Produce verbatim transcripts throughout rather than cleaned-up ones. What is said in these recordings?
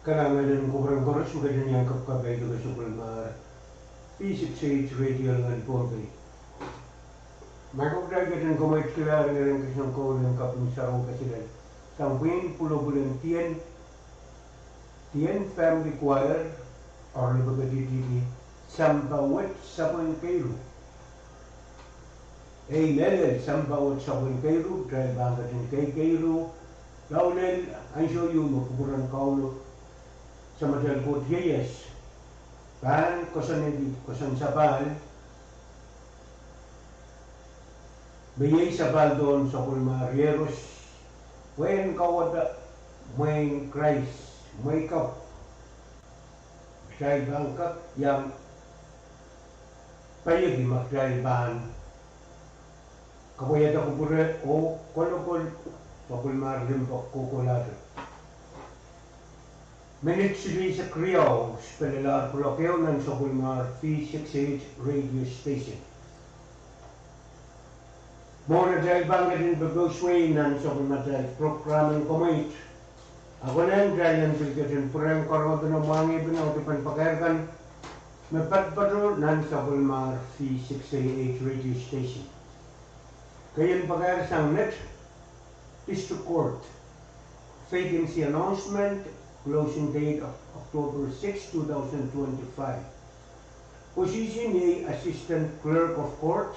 Kalahngan en kupwuren koaros me ketin iang kapkapai de kesempwal me ar V six eight Radio Langen Pohnpei. Ma kitail ketin komoit kalahngan en kesempwal en kaping sarawio kesilen sang pwihn pwulopwul en Dien, Dien Family Choir, oaralap ketidihdi sampah wet sapwen keiru. Ei mehlel sampah wet sapwen keiru, kitail pahn ketin keikeiru, lao lel ansou ieu me kupwuren Kauno, Samatail Koht ieias, pahn koasoanehdi koasoan sapahl, me iei sapahl pohn sapwellimar Iehros, pwehn kauwada mwein Krais, mwehi kapw. Kitail pahn kak iang paieki ma kitail pahn kapwaiada kupwure oh kolokol sapwellimar limpoak kohkohlahte. Minit silihsek riau, spelelahr pwulok ehu nan sapwellimar V six eight Radio Station. Mwohn atail pahn ketin popouswe nan sapwellimatail prokram en komoit, a konehng kitail en pil ketin pwurehng karonge pene mwahngih pene oh dipen pakair kan me patopato nan sapwellimar V six eight Radio Station. Keieun pakair sang Net District Court vacancy announcement, closing date of October six, two thousand twenty-five. Posihsen iei Assistant Clerk of Court,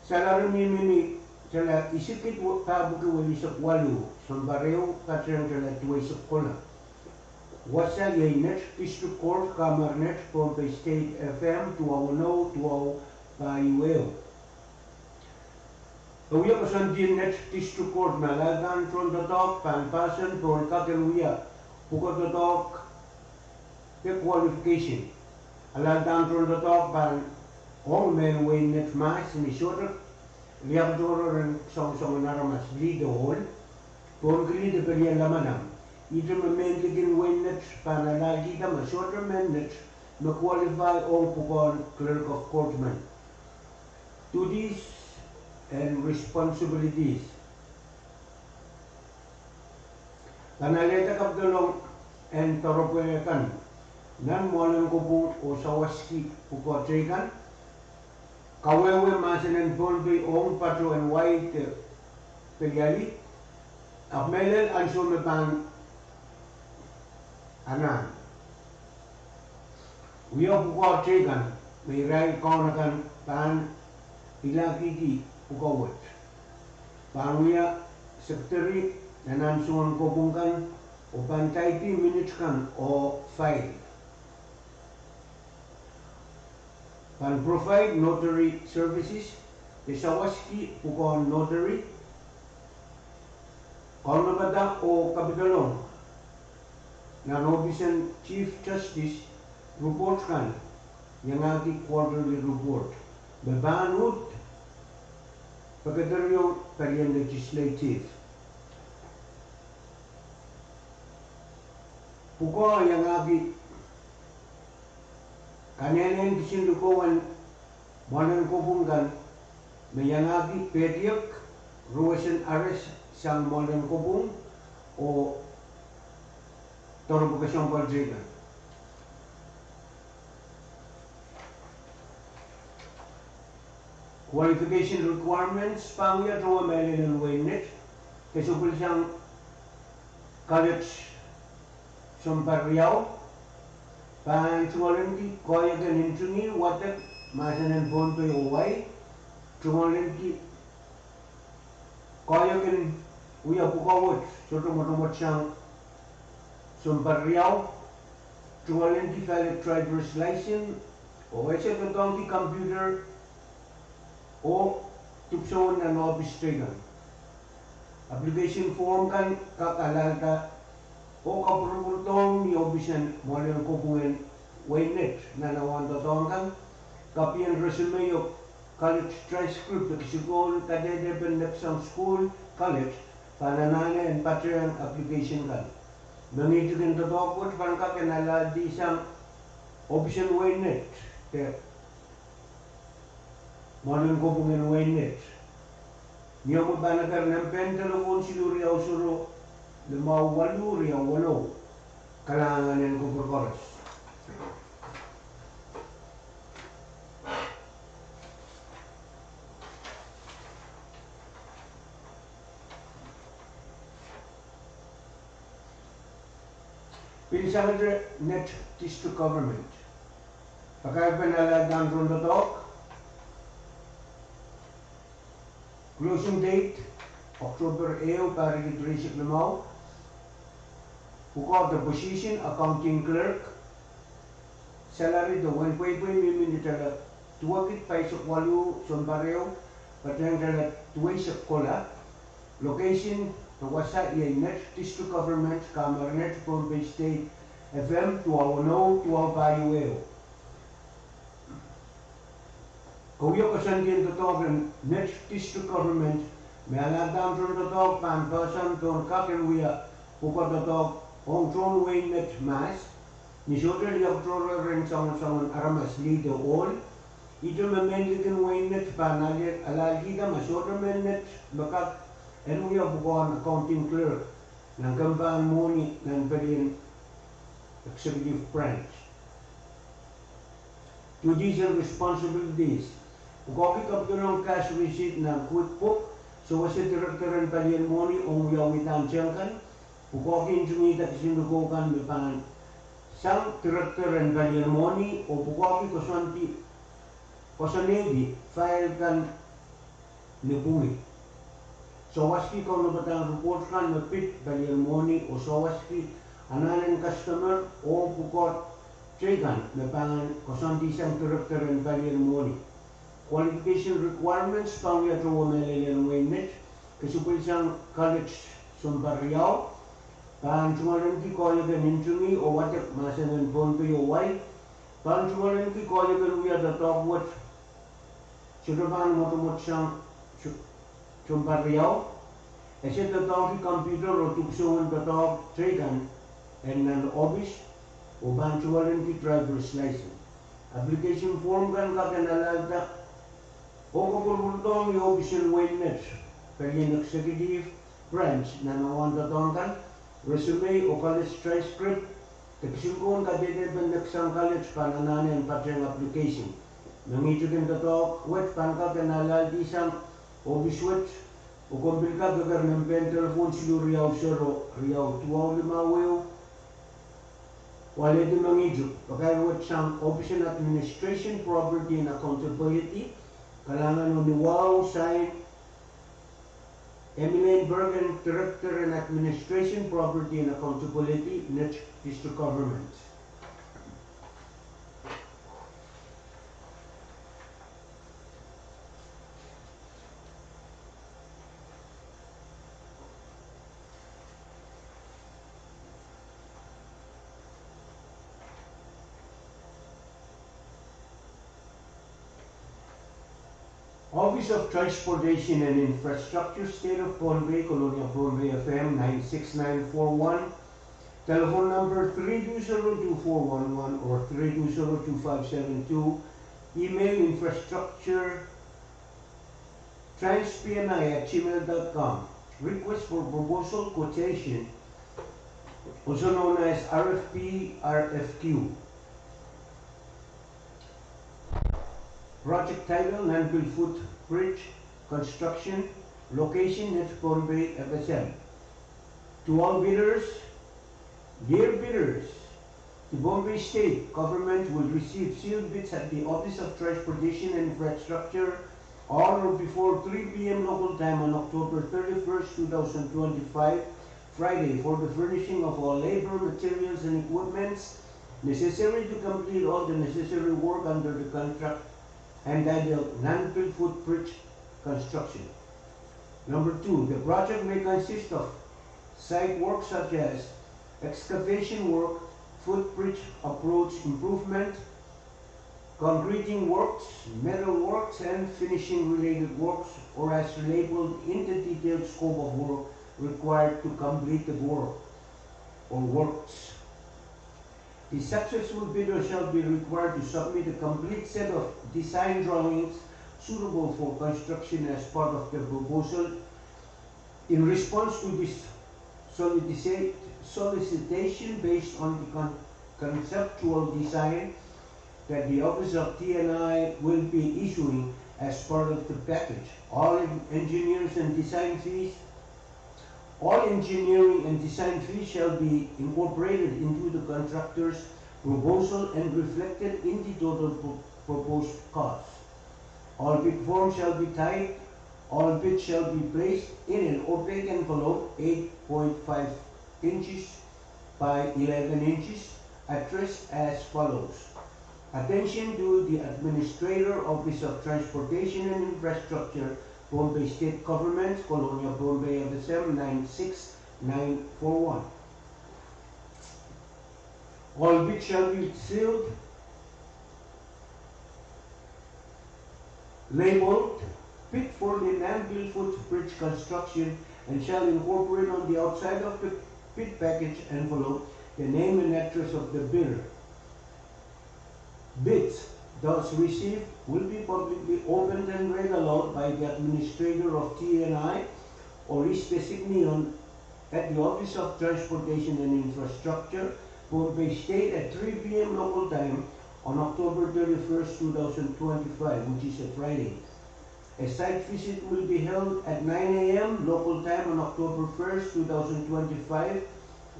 salari mihmi ni tala isikit pahpwiki welisek waluh, sounpar ehu patehng tala duweisek kohla. Wasa iei Net District Court, Kamar Net, Pohnpei State, F M duwau weneu, duwau pahieu ehu. E wia koasoandi en Net District Court me alaldan tohndoadoahk pahn pahsan pohn kak en wia pwukoa doadoahk de qualification. Alaldan tohndoadoahk pahn ong mehn wehin Net mahs ni sohte liakatohrohr en soangsoangen aramas, lih de ohl, pohn kilihdi pelien lamalam. Ihte me mehn likin wehin Net pahn alaladihda me sohte mehn Net me qualify ong pwukoahn Clerk of Court men. Duties and responsibilities. Pahn alehda kapidolong en doaropwe kan nan mwoalen kopwung oh sawaski pwukoa teikan, kawehwe mahsen en Pohnpei ong pato en wai de peliali, ahpw mehlel ansou me pahn anahn. Wia pwukoa teikan me irail kaun akan pahn ilahkihdi pwukoa wet. Pahn wia secretary nan ansoun kopwung kan oh pahn taipi minit kan oh file. Pahn provide notary services, de sawaski pwukoahn notary, kaunopada oh kapidolong nan ohpisen Chief Justice report kan, iangahki quarterly report, me pahn uhd pekederong palien legislative. Pwukoa iangahki kanehnen kisin likou en mwoalen kopwung kan, me iangahki pehdiek, ruwesen ares sang mwoalen kopwung, oh doaropwe kesempwal teikan. Qualification requirements pahn wia towe mehlel en wehin Net, kesempwal sang college sounpar riau, pahn tungoalenki koahiek en ntingih, wadek, mahsen en Pohnpei oh wai, tungoalenki koahiek en wia pwukoa wet, sohte mwotomwot sang sounpar riau, tungoalenki valid driver's license, oh ese doadoahngki computer, oh dipwisoun nan ohpis teikan. Application form kan kak alalda oh kapwurupwurdohng ni ohpisen mwoalen kopwung en wehin Net nan awa en doadoahk kan, copy en resume oh college transcript, kisin kadehdepen neksang school, college, pahn anahne en patehng application kan. Mengihtik en doadoahk wet pahn kak en alaldi sang ohpisen wehin Net de mwoalen kopwung en wehin Net. Ni omw pahn eker nempen telephone siluh riau sero limau waluh riau weneu. Kalahngan en kupwur koaros. Pil sangete Net District Government. Pakairpen alahlda tohn doadoahk. Closing date, October ehu, pahr riekid rieisek limau. Pwukoa de position, accounting clerk. Salary de wen pweipwei mihmi ni tala duwekid pahisek waluh sounpar ehu, patehng tala duweisek kohla. Location de wasa iei Net District Government, Kahmar Net, Pohnpei State, F M duwau weneu, duwau pahieu ehu. Kawia koasoandi en doadoahk en Net District Government, me alahlda tohn doadoahk pahn poahsoan pohn kak en wia pwukoa doadoahk ong tohn wehin Net mahs, ni sohte liakutohre rehn soangen soangen aramas lih de ohl. Ihte me mehn likin wehin Net pahn ale-, alahldihda ma sohte mehn Net me kak en wia pwukoahn accounting clerk nan kempahn mwohni nan pelien executive branch. Duties and responsibilities. Pwukoahki kapidolong cash receipt nan QuickBook, sewese director en palien mwohni ong wiawidahn tengkan, pwukoahki ntingihda kisin likou kan me pahn sang director en palien mwohni, oh pwukoahki koasoandi, koasoanehdi file kan ni pwungi. Sawaski kaunopadahn report kan me pid palien mwohni oh sawaski anahn en customer oh pwukoa teikan me pahn koasoandi sang director en palien mwohni. Qualification requirements pahn wia towe mehlel en wehin Net, kesempwal sang college sounpar riau, pahn tungoalenki koahiek en ntingih oh wadek mahsen en Pohnpei oh wai, pahn tungoalenki koahiek en wia doadoahk wet sohte pahn mwotomwot sang sounpar riau, ese doadoahngki computer oh dipwisoun doadoahk teikan en nan ohpis, oh pahn tungoalenki driver's license. Application form kan kak en alahlda oh kopwurupwurdohng ni ohpis en wehin Net, pelien executive branch nan awahn doadoahk kan, resume oh college transcript, de kisin kohn kadehdepen neksang college pahn anahne en patehng application. Mengihtik en doadoahk wet pahn kak en alahldisang ohpis wet, oh komw pil kak keker nempe en telephone siluh riau sero riau duwau limau ehu, oh alehdi mengihtik. Pakair wet sang Office of Administration, Property and Accountability, kalahngan oh ni wahu, sign, Emmeline Bergen, Director in Administration, Property and Accountability, Net District Government. Office of Transportation and Infrastructure, State of Pohnpei, Kolonia Pohnpei, F M nine six nine four one, telephone number three two zero two four one one or three two zero two five seven two, email infrastructure transpni at gmail dot com. Request for proposal, quotation, also known as R F P, R F Q. Project title, Nanpil Footbridge Construction, location, Net Pohnpei, F S M. To all bidders, dear bidders, the Pohnpei State Government will receive sealed bids at the Office of Transportation and Infrastructure on or before three P M local time on October thirty-first, two thousand twenty-five, Friday, for the furnishing of all labor, materials and equipments necessary to complete all the necessary work under the contract entitled Nanpil Footbridge Construction. Number two, the project may consist of site work such as excavation work, footbridge approach improvement, concreting works, metal works, and finishing related works, or as labeled in the detailed scope of work required to complete the work or works. The successful bidder shall be required to submit a complete set of design drawings suitable for construction as part of the proposal. In response to this solicita-, solicitation based on the con- conceptual design that the Office of T and I will be issuing as part of the package. All en- engineers and design fees, all engineering and design fees shall be incorporated into the contractor's proposal and reflected in the total pro- proposed cost. All bid forms shall be typed, all bids shall be placed in an opaque envelope eight point five inches by eleven inches, addressed as follows. Attention to the Administrator, Office of Transportation and Infrastructure, Pohnpei State Government, Kolonia, Pohnpei, F S M nine six nine four one. All bids shall be sealed, labeled, "Bid for the Nan Bill Foot Bridge Construction," and shall incorporate on the outside of the bid package envelope the name and address of the bidder. Bids thus received will be publicly opened and read aloud by the Administrator of T and I or his designee on, at the Office of Transportation and Infrastructure, Pohnpei State, at three p.m. local time on October thirty-first, two thousand twenty-five, which is a Friday. A site visit will be held at nine a.m. local time on October first, two thousand twenty-five,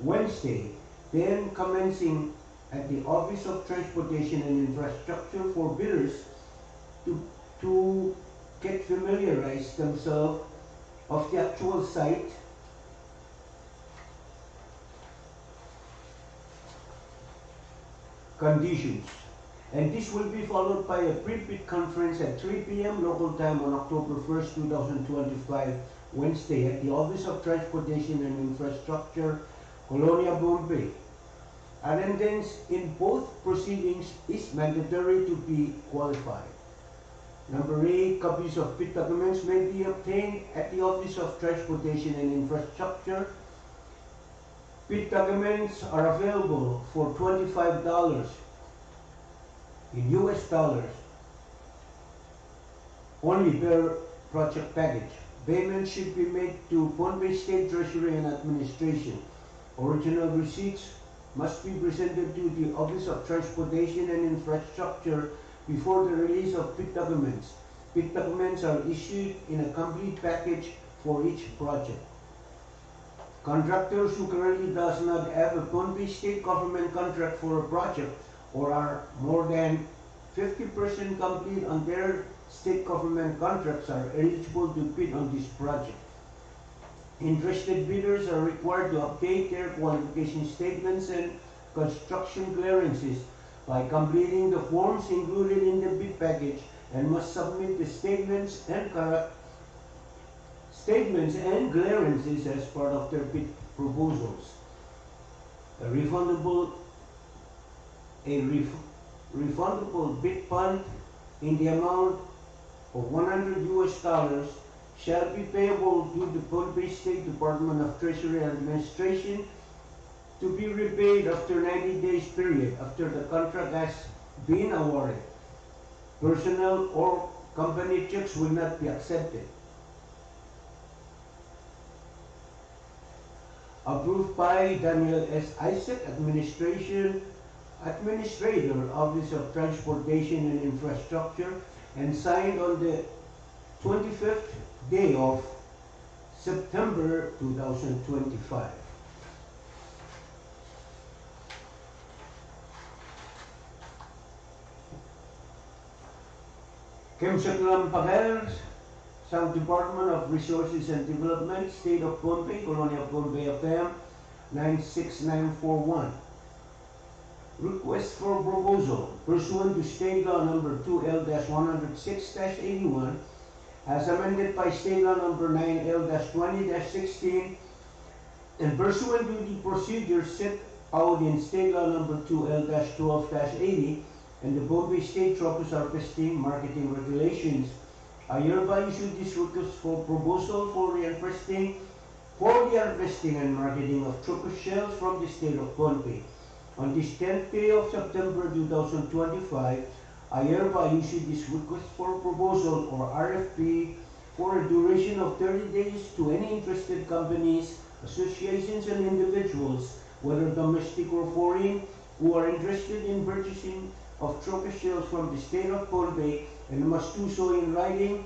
Wednesday, then commencing at the Office of Transportation and Infrastructure for bidders to, to get familiarize themselves of the actual site conditions. And this will be followed by a pre-bid conference at three p.m. local time on October first, two thousand twenty-five, Wednesday, at the Office of Transportation and Infrastructure, Kolonia, Pohnpei. Attendance in both proceedings is mandatory to be qualified. Number eight, copies of bid documents may be obtained at the Office of Transportation and Infrastructure. Bid documents are available for twenty-five dollars in U S dollars only per project package. Payment should be made to Pohnpei State Treasury and Administration. Original receipts must be presented to the Office of Transportation and Infrastructure before the release of bid documents. Bid documents are issued in a complete package for each project. Contractors who currently does not have a Pohnpei State Government contract for a project or are more than fifty percent complete on their state government contracts are eligible to bid on this project. Interested bidders are required to update their qualification statements and construction clearances by completing the forms included in the bid package and must submit the statements and cor- statements and clearances as part of their bid proposals. A refundable, a ref- refundable bid fund in the amount of one hundred U S dollars shall be payable to the Pohnpei State Department of Treasury and Administration to be repaid after ninety days period after the contract has been awarded. Personal or company checks will not be accepted. Approved by Daniel S. Isaac, Administration, Administrator, Office of Transportation and Infrastructure, and signed on the twenty-fifth day of September two thousand twenty-five. Kemseklem paker sang Department of Resources and Development, State of Pohnpei, Kolonia Pohnpei, F M nine six nine four one. Request for proposal pursuant to State Law Number two L dash one hundred six dash eighty-one, as amended by State Law Number nine L dash twenty dash sixteen, and pursuant to the procedure set out in State Law Number two L dash twelve dash eighty and the Pohnpei State Tropical Harvesting Marketing Regulations, I hereby issue this request for proposal for the harvesting, for the harvesting and marketing of tropical shells from the state of Pohnpei. On this tenth day of September two thousand twenty-five, I hereby issue this request for proposal, or R F P, for a duration of thirty days to any interested companies Associations and individuals, whether domestic or foreign, who are interested in purchasing of trochus shells from the state of Pohnpei and must do so in writing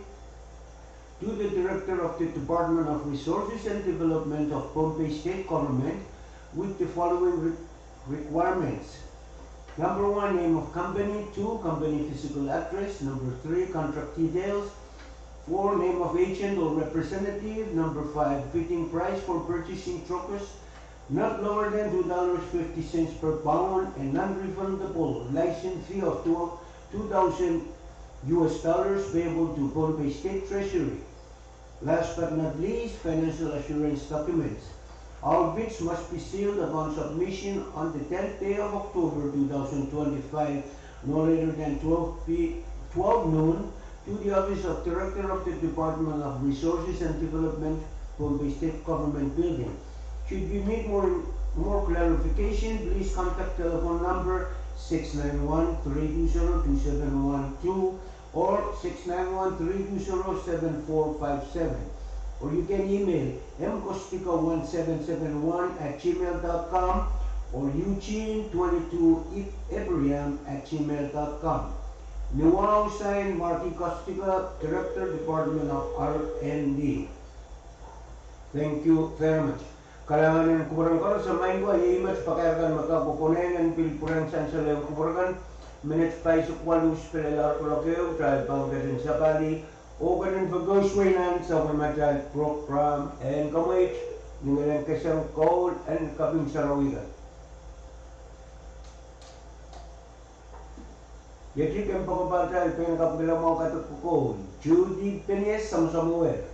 to the Director of the Department of Resources and Development of Pohnpei State Government with the following re- requirements. Number one, name of company. Two, company physical address. Number three, contract details. Four, name of agent or representative. Number five, bidding price for purchasing trochus, not lower than two dollars fifty cents per pound, and non-refundable license fee of two, two thousand U S dollars payable to Pohnpei State Treasury. Last but not least, financial assurance documents. All bids must be sealed upon submission on the tenth day of October two thousand twenty-five, no later than twelve p, twelve noon, to the office of Director of the Department of Resources and Development, Pohnpei State Government Building. Should you need more, more clarification, please contact telephone number six nine one, three two zero, two seven one two or six nine one, three two zero, seven four five seven. Or you can email m kostika one seven seven one at gmail dot com or eugene twenty-two ibrahim at gmail dot com. Ni wahu, sign, Marky Kostika, Director, Department of R and D. Thank you very much. Kalahngan en kupwuren koaros, maing ko, iei met pakair kan me kak konehng en pil pwurehng sansal en kupwur kan. Minit paisek waluh sipelel ar kolok ehu, kitail pahn ketin sapali oh ketin pekeusuwein nan sapwellimatail program en Kamweit, ni Ngehn en Kesempwal en Kaping Sarawi kan. Iei kempoakepatail pahn kapikila mwahu kadek kokoul, Judy Phineas Samsamuel.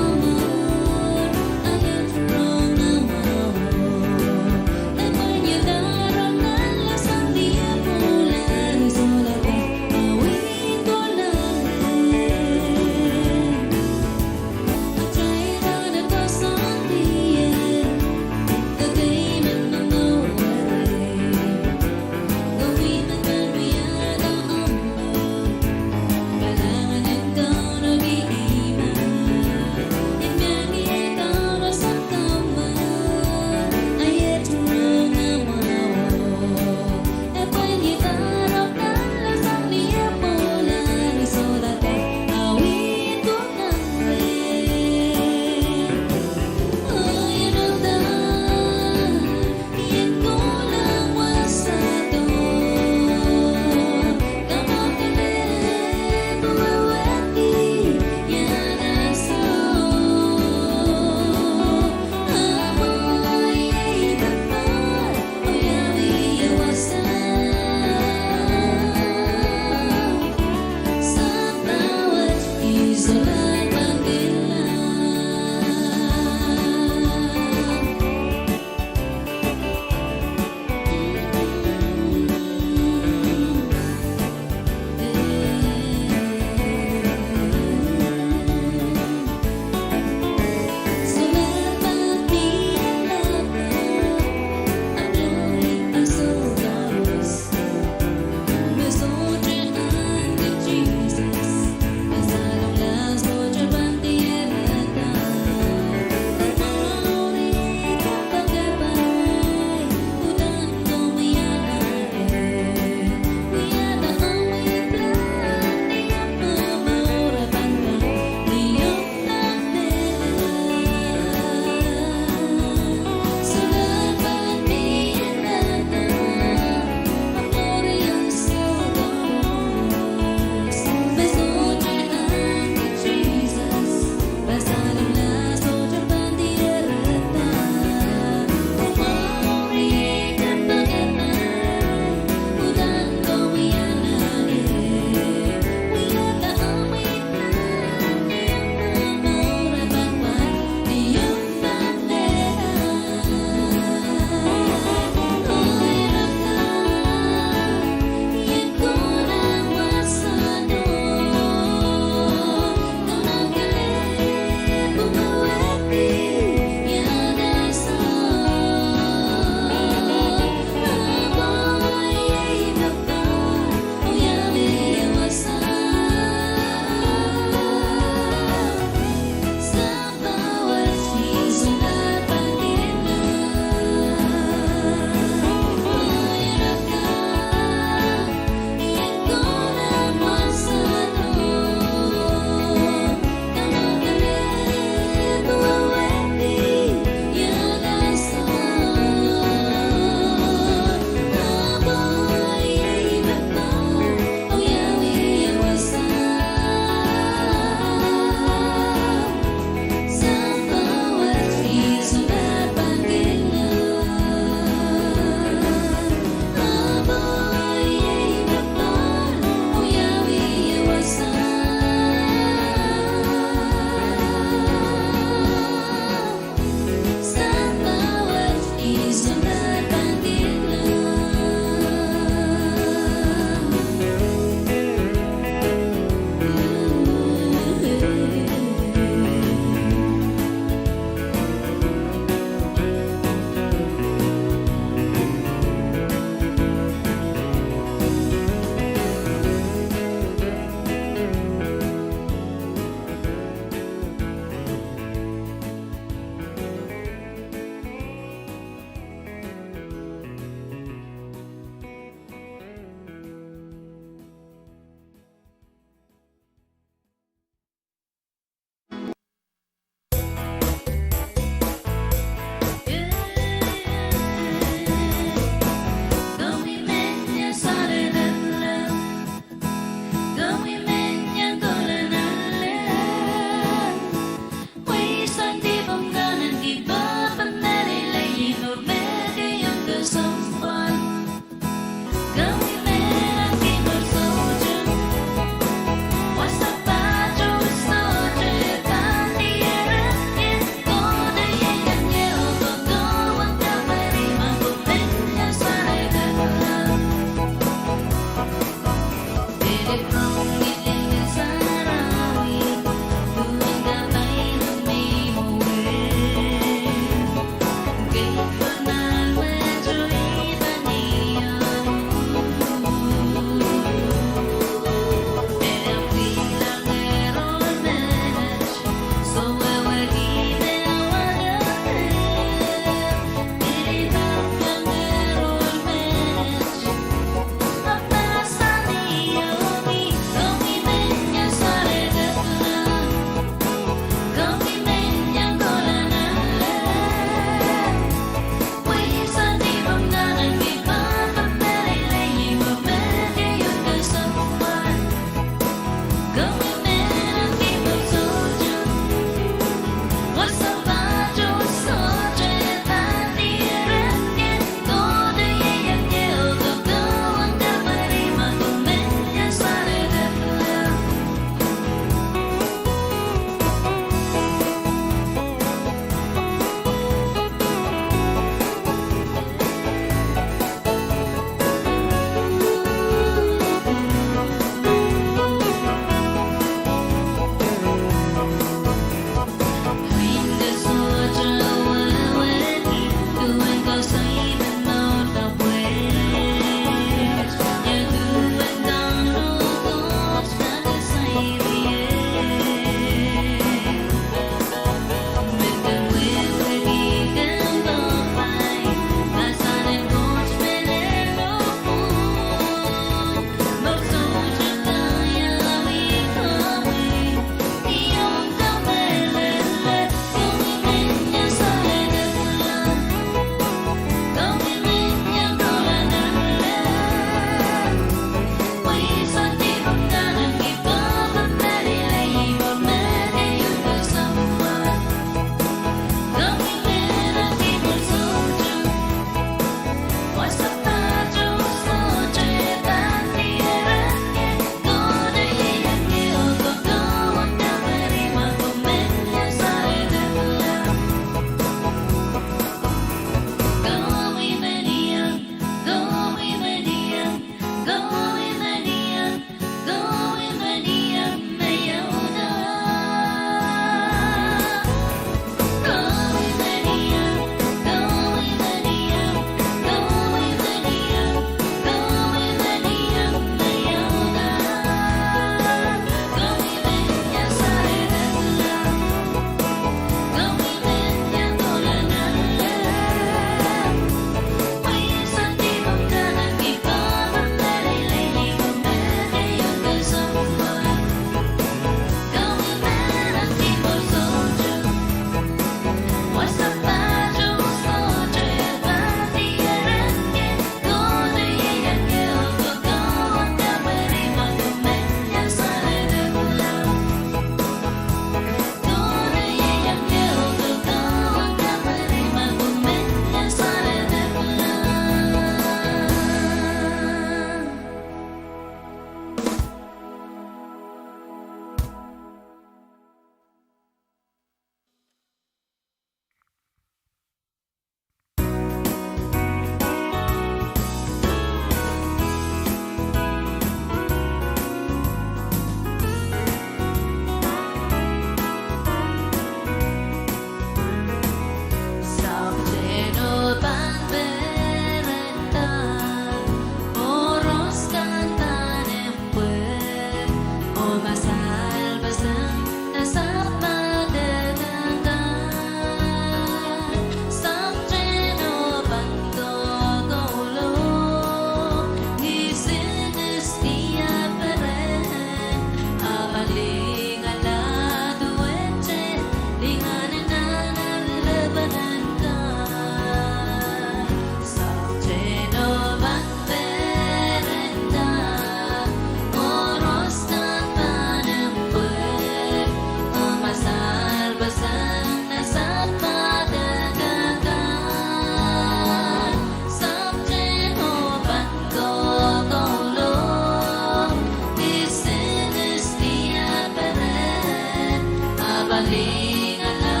Lingan la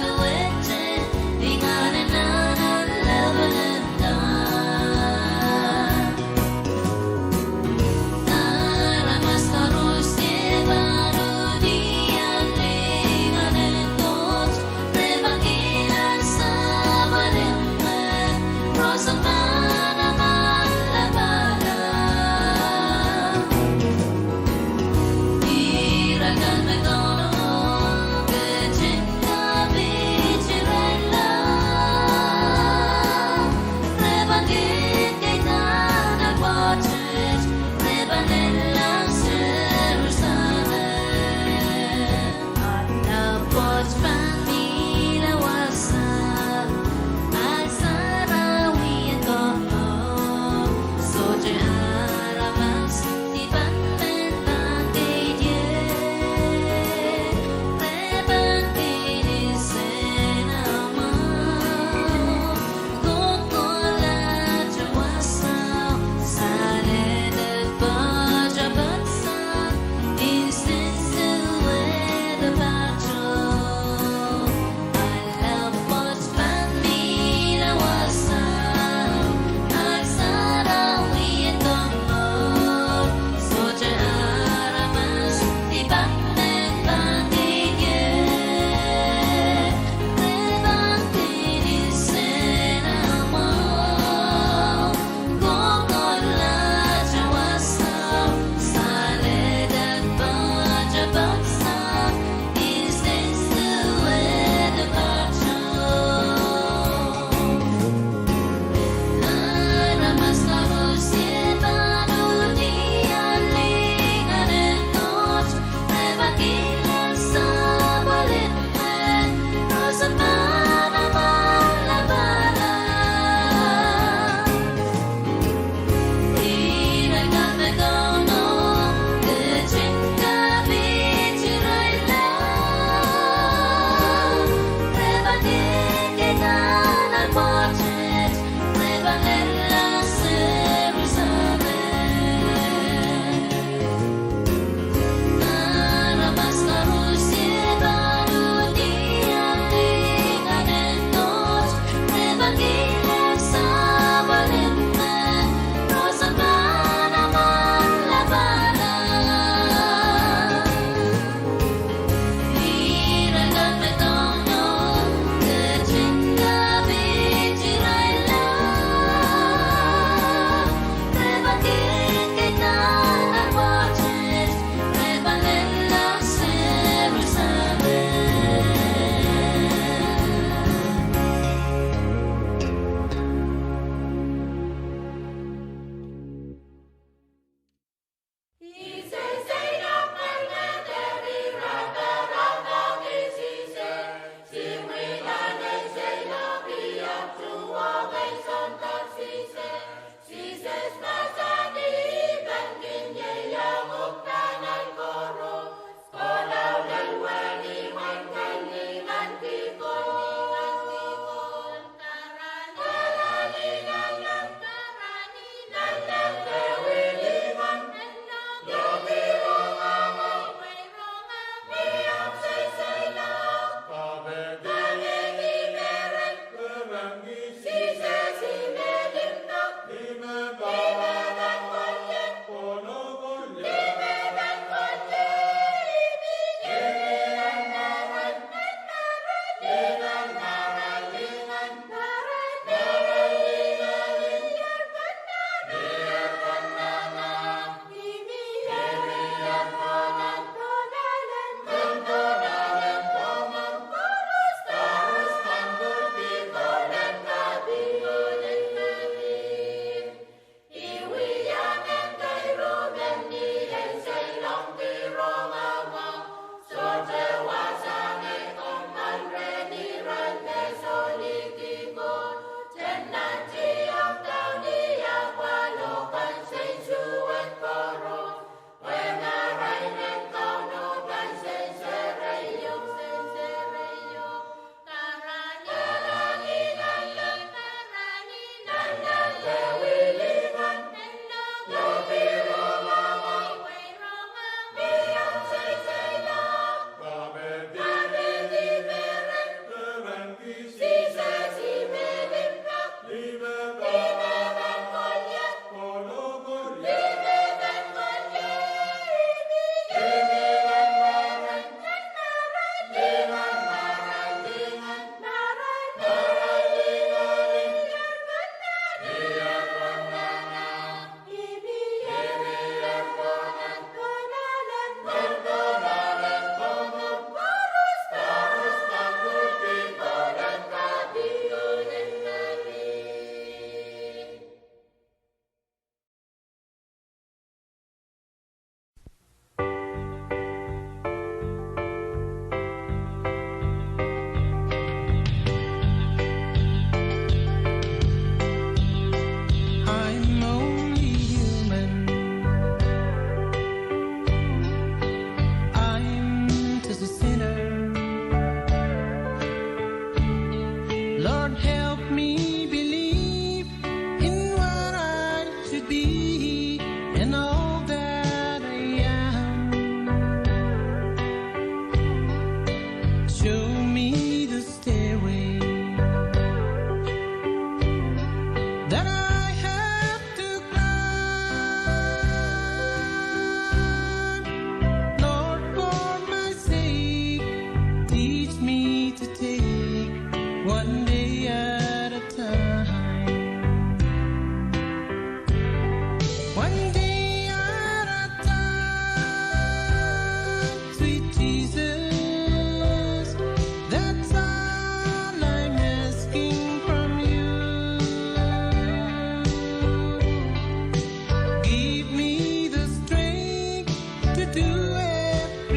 duwehte, lingan en nan lepen en God. Aramas koaros me pahn uhdi lingan en Koht, re pahn kin sapwellime roson manaman lapala. Irail kan me kaunopada, ketin kapiht irail la. Re pahn kin ketin nan pwoatet, re pahn lelahng Serusalem. Ahla pwoat pahn mihla wasa, ahl sarawi en Koht, sohte aramas dipan men pahn keidie.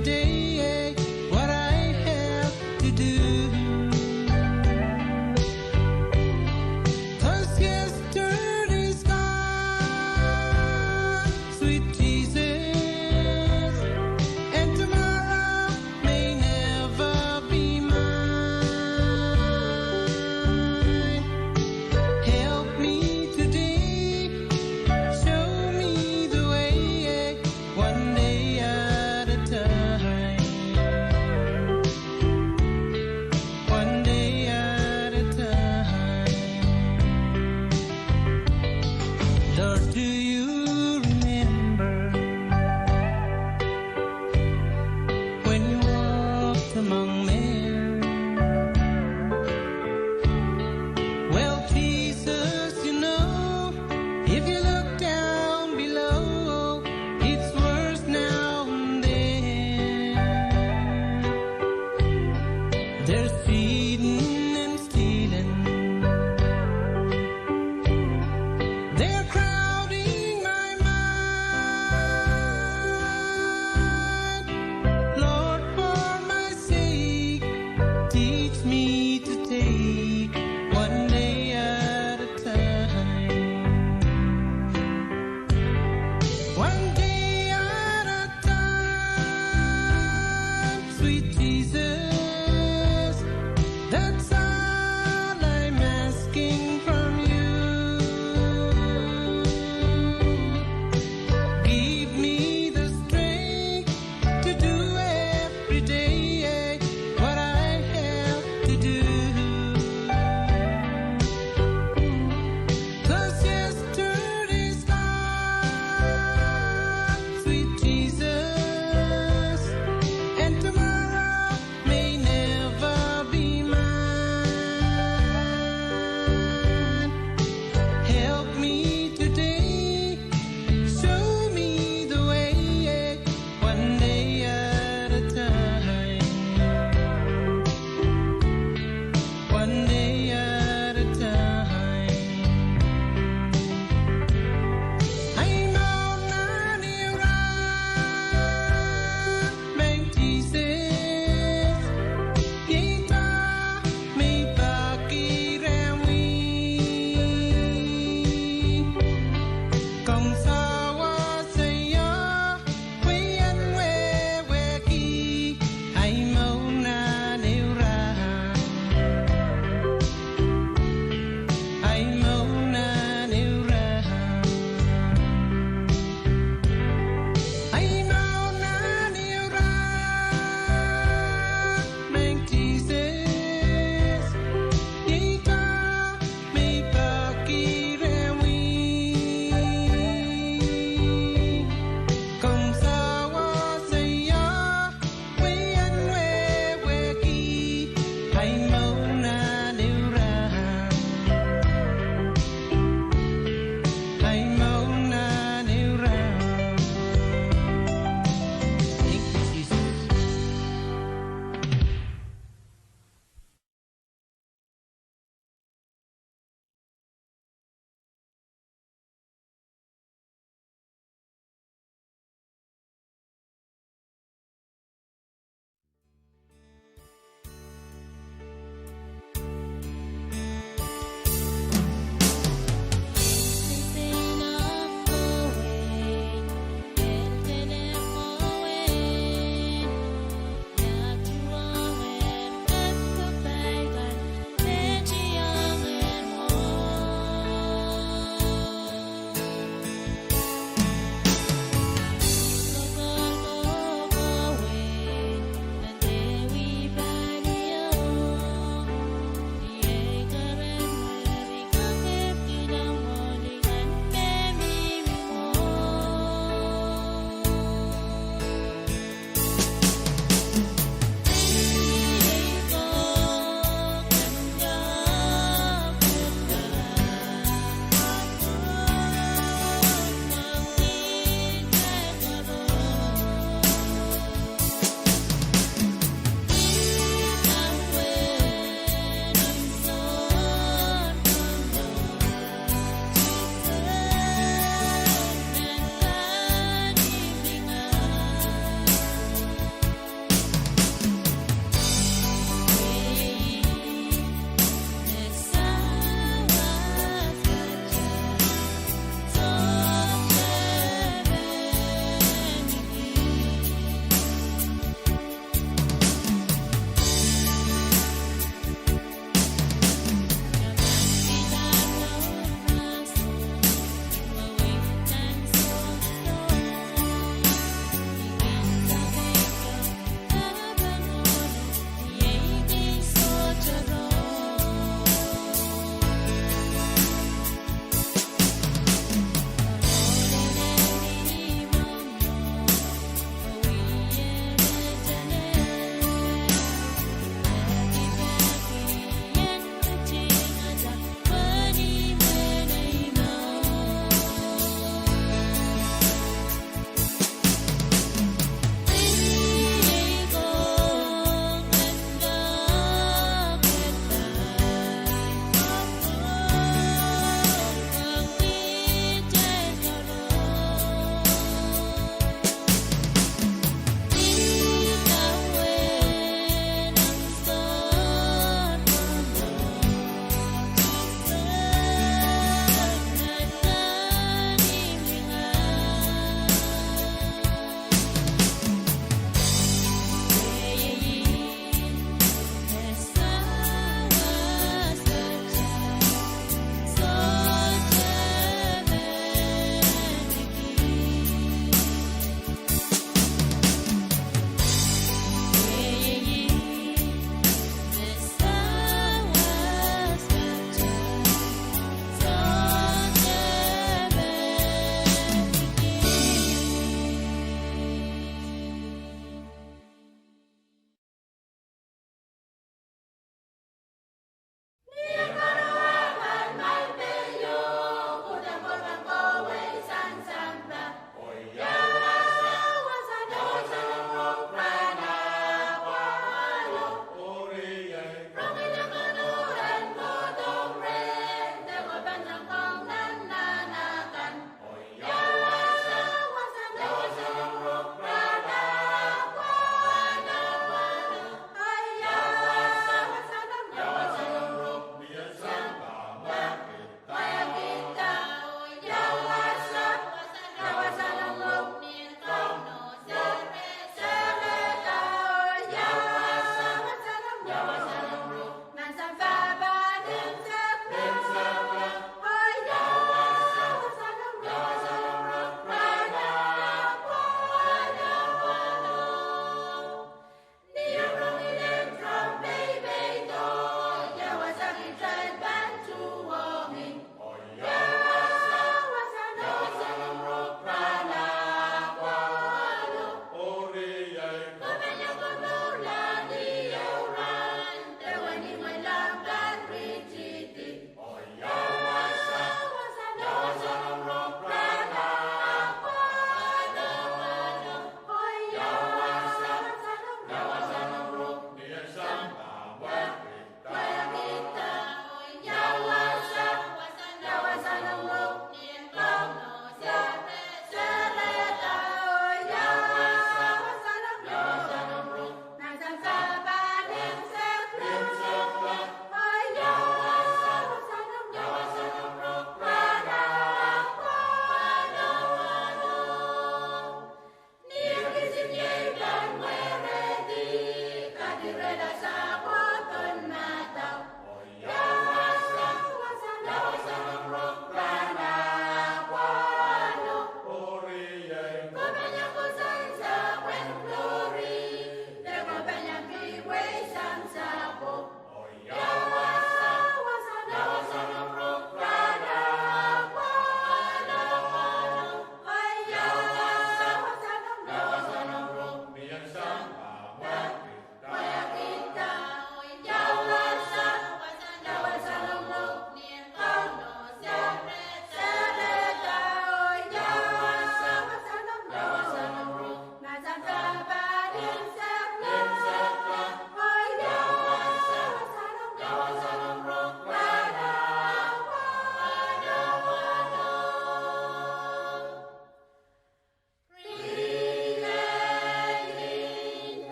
day what I have to do. 'Cause yesterday's gone, sweet Jesus, and tomorrow may never be mine. Help me today, show me the way, one day at a time. One day at a time. Lord, do you remember when you walked among men? Well, Jesus, you know, if you look down below, it's worse now than then. There's cheating and stealing. They're crowding my mind. Lord, for my sake, teach me to take one day at a time. One day at a time, sweet Jesus, that's all I'm asking from you. Give me the strength to do every day what I have to do. 'Cause yesterday's gone, sweet Jesus, and tomorrow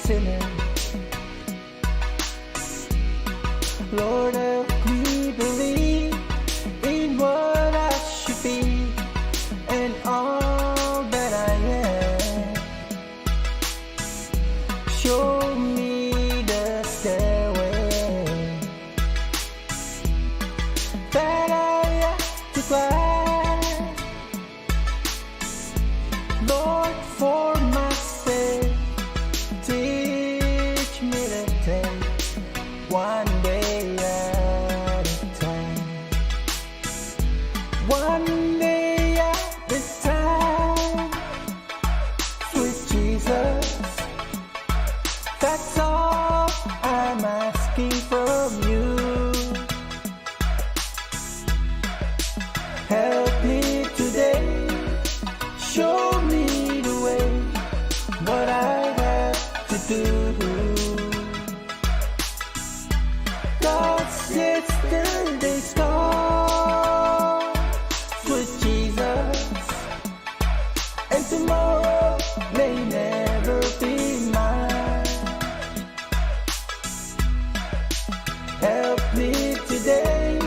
sinner. Lord, help me believe in what I should be and all that I am. Show me the stairway that I have to climb. Lord, for my sake, teach me to take one day at a time. One day at a time. Sweet Jesus, that's all I'm asking from you. Help me today, show me the way, what I have to do. 'Cause yesterday's gone, sweet Jesus, and tomorrow may never be mine. Help me today,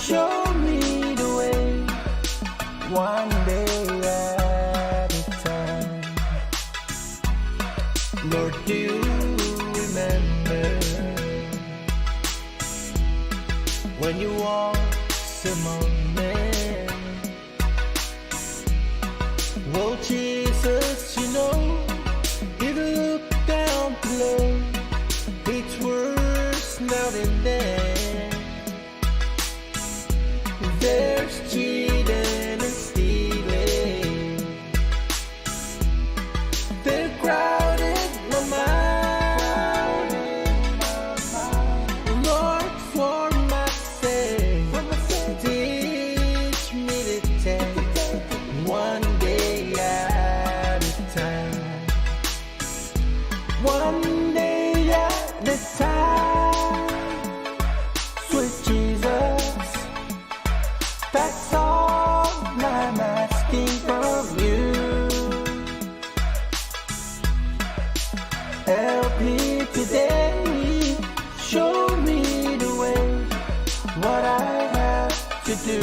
show me the way, one day at a time. Lord, do you remember when you walked among men? Oh, Jesus, you know, if you look down below, it's worse now than then. There's cheating and stealing. They're crowding my mind. Lord, for my sake, teach me to take one day at a time. One day at a time, sweet Jesus. That's all I'm asking from you. Help me today, show me the way, what I have to do.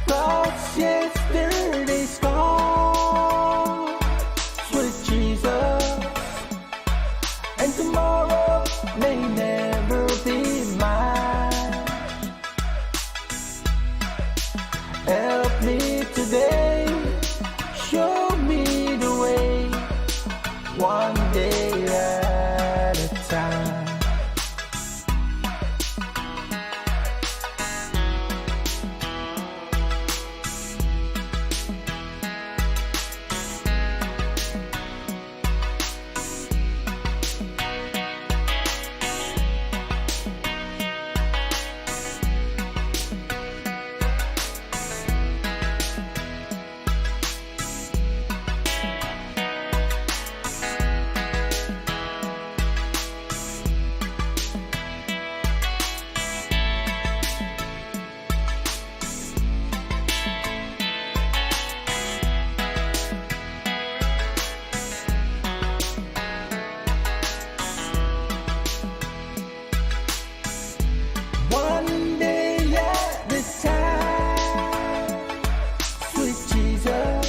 'Cause yesterday's gone, sweet Jesus, and tomorrow may never be mine. Help me today, show me the way, one day at a time. One day at a time, sweet Jesus.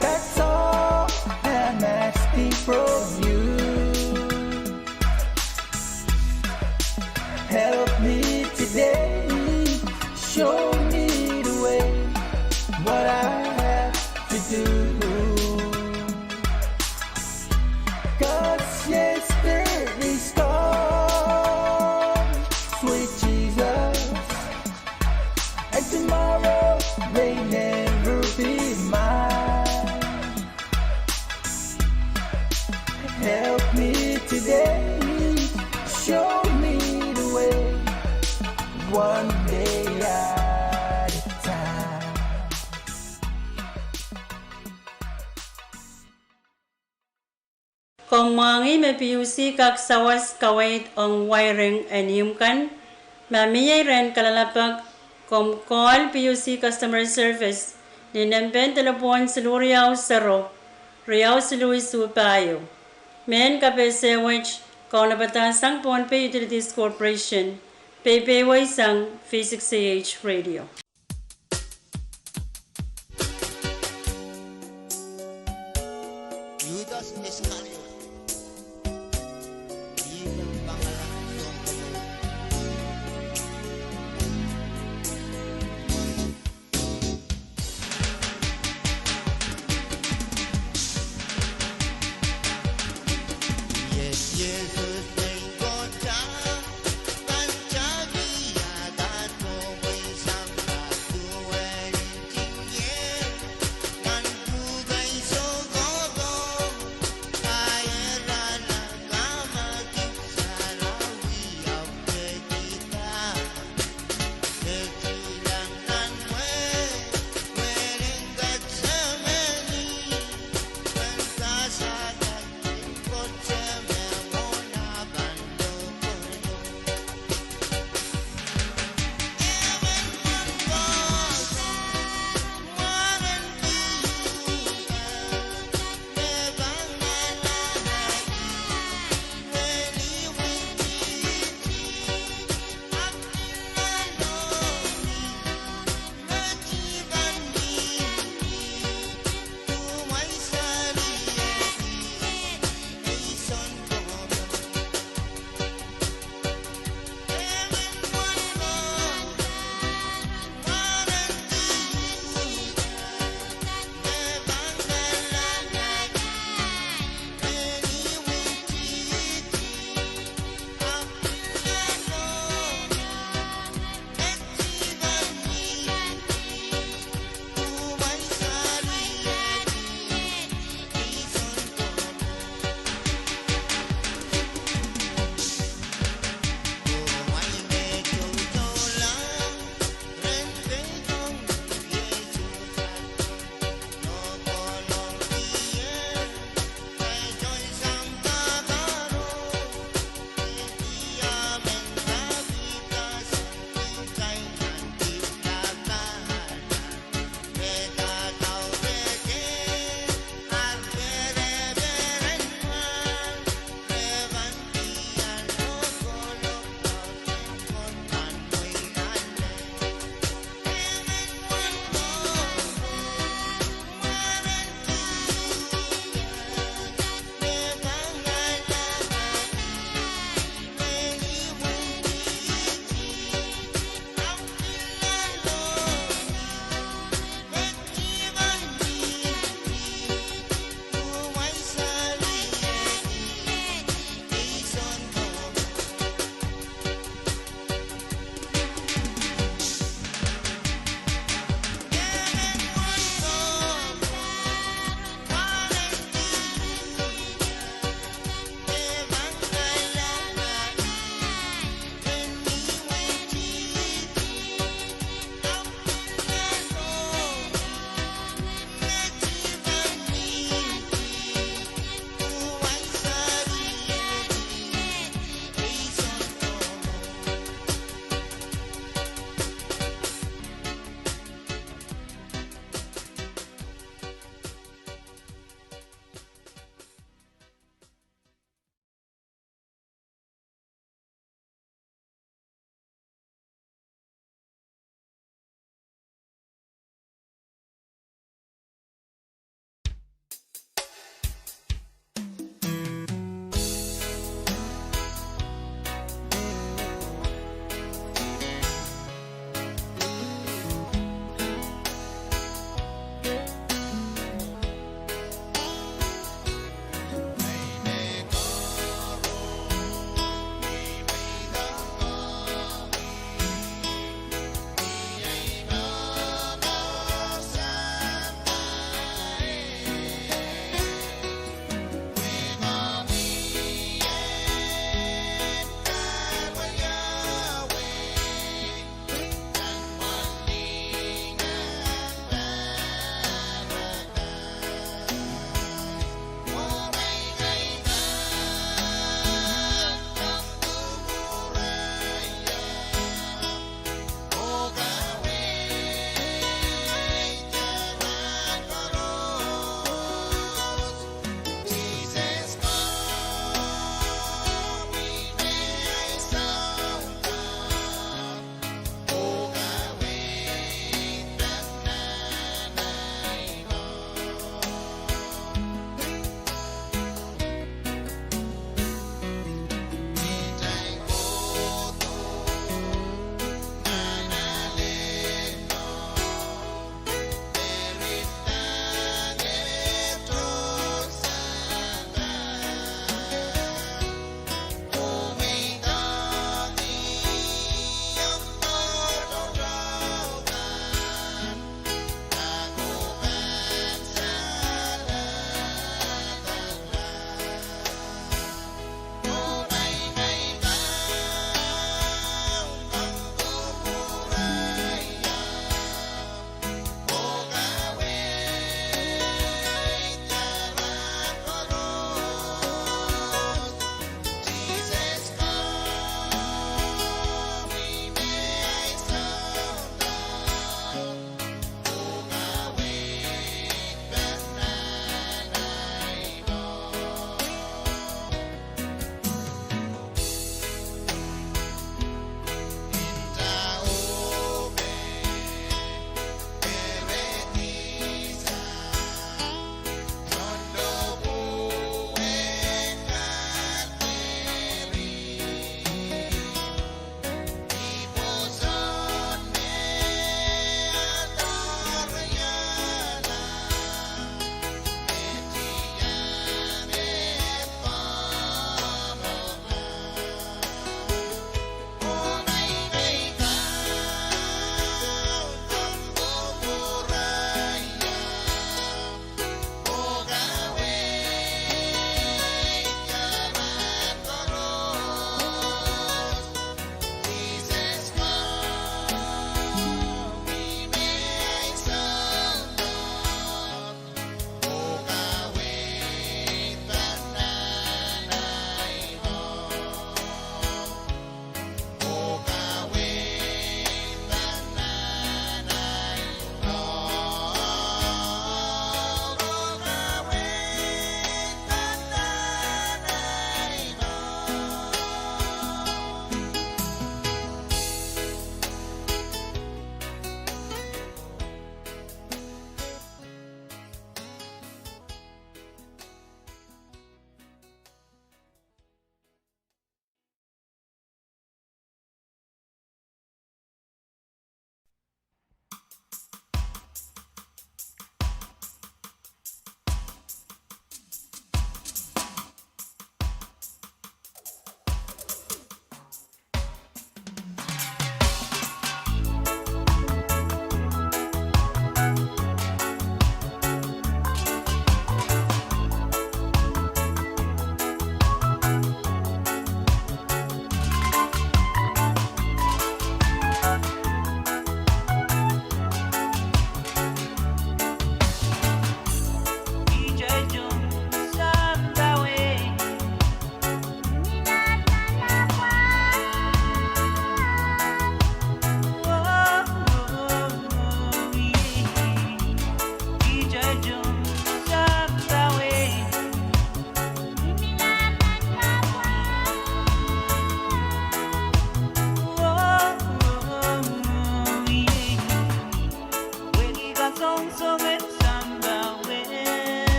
That's all I'm asking from you. Help me today, show me the way, what I have to do. 'Cause yesterday's gone, sweet Jesus, and tomorrow may never be mine. Help me today, show me the way, one day at a time. Komw mwahngih me P U C kak sawas kaweid ong wiring en ihmw kan. Ma mie rehn kalelapak, komw call P U C Customer Service ni nempehn delepwohn siluh riau sero, riau siluh isuh pahieu. Mehn kapehse wet kaunopada sang Pohnpei Utilities Corporation, peipehiwei sang V six A H Radio.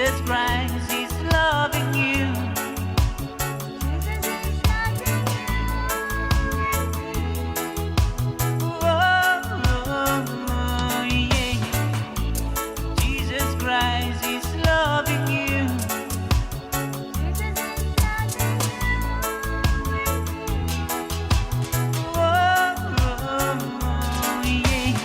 Jesus Christ is loving you. Jesus is loving you. Oh, oh, oh, yeah. Jesus Christ is loving you. Jesus is loving you. Oh, oh, oh, yeah.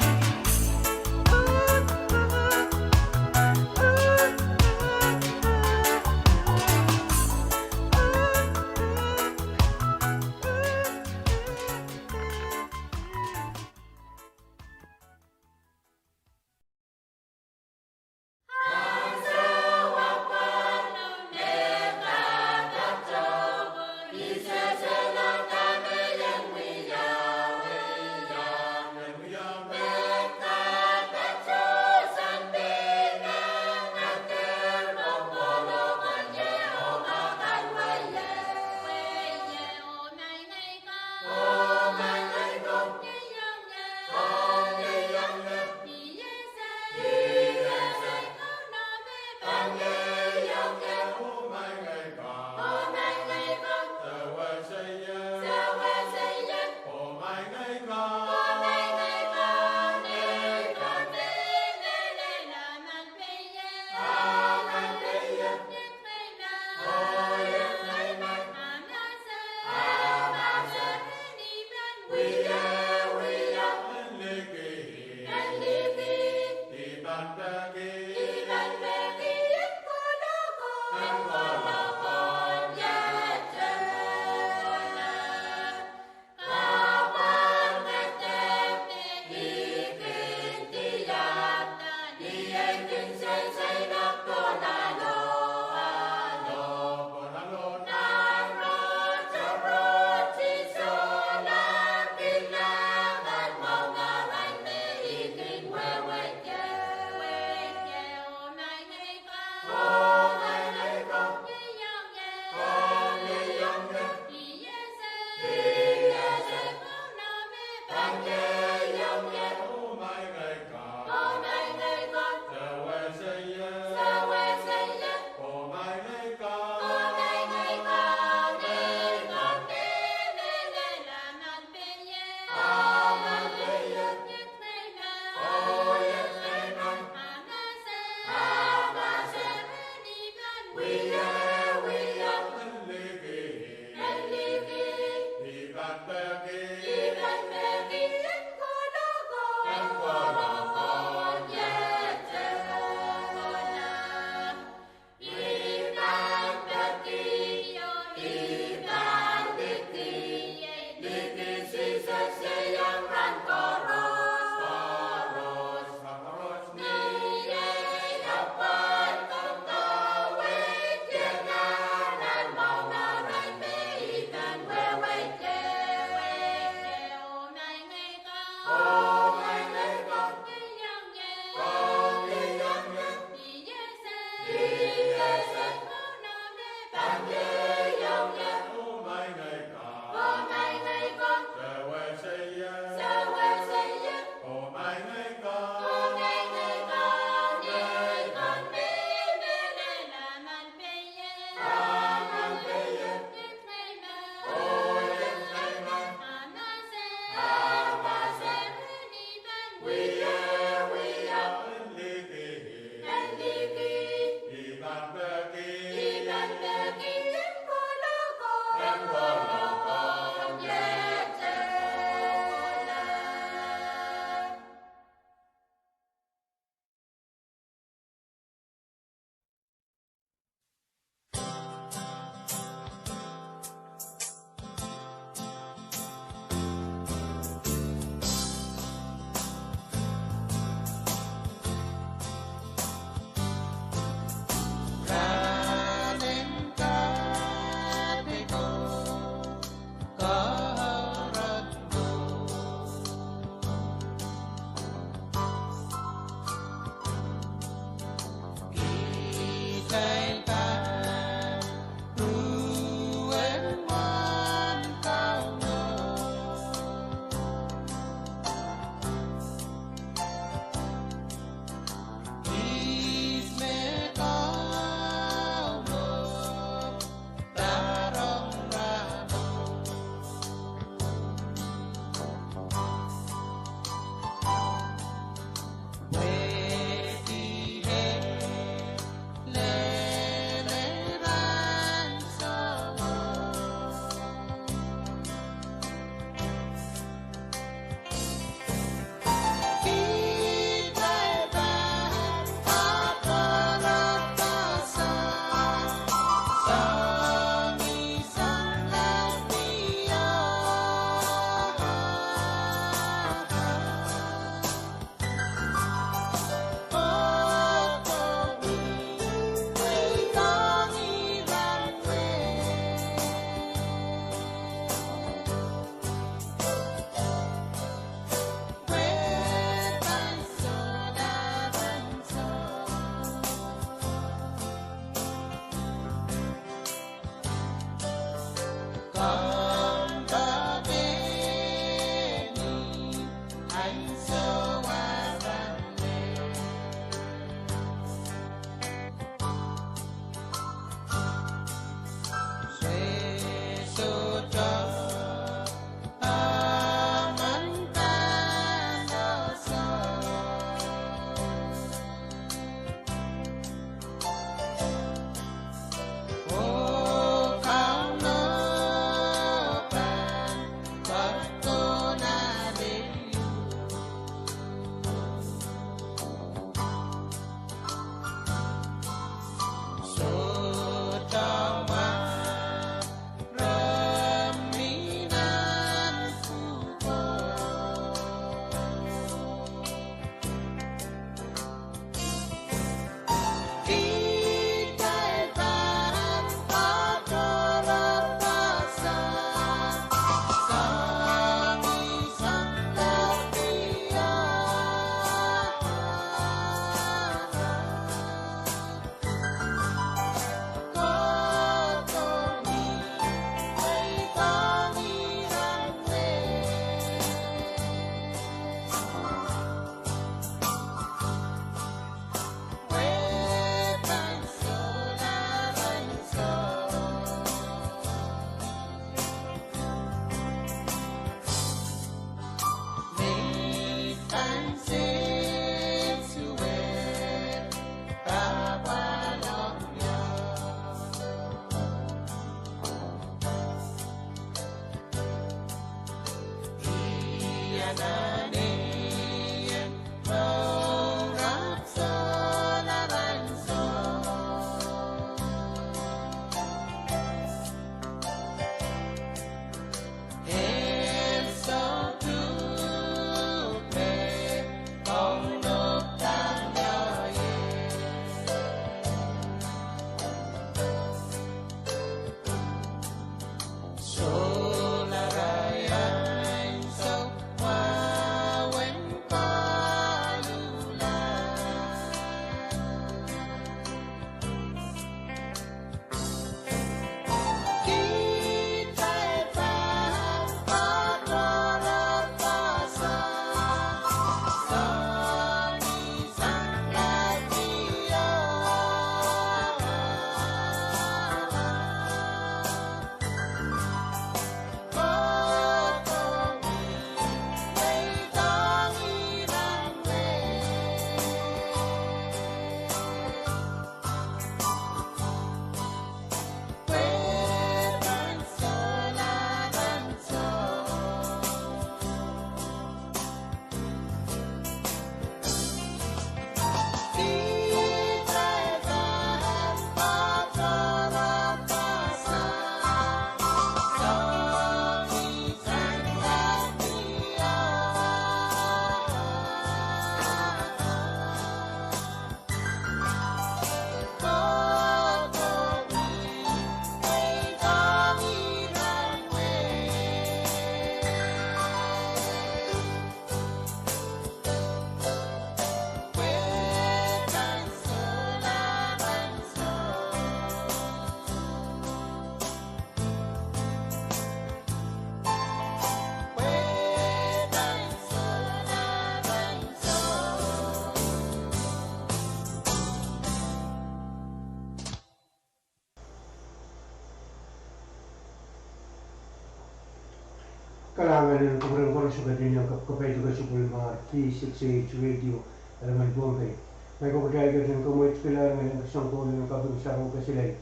Kalahngan en kupwuren koaros me kin iang kap-, kapai duke Sapwellimomwi, P six eight Radio, Alaman, Pohnpei. Maing ko, kitail ketin kamweitkihla ngehi en kesempwal en kaping sarawi kaselel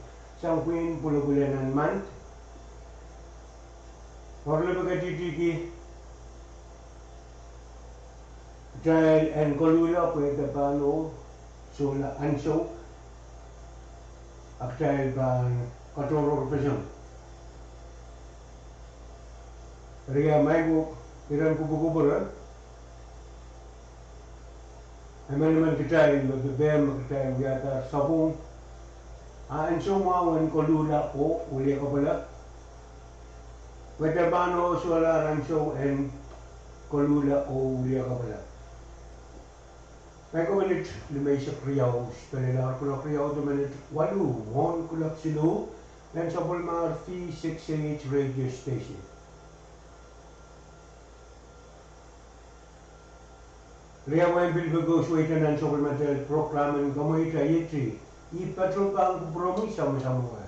sang pwihn pwulopwul en Alman. Oaralap me ketihtihki kitail en koluhla pwe kitail pahn oh sohla ansou, a kitail pahn katohrohrpeseng. Eri maing ko, iren kupwukupwure, emenemen kitail me pepehm me kitail wiahdahr sapwung, a ansou mwahu en koluhla oh wiliakapwala. Pwe kitail pahn oh sohlahr ansou en koluhla oh wiliakapwala. Maing ko, minit limeisek riau, spelelahr kuloak riau de minit waluh, mwohn kuloak siluh. nan sapwellimatail V six A H radio station. Riei wehin Pilipi, koasoi wehi nan sapwellimatail program en Kamweita ieti, I patohwan kupwuromwi sawasawahr.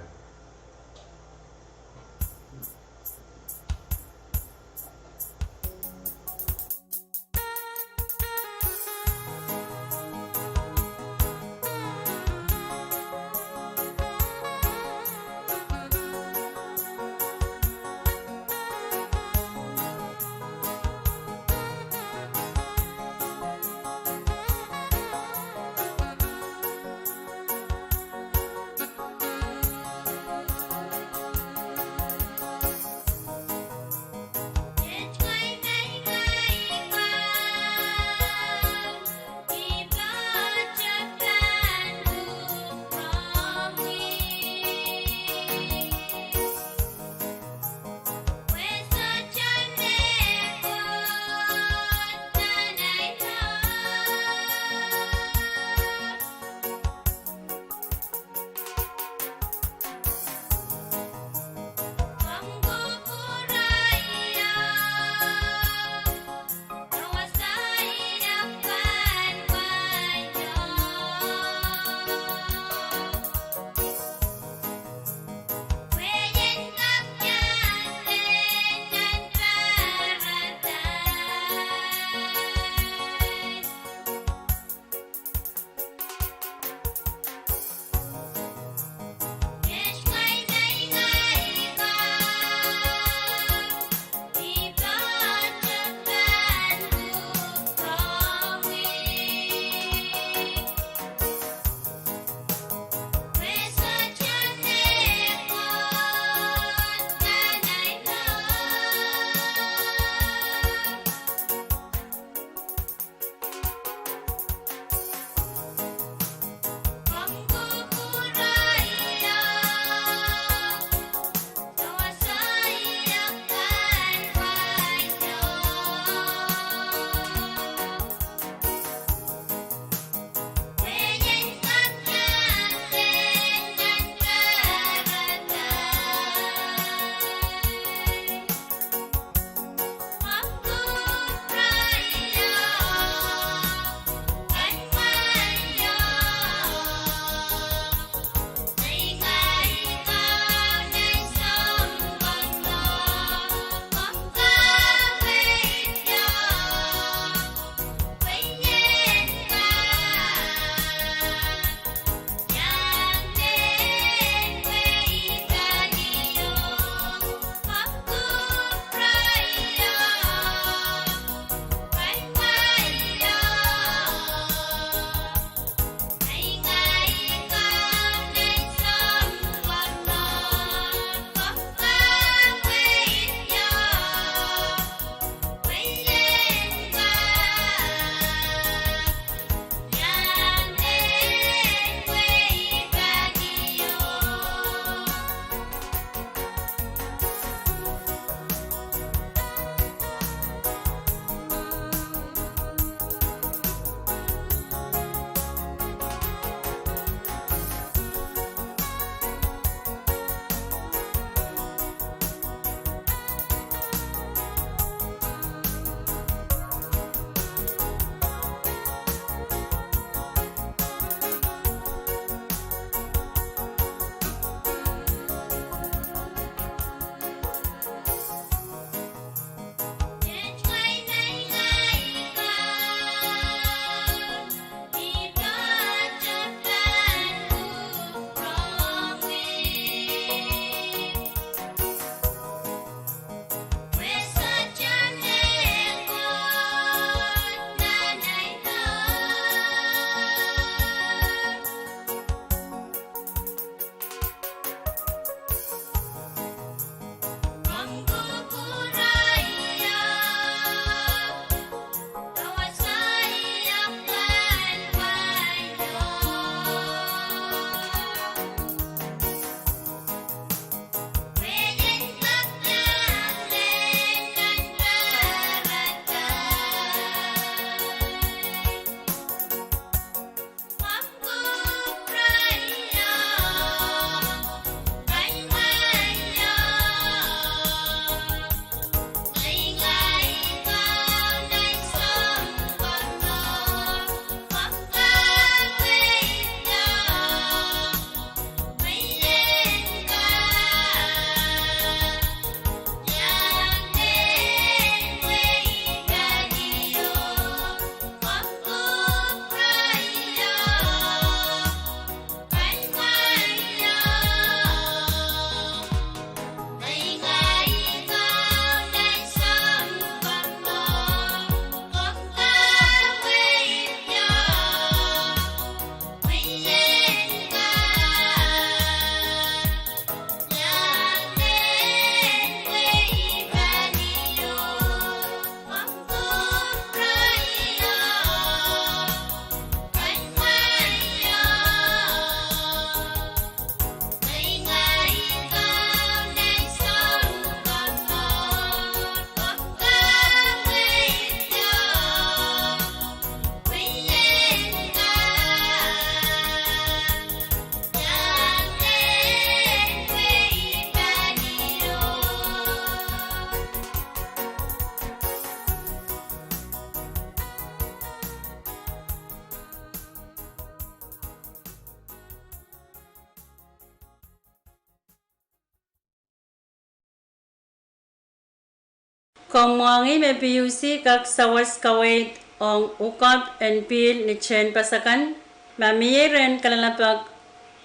Komw mwahngih me P U C kak sawas kaweid ong hookup en pihl ni tehnpas akan? Ma mie rehn kalelapak,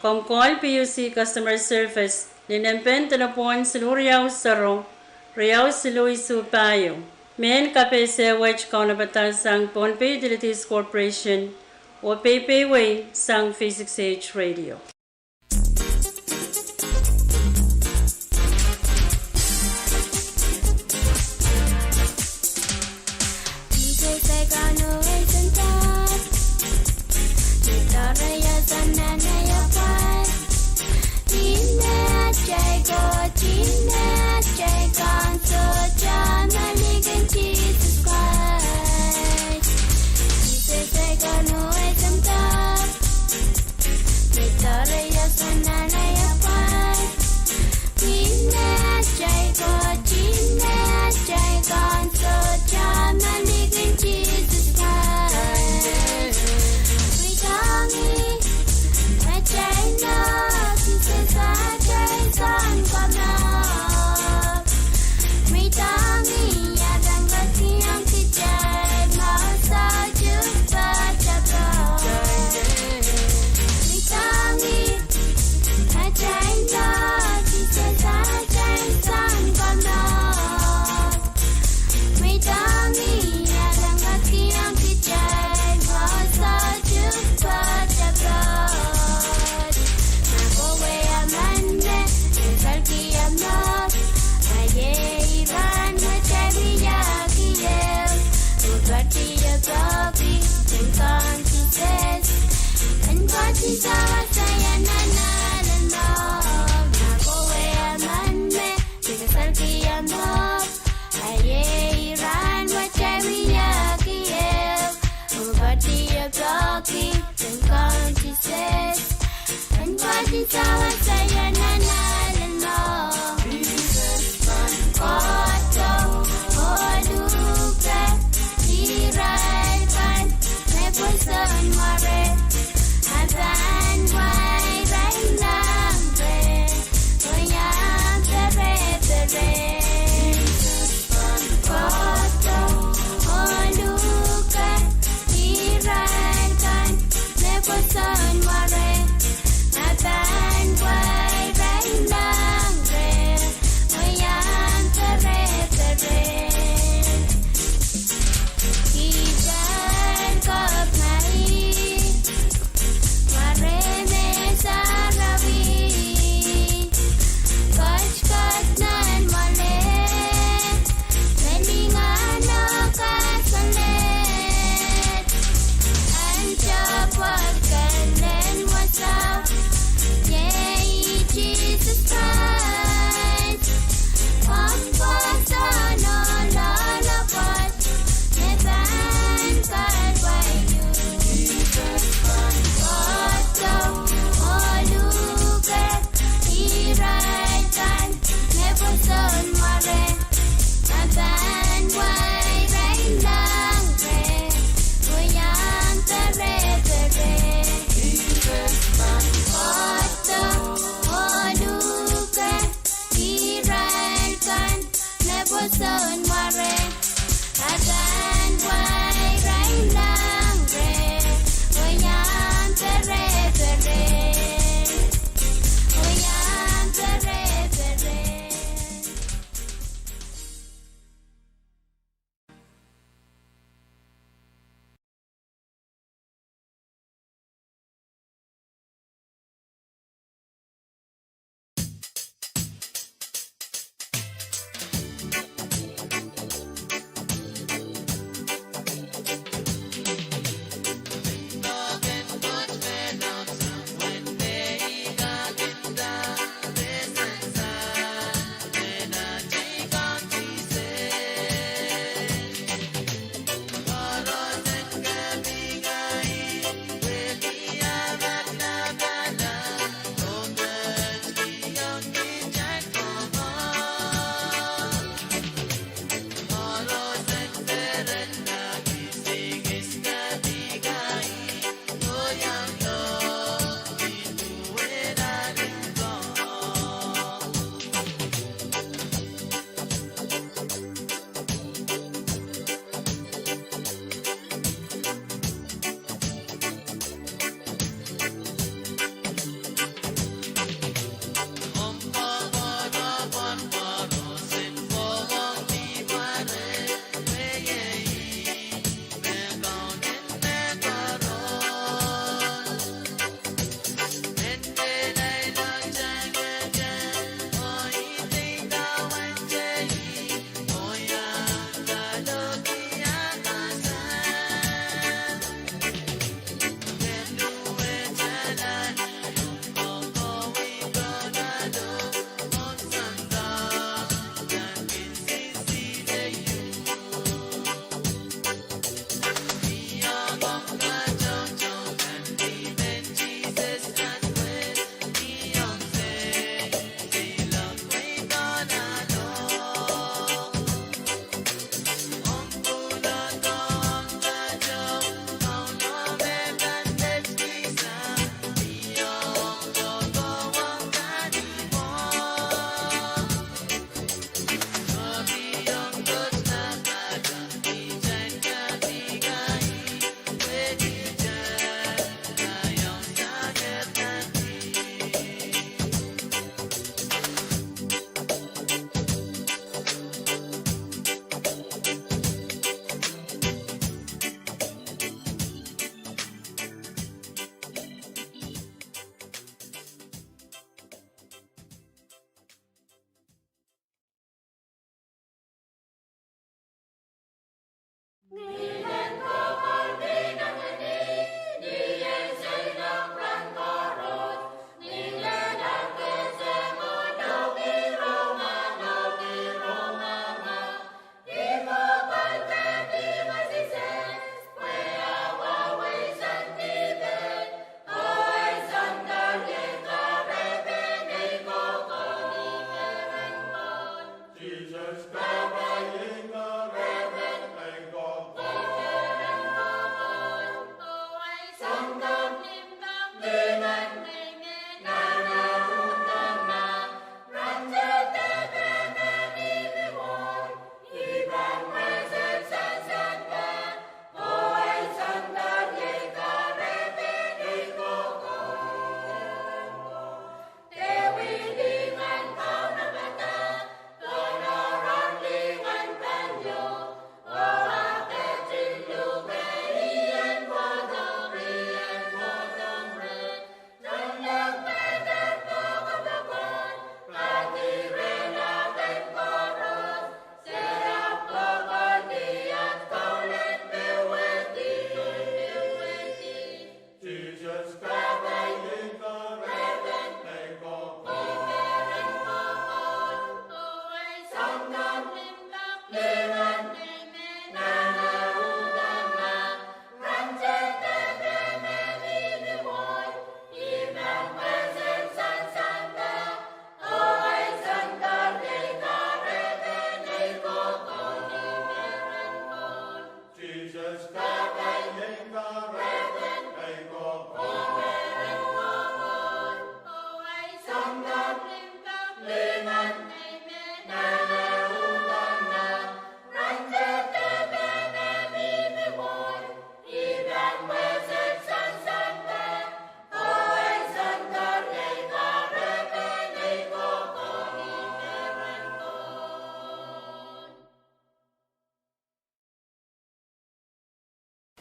komw call P U C Customer Service ni nempehn delepwohn siluh riau sero, riau siluh isuh pahieu. Mehn kapehse wet kaunopada sang Pohnpei Utilities Corporation, oh peipehiong sang V six H Radio.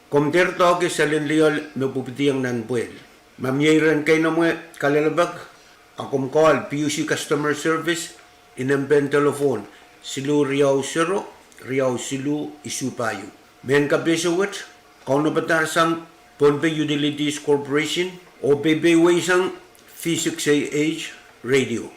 Komw dehr doahke selin lioal me pwupwidiong nan pwehl. Ma mie iren keinemwe kalelapak, a komw call P U C Customer Service, inempehn telephone siluh riau sero, riau siluh isuh pahieu. Mehn kapehse wet, kaunopada sang Pohnpei Utilities Corporation, oh peipeieisang V six A H radio.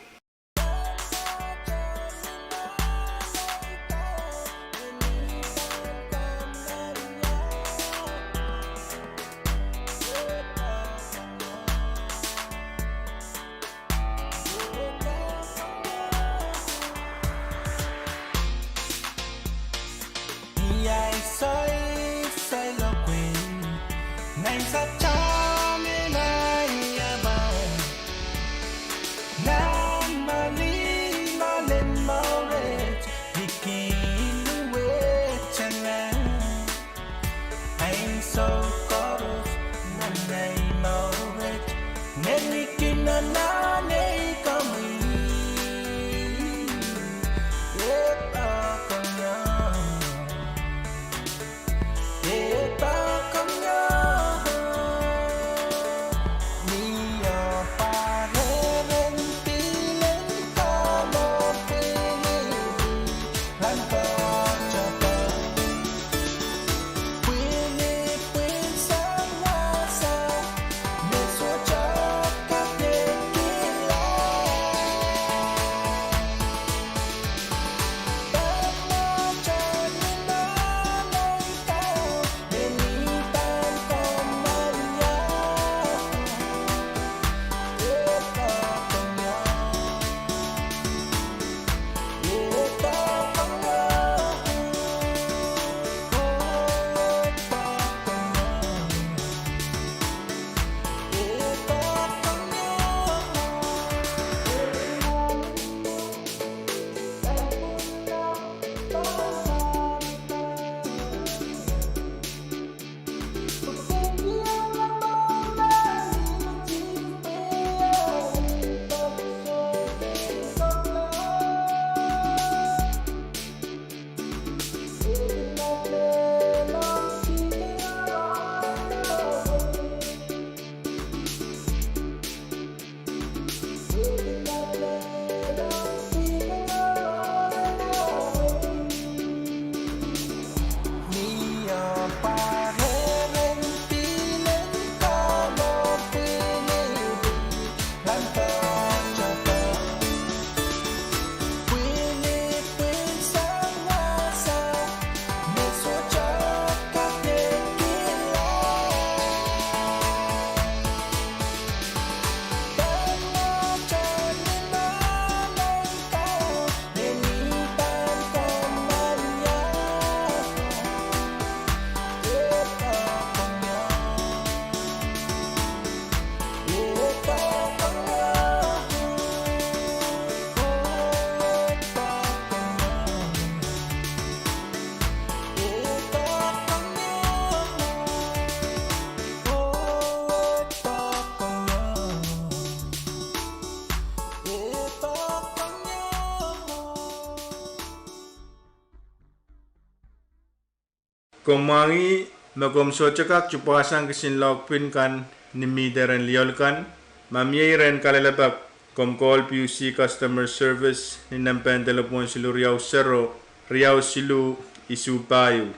Komw mwahngih me komw sohte kak tupwasang kisin lohkpin kan ni mihte rehn lioal kan. Ma mie iren kalelapak, komw call P U C Customer Service ni nempehn telephone siluh riau sero, riau siluh isuh pahieu.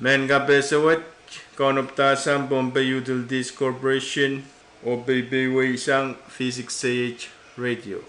Mehn kapehse wet, kaunopada sang Pohnpei Utilities Corporation, oh peipeieisang V six A H radio.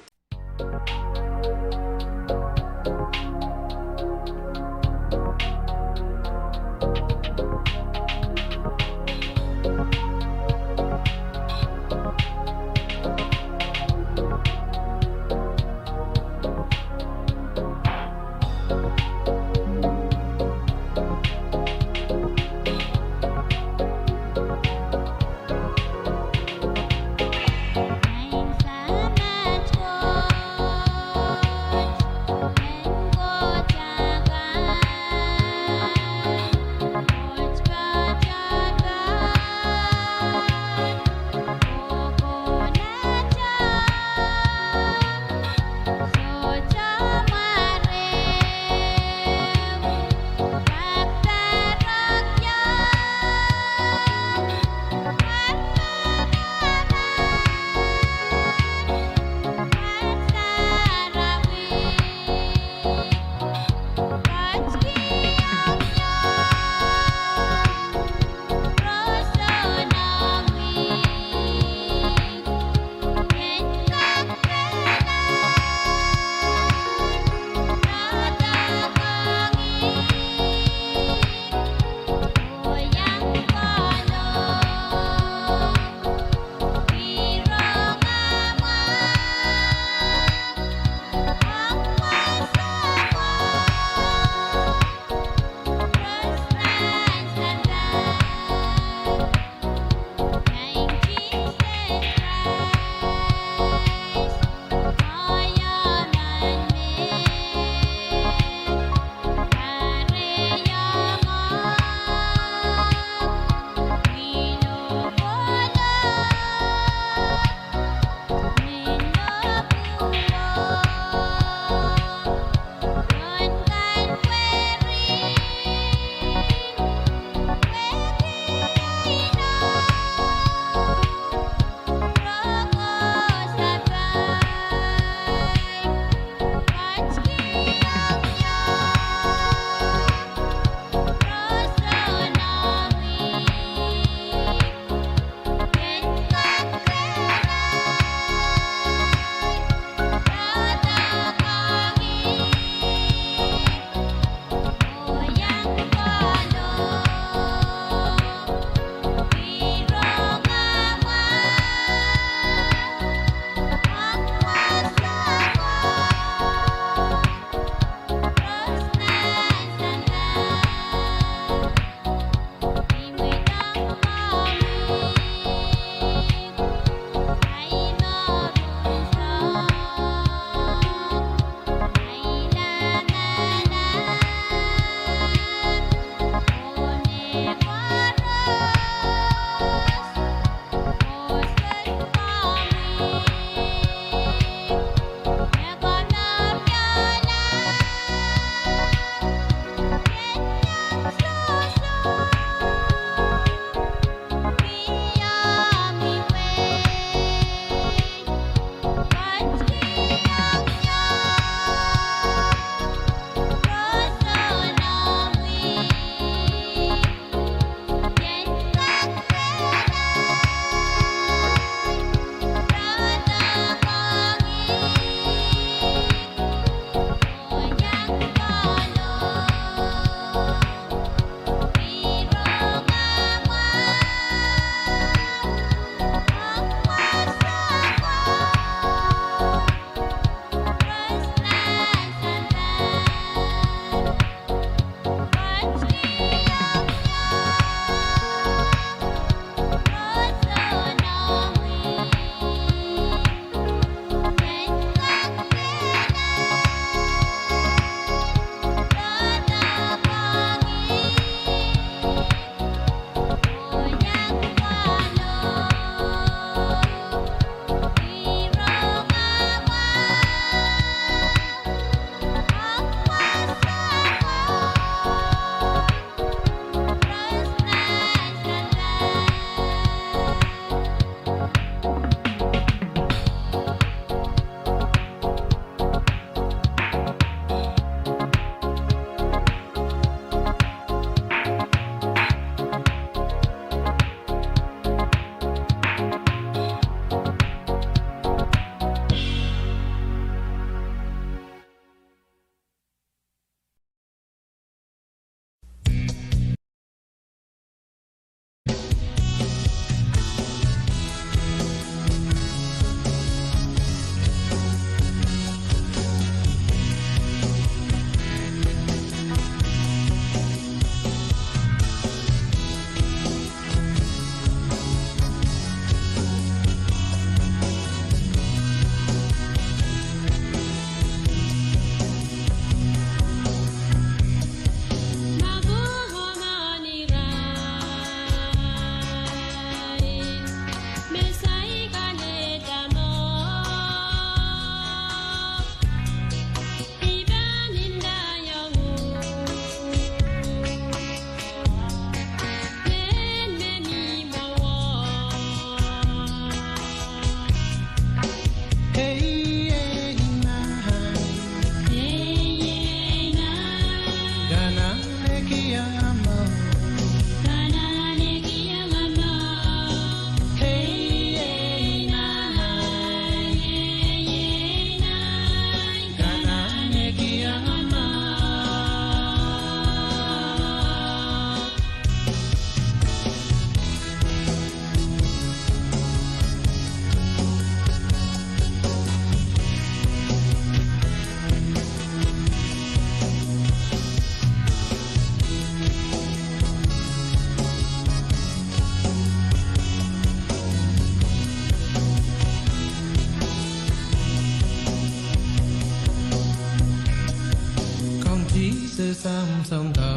Samsonga.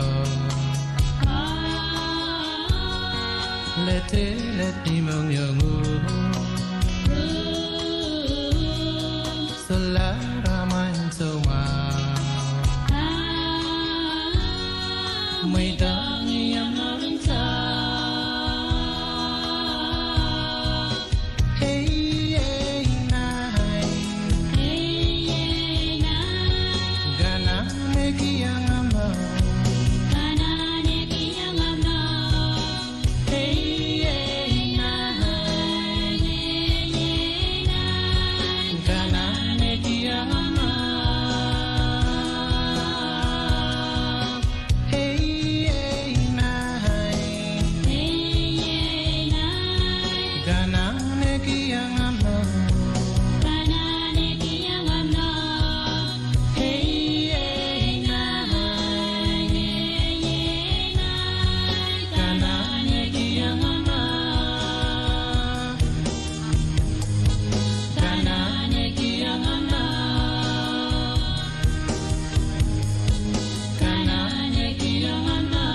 Lete leti mong yongu. Solara main soma. Mweidong iang morinta. Ei, ei, nai. Ei, ei, nai. Kanahn ekiong amwo. Kanahn ekiong amwo. Ei, ei, nai. Ei, ei, nai. Kanahn ekiong amwo. Ei, ei, nai. Ei, ei, nai. Kanahn ekiong amwo. Kanahn ekiong amwo. Ei, ei, nai. Ei, ei, nai. Kanahn ekiong amwo. Kanahn ekiong amwo. Kanahn ekiong amwo.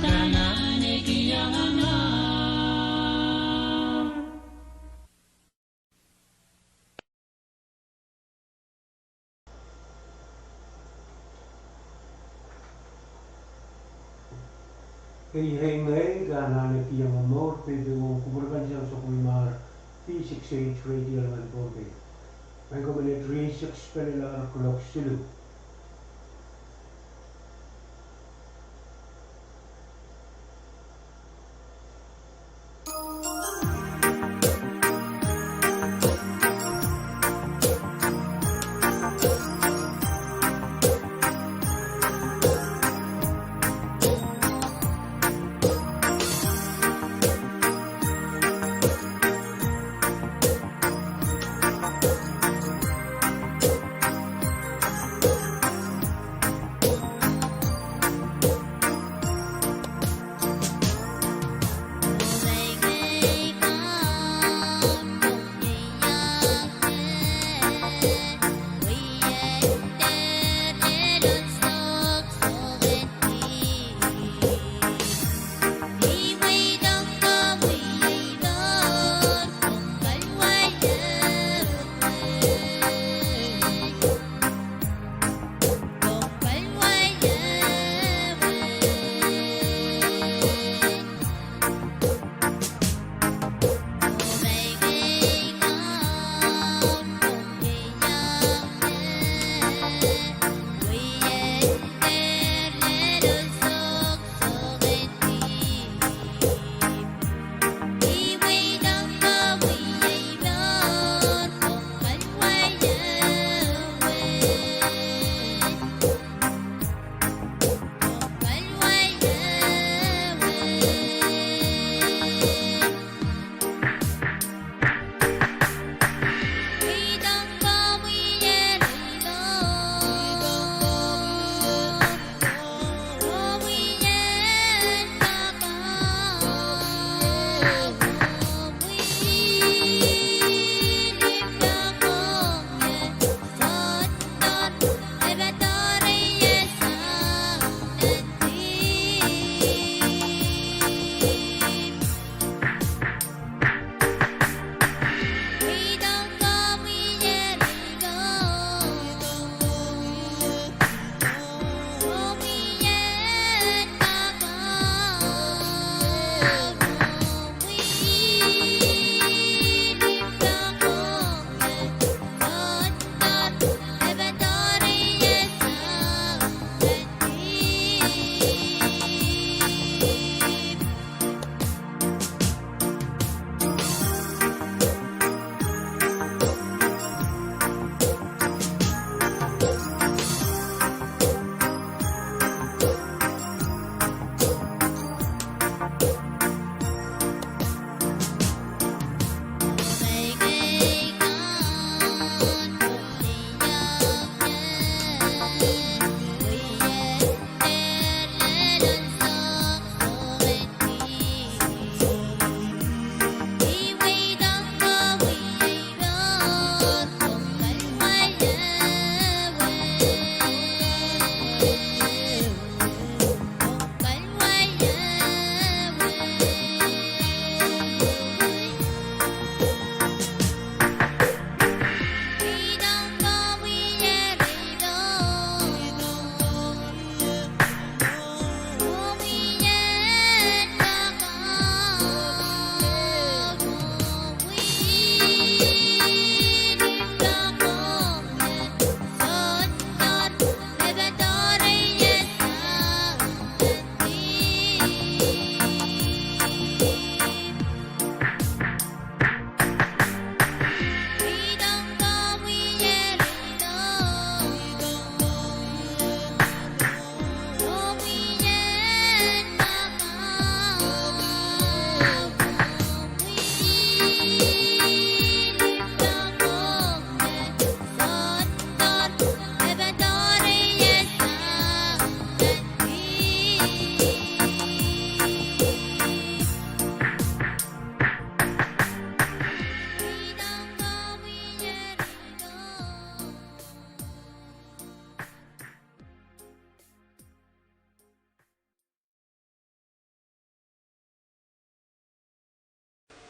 Kanahn ekiong amwo. Ei, ei, ngehi, kanahn ekiong amwo, peipe ong kupwur kan sang Sokuimar V six eight Radio Leman Pohnpei. Maing ko, minit rieisek spelelahr kuloak siluh.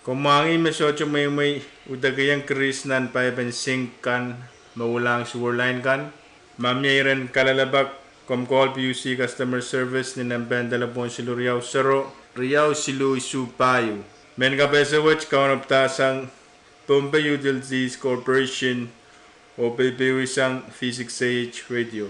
Komw mwahngih me sohte mweimwei udekiong grease nan paipen sink kan me ulahng sewer line kan? Ma mie iren kalelapak, komw call P U C Customer Service ni nempehn delepwohn siluh riau sero, riau siluh isuh pahieu. Mehn kapehse wet kaunopada sang Pohnpei Utilities Corporation oh peipeisang V six A H Radio.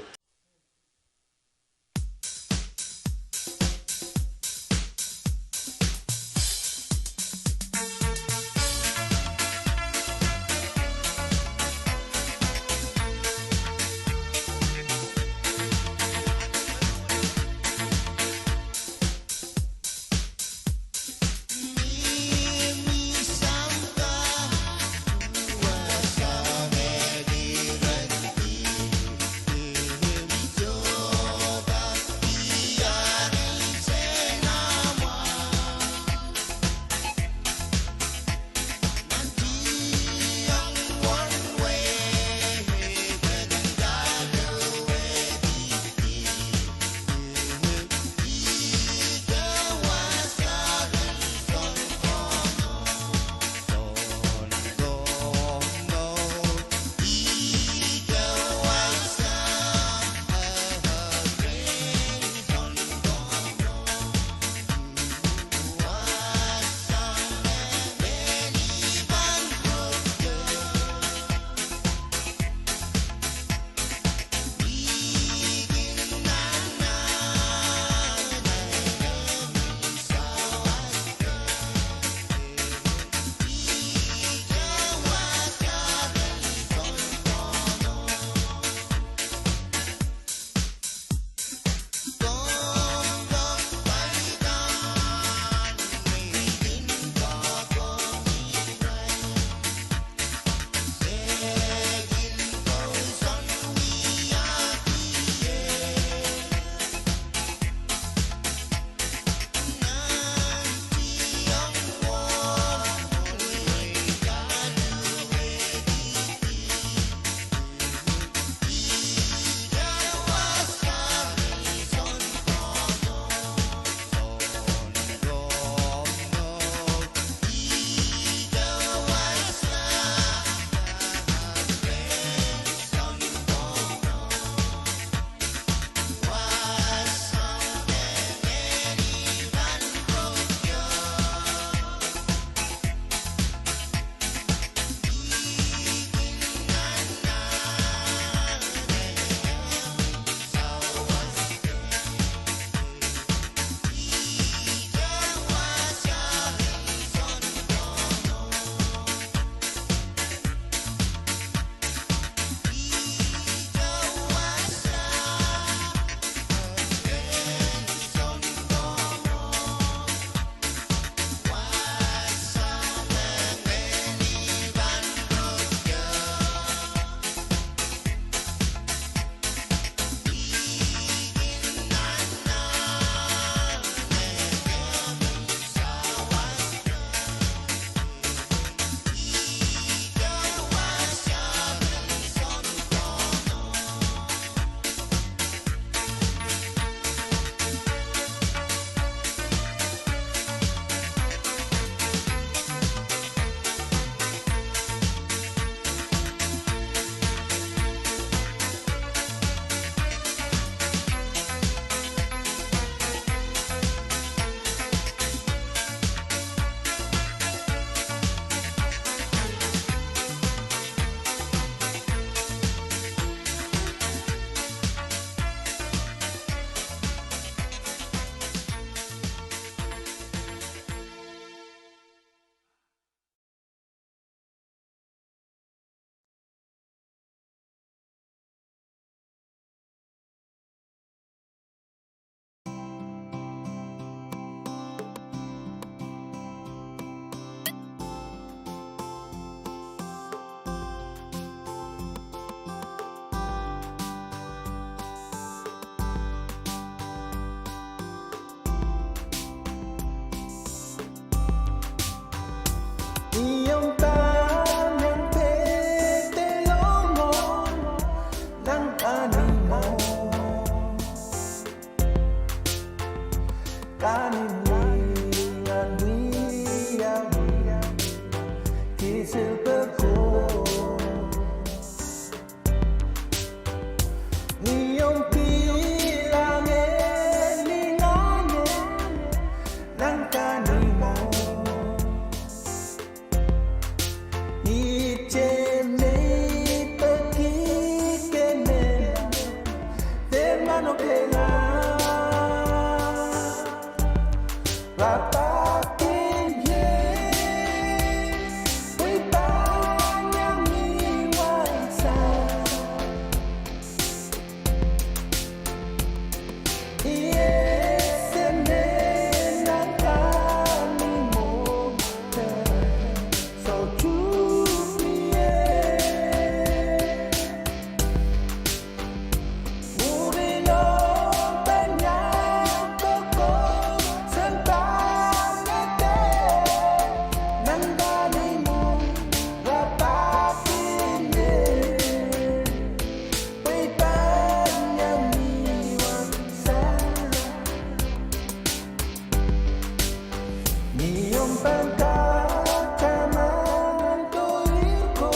Pahn kak taman koir ko,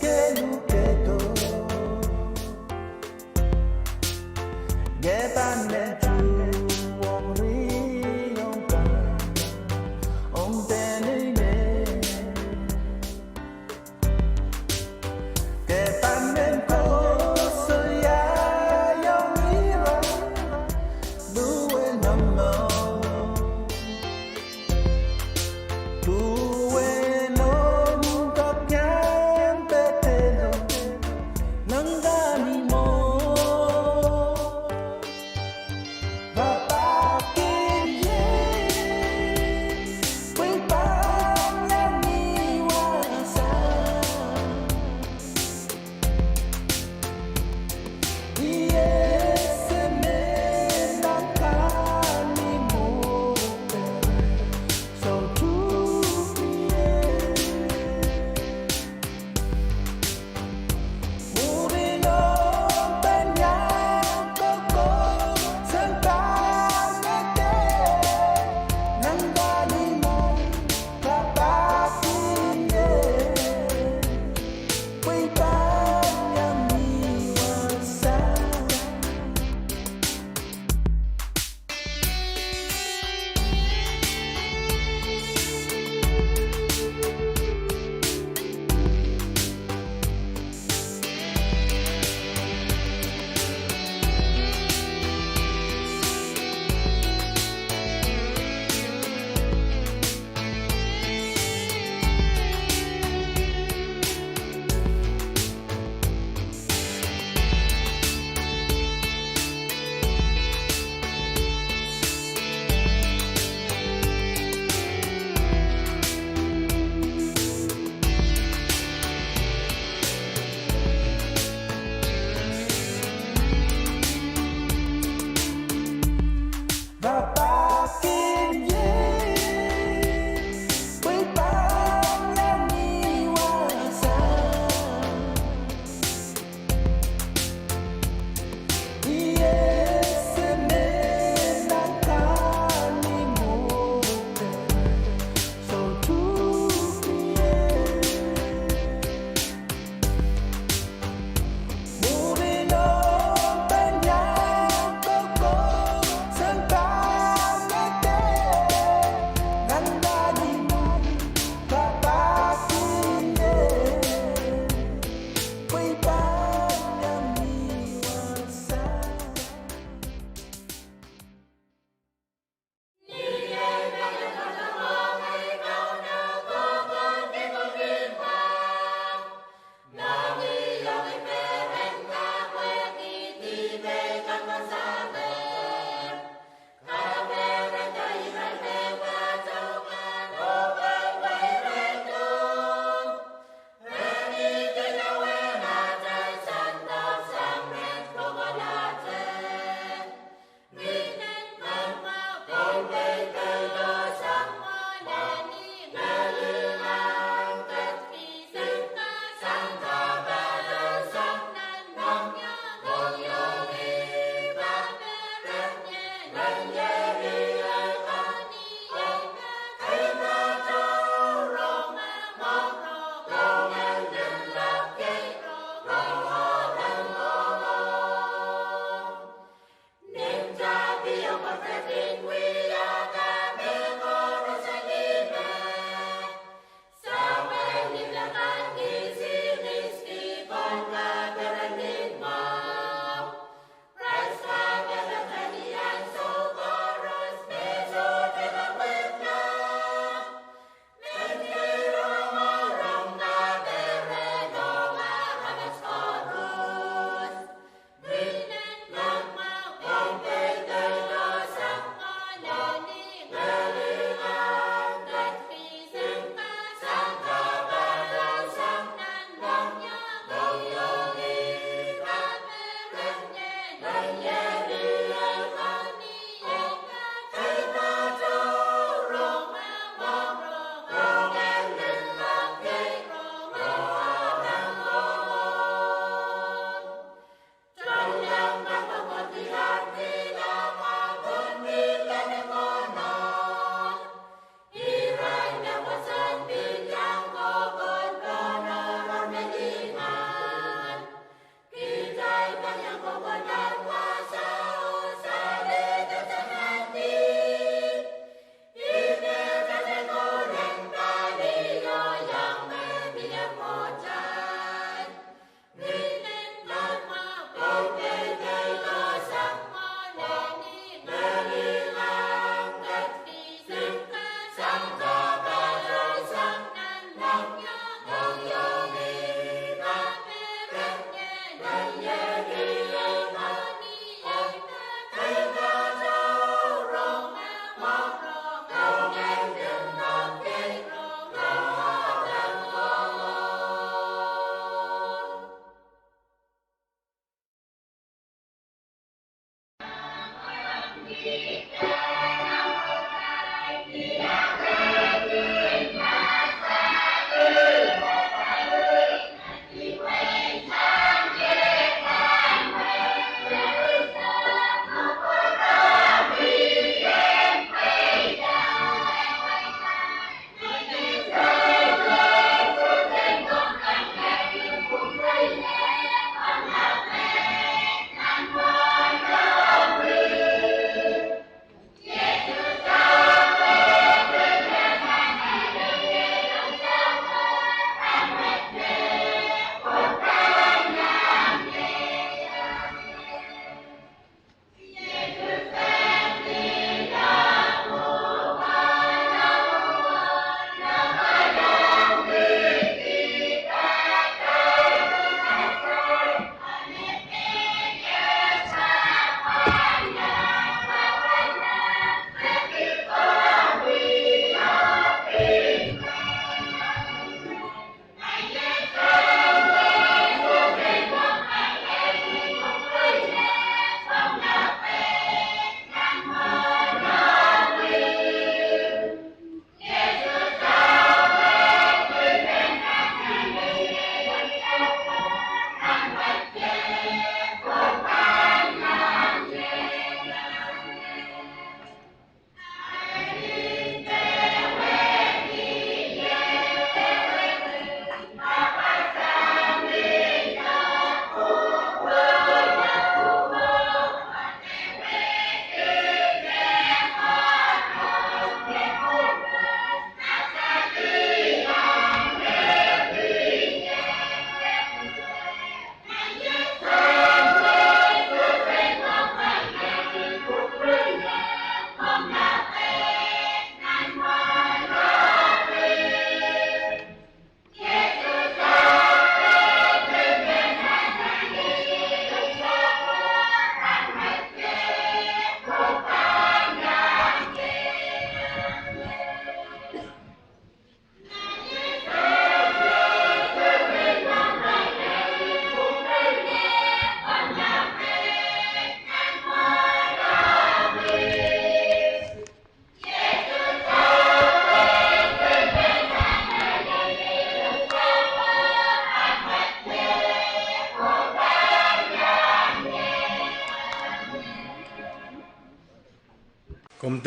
keluhkehdo. Ke pahn men tuhwong riong kan, ong peneinei. Ke pahn men koasoiaiong ira, duwen omw mour.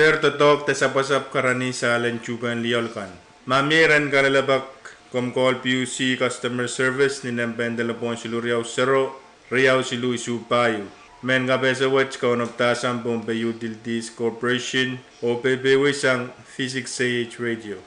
Dehr doadoahk de sapwasapw karanih sahl en tuhpehn lioal kan. Ma mie rehn kalelapak, komw call PUC customer service ni nempehn delepwohn siluh riau sero, riau siluh isuh pahieu. Mehn kapehse wet kaunop dahsang Pohnpei Utilities Corporation, oh peipeiewi sang V six K H radio.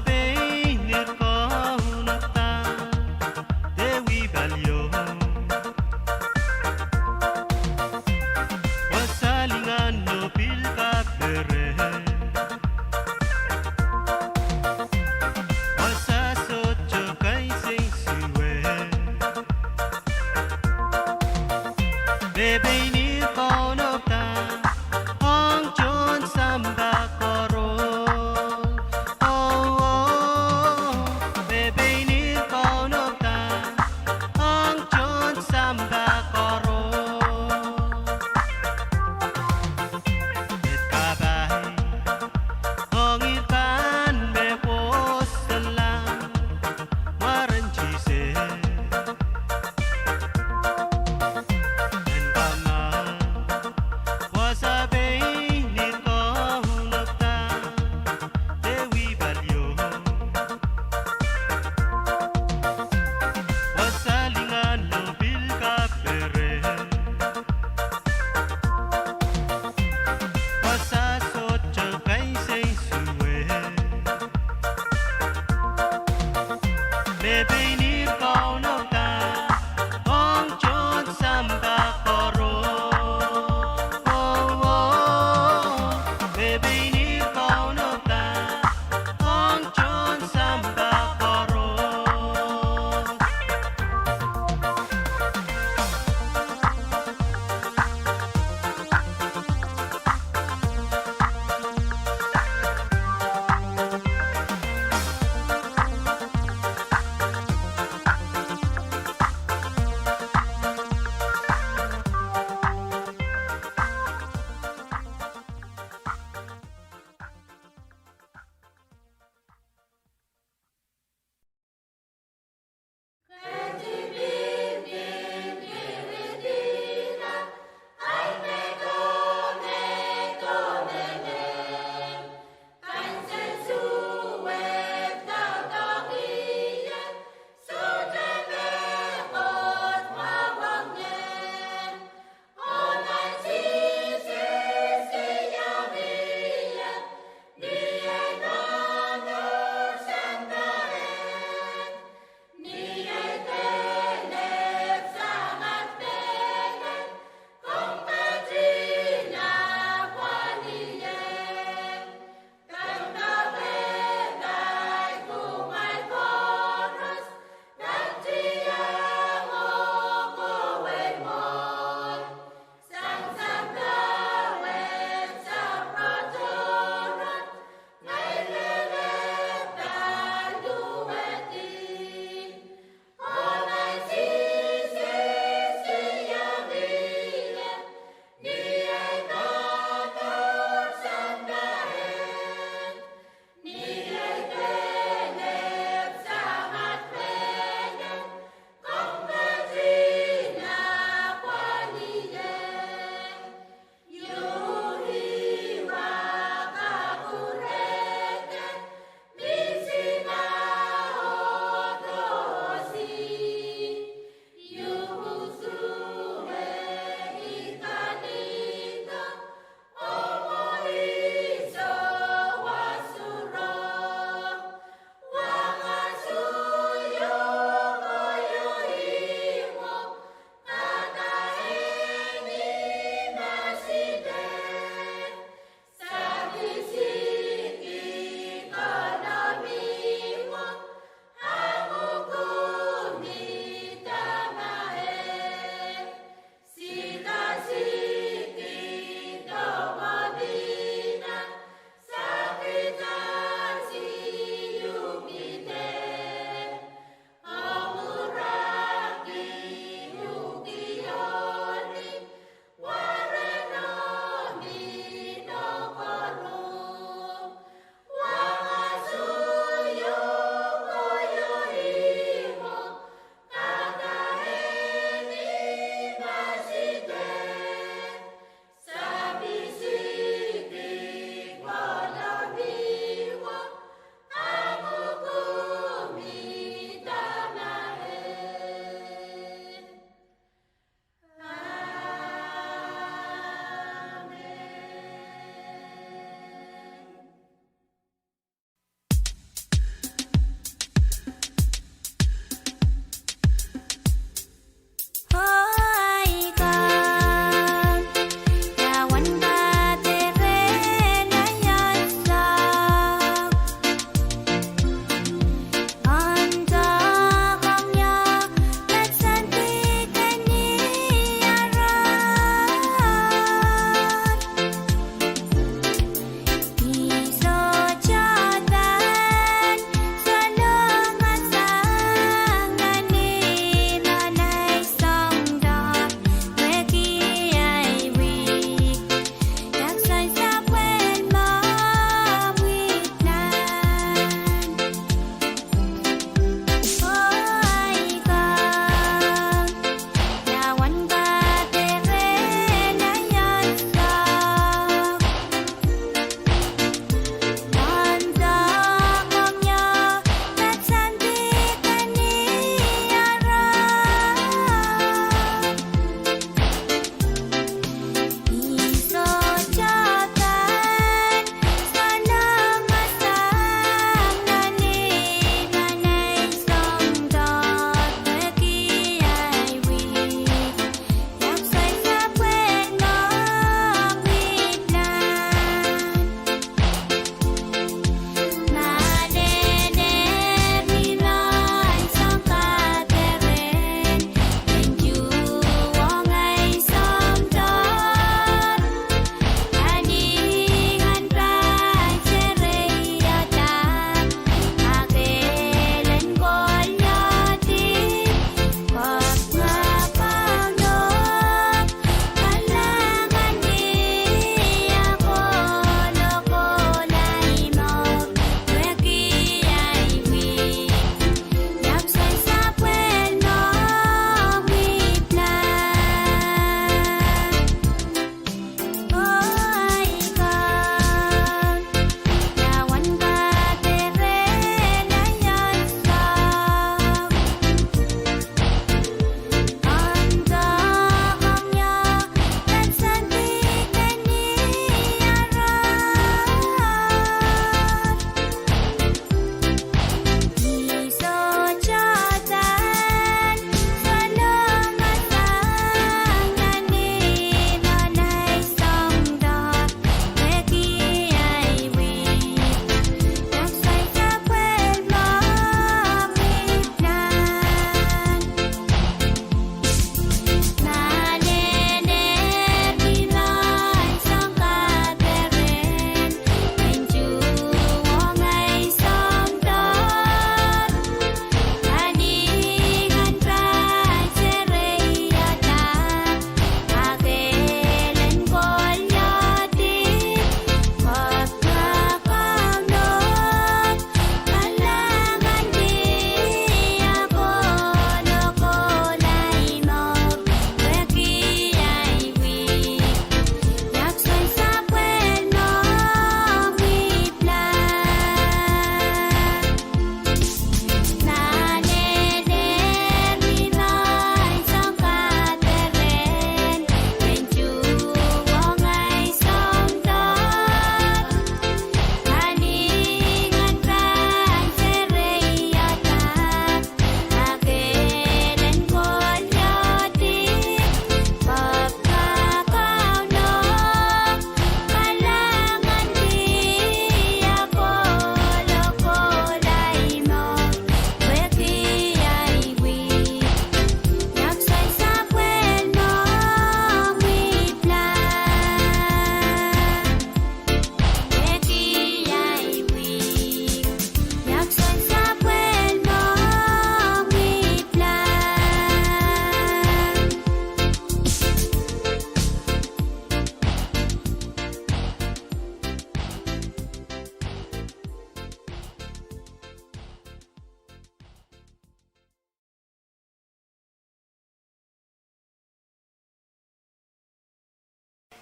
Pein ir kaunop da, dewi palio. Wasa lingan oh pil kapere. Wasa sohte kaisehn suwe. Me pein ir kaunop da, ong tohn sampah koaros. Oh, oh, me pein ir kaunop da, ong tohn sampah koaros. Met kapai, ong ir pahn me pwoson la, mwaren Sises. En kama, wasa pein ir kaunop da, dewi palio. Wasa lingan oh pil kapere. Wasa sohte kaisehn suwe. Me pein ir kaunop da, ong tohn sampah koaros. Oh, oh, me pein ir kaunop da, ong tohn sampah koaros.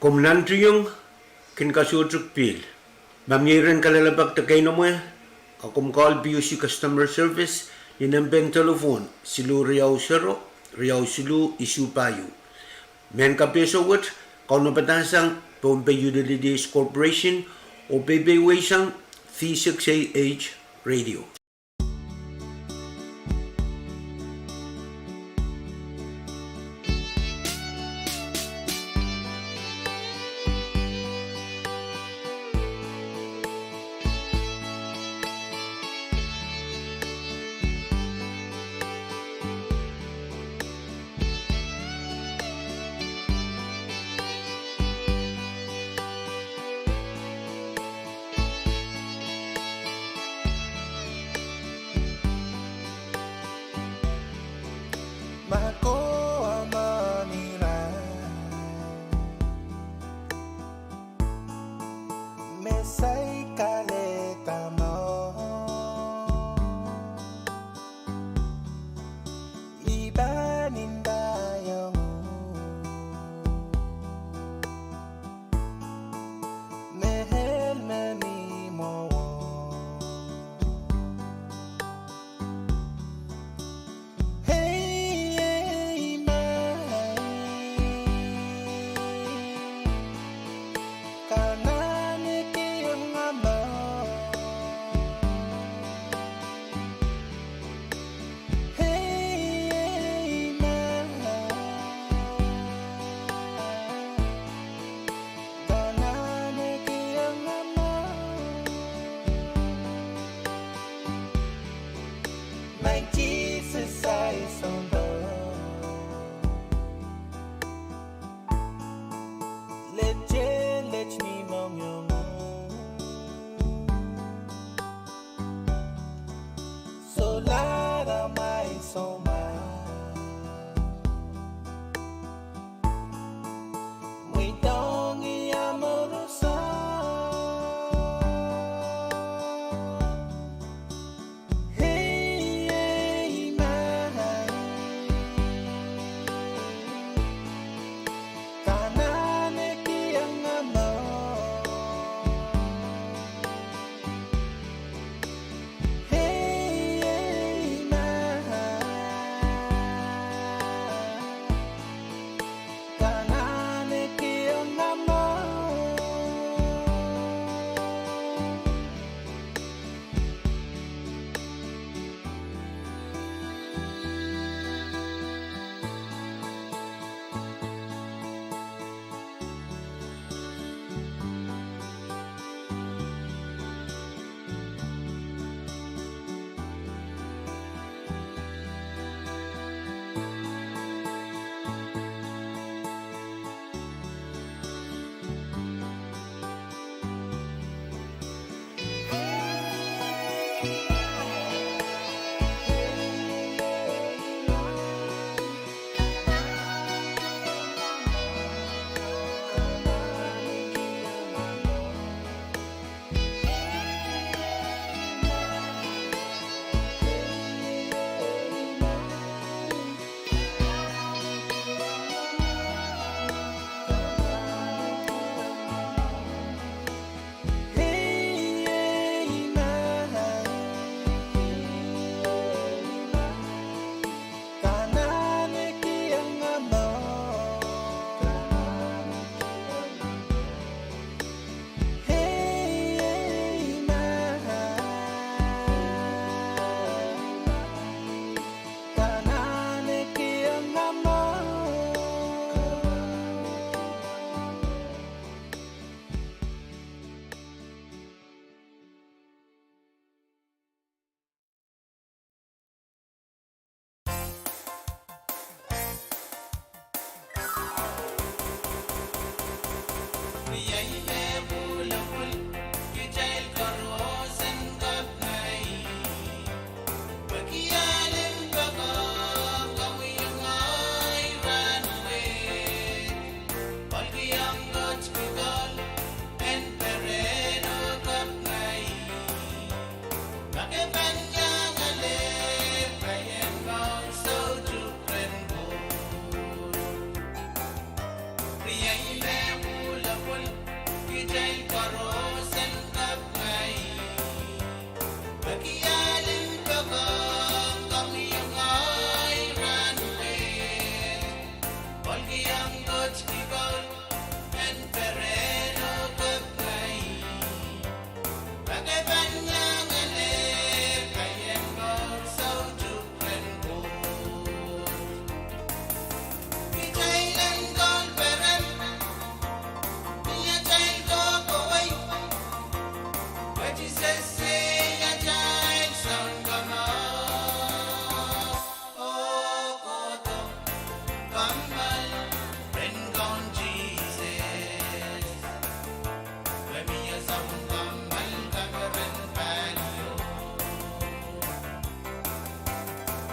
Komw nantihong kin kasohte pihl. Ma mie iren kalelapak de keinemwe, a komw call P U C Customer Service ni nempehn telephone siluh riau sero, riau siluh isuh pahieu. Mehn kapehse wet kaunopada sang Pohnpei Utilities Corporation oh peipeisang V six A H Radio.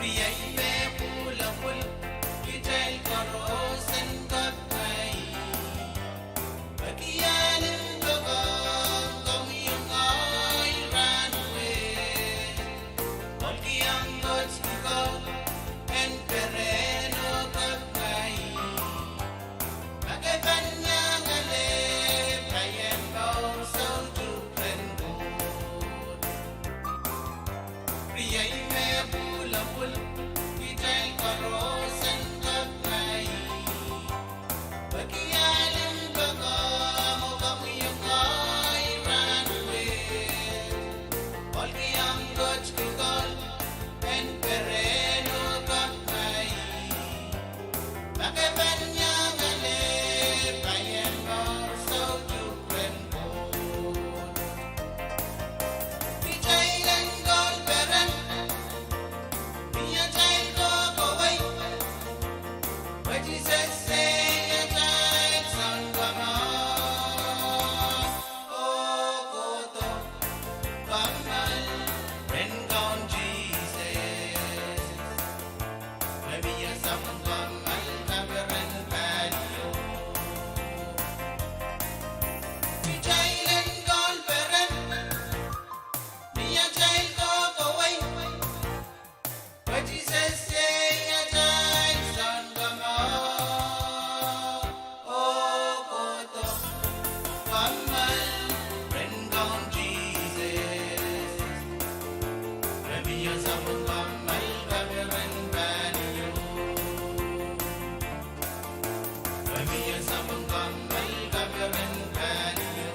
Riei me pwulopwul, kitail koaros en kak ngehi. Peki ahl en poakohng komwi oh ngehi rahnwet. Ohlki ahmw Koht Koht en perehn oh kak ngehi. Ma ke pahn iang ale, pahn iang mour soutuk rehn Koht. Riei me pwulopwul, kitail koaros en kak ngehi. Peki ahl en poakohng komwi oh ngehi rahnwet. Ohlki ahmw Koht Koht en perehn oh kak ngehi. Ma ke pahn iang ale, pahn iang mour soutuk rehn Koht. Kitail en kohl peren, mie atail kohkohwei, pwe Sises iei atail Sounkomour. Oh kohdo, kommoal rehn Kaun Sises. Pwe mie soangen kommoal kaperen palio. Kitail en kohl peren, mie atail kohkohwei, pwe Sises iei atail Sounkomour. Oh kohdo, kommoal rehn Kaun Sises. Pwe mie soangen kommoal kaperen palio. Pwe mie soangen kommoal kaperen palio.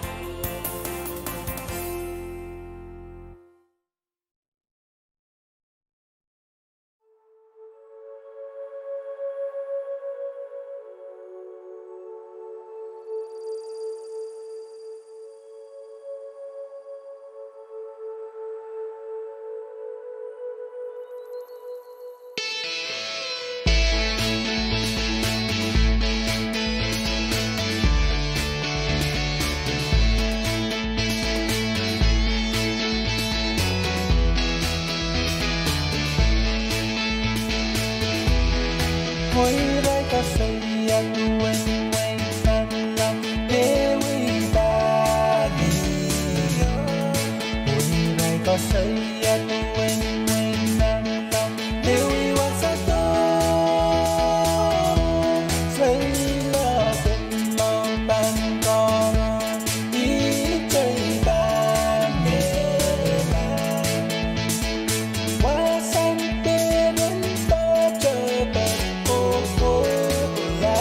Irail koasoia duwen wehin Nanleng, ewi pahn io? Irail koasoia duwen wehin Nanleng, ewi wasa doh? Seiloak en mour pahn koaros, irail pahn mehla. Wasahn peren patohdo kohkohla.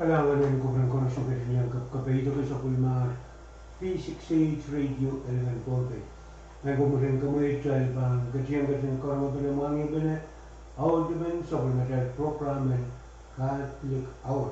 Kalahngan en kupwuren koaros me ketin iang kap- kapaiada sapwellimatail V six eight Radio Eleven Pohnpei. Maing ko, mwurin kamweital pahn ketin iang ketin karonge, mwangih pene audiomen sapwellimatail program en Catholic Hour.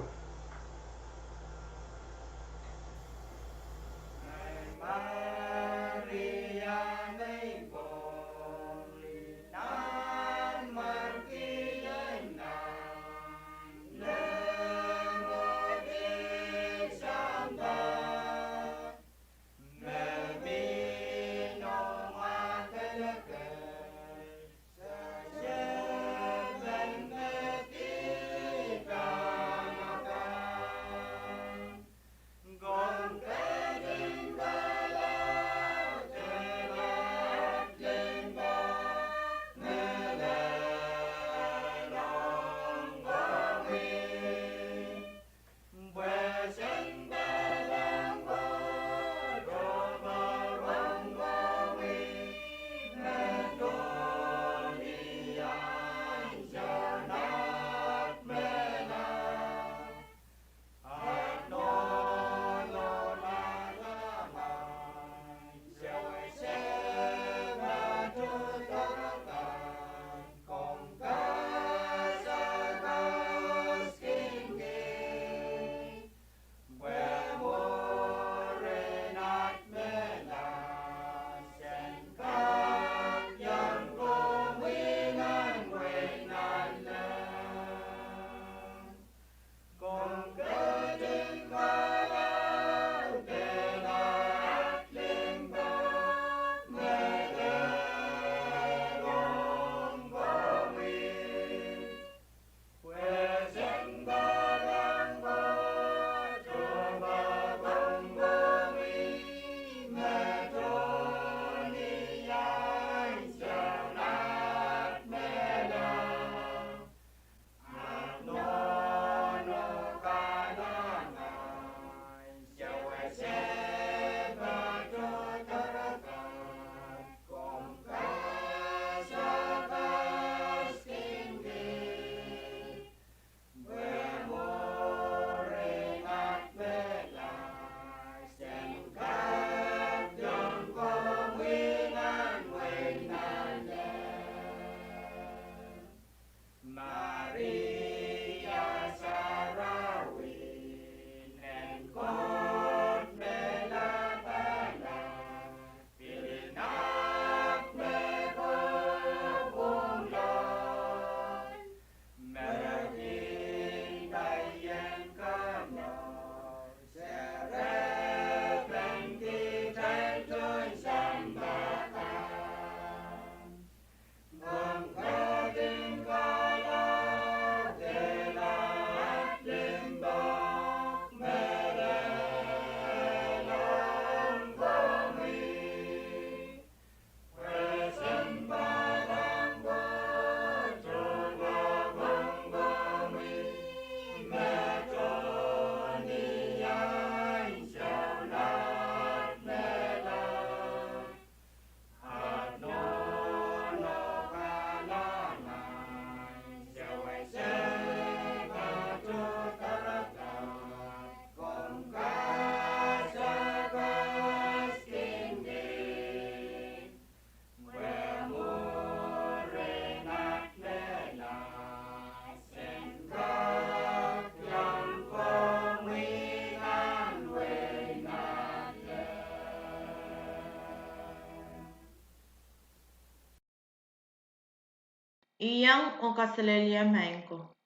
Iang oh kaselehlie maing ko.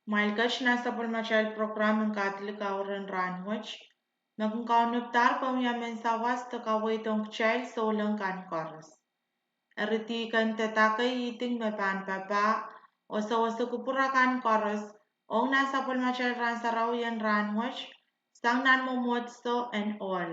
Kumwail ket nan sapwellimatail program en Catholic Hour en rahnwet, me kin kaunopadahr komwi emen sawas de kaweid ong kitail souleng kan koaros. Eri dihken dehde kei iding me pahn papah oh sewese kupwur akan koaros ong nan sapwellimatail rahn sarawi en rahnwet, sang nan mwomwohdiso en ohl.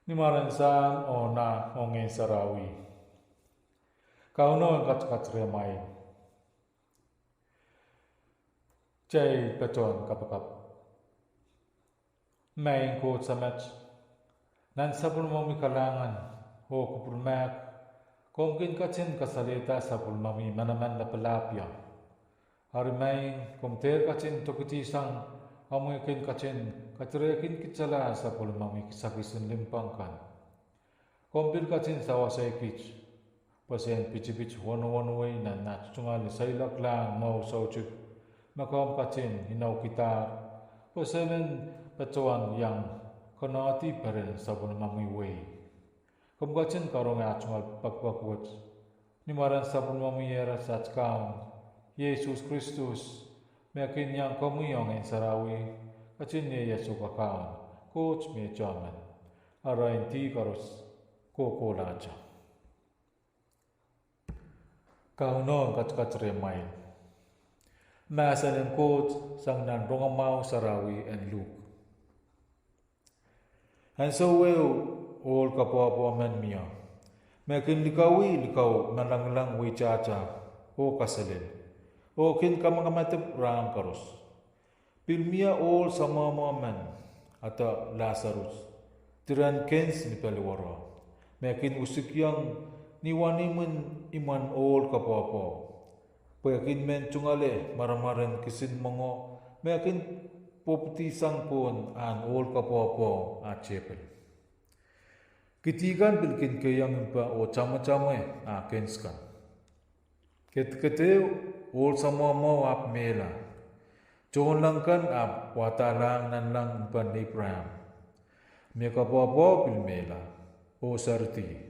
Ni mwaren Sahm oh Nah oh Ngehn Sarawi. Kauno en katakat rehmwail. Kitail patohwan kapakap. Maing Koht Samat, nan sapwellimomwi kalahngan oh kupwurmahk, komw kin ketin kasalehda sapwellimomwi manaman lapalahpie. Ari maing, komw dehr ketin tokedihsang omwi kin ketin kadirehkin kitala sapwellimomwi kisakis en limpoak kan. Komw pil ketin sawasai kit pwe se en pitipit wonowono wei nan nah tungoal ni seiloaklahng mour soutuk, me komw ketin inoukidahr pwe se men patohwan iang konohdi peren sapwellimomwi wei. Komw ketin karonge ah tungoal poakepoak wet. Ni mwaren sapwellimomwi Iehros at Kaun, Sises Kristus, me kin iang komwi oh Ngehn Sarawi, ketin ieias oh kakaun, Koht me tohnmen, arail dih koaros kohkohlahte. Kauno en katakat rehmwail. Mahsen en Koht sang nan Rongamwahu Sarawi en Luk. Ansou ehu ohl kapwopwo men mie, me kin likawih likou malanglang weitahta oh kaselel, oh kin kamakamadepe rahn koaros. Pil mie ohl samwamwahu men, ahdo Lasarus, diren Kens ni paliwaro, me kin wisikiong ni wenihmw en imwen ohl kapwopwo, pwe e kin men tungoale mwaremwaren kisin mwenge, me kin pwupwudihsang pohn ahn ohl kapwopwo ah tepil. Kidi kan pil kin keiong impe oh tamwetamwe ah kens kan. Kedkede, ohl samwamwahu ahpw mehla. Tohnleng kan ahpw wadahlahng nanleng impen Eipraam. Mie kapwopwo pil mehla oh seridi.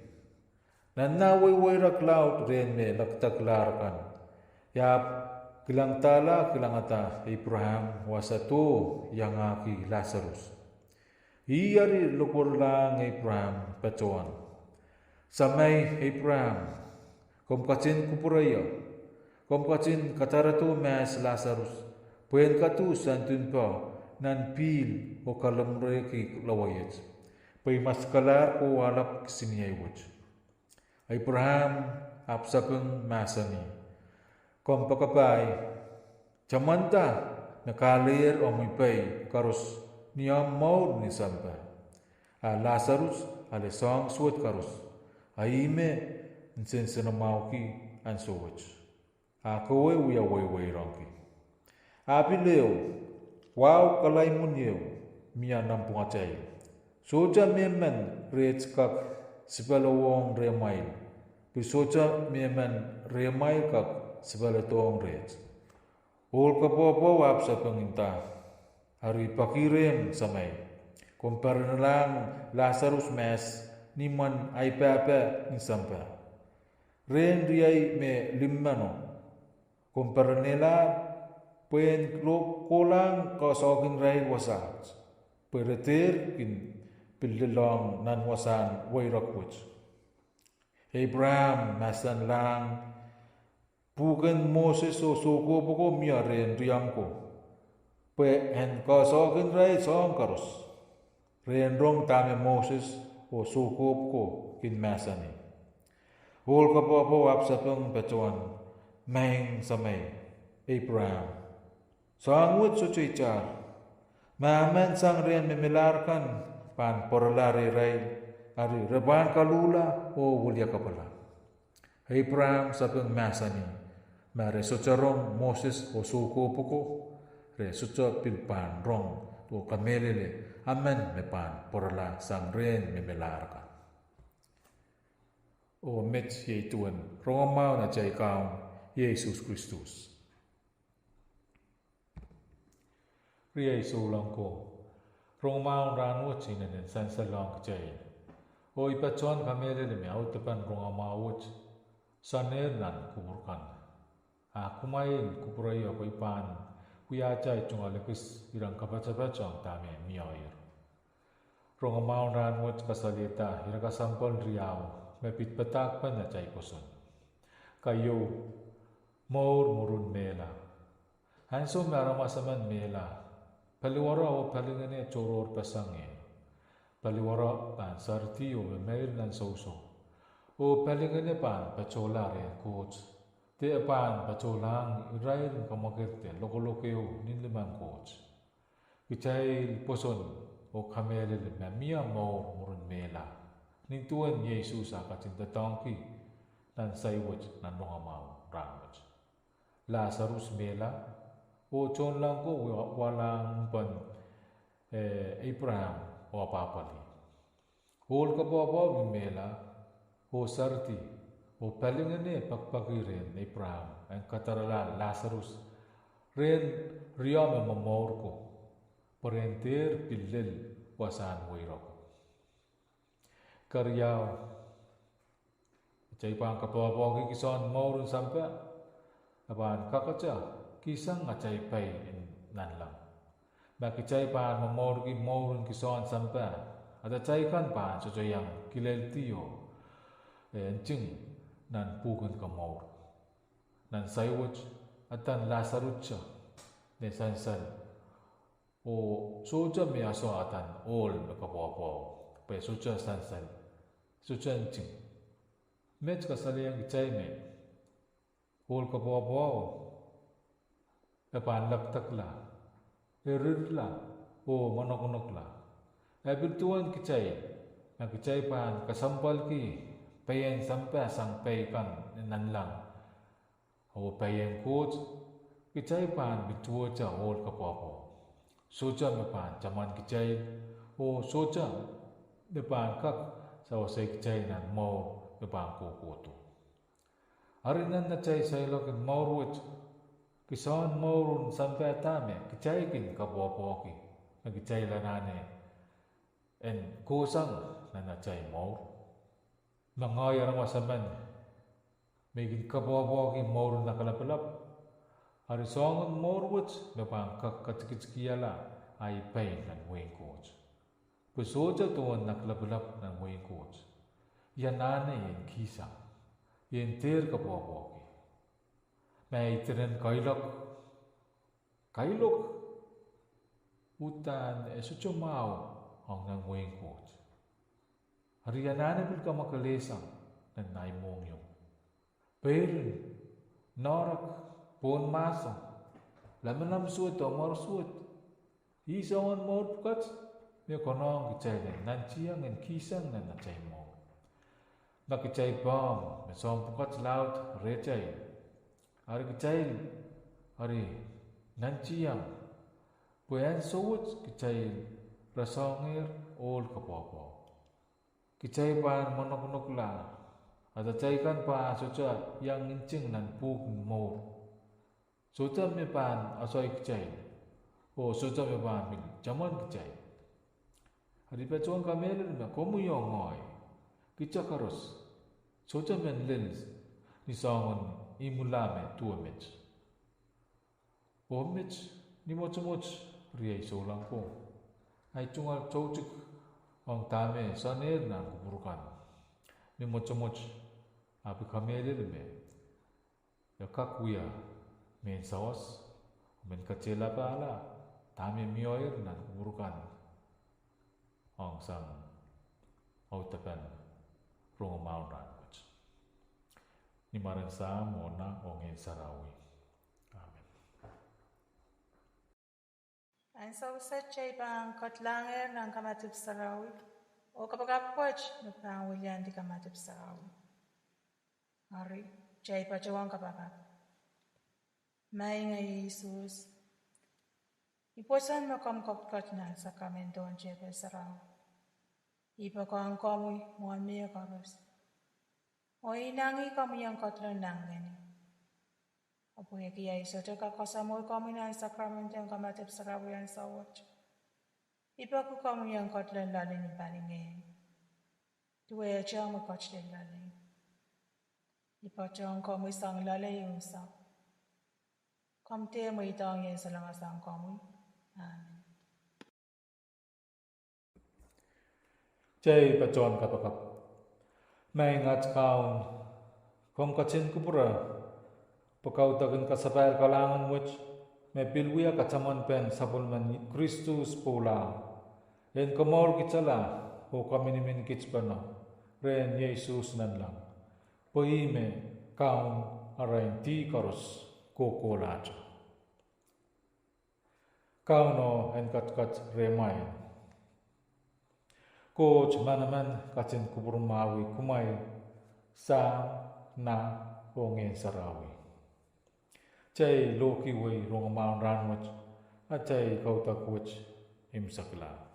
Nan nah weiweirek laud rehn me lekdaklahr kan, e ahpw kilangdahla kilangada Eipraam wasa doh iangahki Lasarus. Ih eri lokwerlahng Eipraam patohwan, Samei Eipraam, komw ketin kupwure ie, komw ketin kadarodo mahs Lasarus, pwe en kaduh sendin poh nan pihl oh kalemwurehki loalei, pwe I maskalahr kohwahla kisiniei wet. Eipraam ahpw sapeng mahsanih, Kompoakepahi, tamanda me kahlehier omwi pei koaros ni omw mour ni sampah. A Lasarus ale soahng suwed koaros, a ihme nsensenamwahuki ansou wet. A kowe wia weiweirongki. A pil ehu, wahu kalaimwun ieu mie nanpwungatail. Sohte mehmen reht kak sipeledohng rehmwail, pil sohte mehmen rehmwail kak sipeledohng reht. Ohl kapwopwo ahpw sapeng, Nda, eri peki rehmw, Samei, komw perenlahng Lasarus mahs ni imwen ahi pahpa ni sampah. Rehn riei me limpoak meno, komw perenlahng pwe en kohlahng kasohkin irail wasaht, pwe re dehr kin pil lelohng nan wasahn weirek wet. Eipraam mahsanlahng, Pwuhken Moses oh soukohp oko mie rehn riomw ko, pwe en kasohkin irail soahng koaros, re en rong dahme Moses oh soukohp ko kin mahsanih. Ohl kapwopwo ahpw sapeng patohwan, Maing Samei Eipraam, soahng wet sohte itar. Ma emen sang rehn me melahr kan pahn pwarala rehrail, eri re pahn kaluhla oh wiliakapwala. Eipraam sapeng mahsanih, Ma re sohte rong Moses oh soukohp oko, re sohte pil pahn rong oh kamehlele emen me pahn pwarala sang rehn me melahr kan. Oh met iei duwen rongamwahu en atail Kaun Sises Kristus. Riei souleng ko, rongamwahu en rahnwet inenen sansalohng kitail. Oh I patohwan kamehlele me audepen rongamwahu wet soanehr nan kupwur kan. A kumwail en kupwure ie pwe I pahn wiahda ahi tungoal ekis iren kapatapat ong dahme mie. Rongamwahu en rahnwet kasalehda ire kesempwal riau me pid padahkpen atail pwoson. Keieu, mour mwurin mehla. Ansou me aramas emen mehla, paliwaro oh palingehne tohrohrpeseng ie. Paliwaro pahn seridi oh memeir nan sousou, oh palingehno pahn patohla rehn Koht, de e pahn patohlahng irair en kamwakid de lokolok ehu nin limen Koht. Kitail pwoson oh kamehlele me mie mour mwurin mehla, nin duwen Sises ah ketin doadoahngki nan saiwet nan rongamwahu rahnwet. Lasarus mehla, oh tohnleng ko walahng mpon, eh, Abraham oh apwahpwalih. Ohl kapwapwao me mehla, oh seridi, oh palingehno pekipeki rehn Abraham en kadarala Lasarus rehn riau me momour ko, pwe rehn dehr pil lel wasahn weiroko. Keriau, kitail pahn kapwapwahki kihsehn mour en sampah, e pahn kakete kihsang atail pai en nanleng. Ma kitail pahn momourki mour en kihsehn sampah, adatail kan pahn sohte iang kileldi oh, eh, nting nan pwuhken komour. Nan saiwet, adan Lasarus te me sansal, oh sohte me aso adan ohl me kapwapwao, pwe sohte sansal, sohte nting. Met kasalehiong kitail me ohl kapwapwao e pahn lekdekla, e rirla, oh mwonokonokla. E pil duwen kitail, ma kitail pahn kesempwalki peien sampah sang pai kan en nanleng oh peien Koht, kitail pahn pil duwehte ohl kapwapwao. Sohte me pahn taman kitail, oh sohte me pahn kak sewese kitail nan mour me pahn kohkohdo. Eri nan atail seiloak en mour wet, kihsehn mour en sampah dahme kitail kin kapwapwahki me kitail anahne en kohsang nan atail mour? Ma ngehi aramas emen me I kin kapwapwahki mour en Nakalapalap, eri soangen mour wet me pahn kak katikitikihala ahi pai nan wehin Koht. Pwe sohte duwen Nakalapalap nan wehin Koht. I anahne I en kihsang, I en dehr kapwapwahki. Ma I diren kailok, kailok uhdahn e sohte mwahu ong nan wehin Koht. Eri I anahne pil kamwakelehsang nan ahi mohngiong. Peirin, noahrok, pohn mahso, lamalam suwed oh mwoahr suwed, ih soangen mour pwukat me konehng kitail en nantihong en kihsang nan atail mour. Ma kitail pahn me soahng pwukat laud rehtail, eri kitail, eri nantihong, pwe ansou wet kitail rasehng ohl kapwapwao. Kitail pahn mwonokonokla, adatail kan pahn sohte iang nting nan pwuhken mour. Sohte me pahn asoai kitail, oh sohte me pahn pil taman kitail. Eri patohwan kamehlele me komwi oh ngehi, kitail koaros, sohte men lel ni soangen imwila me duwe met. Oh met, ni mwotomwot riei souleng ko, ahi tungoal toutik ong dahme soanehr nan kupwur kan. Ni mwotomwot, ahpw I kamehlele me e kak wia mehn sawas, oh men katehlapahla dahme mioir nan kupwur kan ong sang audepen rongamwahu rahnwet. Ni mwaren Sahm oh Nah oh Ngehn Sarawi. Amen. Ansou wet kitail pahn kedlahngehr nan kamadipw sarawi, oh kapakap wet me pahn wiliandi kamadipw sarawi. Eri, kitail patohwan kapakap. Maing Sises, I pwoson me komw ketiket nan sakramentohn tepel sarawi. I poakohng komwi mwohn mehkoaros, oh I inengieng komwi en ketilong nan ngeni. Oh pwehki ahi sohte kak kasamwoh komwi nan sakramentohn kamadipw sarawi ansou wet, I peki komwi en ketilong loalei ni palingehn. Duwehte omwi ketilong loalei. I patohng komwi sang loalei unsek. Komw dehr mweidohng ien salongasang komwi. Amen. Kitail patohwan kapakap. Maing at Kaun, komw ketin kupwure pwe kaudok en kasapahl kalahngan wet me pil wia katamanpen sapwellimen Kristus pwoula, en komour kitala oh kaminimin kitpene rehn Sises Nanleng, pwe ih me Kaun arail dih koaros kohkohlahte. Kauno en ketiket rehmwail. Koht manaman ketin kupwurmwahwih kumwail, Sahm, Nah, oh Ngehn Sarawi. Kitail lohkiwei rongamwahu en rahnwet, atail kaudok wet imwisekla.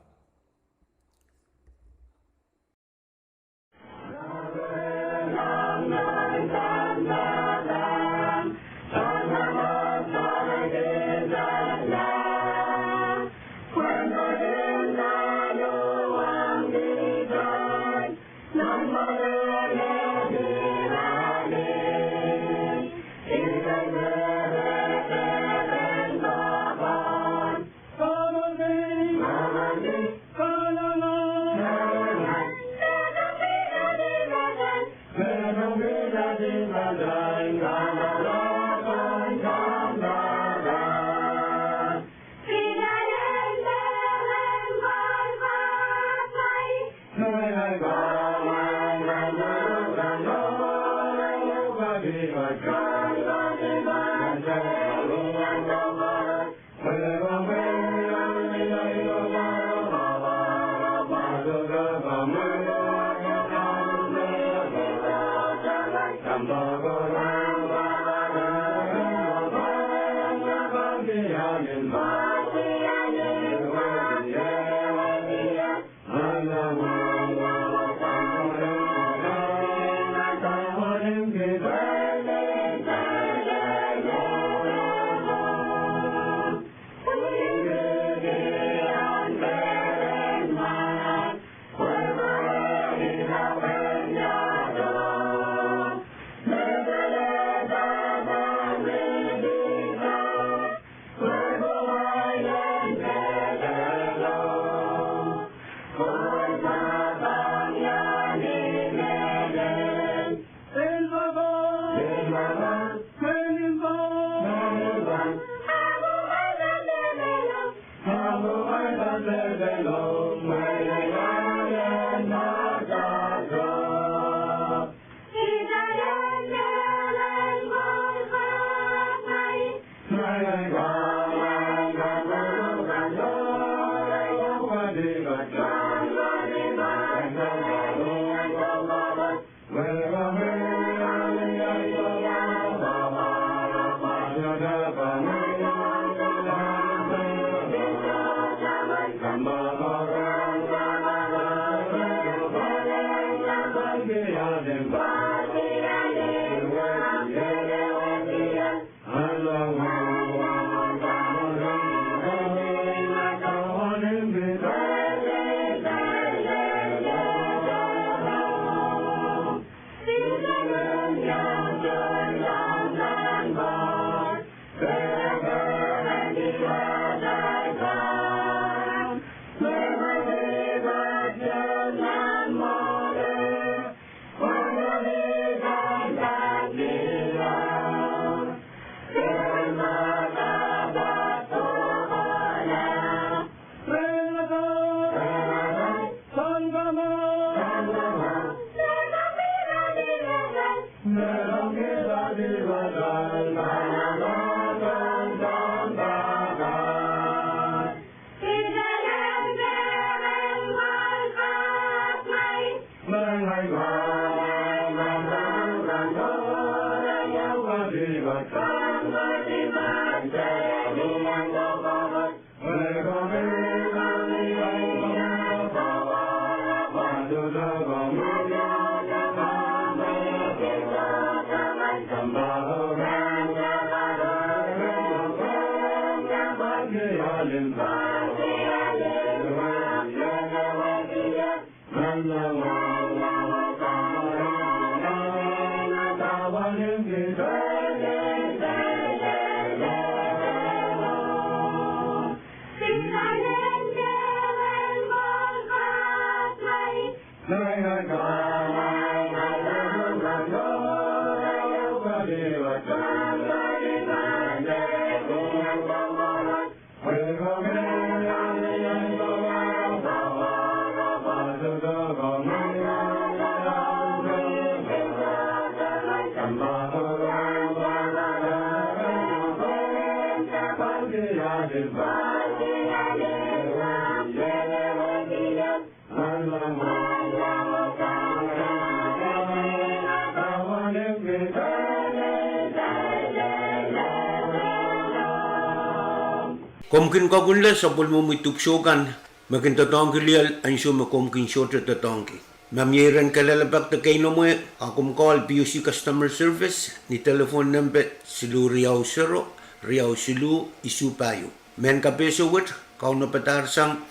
Komw kin kakunla sapwellimomwi dipwisou kan me kin doadoahngki lel ansou me komw kin sohte doadoahngki. Ma mie iren kalelapak de keinemwe, a komw call P U C Customer Service ni telephone nempe siluh riau sero, riau siluh isuh pahieu. Mehn kapehse wet kaunopadahr sang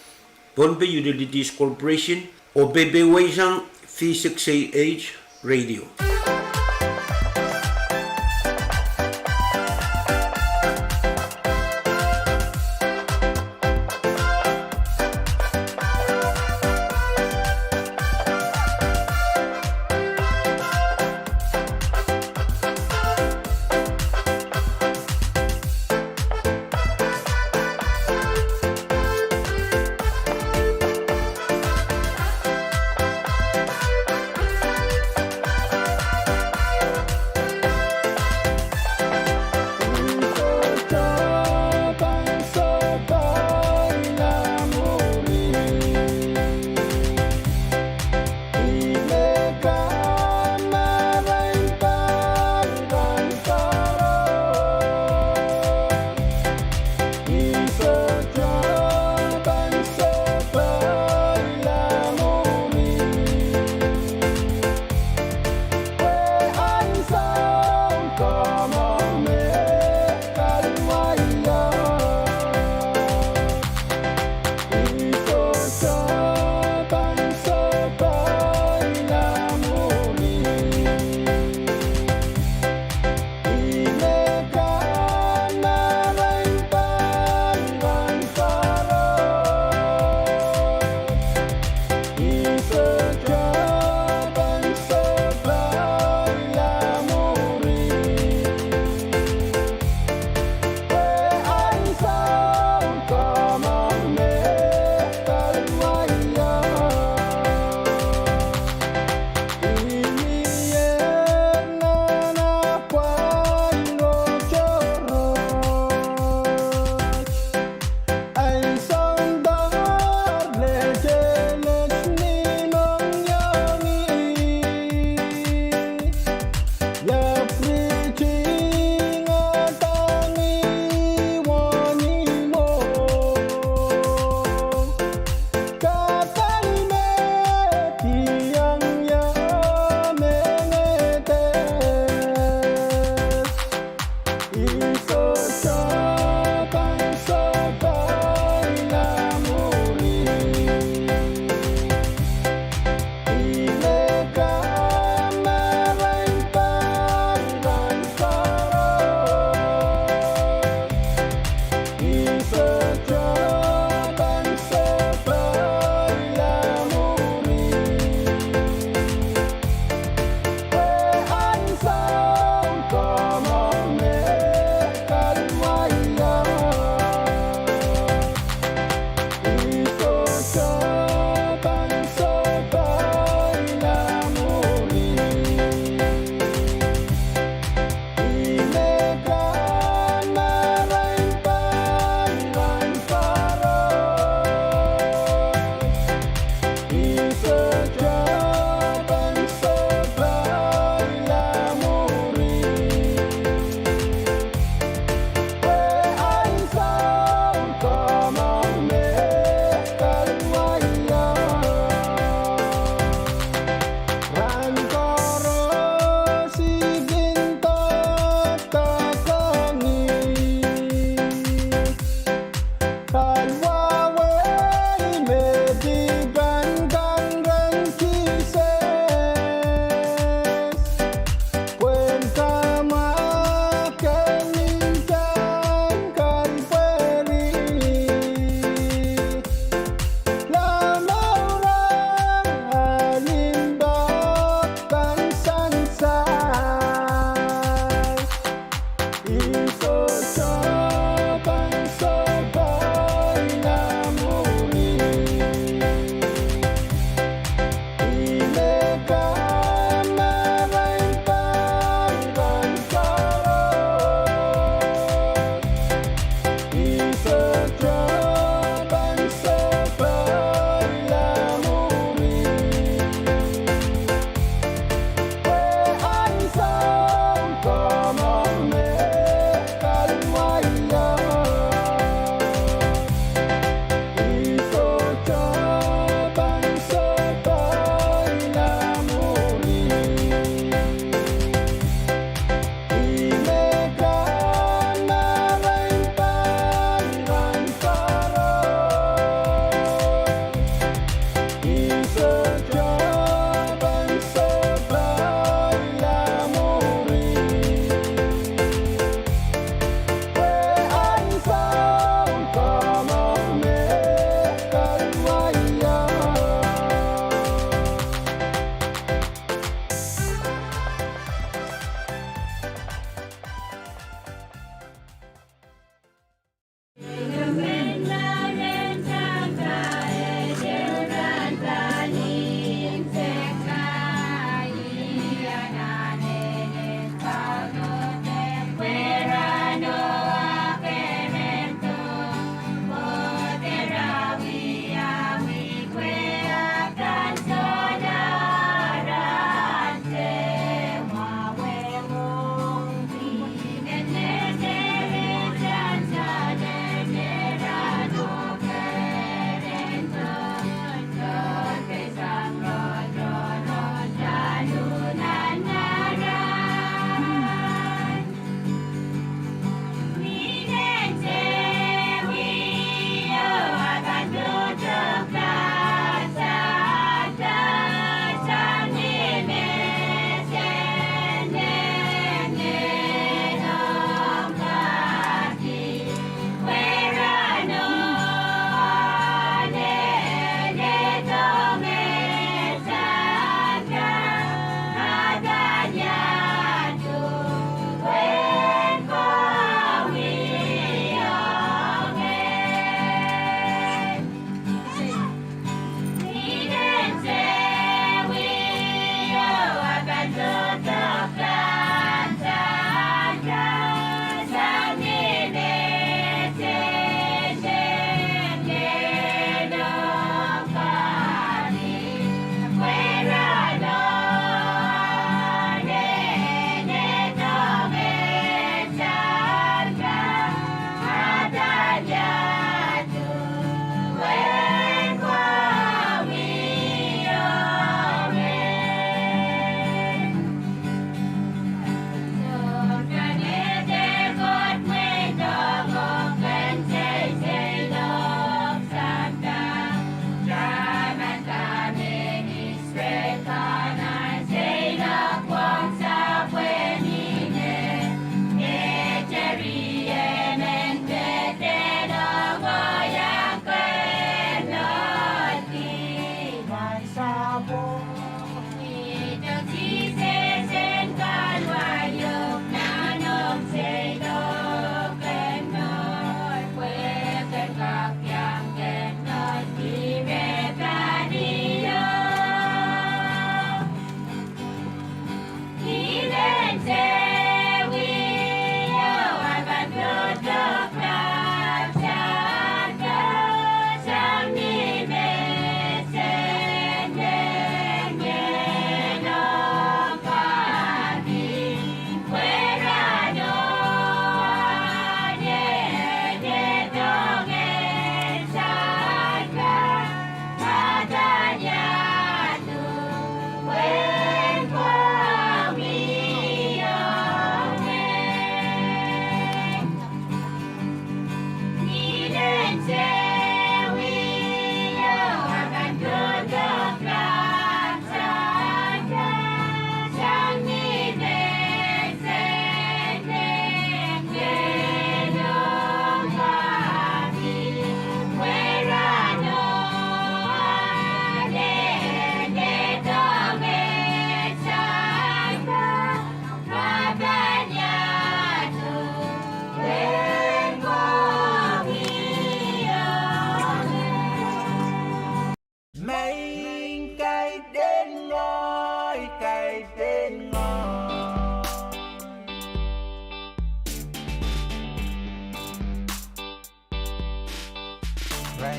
Pohnpei Utilities Corporation oh peipeisang V six A H Radio.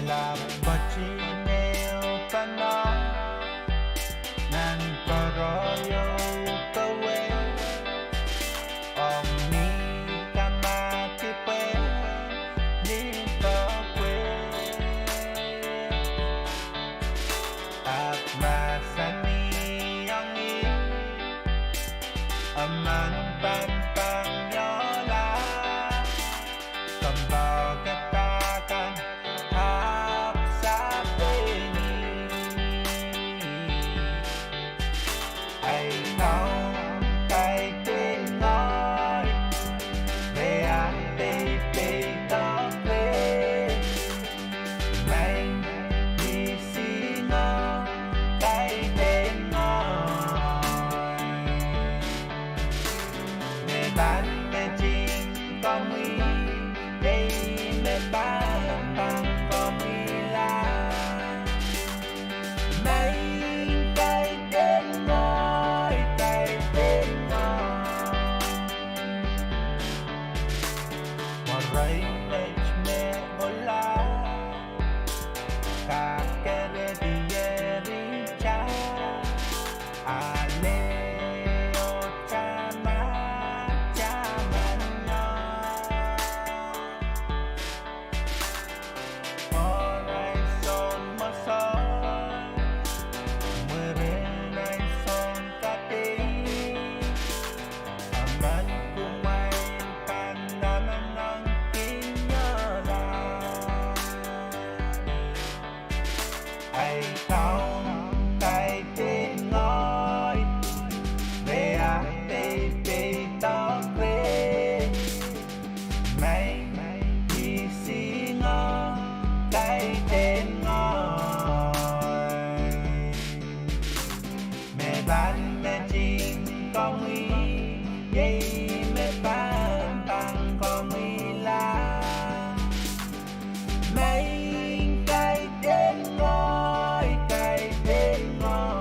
Lapwatine pahn nan poroio pwe, ong ni kamati pwe ni pwe, ahpw mahsanihong ih, emen pahn pangiola. Kompoakepahkan ahpw sapeng ih, Ai Kaun, kaidehn ngehi, re ahpw peidohng re. Maing Sises, kaidehn ngehi. Me pahn meting komwi, iei me pahn pahn komwila. Maing, kaidehn ngehi, kaidehn ngehi. Mwohn met me ola, kakerehdi ierita, ale oh taman, taman ngehi. Mwohn ansou mwohn, mwurin ansou kadei, emen kumwail pahn namenengkin iola. Ai Kaun, kaidehn ngehi, re ahpw peidohng re. Maing Sises, kaidehn ngehi. Me pahn meting komwi, iei me pahn pahn komwila. Maing, kaidehn ngehi, kaidehn ngehi.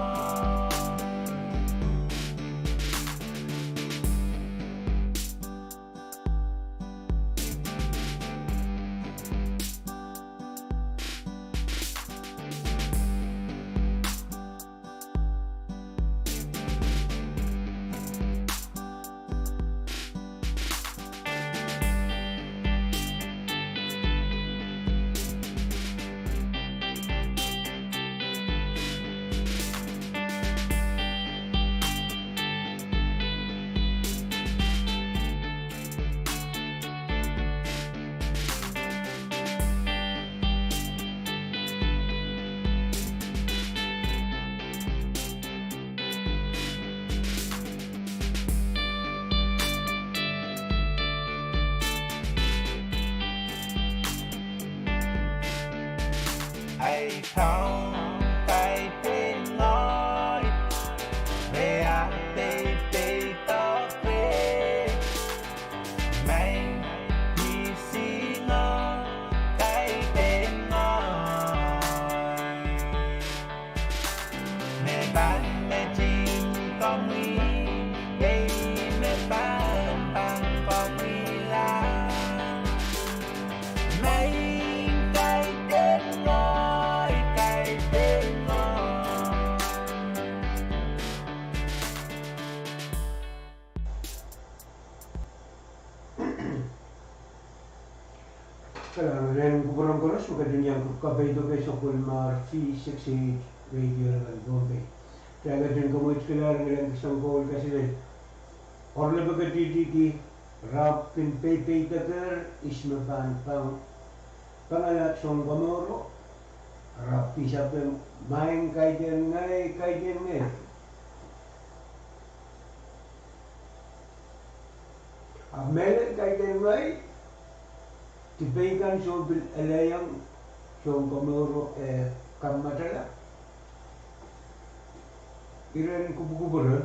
Ai Kaun, kaidehn ngehi, re ahpw peidohng re. Maing Sises, kaidehn ngehi. Me pahn meting komwi, iei me pahn pahn komwila. Maing, kaidehn ngehi, kaidehn ngehi. Kalahngan en kupwuren koaros me ketin iang kupwuren kapeidek sapwellimomwi V six eight Radio Level Pohnpei. Kitail ketin kamwekid kalahngan en kisang koul kaselel. Oaralap ketidiki, re ahpw kin peipeidekehr ihs me pahn pang, pangala Sounkomouro, re ahpw pil sapeng, Maing, kaidehn ngehi, kaidehn ngehi. Ahpw mehlel kaidehn ngehi, dipei kan soh pil elehiong Sounkomouro eh kamwadala. Iren kupwukupwure.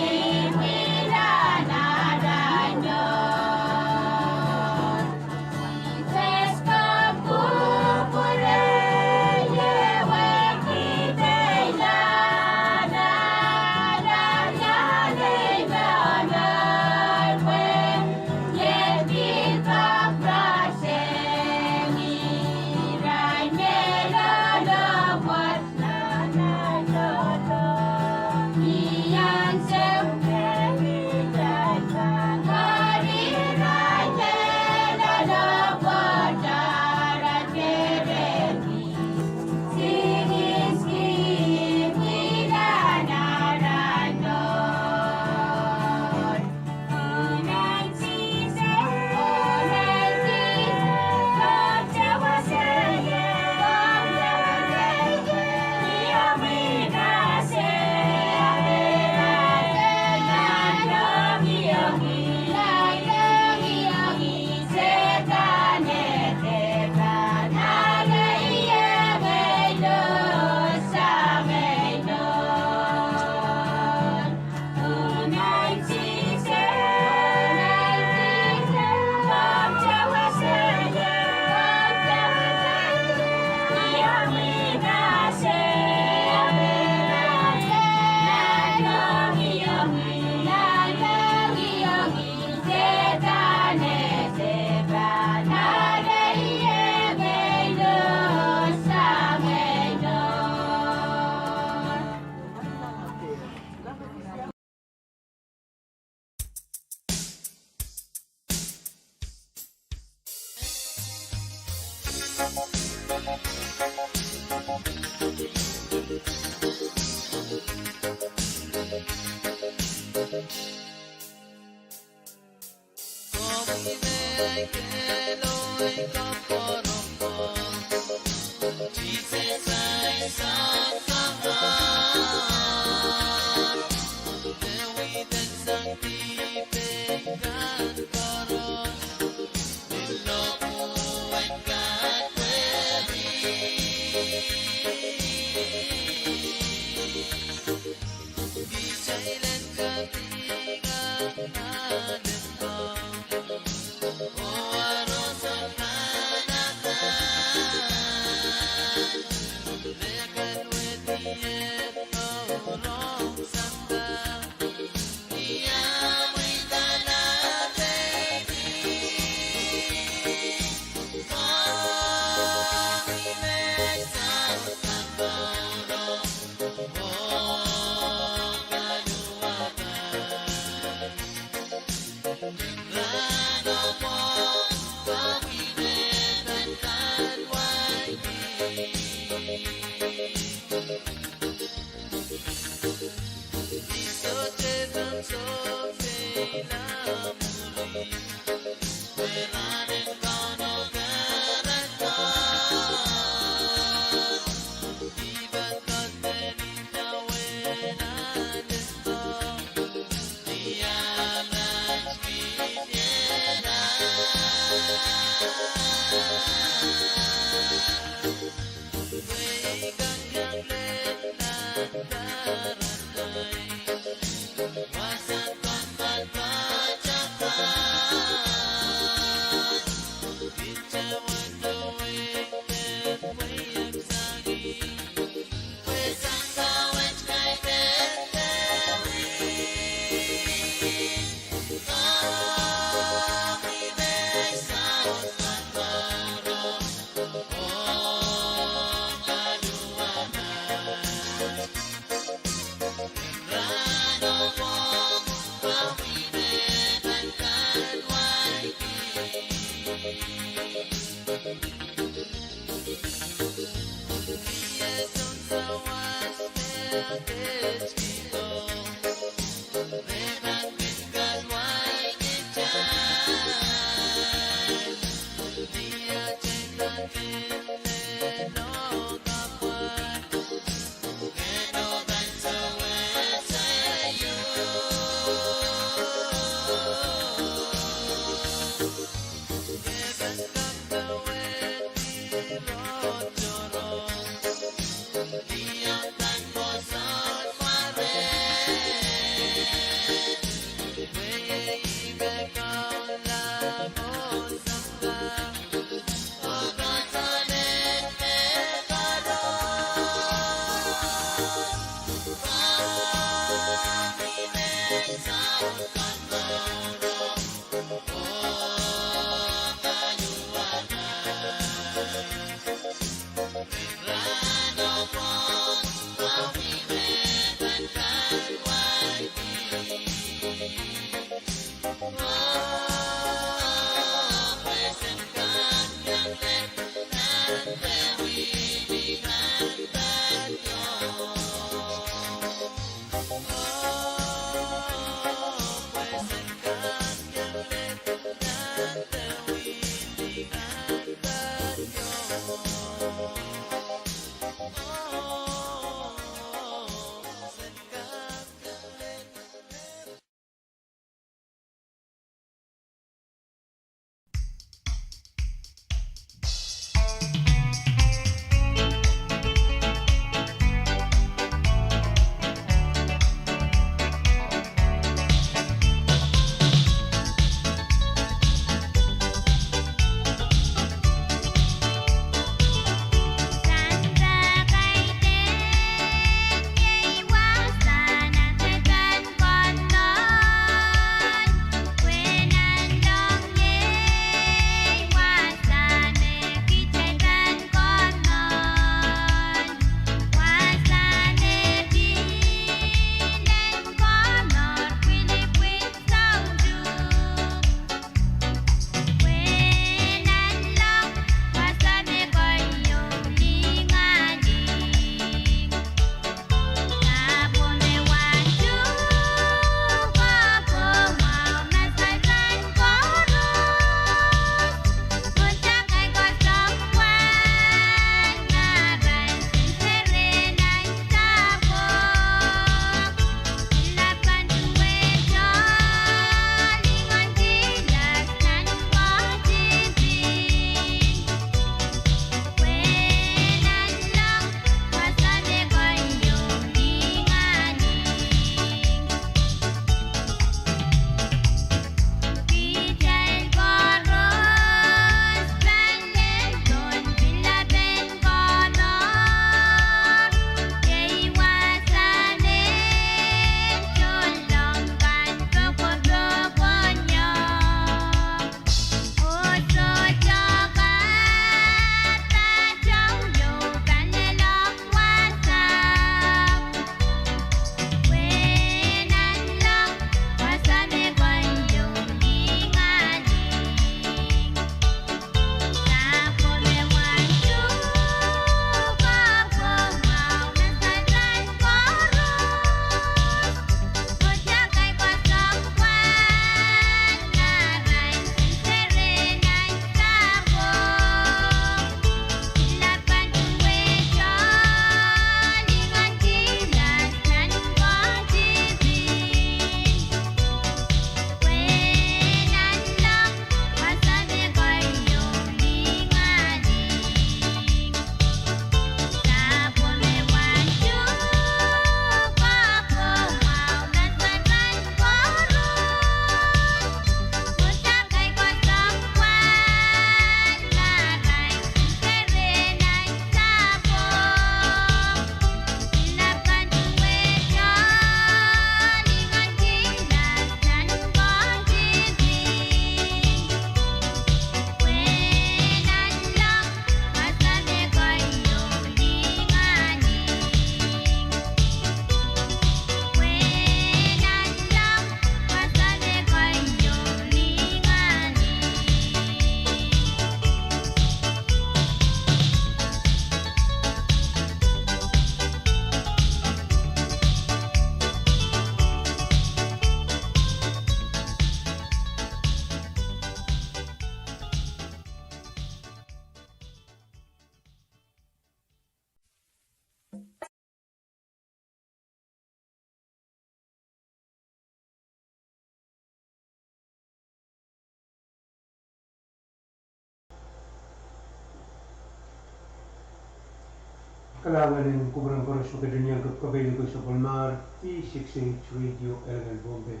Kalahngan en kupwuren koaros me ketin iang kepkapein koasoanehdi Sapwellimahr, D six H Radio Elngen Pohnpei.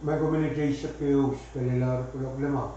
Mie komw minit eisek ehu, pil lel kuloak limau.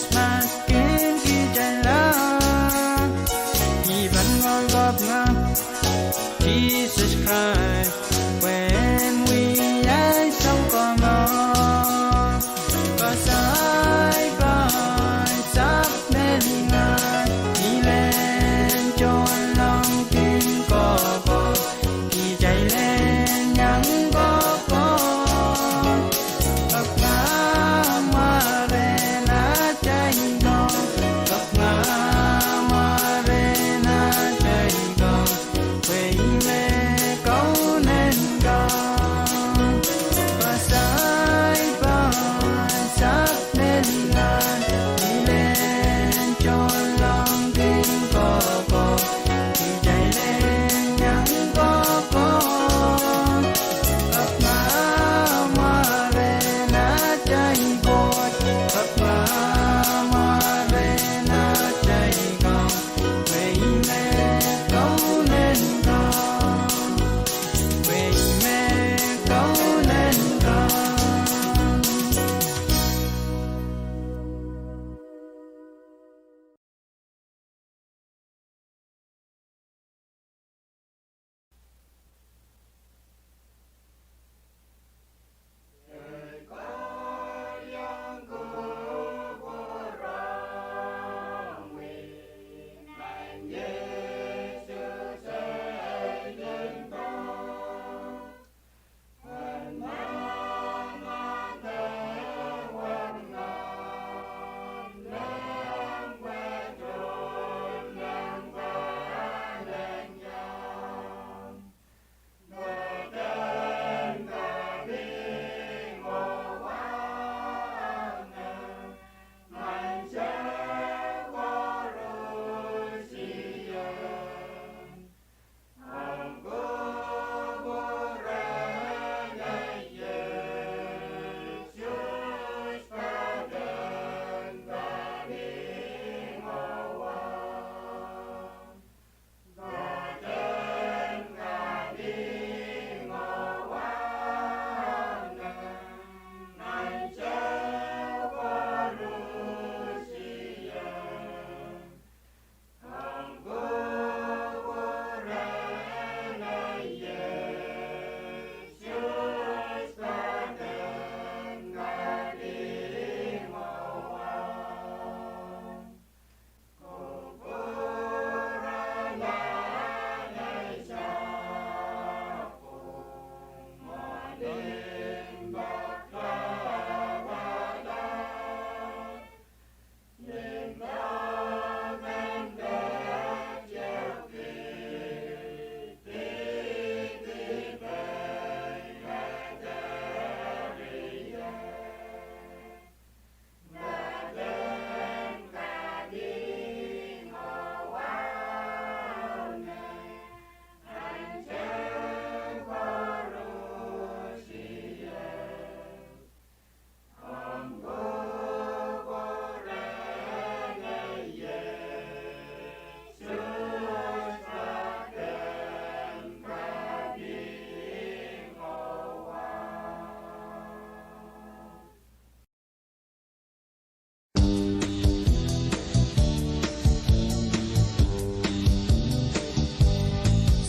Krismas kin kitail la, I pahn kapinga Sises Krais pwehn wia sounkomour. Koasoi pahn sahpw melingan, ni lehn tohnleng kin kohkohdo, kitail en iang kohkohdo. Kapinga mwaren atail Kaun, kapinga mwaren atail Kaun, pwe ih me Kaun en kaun. Koasoi pahn sahpw melingan, ni lehn tohnleng kin kohkohdo, kitail en iang kohkohdo. Kapinga mwaren atail Koht, kapinga mwaren atail Kaun, pwe ih me Kaun en kaun, pwe ih me Kaun en kaun.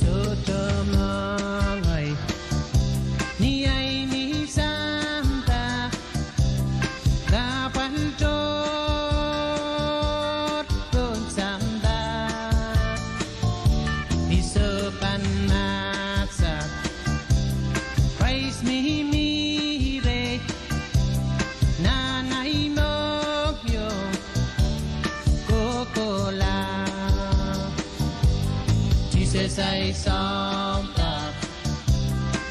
Sohte mengei ni ahi ni sampah, kapwal tohrohr pohn sampah. I sohte pahn mahsanih Krais mihmi reh nan ahi mohngiong kohkohla. Sises ahi sounpar,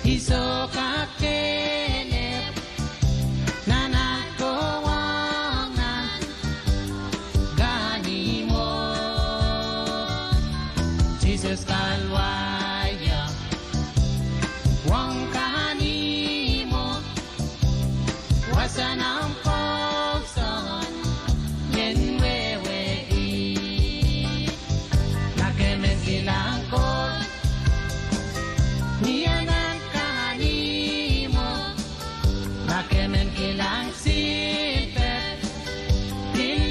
I sohte kak kehlep nan aht kohwong nan kahnimwo. Sises kahlwaiong ong kahnimwo, wasa nan kousoan ien wehwehki. Ma ke men kilang Koht ni anahn kahnimwo, ma ke men kilang silper, pil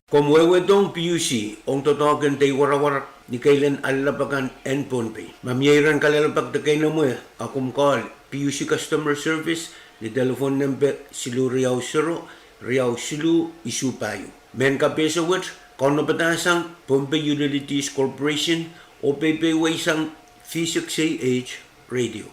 Komw wehwehdohng PUC ong doadoahk en dei warawar ni keilen alap akan en Pohnpei. Ma mie iren kalelapak de keinemwe, a komw call PUC Customer Service ni telephone nempe siluh riau sero, riau siluh isuh pahieu. Mehn kapehse wet kaunopada sang Pohnpei Utilities Corporation oh peiwei sang V six A H Radio.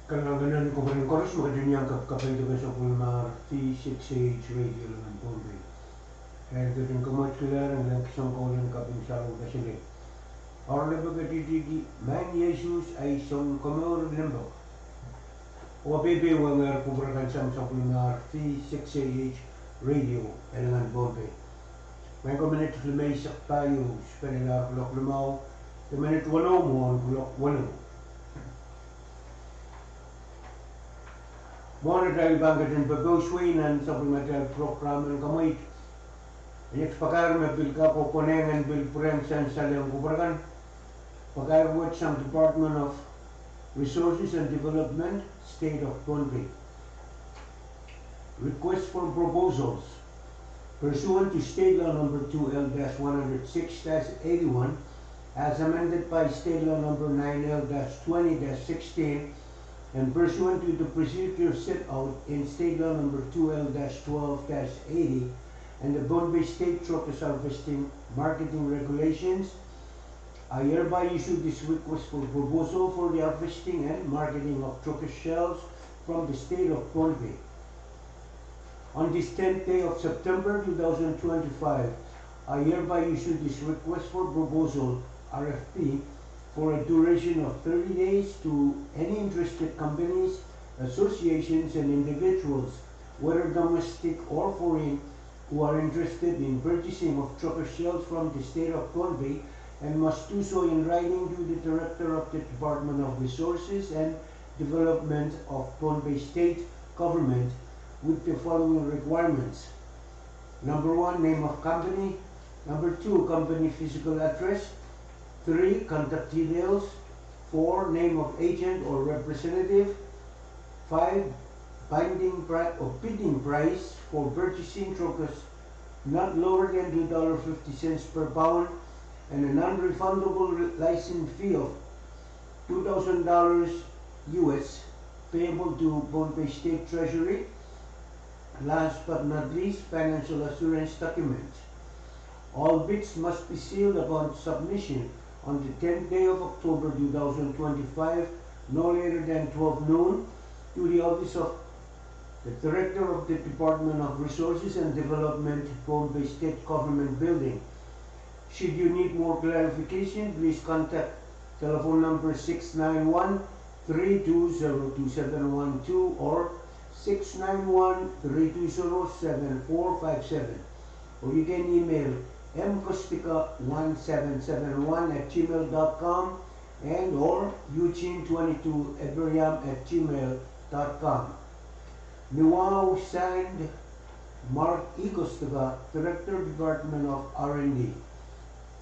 Kalahngan en kupwuren koaros me ketin iang kapkapeidek sapwellimar V six A H Radio nan Pohnpei. Eri ketin komourkilahr en kisin kohlen kaping sarawio kaselel. Oaralap ketidihki Maing Yesus Ahi Sounkomour Limpoak. Oh peipei wehwehki kupwur kan sang sapwellimar V six A H Radio nan Pohnpei. Maing ko, minit limeisek pahieu sipelelahng kuloak limau, de minit weneu mwohn kuloak weneu. Mwohn atail pahn ketin popousewei nan sapwellimatail program en komweit, I en pakair me pil kak oh konehng en pil pwurehng sansal en kupwur kan. Pakair wet sang Department of Resources and Development, State of Pohnpei. Request for proposals. Pursuant to State Law Number two L dash one hundred six dash eighty-one, as amended by State Law Number nine L dash twenty dash sixteen, and pursuant to the procedure set out in State Law Number two L dash twelve dash eighty and the Pohnpei State Trochus Harvesting Marketing Regulations, I hereby issue this request for proposal for the harvesting and marketing of trochus shells from the state of Pohnpei. On this tenth day of September two thousand twenty-five, I hereby issue this request for proposal, R F P, for a duration of thirty days to any interested companies, associations, and individuals, whether domestic or foreign, who are interested in purchasing of trochus shells from the state of Pohnpei and must do so in writing to the Director of the Department of Resources and Development of Pohnpei State Government with the following requirements. Number one, name of company. Number two, company physical address. Three, contact details. Four, name of agent or representative. Five, binding pri-, or bidding price for purchasing truckers not lower than two dollars fifty cents per pound and a non-refundable re-, license fee of two thousand dollars U S payable to Pohnpei State Treasury. Last but not least, financial assurance documents. All bids must be sealed upon submission on the tenth day of October two thousand twenty-five, no later than twelve noon, to the office of the Director of the Department of Resources and Development, Pohnpei State Government Building. Should you need more clarification, please contact telephone number six nine one, three two zero two seven one two or six nine one, three two zero seven four five seven. Or you can email m kostika one seven seven one at gmail dot com and or eugene twenty-two ephraim at gmail dot com. Ni wahu, signed, Mark E. Kostika, Director, Department of R and D.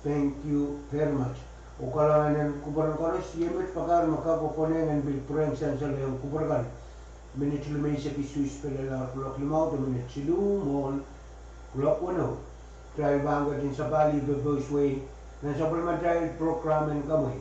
Thank you very much. Oh kalahngan en kupwuren koaros, ih met pakar me kak konehng en pil pwurehng sansal ong kupwur kan. Minit limeisek isuh pil elahr kuloak limau de minit siluh mwohn kuloak weneu. Kitail pahn ketin sapahl ih popouswe nan sapwellimatail program en kamwei.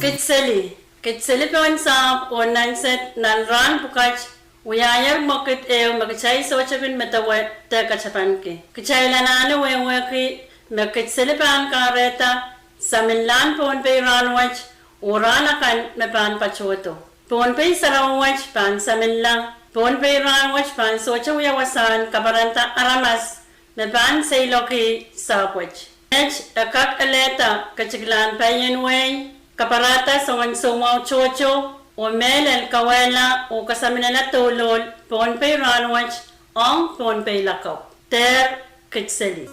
Kidseli. Kidseli pohn sahpw oh nansed nan rahn pwukat wiahier mwekid ehu me kitail sohte kin medewe de katapanki. Kitail anahne wehwehki me Kidseli pahn kahrehda saminlahn Pohnpei rahnwet oh rahn akan me pahn patohdo. Pohnpei sarawi wet pahn saminla. Pohnpei rahnwet pahn sohte wia wasahn kaparanda aramas me pahn seiloak sahpwet. Met e kak elehda ketiklahn paien wehi, kaparada soangen soumwahu tohto, oh mehlel kawehla oh kasaminala douluhl Pohnpei rahnwet ong Pohnpei lakapw. Dehr Kidseli.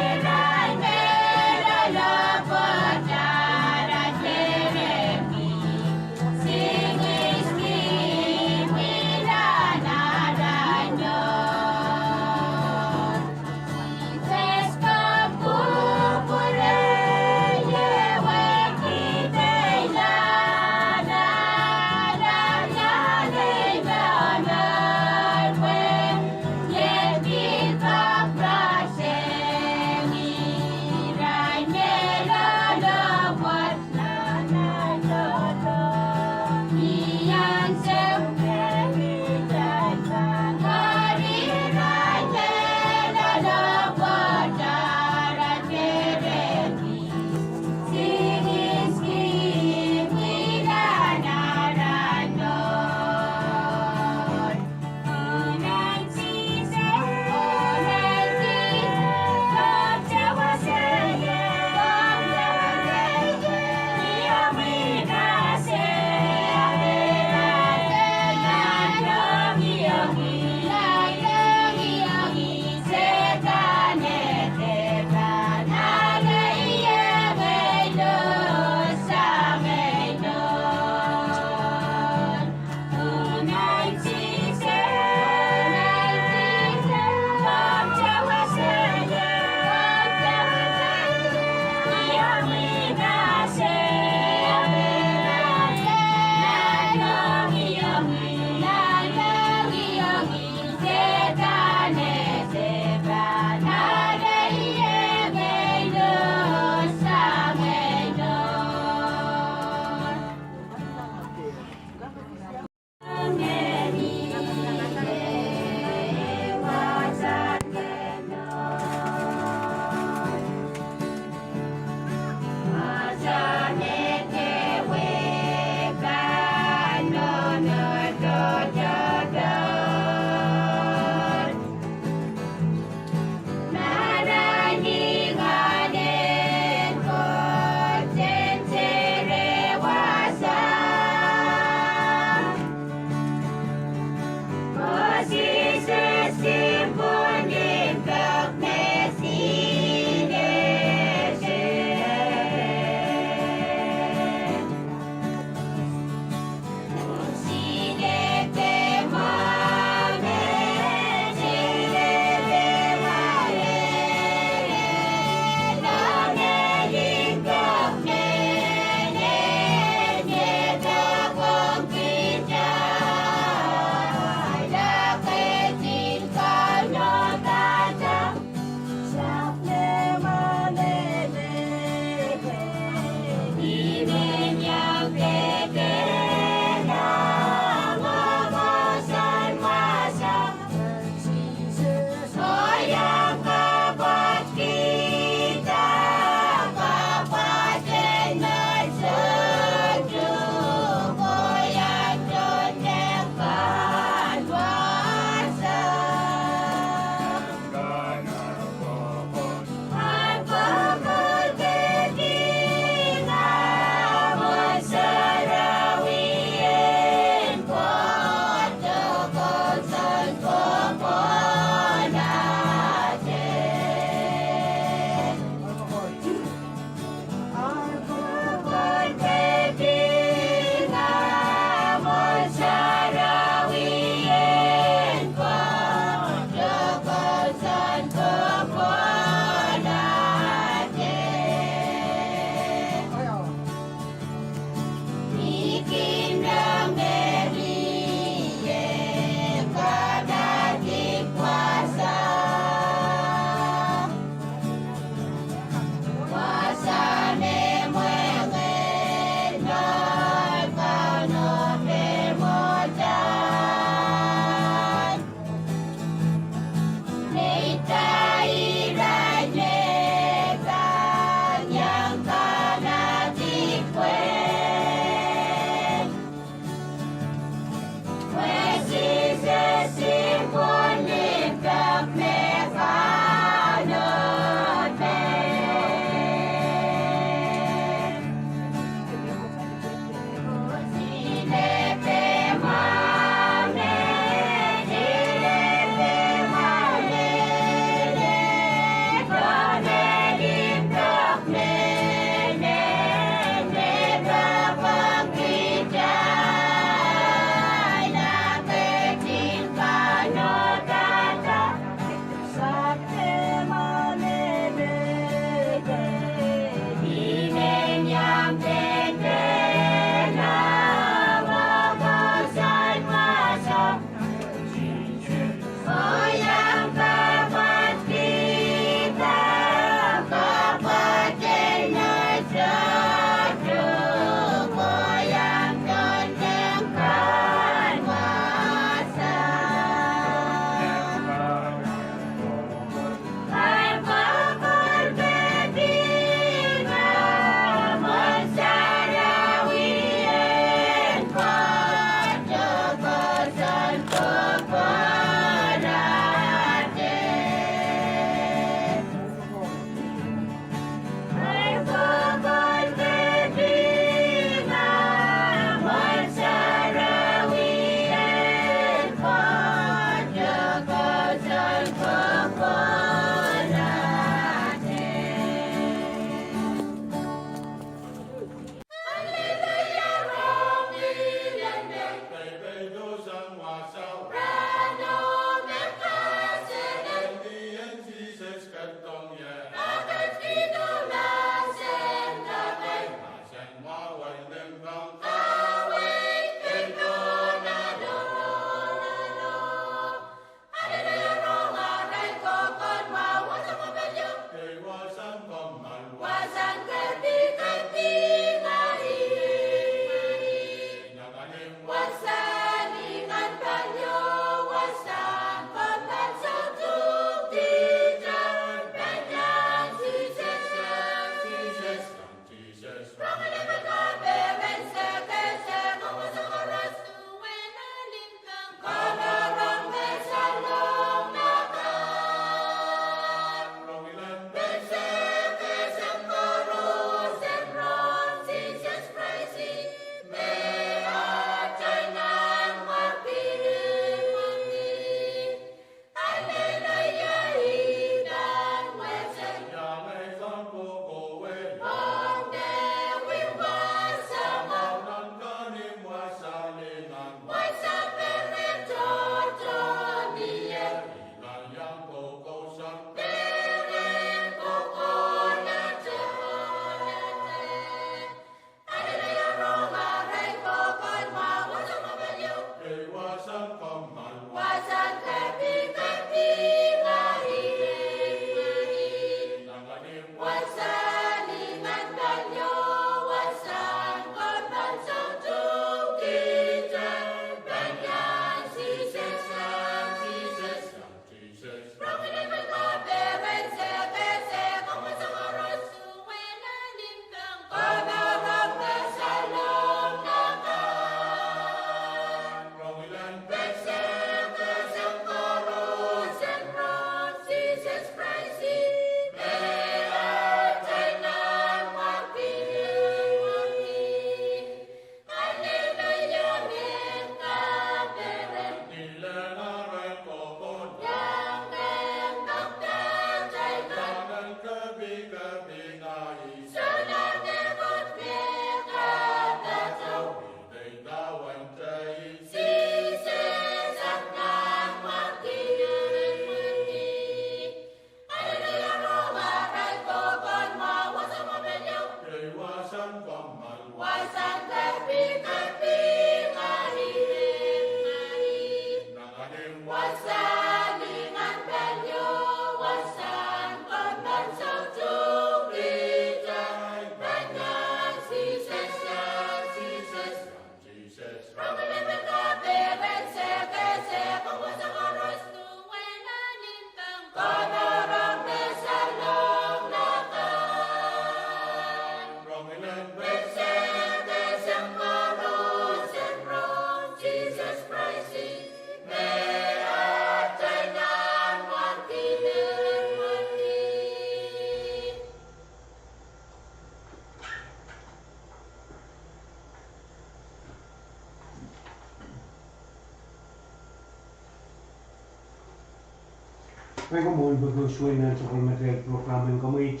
Mwahu komwi pwehki usuwen nan sapwellimatail program en komweit.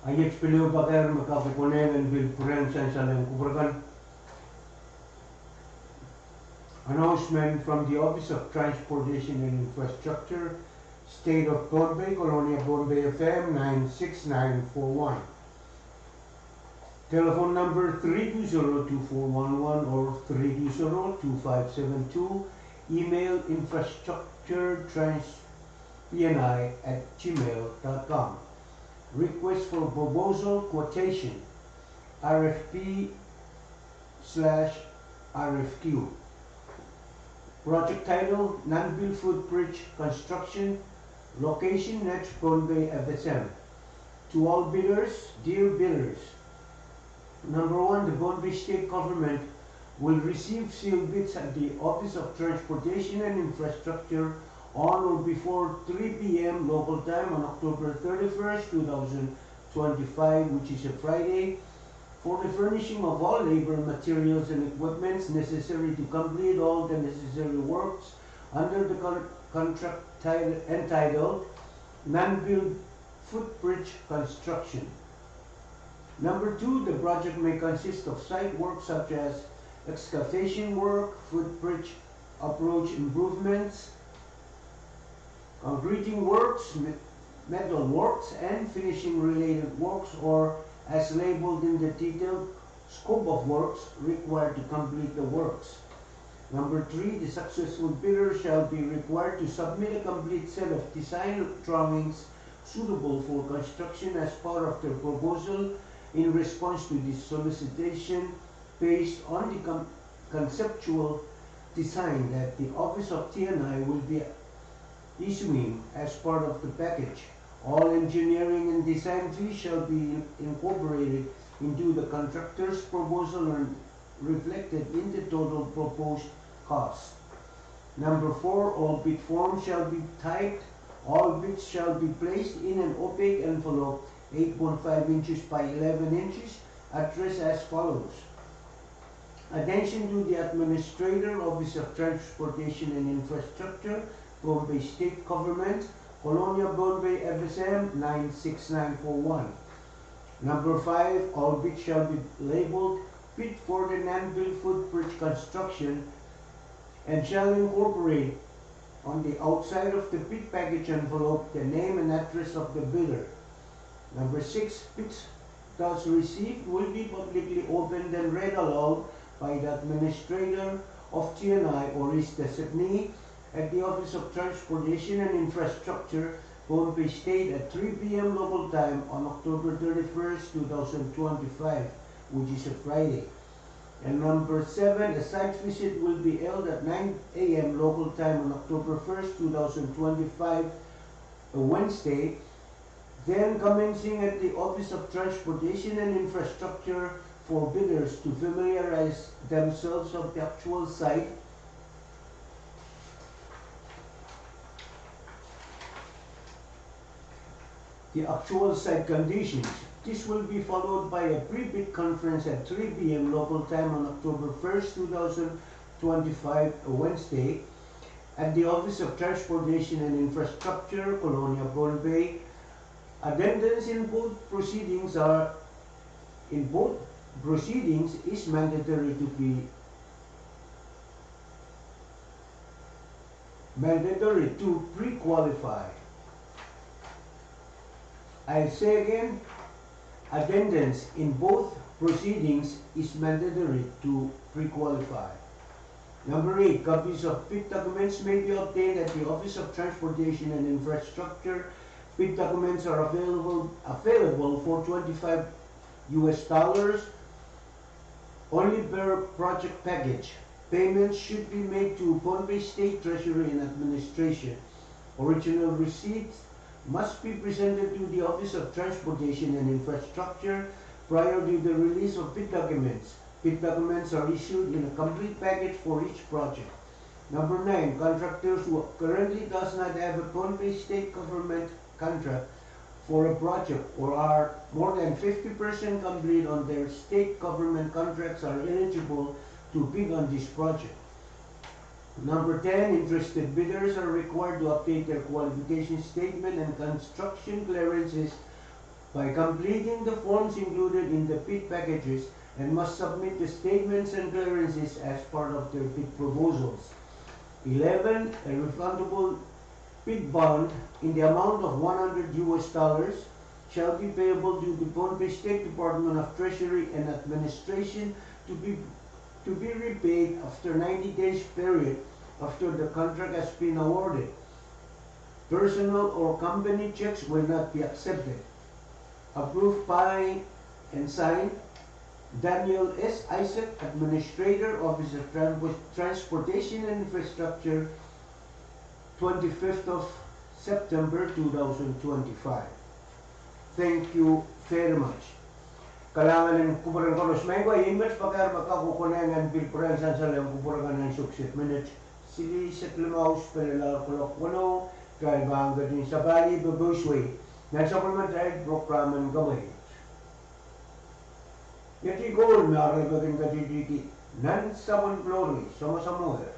Iet pil ehu pakair me kak konehng en pil pwurehng sansal en kupwur kan. Announcement from the Office of Transportation and Infrastructure, State of Pohnpei, Kolonia Pohnpei, F M nine six nine four one. Telephone number three two zero two four one one or three two zero two five seven two. Email infrastructure trans P N I at gmail dot com. Request for proposal, quotation, R F P slash R F Q. Project title, Nanpil Footbridge Construction, location Net Pohnpei F S M. To all bidders, dear bidders. Number one, the Pohnpei State Government will receive sealed bids at the Office of Transportation and Infrastructure on or before three p m local time on October thirty-first, two thousand twenty-five, which is a Friday, for the furnishing of all labor, materials, and equipments necessary to complete all the necessary works under the con-, contract title, entitled Nanpil Footbridge Construction. Number two, the project may consist of site work such as excavation work, footbridge approach improvements, concreting works, me-, metal works, and finishing related works, or as labeled in the detailed scope of works required to complete the works. Number three, the successful bidder shall be required to submit a complete set of design drawings suitable for construction as part of their proposal in response to this solicitation based on the con-, conceptual design that the Office of T and I will be issuing as part of the package. All engineering and design fees shall be incorporated into the contractor's proposal and reflected in the total proposed cost. Number four, all bid forms shall be typed. All bids shall be placed in an opaque envelope, eight point five inches by eleven inches, addressed as follows. Attention to the Administrator, Office of Transportation and Infrastructure, Pohnpei State Government, Kolonia Pohnpei, F S M nine six nine four one. Number five, all bids shall be labeled bid for the Nanpil Footbridge construction and shall incorporate on the outside of the bid package envelope the name and address of the bidder. Number six, bids thus received will be publicly opened and read aloud by the Administrator of T and I or his designee at the Office of Transportation and Infrastructure, Pohnpei State, at three p m local time on October thirty-first, two thousand twenty-five, which is a Friday. And number seven, a site visit will be held at nine a m local time on October first, two thousand twenty-five, a Wednesday, then commencing at the Office of Transportation and Infrastructure for bidders to familiarize themselves of the actual site, the actual site conditions. This will be followed by a pre-bid conference at three p m local time on October first, two thousand twenty-five, a Wednesday, at the Office of Transportation and Infrastructure, Kolonia, Pohnpei. Attendance in both proceedings are, in both proceedings is mandatory to be mandatory to pre-qualify. I say again, attendance in both proceedings is mandatory to pre-qualify. Number eight, copies of bid documents may be obtained at the Office of Transportation and Infrastructure. Bid documents are available, available for twenty-five U S dollars only per project package. Payments should be made to Pohnpei State Treasury and Administration. Original receipts must be presented to the Office of Transportation and Infrastructure prior to the release of bid documents. Bid documents are issued in a complete package for each project. Number nine, contractors who currently does not have a Pohnpei State Government contract for a project or are more than fifty percent complete on their state government contracts are eligible to bid on this project. Number ten, interested bidders are required to update their qualification statement and construction clearances by completing the forms included in the bid packages and must submit the statements and clearances as part of their bid proposals. Eleven, a refundable bid bond in the amount of one hundred U S dollars shall be payable to the Pohnpei State Department of Treasury and Administration to be, to be repaid after ninety days period after the contract has been awarded. Personal or company checks will not be accepted. Approved by and signed, Daniel S. Isaac, Administrator, Office of Transpor-, Transportation and Infrastructure, twenty-fifth of September two thousand twenty-five. Thank you very much. Kalahngan en kupwuren koaros. Maing ko, ih met pakair me kak konehng en pil pwurehng sansal en kupwur kan en sohte kiset minit silihsek limau, spelelahr kolok weneu, kitail pahn ketin sapahlih popouswei nan sapwellimatail program en Kamwei. Iet ih koul me arail pahn kin ketihtihki Nan Sapwen Klori, Somosomoher.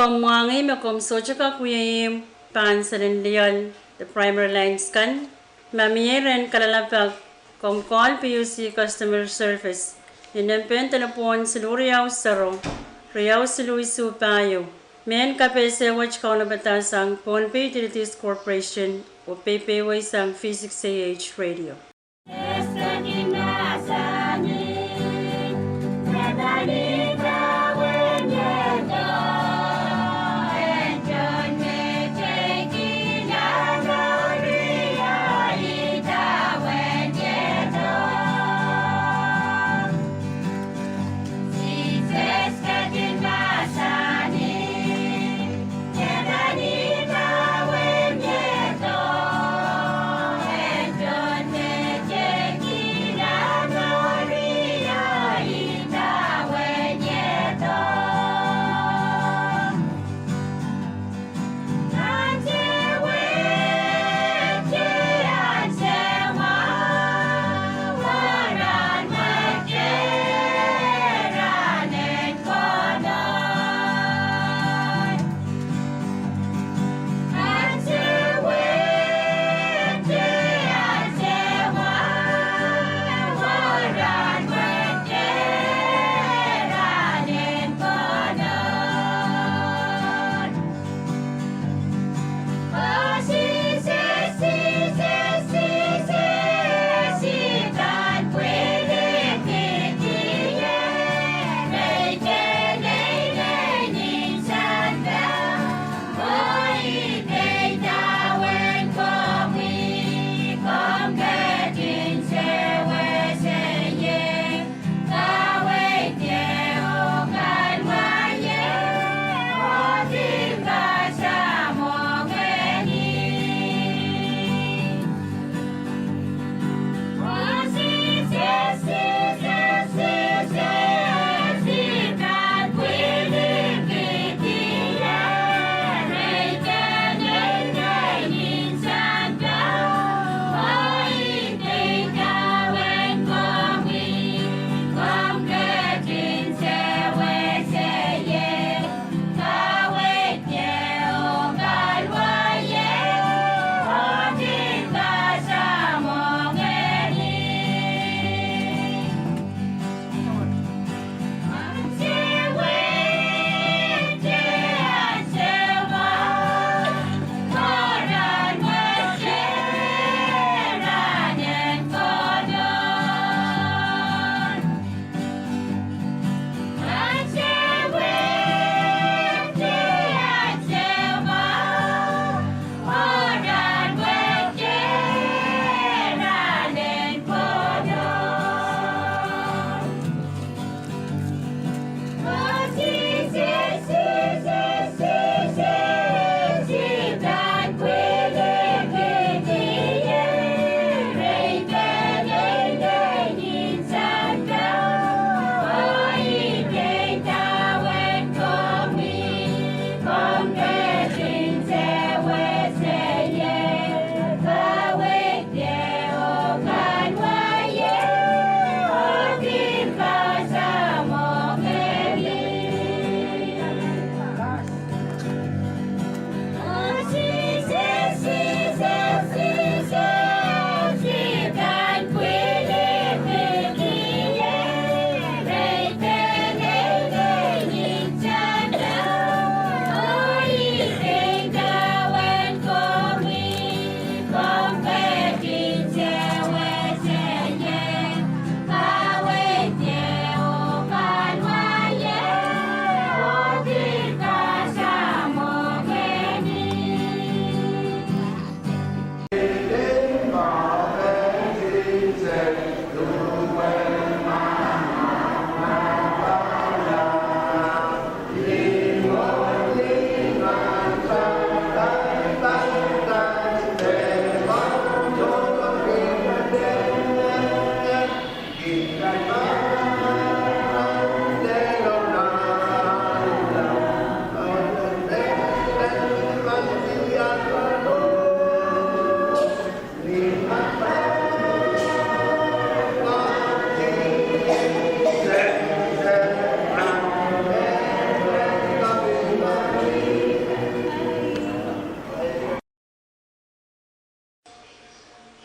Komw mwahngih me komw sohte kak wia ihmw pahn selen lioal de primary lines kan. Ma mie rehn kalelapak, komw call P U C customer service ni nempehn delepwohn siluh riau sero, riau siluh isuh pahieu. Mehn kapehse wet kaunopada sang Pohnpei Utilities Corporation oh peipeweisang V six A H radio.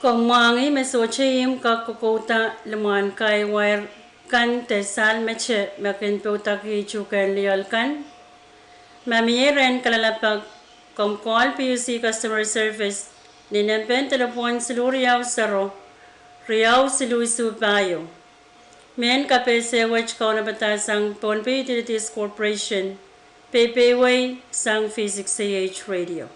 Komw mwahngih me sohte ihmw kak kokouda limwahn kahi wair kan de sahl mete me kin poudakih tuhkehn lioal kan. Ma mie rehn kalelapak, komw call P U C Customer Service ni nempehn delepwohn siluh riau sero, riau siluh isuh pahieu. Mehn kapehse wet kaunopada sang Pohnpei Utilities Corporation, peiwei sang V six A H Radio.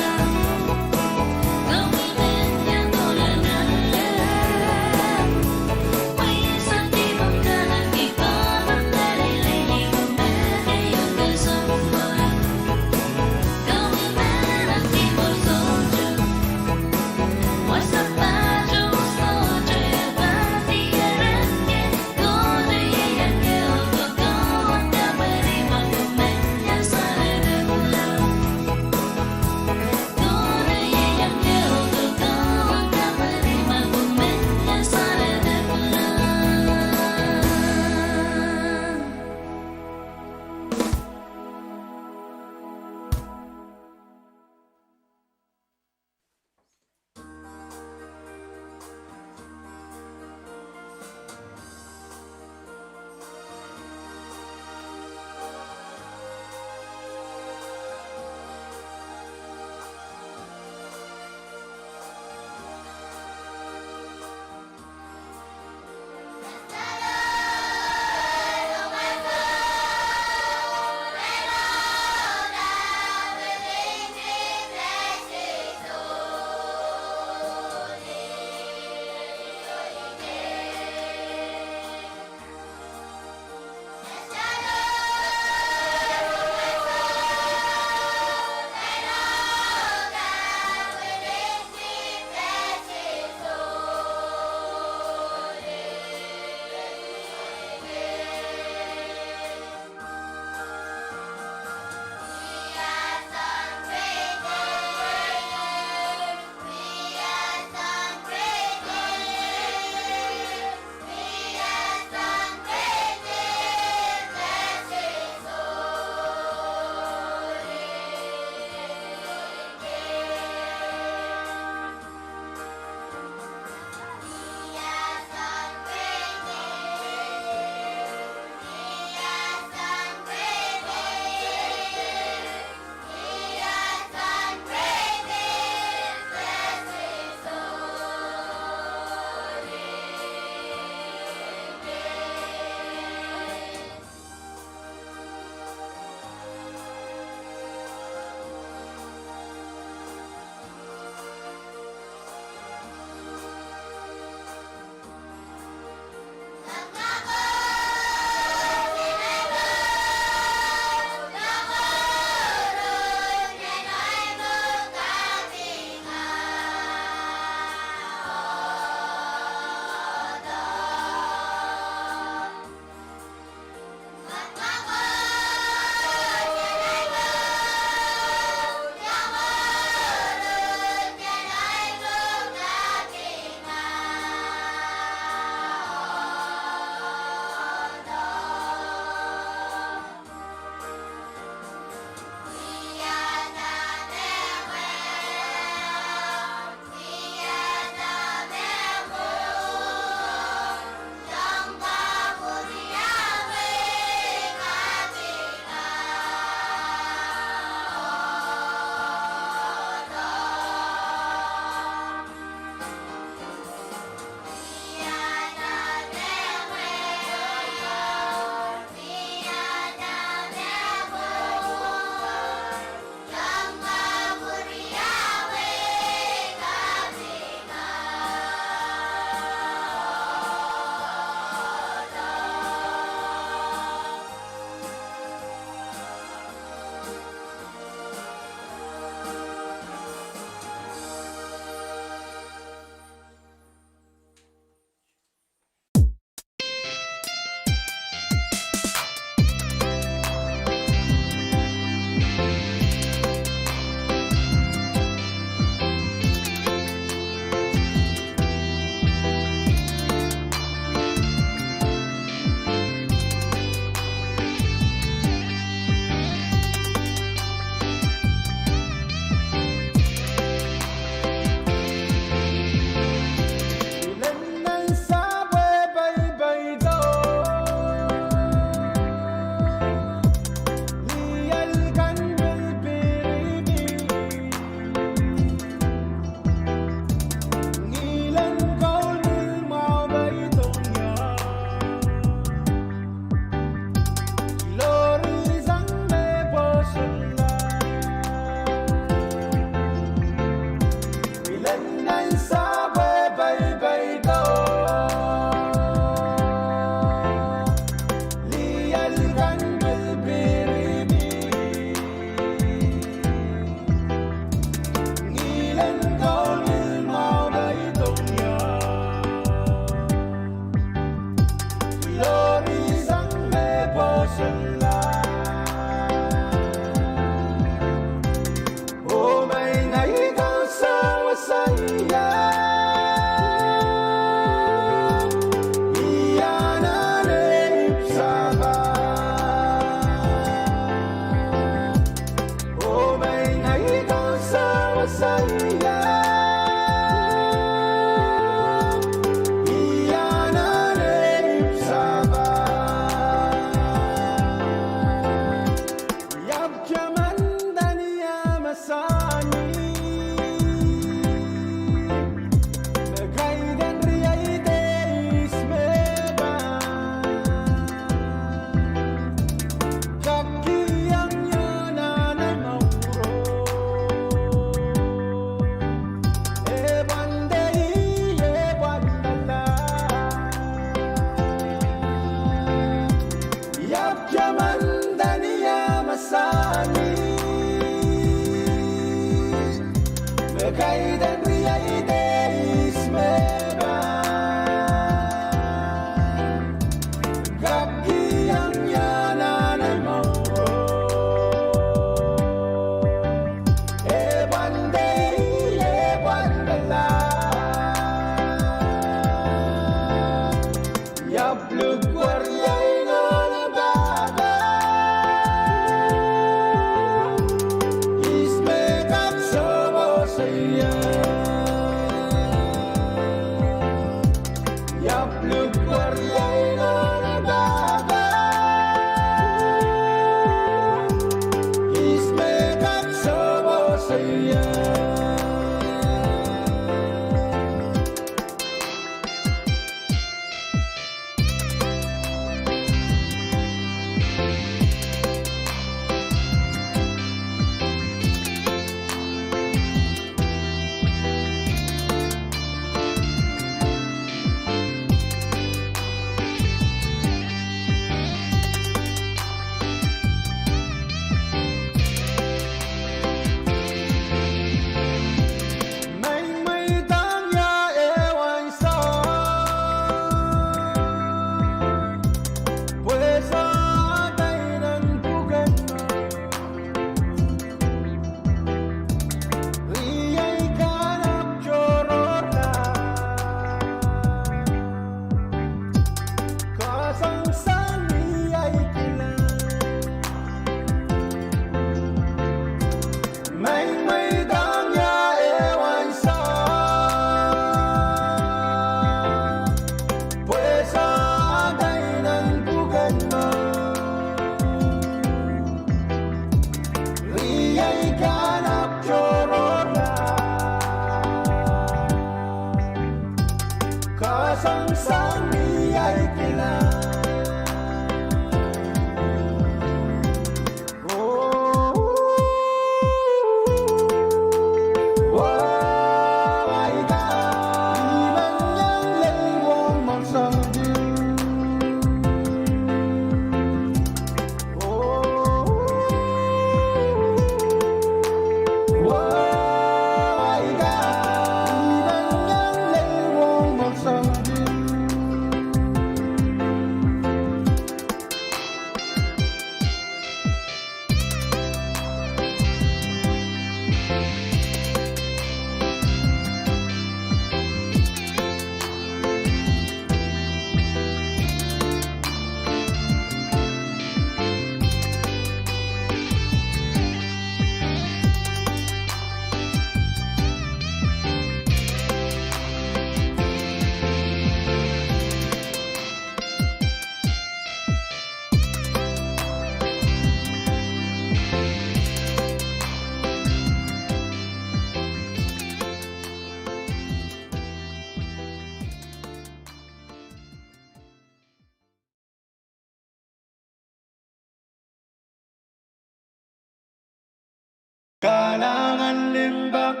Kalahngan limpoak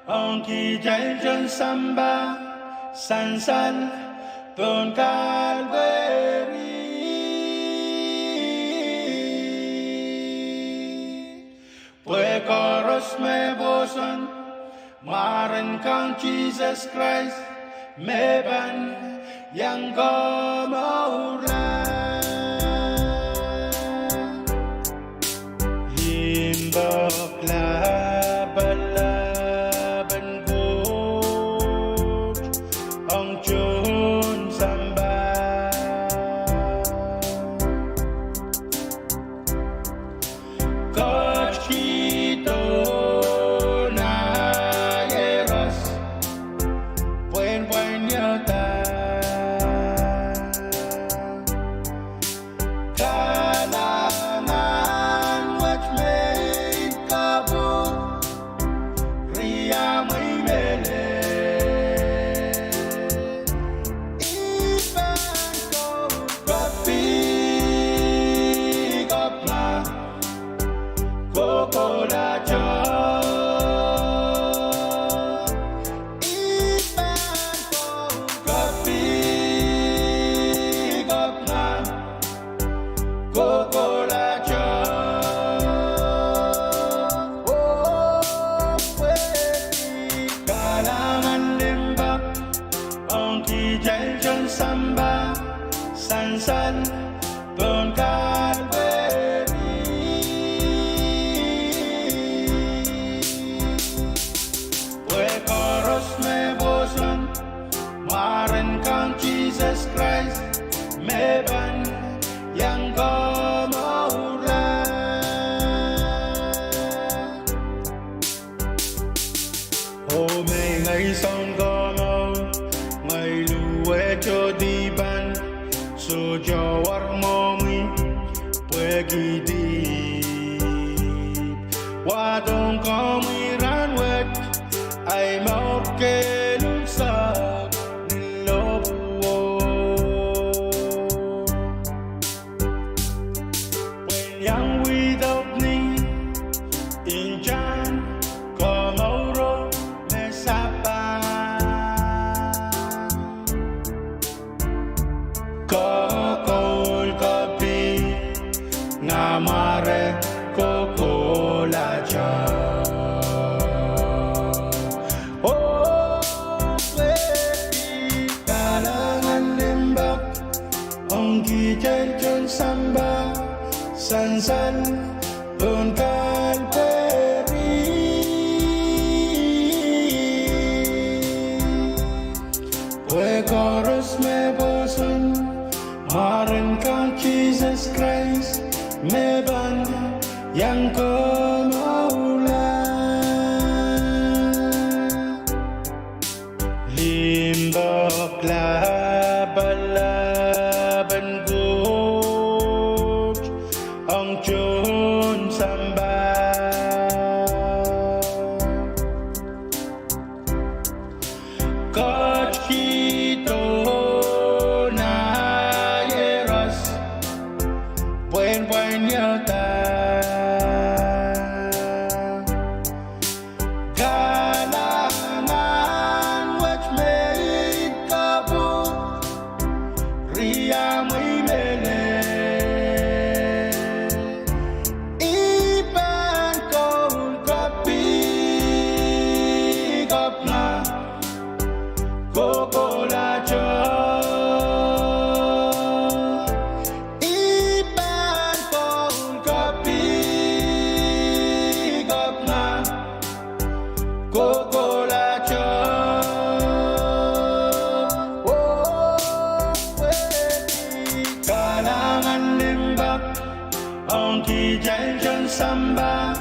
ong kitail tohn sampah, sansal pohn Kalveri. Pwe koaros me pwoson mwaren Kaun Sises Krais me pahn iang komourla. Limpoak lapalap en Koht ong tohn sampah. Koht kihdo, nan Mei ngehi Sounkomour, ngehi luwet oh dipan, sohte war mwohmwi pwehki dihp. Wadohng komwi rahnwet, ahi mour kehl unsek ni lohpwuo. Pwehn iang widohng ni ntahn komouro me sapan. Kokoul kopin, ngamwa re kokohlahte. Oh, pwehki kalahngan limpoak ong kitail tohn sampah, sansal pohn Kalperi. Pwe koaros me pwoson, mwaren Kaun Sises Krais me pahn iang komourla. Limpoak lapalap en Koht ong tohn sampah. Koht kihdo nah iehros pwehn pwain iehda. Kalahngan wet me I kapwur, riamwi mehlel, I pahn koul kopikopna kokohlahte. I pahn koul kopikopna kokohlahte. Oh, pwehki kalahngan limpoak ong kitail tohn sampah,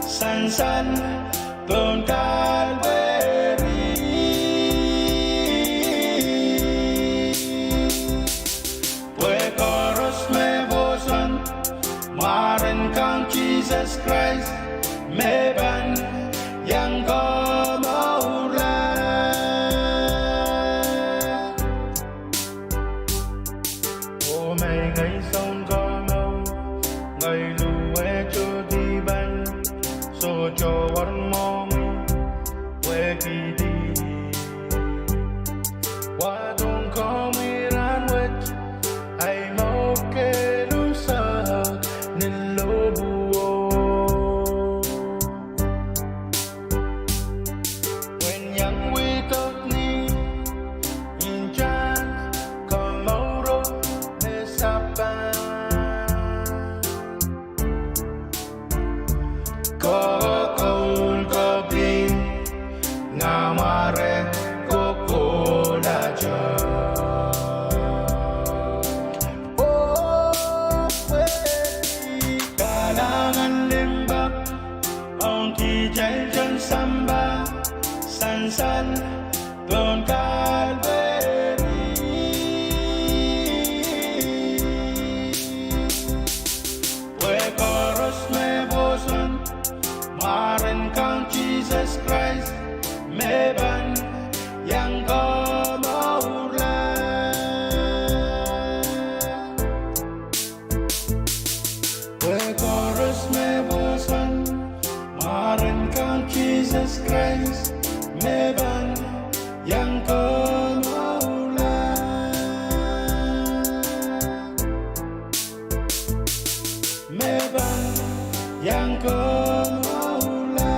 sansal pohn Kalperi. Pwe koaros me pwoson, mwaren Kaun Sises Krais me pahn iang komourla. Oh mei ngehi Sounkomour, ngehi luwet oh dipan, sohte war mwohmwi pwehki dihp. Wadohng komwi rahnwet, ahi mour kehl unsek ni lohpwuo. Pwehn iang widohng ni ntahn komouro me sapan. Kokoul kopin, ngamwa re kokohlahte. Oh, pwehki kalahngan limpoak ong kitail tohn sampah, sansal pohn Kalperi. Pwe koaros me pwoson, mwaren Kaun Sises Krais me pahn iang komourla. Pwe koaros me pwoson, mwaren Kaun Sises Krais me pahn iang komourla. Me pahn iang komourla.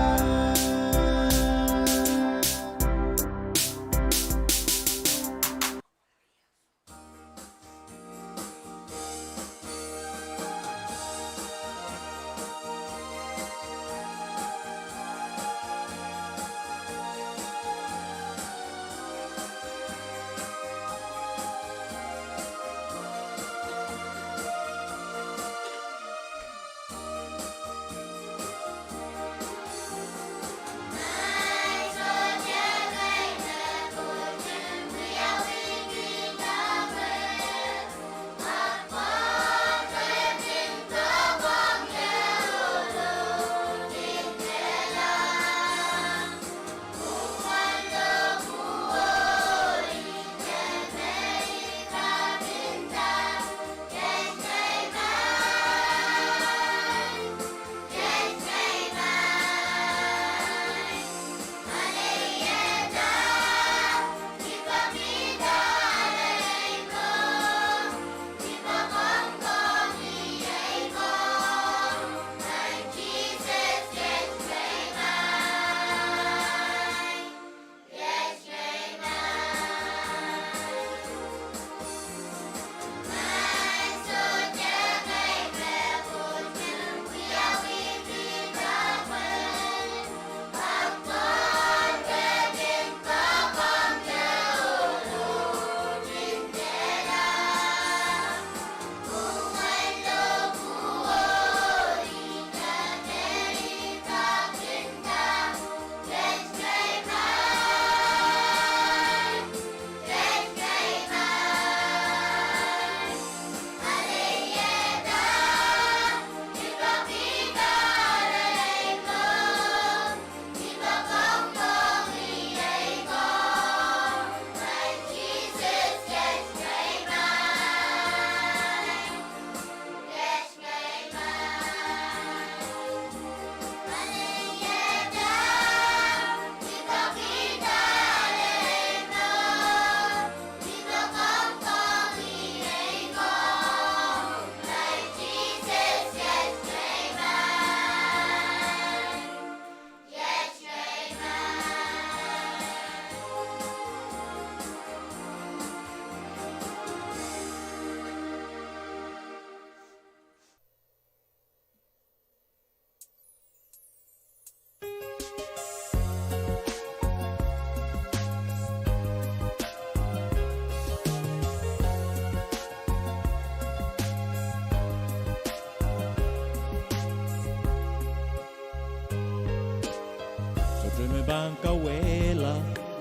Sohte me pahn kauwehla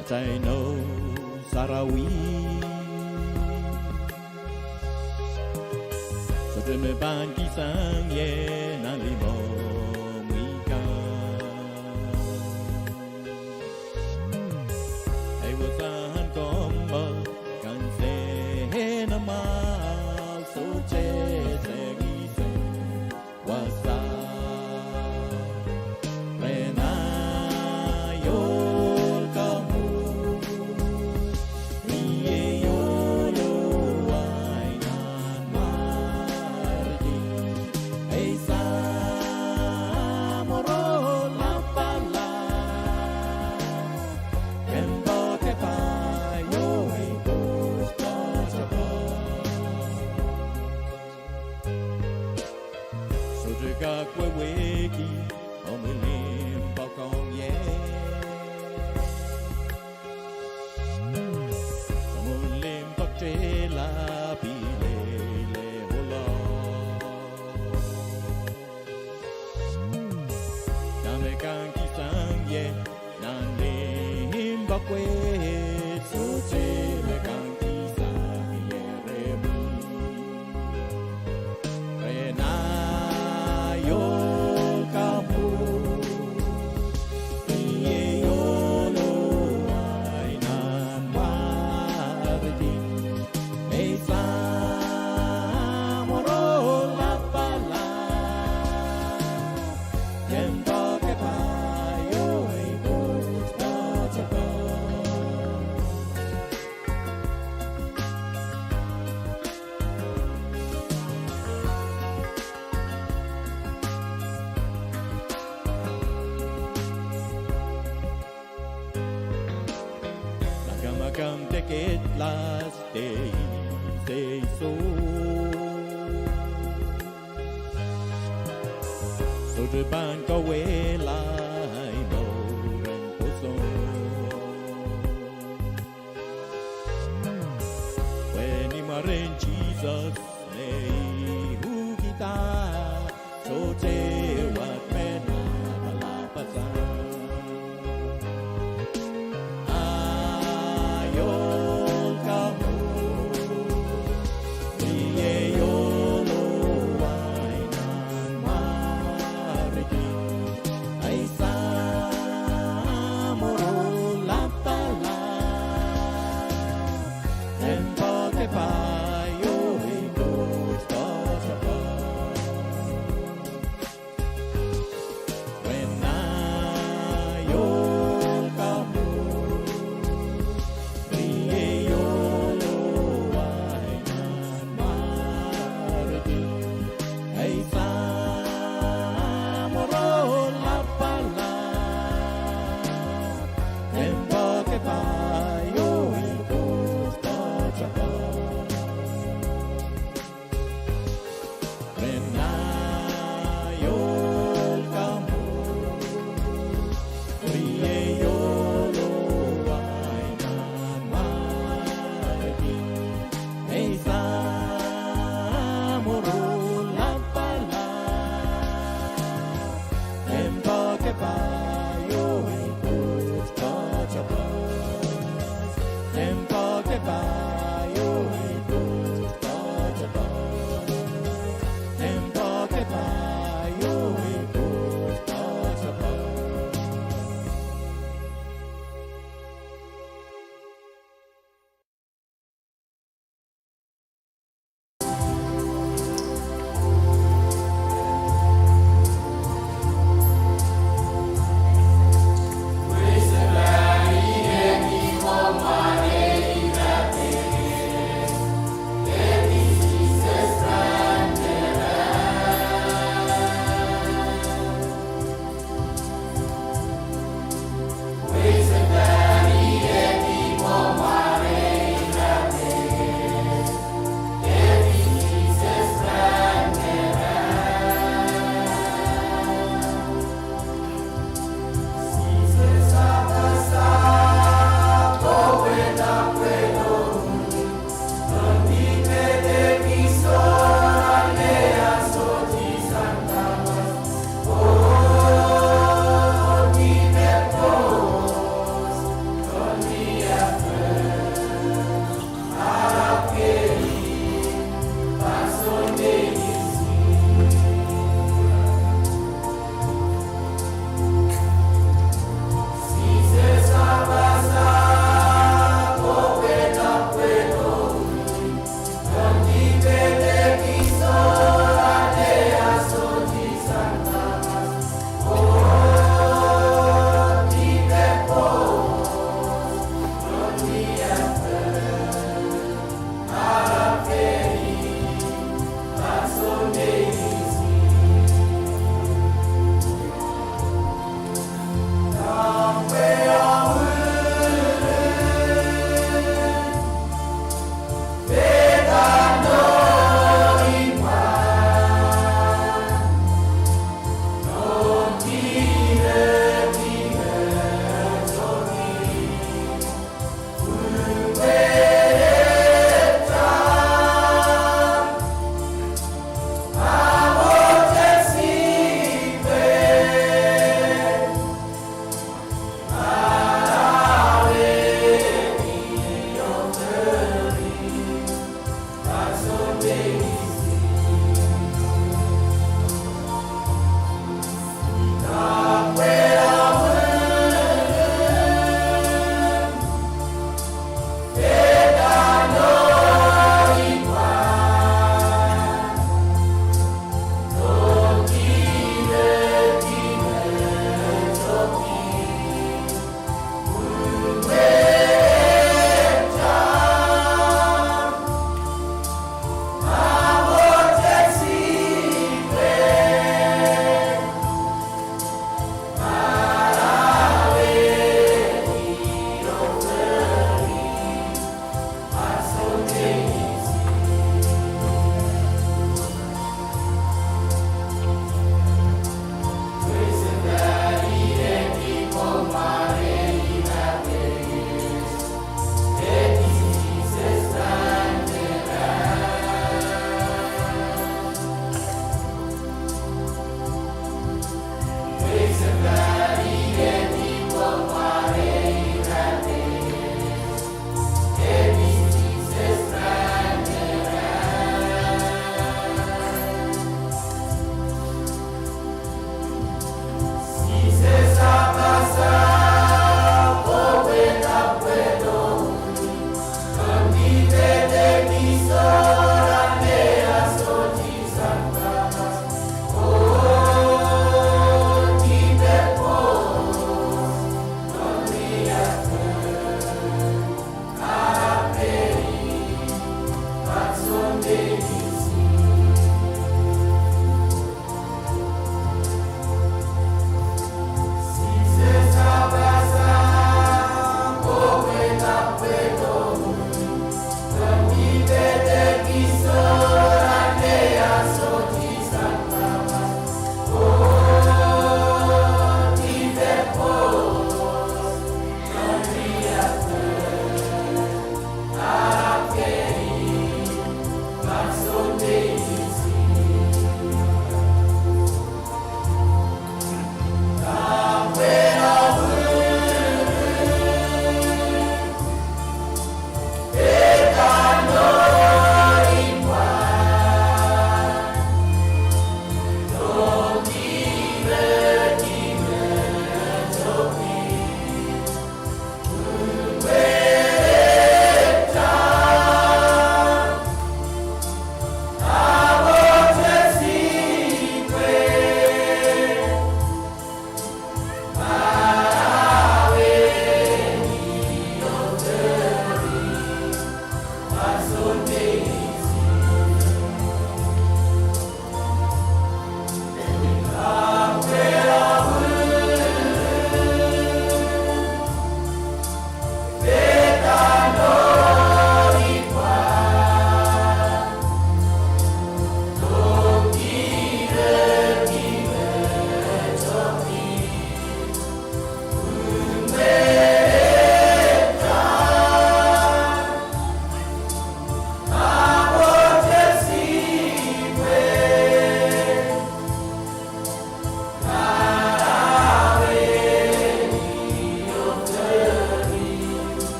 atail Noun Sarawi. Sohte me pahn kihsang ie nan limomwi kan. Ei wasahn kommoal kan sehse amwail sohte sehse wasa. Rehn aio kamwo, ni ei ohlo ahi nan mwarki, ei Samworo Lapalap, ken poakepaio ei Koht poatopoat. Sohte kak wehwehki omwi limpoak ong ie. Omwi limpoak teilah pil lelehla. Dahme kang kihsang ie nan limpoak wet, sohte me kang kihsang ie rehmwi. Rehn aio kamwo, ni ei ohlo ahi nan mwarki, ei Samworo Lapalap, ken poakepaio ei Koht poatopoat. Makamakam de kedlahs de seiso sohte pahn kauwehla ei mour en pwoson. Pwe ni mwaren Sises me I uhkihda, sohte wet me lapalapasang. Aio kamwo, ni ei ohlo ahi nan mwarki, ei Samworo Lapalap, ken poakepaio ei Koht poatopoat.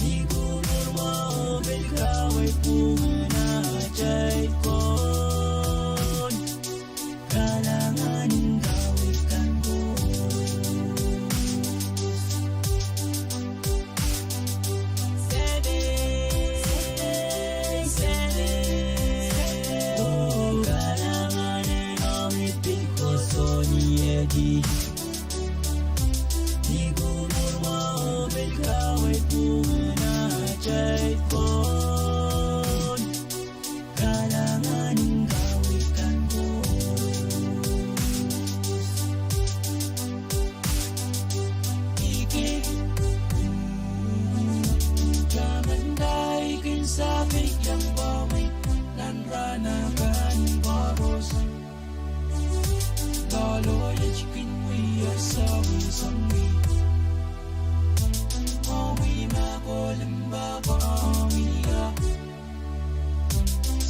Ni kupwur mwahu pil kaweid pwungen atail Koht. Kalahngan en kaweid kan koaros. Seme, Seme, oh kalahngan en omwi pil koasoanehdi. Ni kupwur mwahu pil kaweid pwungen atail Koht. Kalahngan en kaweid kan koaros. I kin, tamanda, I kin sapeikiong komwi nan rahn akan koaros. Loaloiet kin wia sang, sang ni omwi ma kolimba komwi a.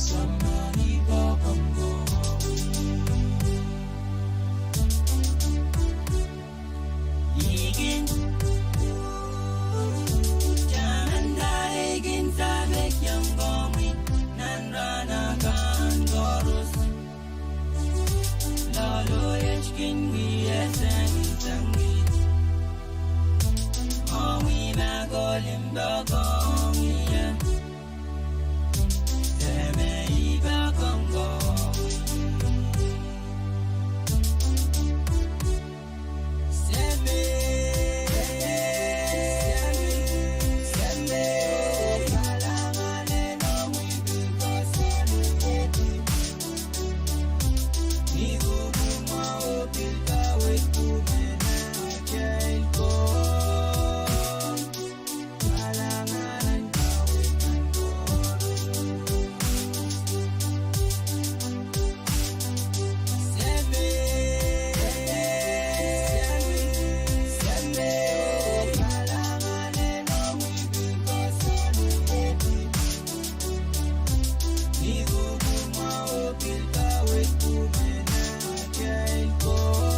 Samani pahpa komwi. I kin, tamanda, I kin sapeikiong komwi nan rahn akan koaros. Loaloiet kin wia sang, sang ni omwi ma kolimba komwi a. Seme, I pahpa komwi. Seme, Seme, Seme, kalahngan en omwi pil koasoanehdi. Ni kupwur mwahu pil kaweid pwungen atail Koht. Kalahngan en kaweid kan koaros. Seme, Seme, Seme, kalahngan en omwi pil koasoanehdi. Ni kupwur mwahu pil kaweid pwungen atail Koht.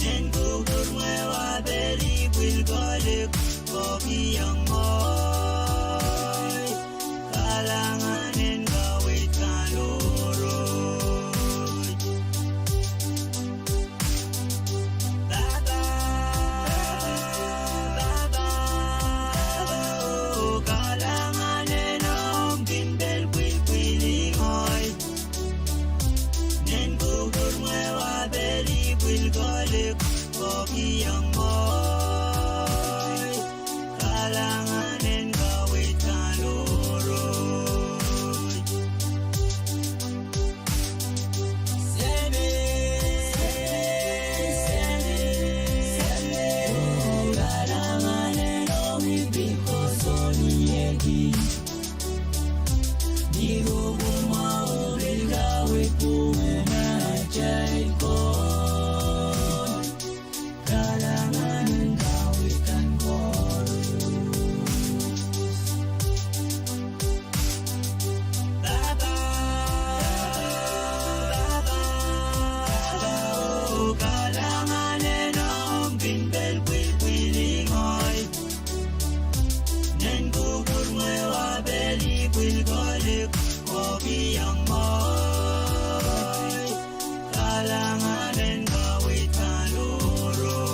Nen kupwur mwahu pil koasoanehdi, oh kihong ngehi kalahngan en kaweid kan koaros. Pahpa, Pahpa, oh kalahngan en omwi pil pwilipwilih ngehi. Nen kupwur mwahu pil koasoanehdi, oh kihong ngehi kalahngan en kaweid kan koaros. Seme, Seme, Seme, oh kalahngan en omwi pil koasoanehdi. Ni kupwur mwahu pil kaweid pwungen atail Koht. Kalahngan Kalahngan en omw kin pil pwilpwilih ngehi. Nen kupwur ngehi wa pil ih pwil kolik oh kihong mwehi. Kalahngan en kaweid kan uhru.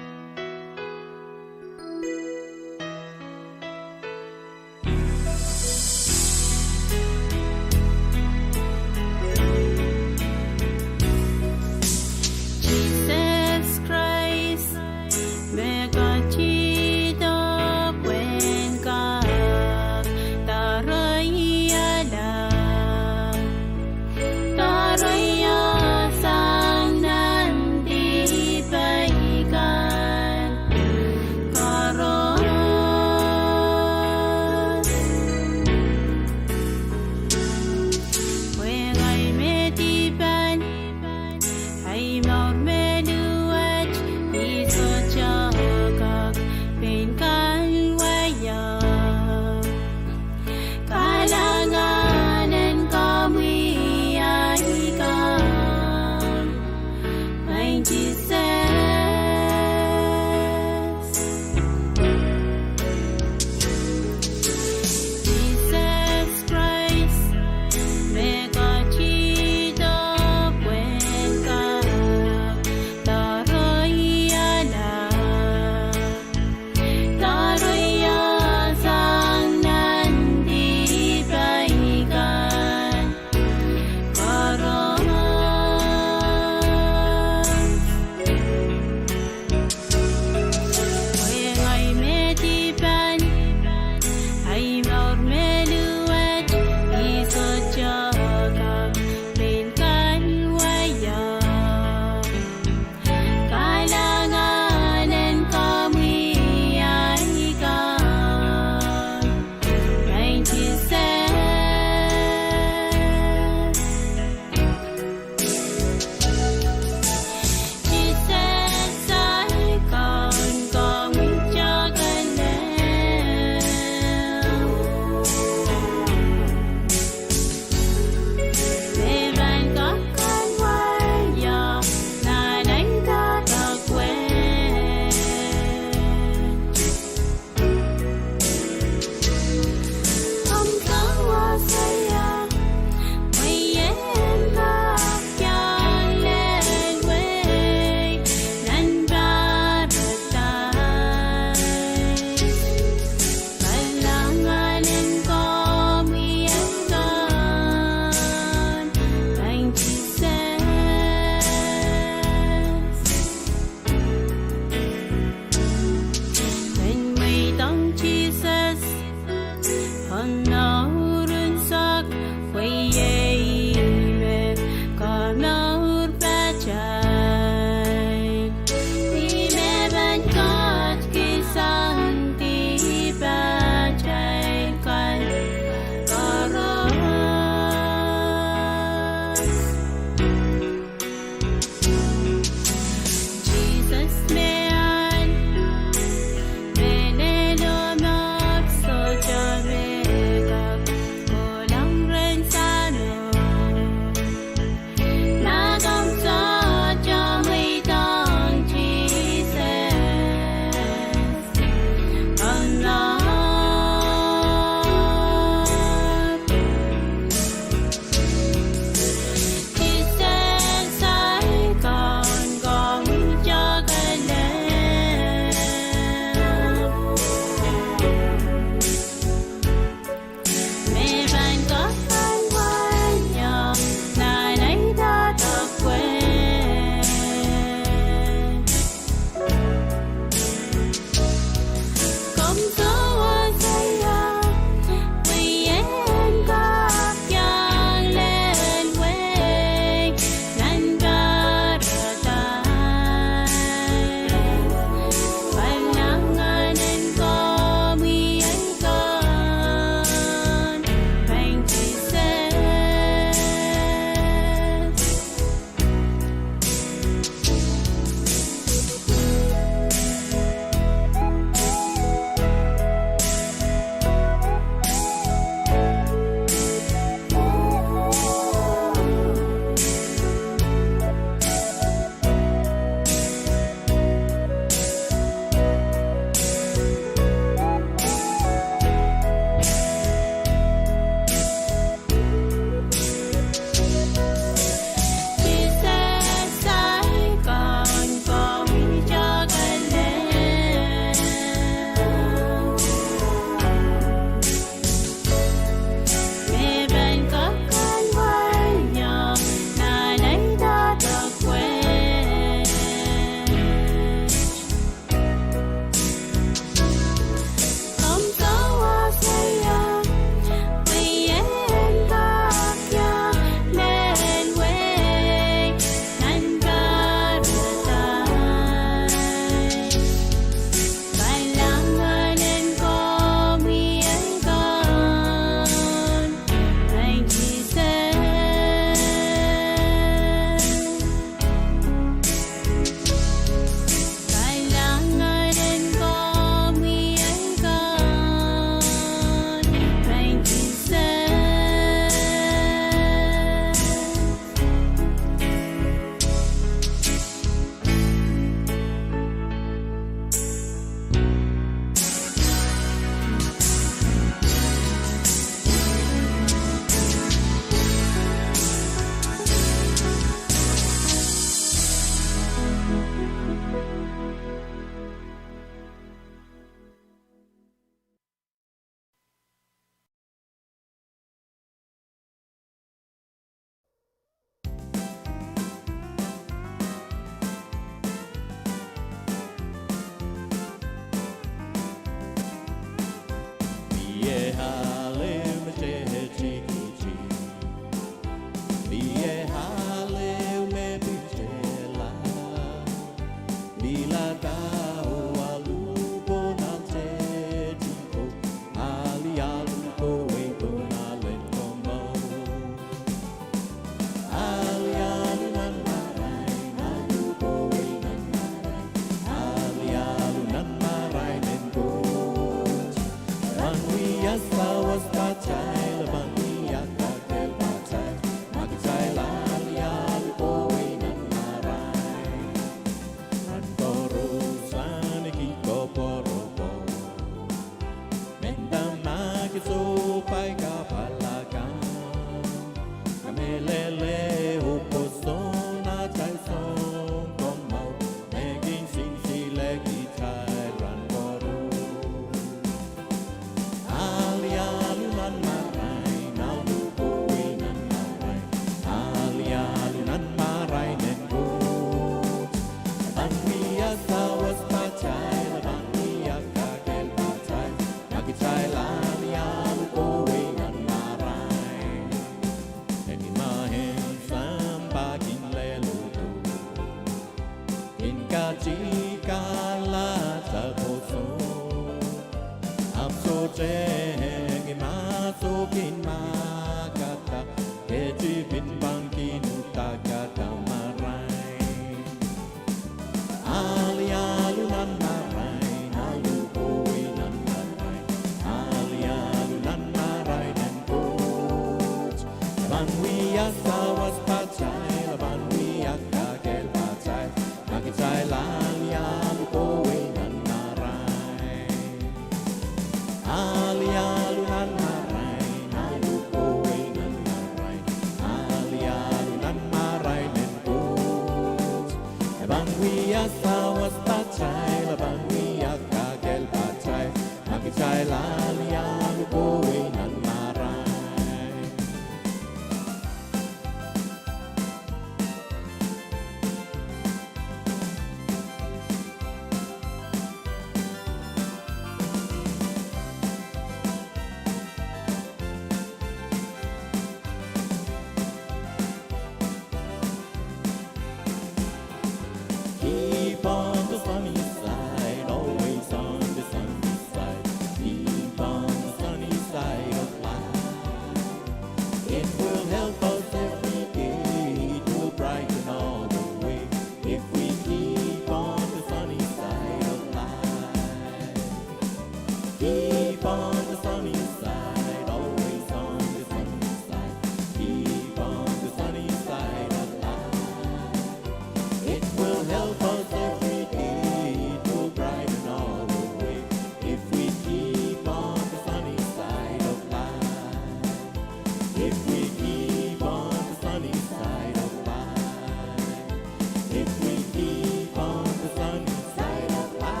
If we keep on the sunny side of life.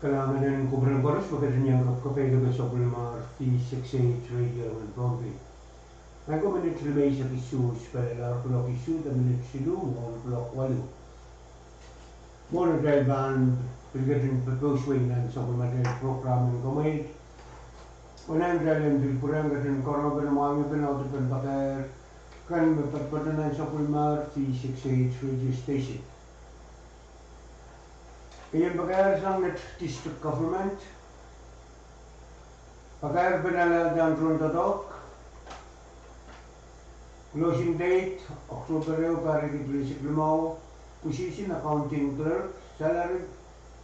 Kalahngan en kupwuren koaros me ketin iang kapwkapwaiada sapwellimomwi V six eight Radio en Pohnpei. Maing ko, minit limeisek isuh, pil lel kuloak isuh de minit siluh mwohn kuloak waluh. Mwohn atail pahn pil ketin popouswei nan sapwellimatail program en komwi. Oh nan atail en pil pwurehng ketin koarohng pahn mwahngih pahn audepen pakair kan me popohdo nan sapwellimomwi V six eight Radio Station. Ien pakair sang Net District Government. Pakair pahn alehda tohndoadoahk. Closing date, October ehu, pahr riekid rieisek limau. Position, accounting clerk. Salary,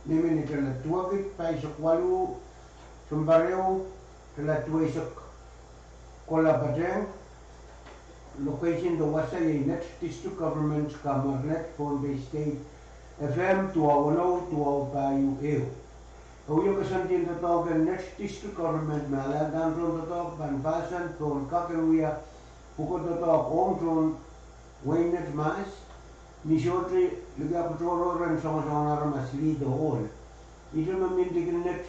mihmi ni tala duwekid pahisek waluh, sounpar ehu, tala duweisek kohla patehng. Location de wasa iei Net District Government, Kamarnet, Pohnpei State, F M duwau weneu, duwau pahieu ehu. E wia koasoandi en doadoahk en Net District Government me alehda tohndoadoahk pahn pahsan pohn kak en wia pwukoa doadoahk ong tohn Wein Net mahs, ni sohte likia patohrohr en soangosoangen aramas lih de ohl. Ihte me mihn likin Net,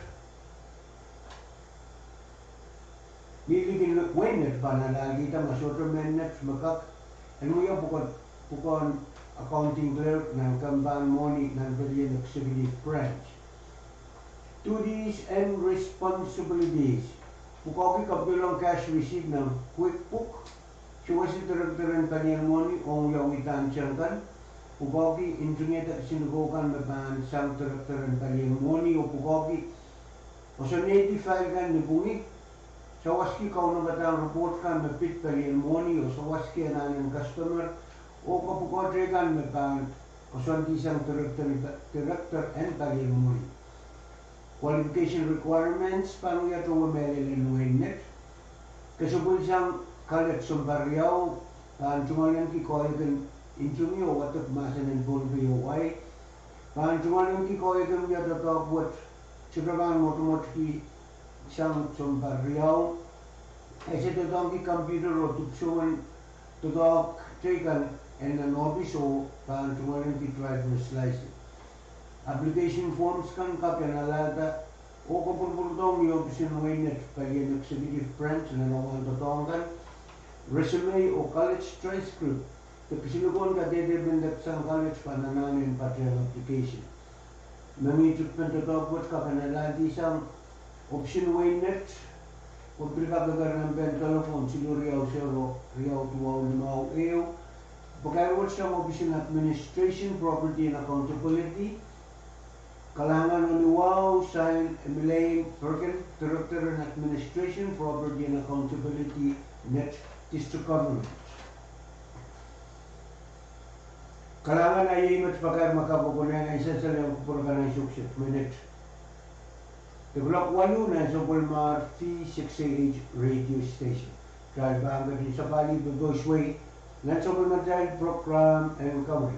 mihn likin Wein Net pahn alahlkihda ma sohte mehn Net me kak en wia pwukoa, pwukoahn accounting clerk nan kempahn mwohni nan pelien executive branch. Duties and responsibilities. Pwukoahki kapwaiada cash receipt nan QuickBook. Sewese director en pelien mwohni ong wiawidahn teng kan. Pwukoahki ntingihada kisinlikou kan me pahn sang director en pelien mwohni oh pwukoahki koasoanehdi file kan ni pwungih. Sawaski kaunopadahn report kan me pid pelien mwohni oh sawaski anahn en customer oh kapwukoa teikan me pahn koasoandi sang director, director en pelien mwohni. Qualification requirements pahn wia towe mehlel en Wein Net. Kesepwil sang college sounpar riau, pahn tungoalenki koahiek en ntingih oh wadek mahsen en Pohnpei oh Hawaii. Pahn tungoalenki koahiek en wia doadoahk wet, sohte pahn mwotomwotki sang sounpar riau. Ese doadoahngki computer oh dipwisou en doadoahk teikan en nan ohpis oh pahn tungoalenki driver's license. Application forms kan kak en alehda oh kopwurupwurdohng ni ohpis en Wein Net pelien executive branch nan ewahn doadoahk kan. Resume oh college transcript de kisinlikou en kadehde me pahn sang college pahn anahne en patehng application. Me mihmi tikpen doadoahk wet kak en alehdi sang ohpis en Wein Net, oh pil kak eker nempen telephone siluh riau sero riau duwau limau ehu. Pakair wet sang ohpis en Administration, Property and Accountability. Kalahngan en wahu sang Emmeline Perkin, Director en Administration, Property and Accountability, Net District Government. Kalahngan a iei met pakair me kak konehng en sansal en kupwur kan en sohksohk me Net. De kuloak waluh nan sapwellimomwi V six eight Radio Station. Kitail pahn ketin sapwalih popouswei nan sapwellimatail program en komwi.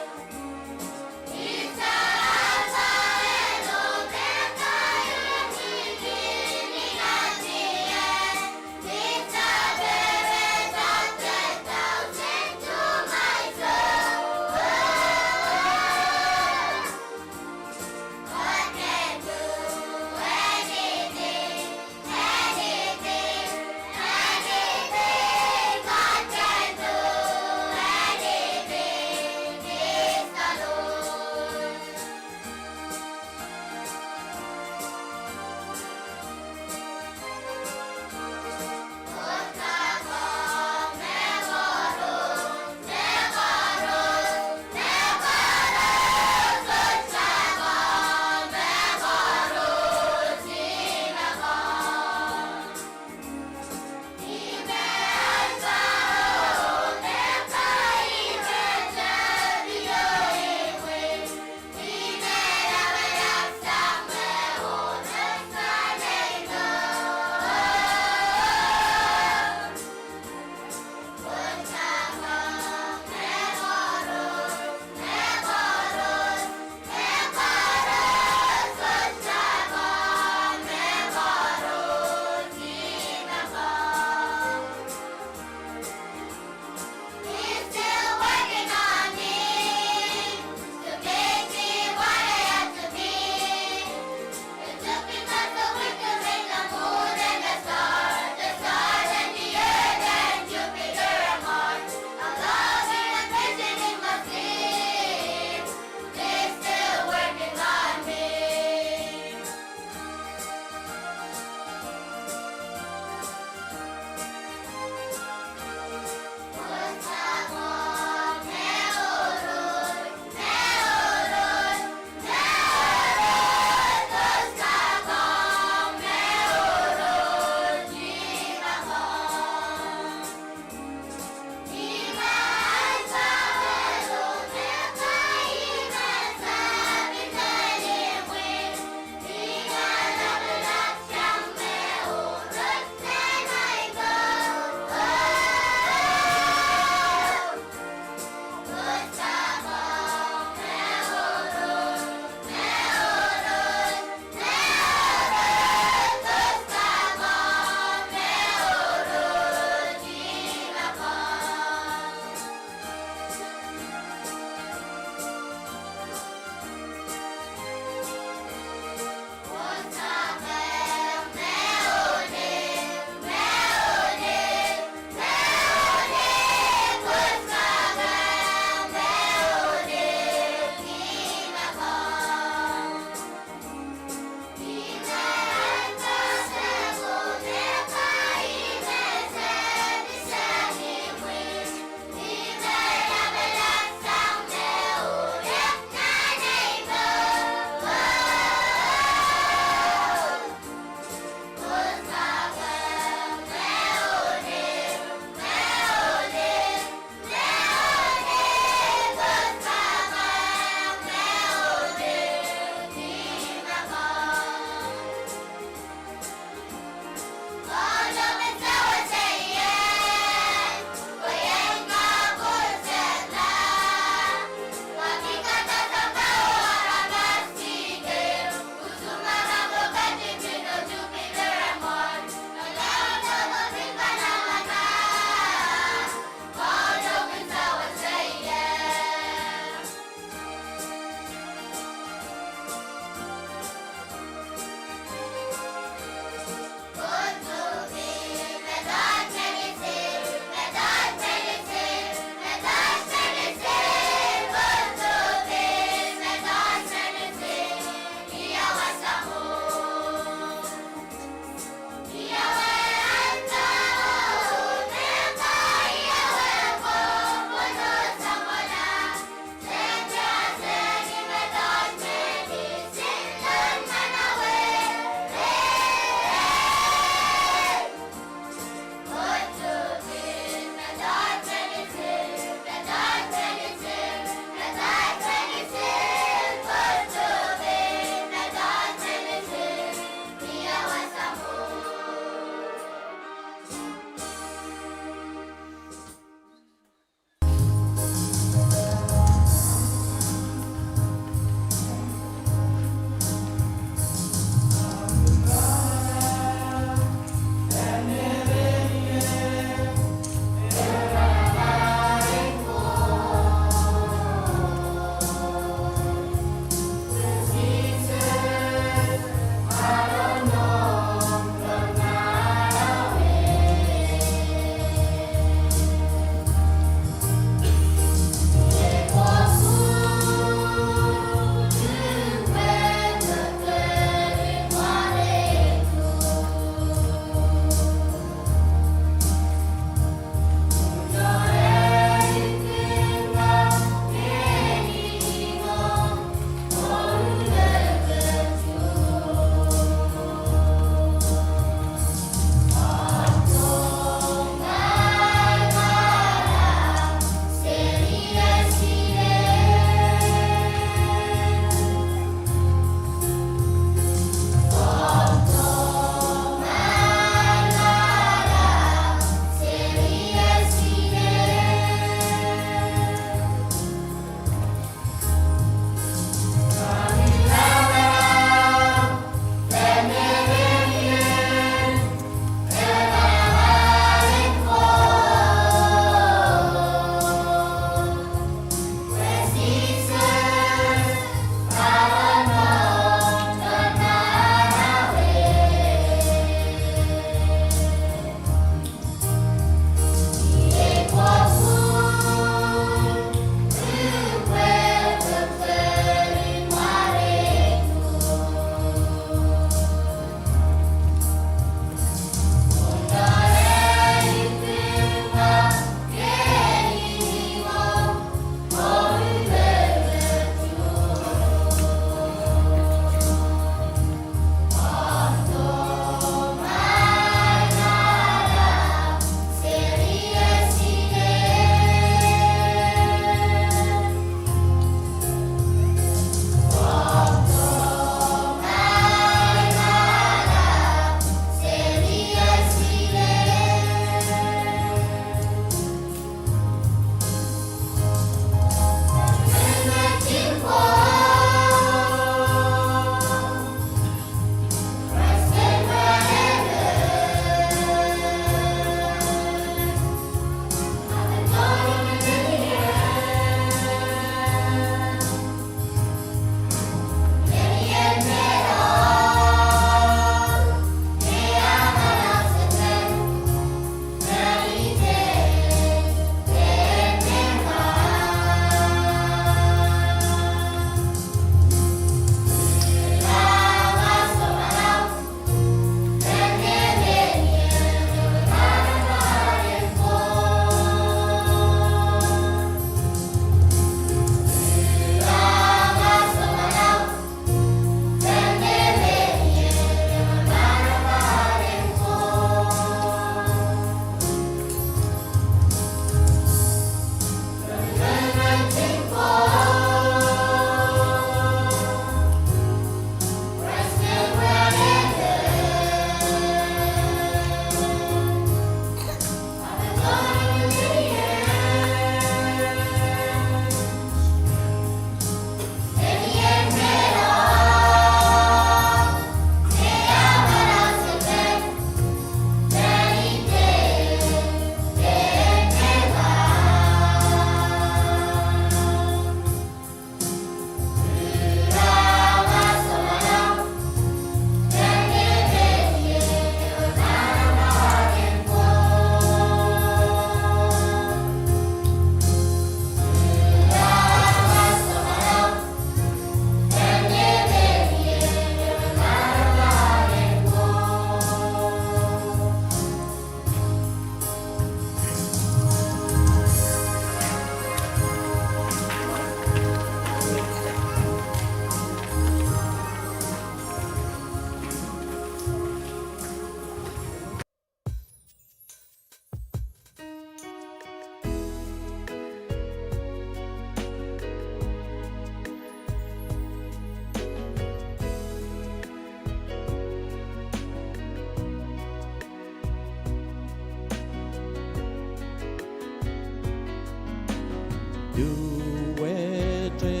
Duwehte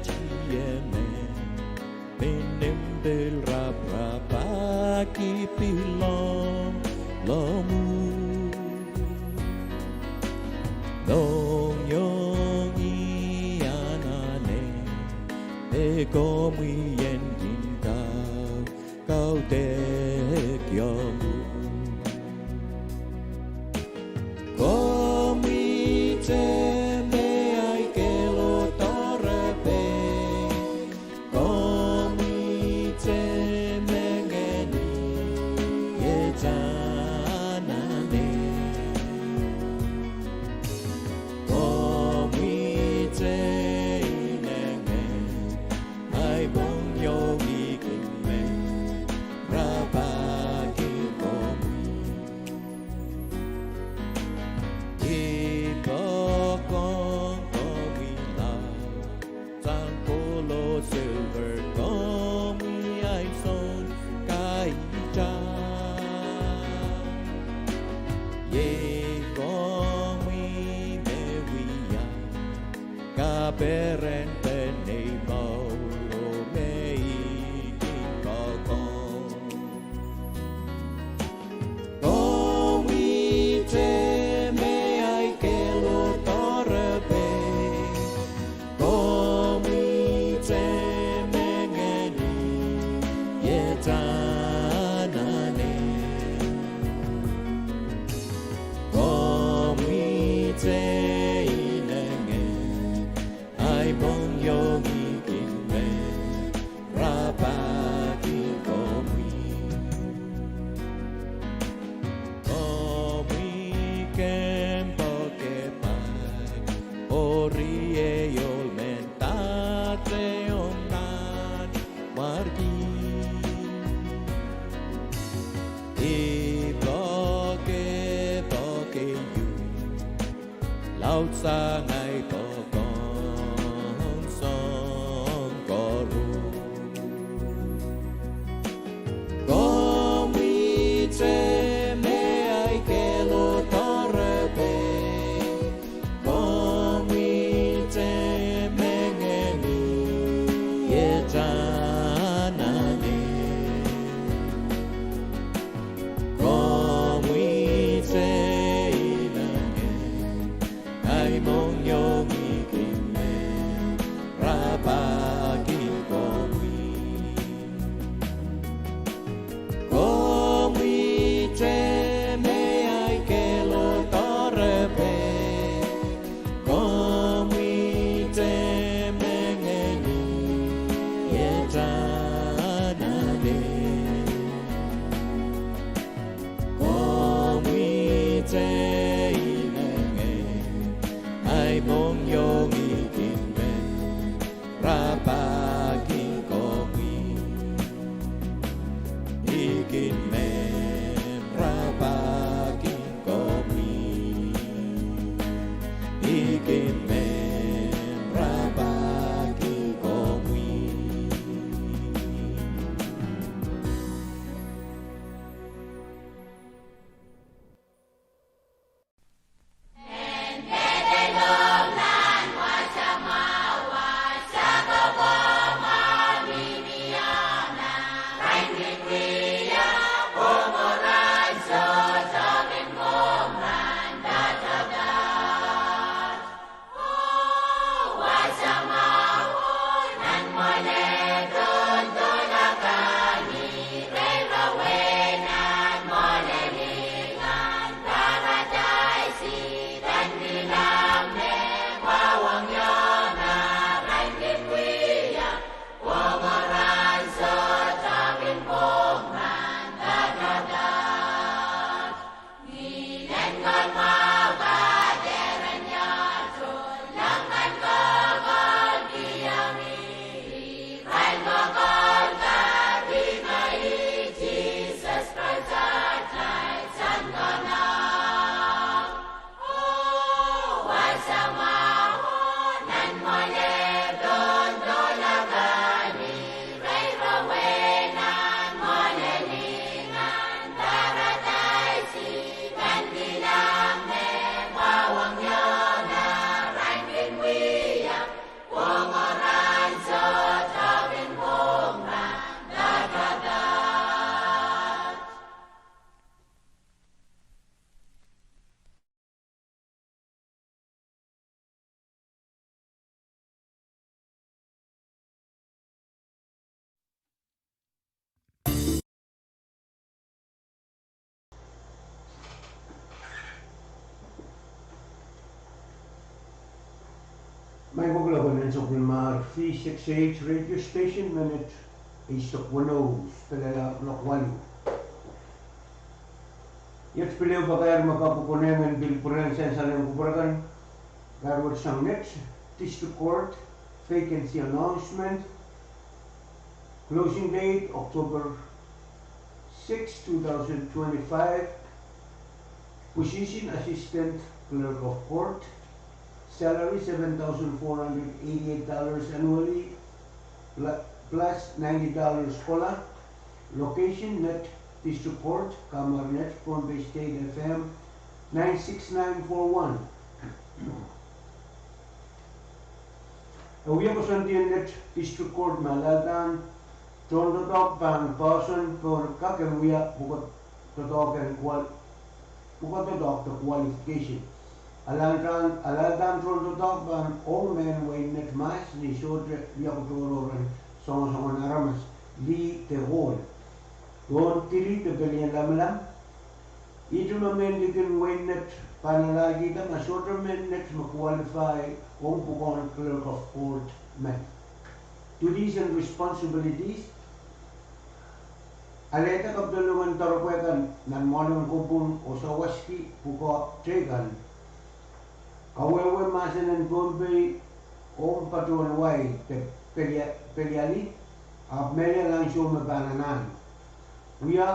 tieme, mihmi nim pil raparapahki pilong lomw. Mohngiong I anahne, me komwi en kin kau kaudehkiong uhk. Komwi te me ahi kehlo doarepei, komwi te me ngehni iet anahne. Komwi te inengen, ahi mohngiong I kin men rapahki komwi. I poakohng komwi laud sang gold oh silver, komwi ahi soun kaihla. Iei komwi me wia kaperen en ei mour, oh me I kin poakohng. Komwi te me ahi kehlo doarepei, komwi te me ngehni iet anahne. Komwi te inengen, ahi mohngiong I kin men rapahki komwi. Komwi kempoake pahn, oh riei ohl men dahte ong nanmwarki. I poakepoake uhk laudsang ahi poakohng soahng koaros. Komwi te me ahi kehlo doarepei, komwi te me ngehni iet anahne. Komwi te inengen, ahi mohngiong I kin men rapahki komwi. Komwi te me ahi kehlo doarepei, komwi te me ngehni iet anahne. Komwi te inengen, ahi Mie pwukoa lokaia nan sapwellimar V six H radio station, minit eisek weneu, spelala kuloak waluh. Iet pil ehu pakair me kak konehng en pil pwurehng sansal en kupwur kan, rahnwet sang net, District Court vacancy announcement, closing date October six, two thousand twenty-five, position Assistant Clerk of Court, salary seven thousand four hundred eighty-eight dollars annually, pl-, plus ninety dollars COLA, location net District Court, Kamar net, Pohnpei State, F M nine six nine four one. E wia koasoandi en net District Court me alalda tohndoadoahk pahn person pohn kak en wia pwukoa doadoahk en qual-, pwukoa doadoahk de qualification. Alalda, alalda tohndoadoahk pahn ong mehn wehin net mahs ni sohte liakutohrohr en soangosoangen aramas, lih de ohl, pohn dili de pelien lamalam. Ihte me mehn likin wehin net pahn alahlkihda ma sohte mehn net me qualify ong pwukoahn Clerk of Court men. Duties and responsibilities. Alehda kapidolong en doaropwe kan nan mwoalen kopwung oh sawaski pwukoa teikan. Kawehwe mahsen en Pohnpei ong patohwan wai de pelia-, peliali, ahpw mehlel ansou me pahn anahne. Wia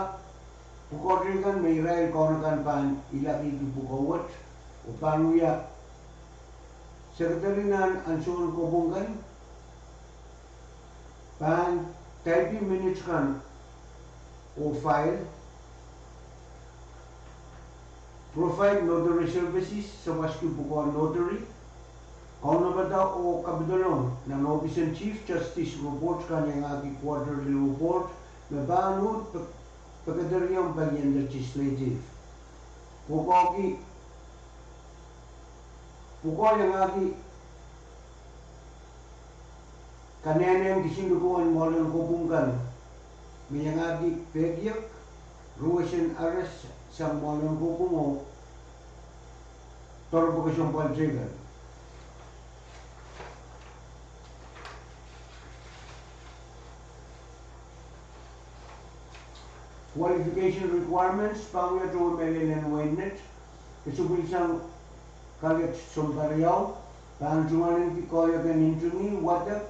pwukoa teikan me irail kaun akan pahn ilakihki pwukoa wet, oh pahn wia secretary nan ansoun kopwung kan pahn taipi minit kan oh file, provide notary services, sawaski pwukoa notary, kaunopada oh kapidolong nan ohpis en Chief Justice, report kan iangahki quarterly report me pahn uhd pe-, pekederhiong palien legislative. Pwukoahki, pwukoa iangahki kanehnehn kisinlikou en mwoalen kopwung kan me iangahki pehkiek, ruwesen aramas sang mwoalen kopwung oh doaropwe kesempwal teikan. Qualification requirements, pahn wia towe mehlel en wehin net, kesempwal sang college sounpar riau, pahn tungoalenki koahiek en ntingih, wadek,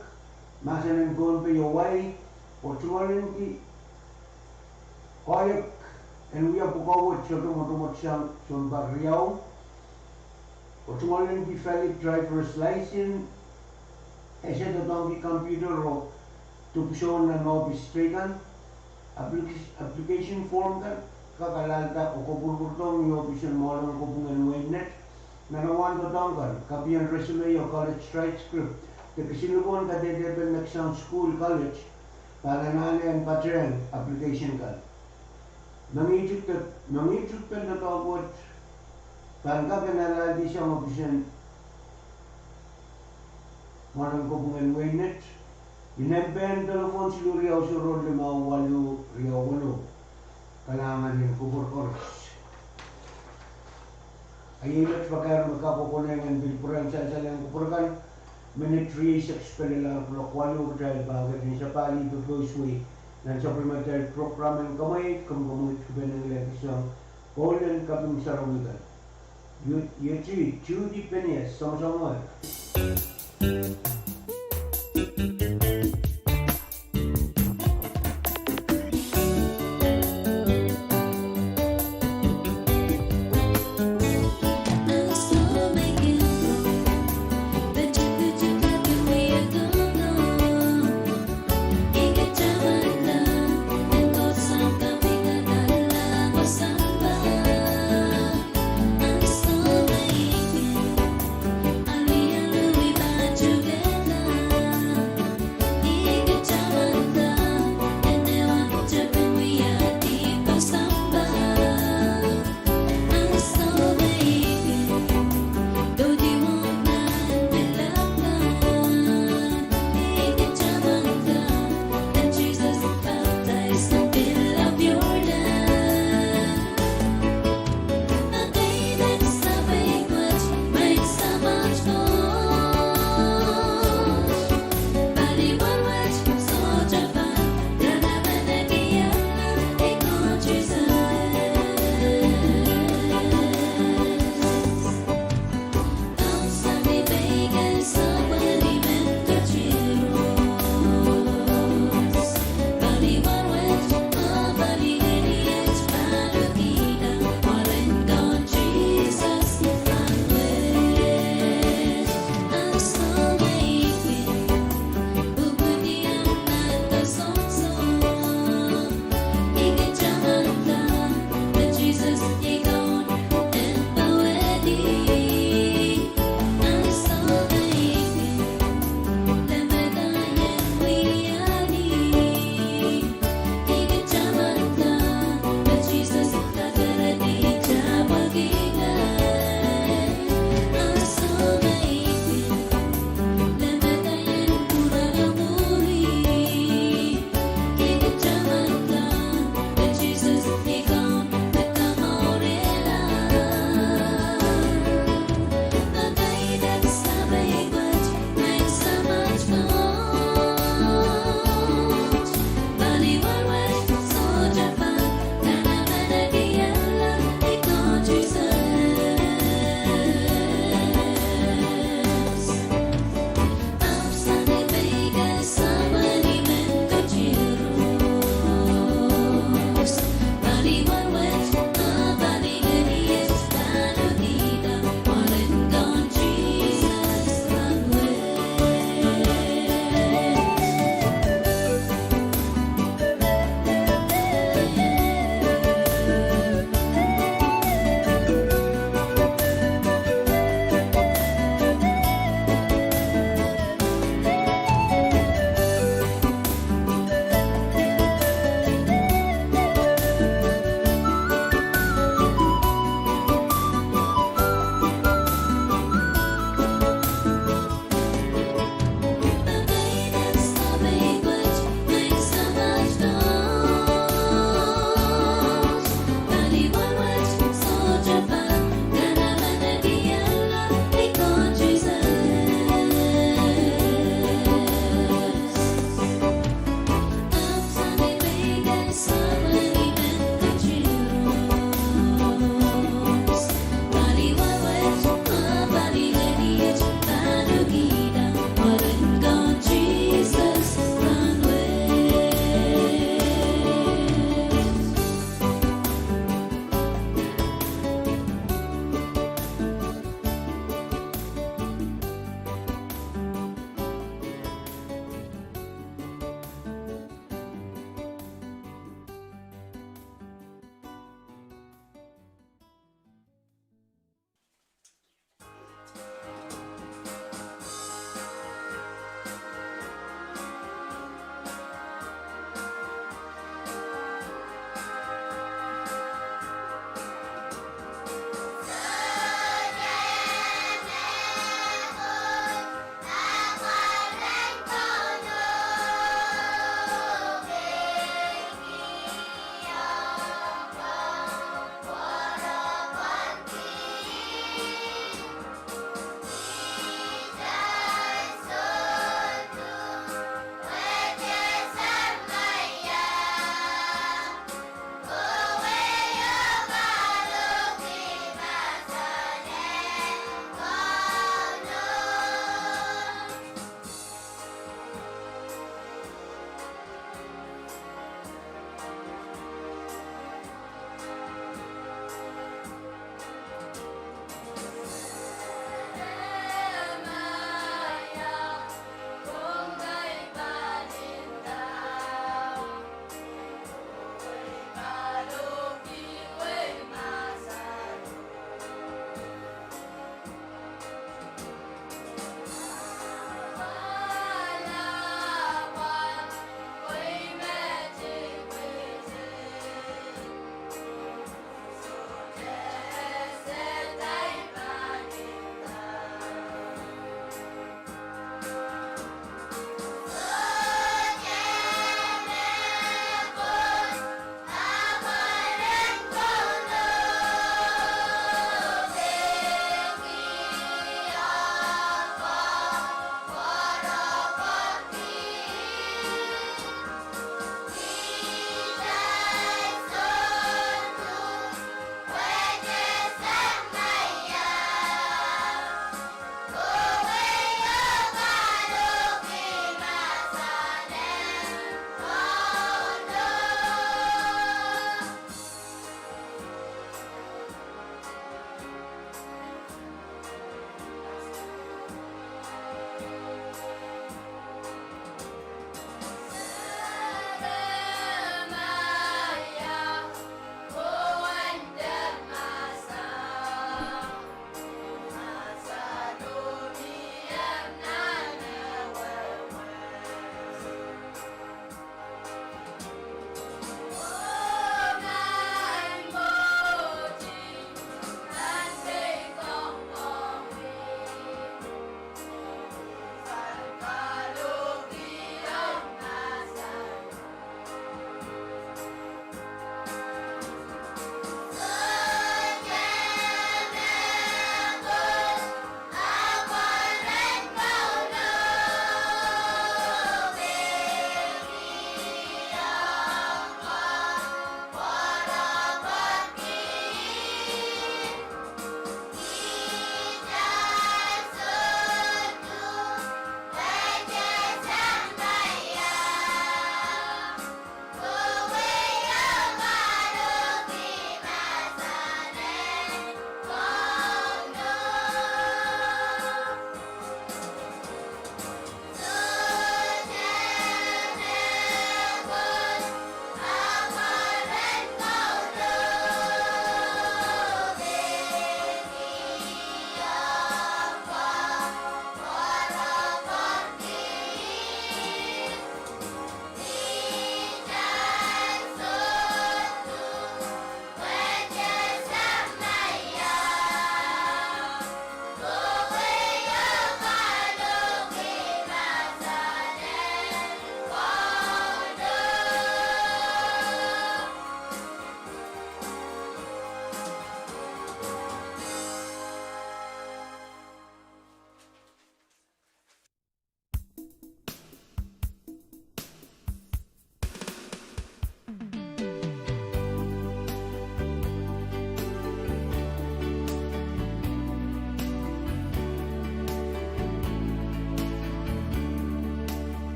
mahsen en Pohnpei oh wai, oh tungoalenki koahiek en wia pwukoa wet sohte mwotomwot sang sounpar riau, oh tungoalenki valid driver's license, ese doadoahngki computer oh dipwisoun nan ohpis teikan. Applic-, application form kan kak alalda oh kopwurupwurdohng ni ohpis en mwoalen kopwung en wehin net. Nan awahn doadoahk kan, kopien resume oh college transcript, de kisinlikou en kadehdehpen nek sang sukuhl, college, pahn anahne en patehng application kan. Mengihtik de, mengihtikpen doadoahk wet pahn kak en alaldi sang ohpis en mwoalen kopwung en wehin net. Inenpen telephone siluh riau sohrol limau waluh riau waluh. Kalahngan en kupwur koaros. A iei met pakair me kak konehng en pil pwurehng sansal en kupwur kan, minit rieisek spelala kuloak waluh. Kitail pahn ketin sapahl ih popouswei nan sapwellimatail program en Kamweid, Komw Kamweid Kipenengla sang Golden Kaping Sarawi kan. Iet, iet, Judy Phineas, soangosoangoa.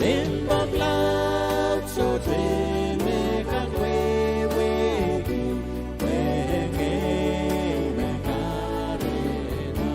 Limpoak laud sohte me kak wehwehki, pwe ngehi me kahrehda.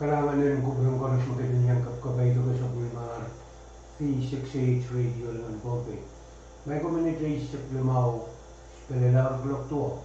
Kalahngan en kupwuren koaros me kitail iang kapakapaiada sapwellimomwi C six eight Radio en Pohnpei. Microminute eisek limau, pil elahr kuloak duwau.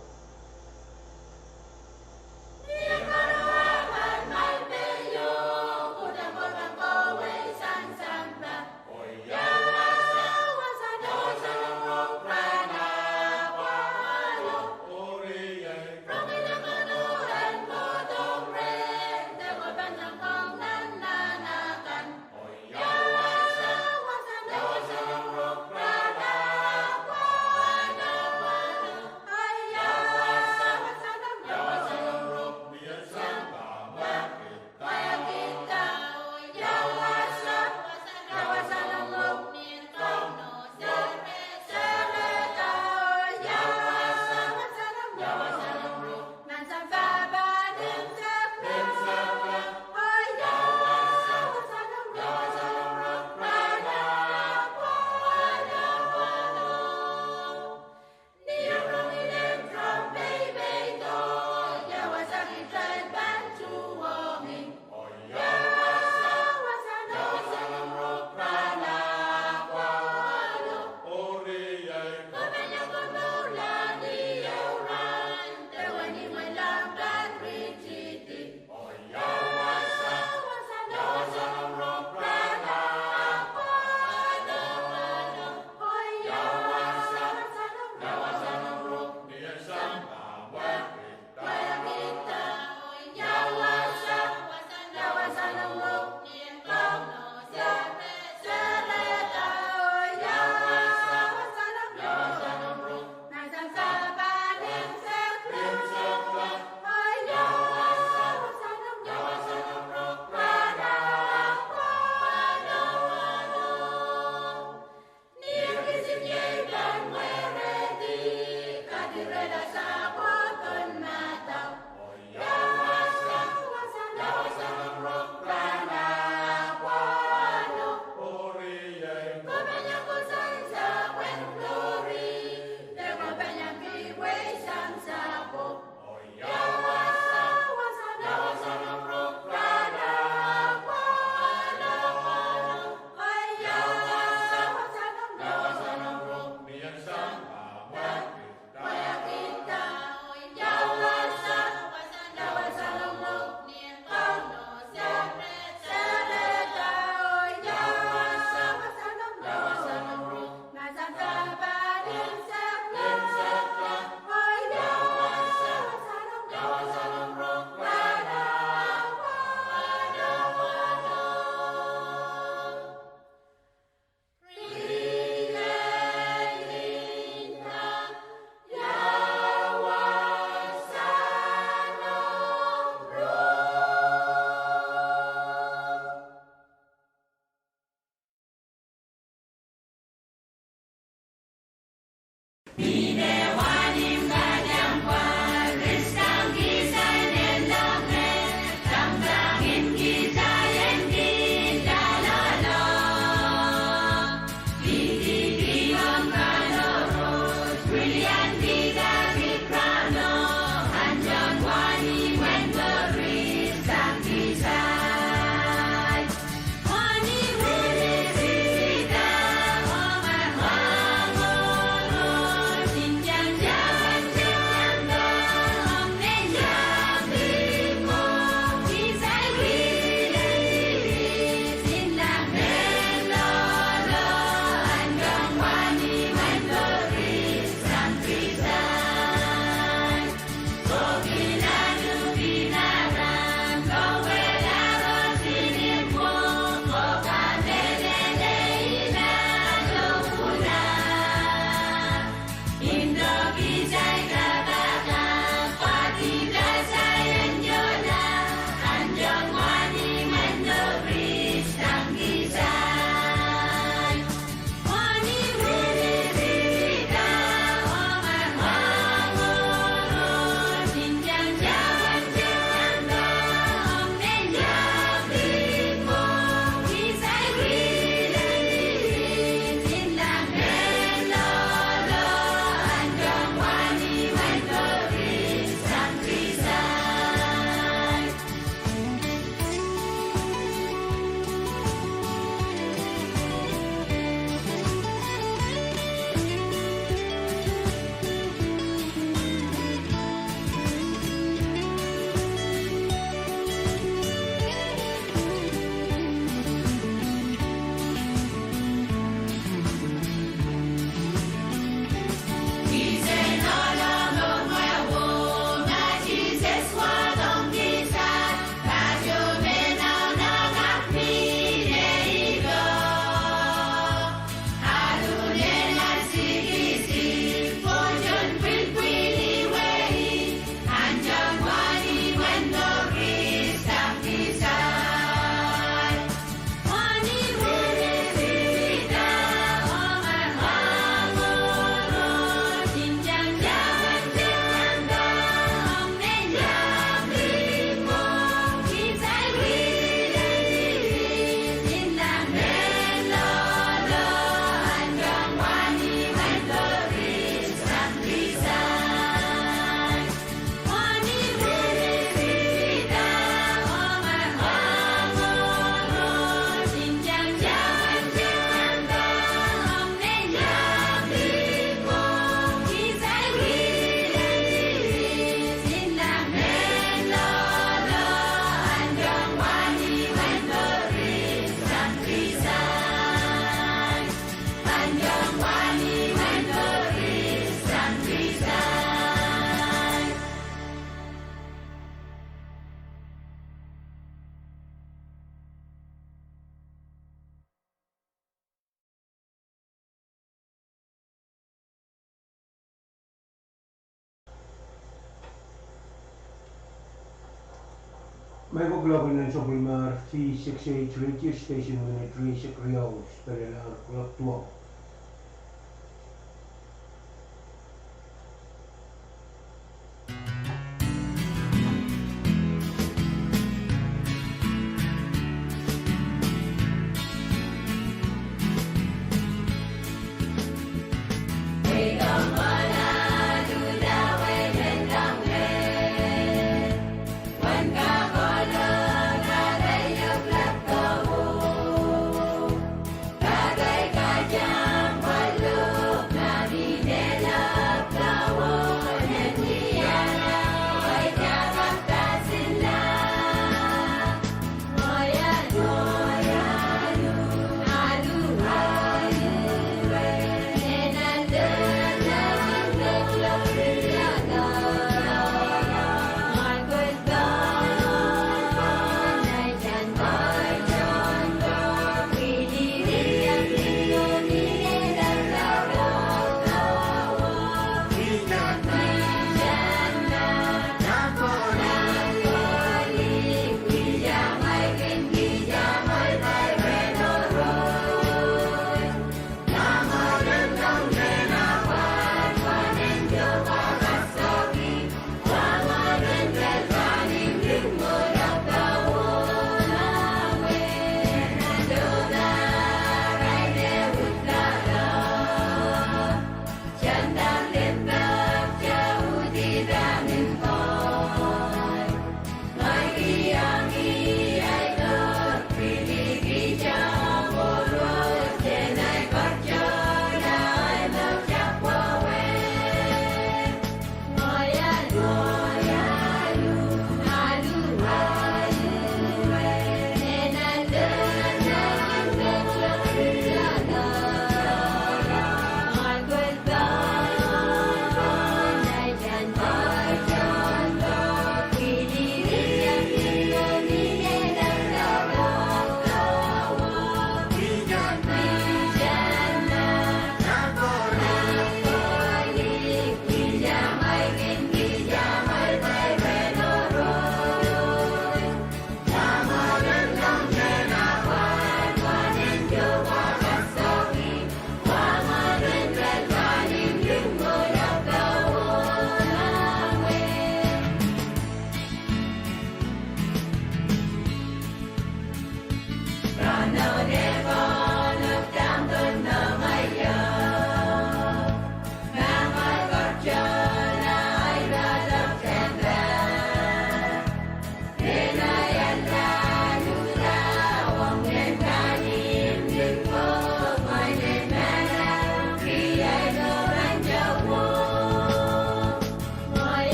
Mehkot lokaia nan sapwellimar V six eight radio station, minit rieisek riau pil lel kuloak duwau.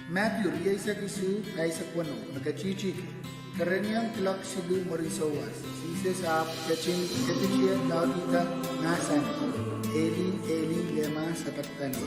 Madiu rieisek isuh, pahisek weneu, me ketihtihki. Kerenieng kiloak siluh mwurin souwas, Sises ahpw ketin kepitier laudida, mahsanih, Eli, Eli, lema sabaktani?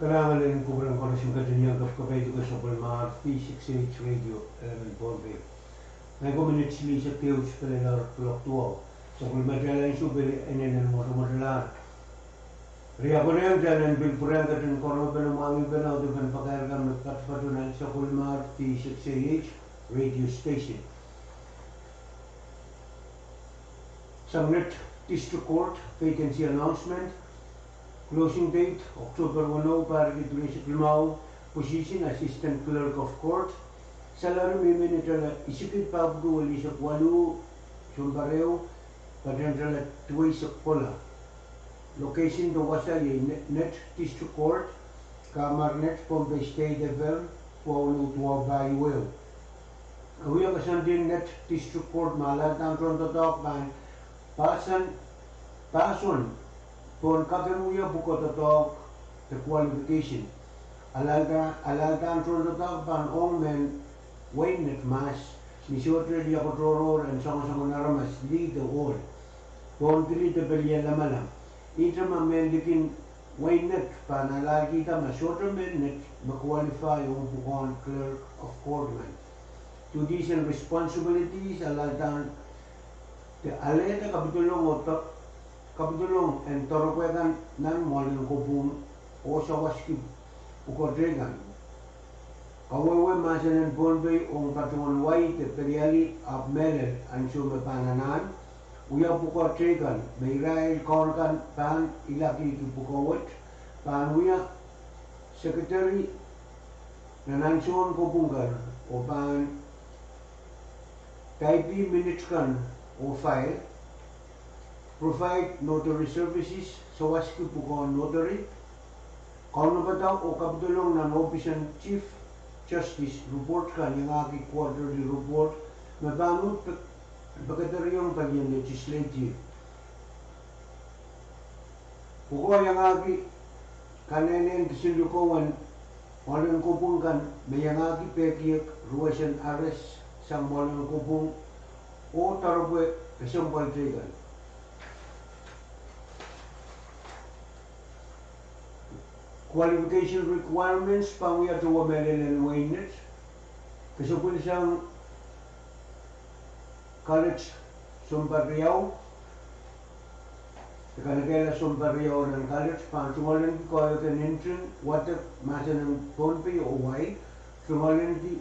Kalahngan en kupwuren koaros me ketin iang kapkapeidki sapwellimomwi, V six H Radio, eleven Pohnpei. Ngehi komw minit silihsek ehu pil ehr kuloak duwau. Sapwellime kitail ansou pil inenen mwotomwotala. Riei konehng, kitail en pil pwurehng ketin koarohng pene mwahngih pene audepen pakairkan me patopato nan sapwellimomwi, V six H. radio station. Sang Net District Court vacancy announcement. Closing date October weneu, pahr riekid rieisek limau. Position Assistant Clerk of Court. Salary mihmi ni tala isikid pahieu wen eisek waluh sounpar ehu, patehng tala duweisek kohla. Location de wasa iei Net, Net District Court, Kamar Net, Pohnpei State, F M, duwau weneu, duwau pahieu ehu. E wia koasoandi en Net District Court me alahldahn tohndoadoahk pahn pahsan, pahson pohn kak en wia pwukoa doadoahk de qualification. Alahldahn, alahldahn tohndoadoahk pahn ong mehn wein Net mahs ni sohte liakotohrohr en soangsoangen aramas lih de ohl. Pohn kilid de pelien lamalam. Ihte ma mehn likin wein Net pahn alahlkihda ma sohte mehn Net me qualify ong pwukoahn Clerk of Court men. Duties and responsibilities, alahldahn de alehda kapidolong oh do-, kapidolong en doaropwe kan nan mwoalen kopwung oh sawaski pwukoa teikan. Kawehwe mahsen en Pohnpei ong patohwan wai de peliali ahpw mehlel ansou me pahn anahn wia pwukoa teikan, me irail kaun kan pahn ilakihki pwukoa wet, pahn wia secretary nan ansoun kopwung kan oh pahn taipi minit kan oh file, provide notary services, sawaski pwukoa notary. Kaunopada oh kapidolong nan ohpis en Chief Justice, report kan iangahki quarterly report me pahn uhd pek-, pekedereiong palien legislative. Pwukoa iangahki kanehnen kisin likou en mwoalen kopwung kan me iangahki pehkiek ruwesen ares sang mwoalen kopwung oh doaropwe kesempwal teikan. Qualification requirements pahn wia towe mehlel en wein Net, kesempwal sang college sounpar riau, de kanekehla sounpar riau nan college, pahn tungoalenki koahiek en nting, wadek mahsen en Pohnpei oh wai, tungoalenki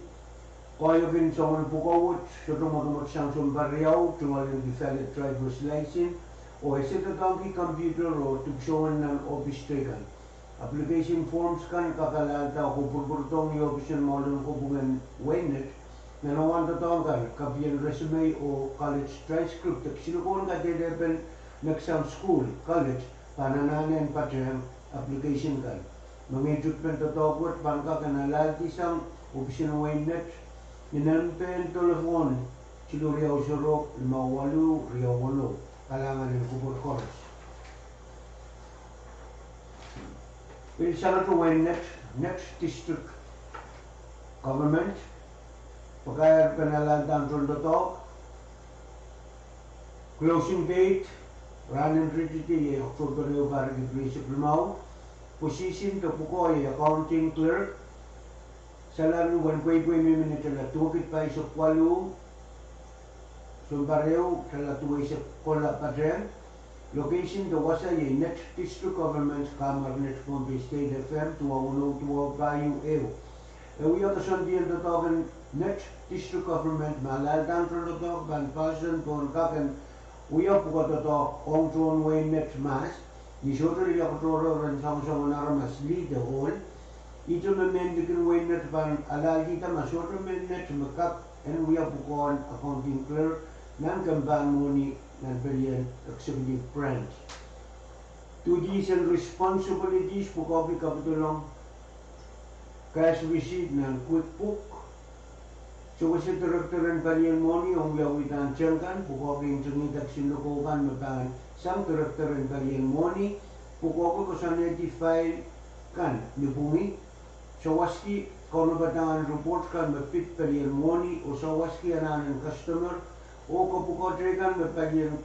koahiek en soangen pwukoa wet, sohte mwotomwot sang sounpar riau, tungoalenki valid driver's license, oh ese doadoahngki computer oh dipwisoun nan ohpis teikan. Application forms kan kak alahldahn oh pwurpwurdohng ni ohpis en mwoalen kopwung en wein Net. Nan awan doadoahk kan, kapien resume oh college transcript de kisin likou en kadehdepen neksang sukuhl, college, pahn anahne en patehng application kan. Mengihtupen doadoahk wet pahn kak en alahldisang ohpis en wein Net ni nempehn delepwohn siluh riau sero limau waluh riau waluh. Kalahngan en kupwur koaros. Pil sang Net, Net District Government, pakairpen alahldahn tohndoadoahk. Closing date, rahn en ritidi iei October ehu, pahr riekid rieisek limau. Position de pwukoa iei accounting clerk. Salary wen pweipwei mihmi ni tala duwekid pahisek waluh sounpar ehu, tala duweisek kohla patehng. Location de wasa iei Net District Government, Kamar Net, Pohnpei State, F M, duwau weneu, duwau pahieu ehu. E wia koasoandi en doadoahk en Net District Government me alahldahn tohndoadoahk pahn pahsan pohn kak en wia pwukoa doadoahk ong tohn wein Net mahs ni sohte liakotohrohr en soangsoangen aramas lih de ohl. Ihte me mehn likin wein Net pahn alahlkihda ma sohte mehn Net me kak en wia pwukoahn accounting clerk nan kempahn mwohni nan pelien executive branch. Duties and responsibilities, pwukoahki kapidolong cash receipt nan QuickBook. Sewese director en palien mwohni ong wiawidahn teng kan, pwukoahki ntingihda kisin likou kan me pahn sang director en palien mwohni, pwukoahki koasoanehdi file kan ni pwungi, sawaski kaunopadahn report kan me pid palien mwohni, oh sawaski anahn en customer, oh kapwukoa teikan me palien,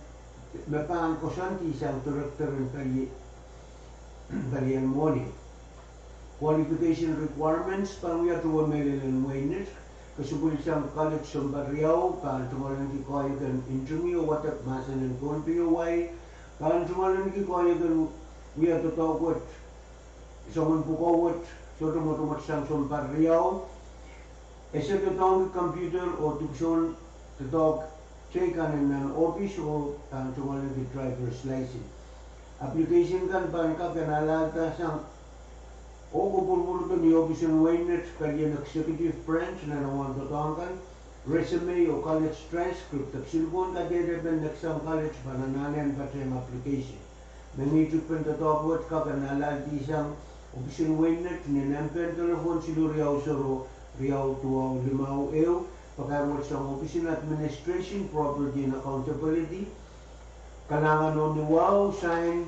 me pahn koasoandi sang director en palien, palien mwohni. Qualification requirements pahn wia towe mehlel en wein Net, kesempwal sang college sounpar riau, pahn tungoalenki koahiek en ntingih oh wadek mahsen en Pohnpei oh wai, pahn tungoalenki koahiek en wia doadoahk wet, soangen pwukoa wet, sohte mwotomwot sang sounpar riau. Ese doadoahngki computer oh dipwisoun doadoahk teikan en nan ohpis oh pahn tungoalki driver's license. Application kan pahn kak en alahlda sang oh kapwurpwurdohng ni ohpis en wehin Met, palien executive branch nan awahn doadoahk kan, resume oh college transcript, de siluhpon kadehdepen next time college pahn anahne patehng application. Mengihtukpen doadoahk wet kak en alahldi sang ohpis en wehin Met ni nempehn telephone siluh riau sero riau duwau limau ehu, pakair wet sang ohpis en Administration, Property and Accountability, kalahngan oh ni wahu, sign,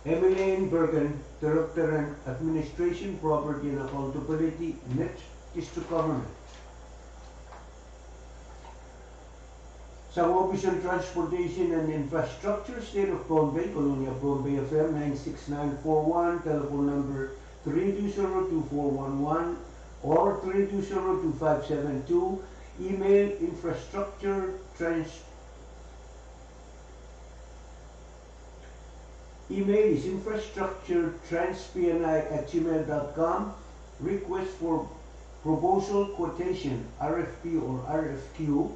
Emmeline Bergen, Director en Administration, Property and Accountability, Met District Government. Sang ohpis en Transportation and Infrastructure, State of Pohnpei, Kolonia, Pohnpei, F M nine six nine four one, telephone number three two zero two four one one or three two zero two five seven two, email infrastructure trans- Email is infrastructure trans P N I at gmail dot com. Request for proposal, quotation, R F P or R F Q.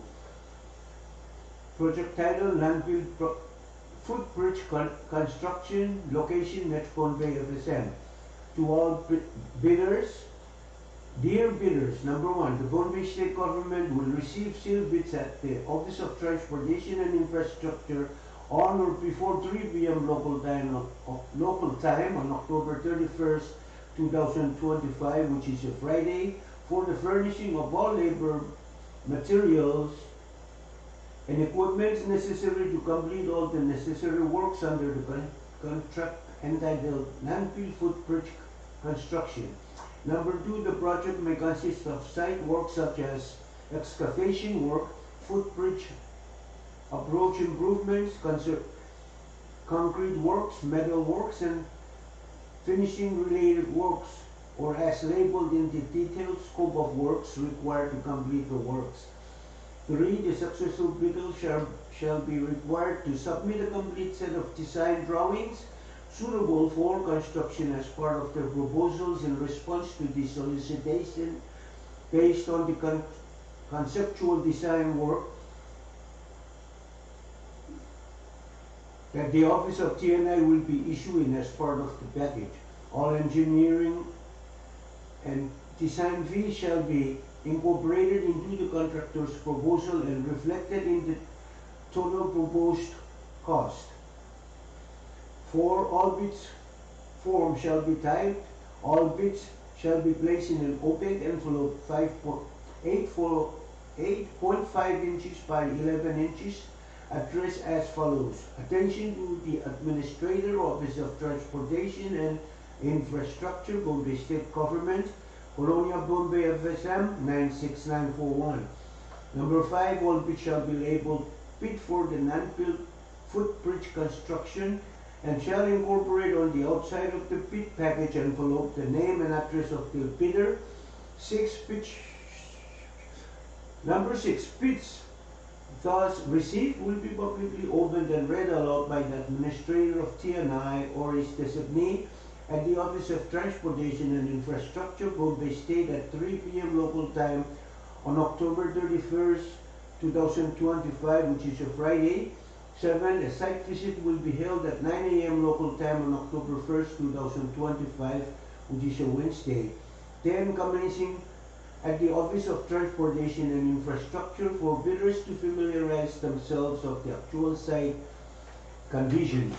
Project title, Landfill Pro-, Footbridge Con-, Construction, location, Met Pohnpei F S M. To all bi-, bidders, Dear bidders, number one, the Pohnpei State Government will receive sealed bids at the Office of Transportation and Infrastructure on or before three P M local time, o-, local time on October thirty-first, two thousand twenty-five, which is a Friday, for the furnishing of all labor materials and equipment necessary to complete all the necessary works under the con-, contract entitled Landfill Footbridge Construction. Number two, the project may consist of site work such as excavation work, footbridge approach improvements, conser-, concrete works, metal works, and finishing related works, or as labeled in the detailed scope of works required to complete the works. Three, the successful bidder shall, shall be required to submit a complete set of design drawings suitable for construction as part of their proposals in response to the solicitation based on the con-, conceptual design work that the Office of T and I will be issuing as part of the package. All engineering and design fees shall be incorporated into the contractor's proposal and reflected in the total proposed cost. Four, all bids form shall be typed. All bids shall be placed in an opaque envelope five point eight four, eight point five inches by eleven inches, addressed as follows. Attention to the Administrator, Office of Transportation and Infrastructure, Pohnpei State Government, Kolonia, Pohnpei, F S M nine six nine four one. Number five, all bids shall be labeled bid for the landfill footbridge construction and shall incorporate on the outside of the bid package envelope the name and address of the bidder. Six, bids, number six, bids thus received will be publicly opened and read aloud by the Administrator of T and I or his designee at the Office of Transportation and Infrastructure, Pohnpei State, at three P M local time on October thirty-first, two thousand twenty-five, which is a Friday. Seven, a site visit will be held at nine A M local time on October first, two thousand twenty-five, which is a Wednesday. Ten, commencing at the Office of Transportation and Infrastructure for bidders to familiarize themselves of the actual site conditions.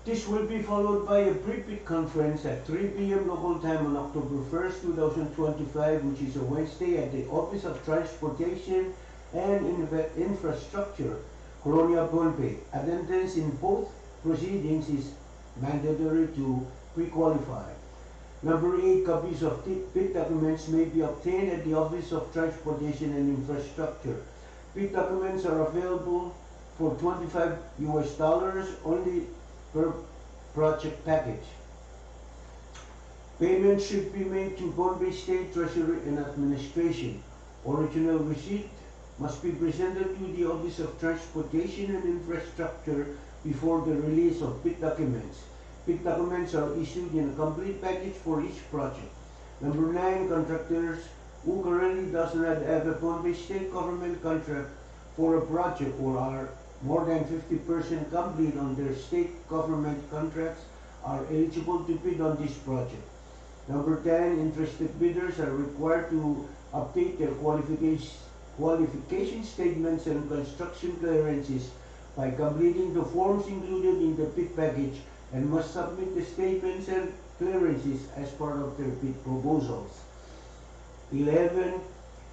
This will be followed by a pre-bid conference at three P M local time on October first, two thousand twenty-five, which is a Wednesday, at the Office of Transportation and Inve-, Infrastructure, Kolonia, Pohnpei. Attendance in both proceedings is mandatory to pre-qualify. Number eight, copies of the bid documents may be obtained at the Office of Transportation and Infrastructure. Bid documents are available for twenty-five U S dollars only per project package. Payment should be made to Pohnpei State Treasury and Administration. Original receipt must be presented to the Office of Transportation and Infrastructure before the release of bid documents. Bid documents are issued in a complete package for each project. Number nine, contractors who currently does not have a Pohnpei state government contract for a project or are more than fifty percent complete on their state government contracts are eligible to bid on this project. Number ten, interested bidders are required to update their qualification, qualification statements and construction clearances by completing the forms included in the bid package and must submit the statements and clearances as part of their bid proposals. Eleven,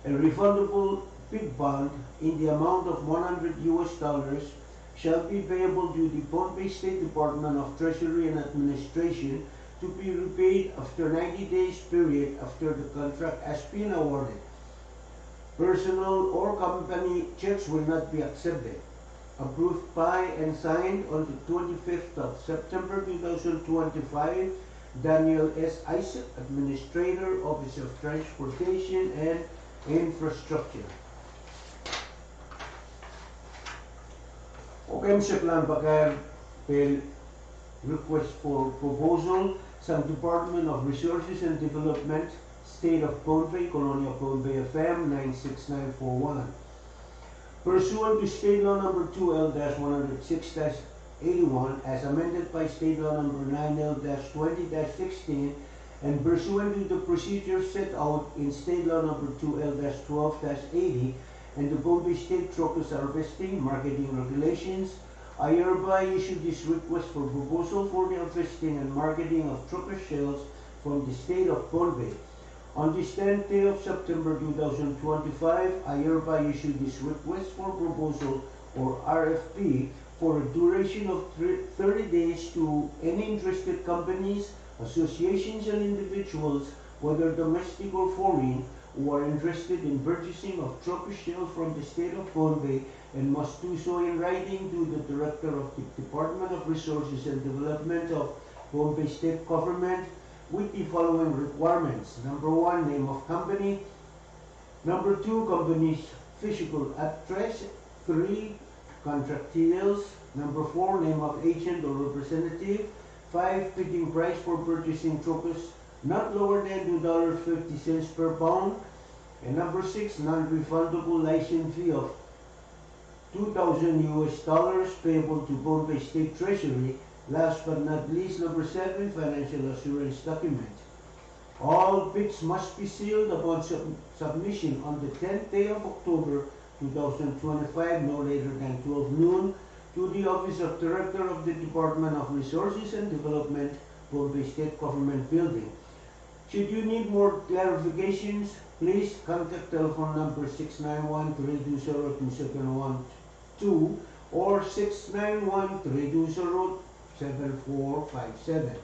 a refundable bid bond in the amount of one hundred U S dollars shall be payable to the Pohnpei State Department of Treasury and Administration to be repaid after ninety days period after the contract has been awarded. Personal or company checks will not be accepted. Approved by and signed on the twenty-fifth of September two thousand twenty-five, Daniel S. Isaac, Administrator, Office of Transportation and Infrastructure. Okay, me se pil pakair pil request for proposal sang Department of Resources and Development, State of Pohnpei, Kolonia Pohnpei, F M nine six nine four one. Pursuant to State Law Number two L dash one hundred six dash eighty-one, as amended by State Law Number nine L dash twenty dash sixteen, and pursuant to the procedure set out in State Law Number two L dash twelve dash eighty and the Pohnpei State Trochus Harvesting Marketing Regulations, I hereby issue this request for proposal for the harvesting and marketing of trochus shells from the state of Pohnpei. On this tenth day of September two thousand twenty-five, I hereby issue this request for proposal, or R F P, for a duration of thir-, thirty days to any interested companies, associations, and individuals, whether domestic or foreign, who are interested in purchasing of trochus shell from the state of Pohnpei and must do so in writing to the Director of the Department of Resources and Development of Pohnpei State Government, with the following requirements. Number one, name of company. Number two, company's physical address. Three, contract details. Number four, name of agent or representative. Five, bidding price for purchasing trochus, not lower than two dollars fifty cents per pound. And number six, non-refundable license fee of two thousand U S dollars payable to Pohnpei State Treasury. Last but not least, number seven, financial assurance document. All bids must be sealed upon sub-, submission on the tenth day of October two thousand twenty-five, no later than twelve noon, to the Office of Director of the Department of Resources and Development, Pohnpei State Government Building. Should you need more clarifications, please contact telephone number six nine one, three two zero, two seven one two or six nine one, three two zero, seven four five seven.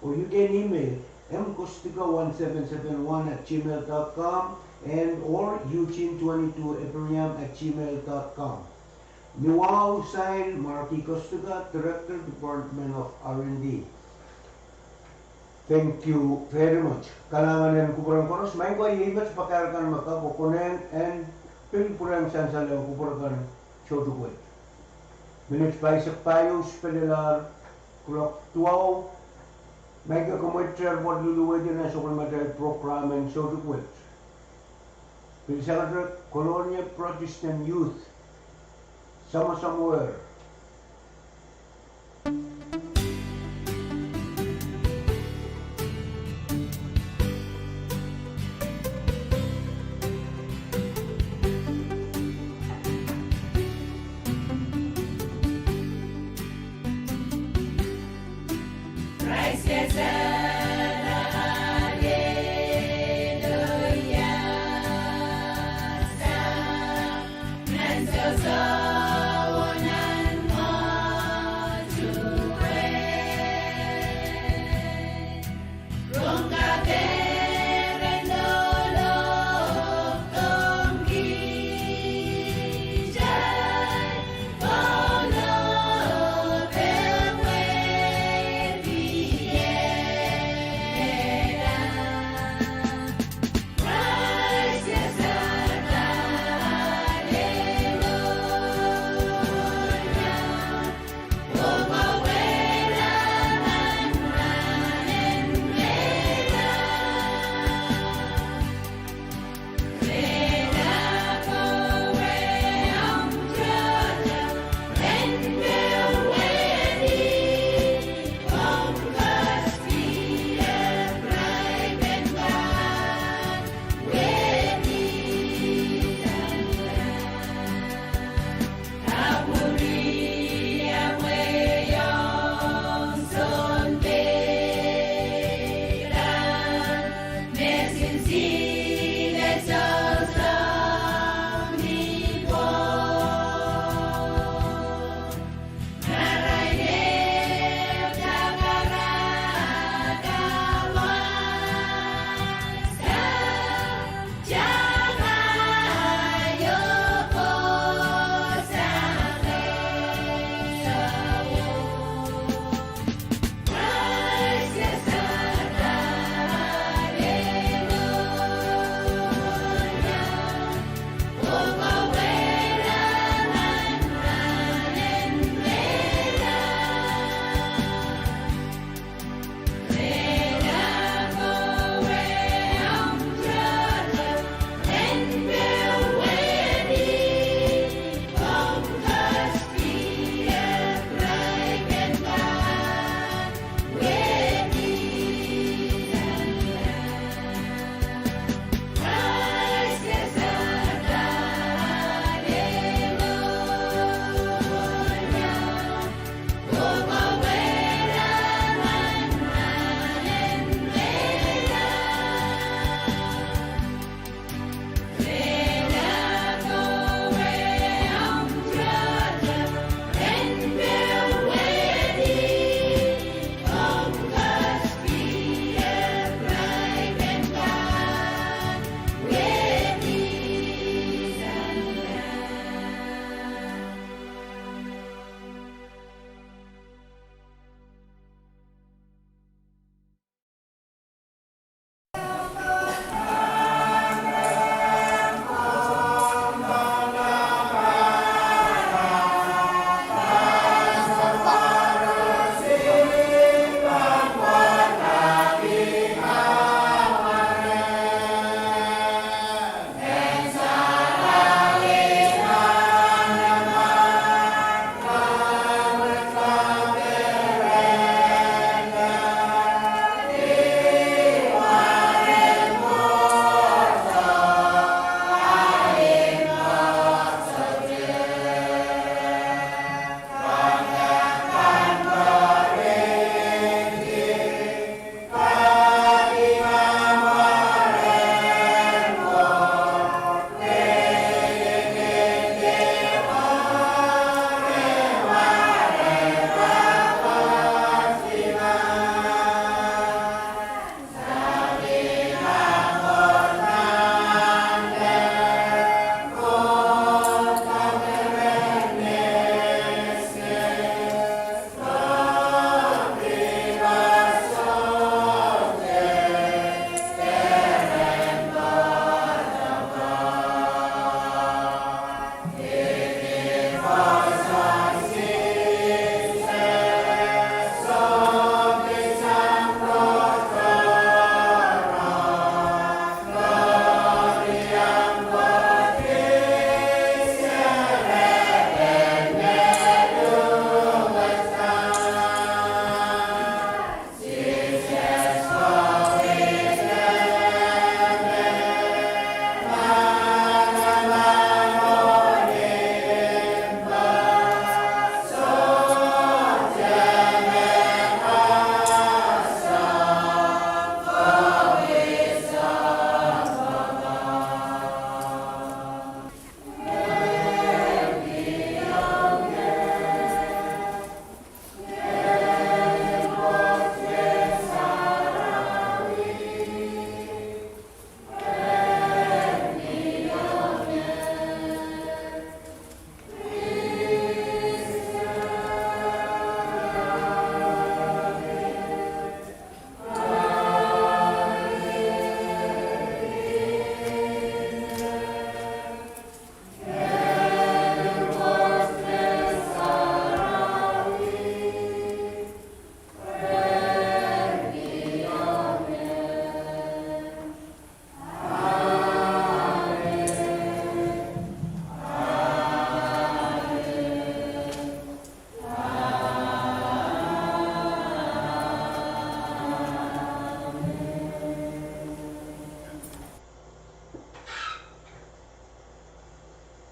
Or you can email m kostka one seven seven one at gmail dot com and or eugene twenty-two ephraim at gmail dot com. Ni wahu, sign, Marky Kostka, Director, Department of R and D. Thank you very much. Kalahngan en kupwuren koaros. Maing ko, iei met pakair kan me kak konehng en pil pwurehng sansal en kupwur kan soutik wet. Minit pahisek pahieu, spelelahr kuloak duwau. Maing ko, komw ketin pwoat luluwet en sokol matail program en soutik wet. Pil sangete Kolonia Protestant Youth, Samasamuel.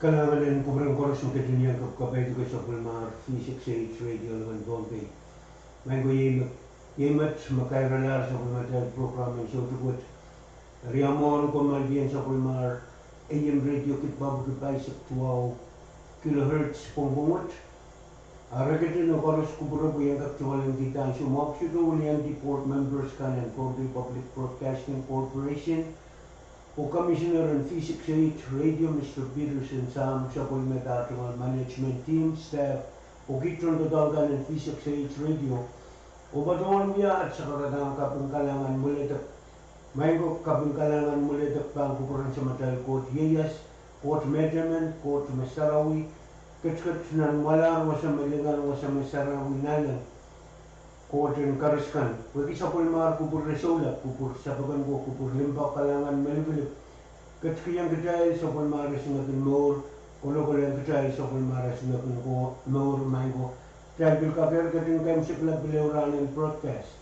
Kalahngan en kupwuren koaros me ketin iang kapkapaiada sapwellimar V six eight Radio Eleven Pohnpei. Maing ko, iei me, iei met me kairalahr sapwellimatail program en soutik wet. Eri mwohn kommoal pahn sapwellimar A M radio kid pahpwiki pahisek duwau kilohertz pwongpwong wet. Eri ketin koaros kupwure pwe iang kak tungoal en kihda ansou mwahu. Sohte wiliandi board members kan en Pohnpei Public Broadcasting Corporation oh Commissioner en V six eight Radio, Mister Peterson Sam, sapwellimada tungoal management team, staff, oh kiht tohn doadoahk kan en V six eight Radio. Oh patohwan wia at sakaradahn kaping kalahngan mweledek. Maing ko, kaping kalahngan mweledek pahn kupwuren Samatail Koht ieias, Koht me etemen, Koht me sarawi, ketiket nan mwalahr, wasa me lingan, wasa me sarawi nanleng. Koht en karis kan, pwehki sapwellimar kupwur resoulap, kupwur sapwkon ko, kupwur limpoak, kalahngan me lipilip. Ketikihong kitail sapwellimar esingek en mour, oh lokolahng kitail sapwellimar esingek en ko, mour, maing ko. Kitail pil kakehr ketin kaimwisekla pil ehu rahn en broadcast.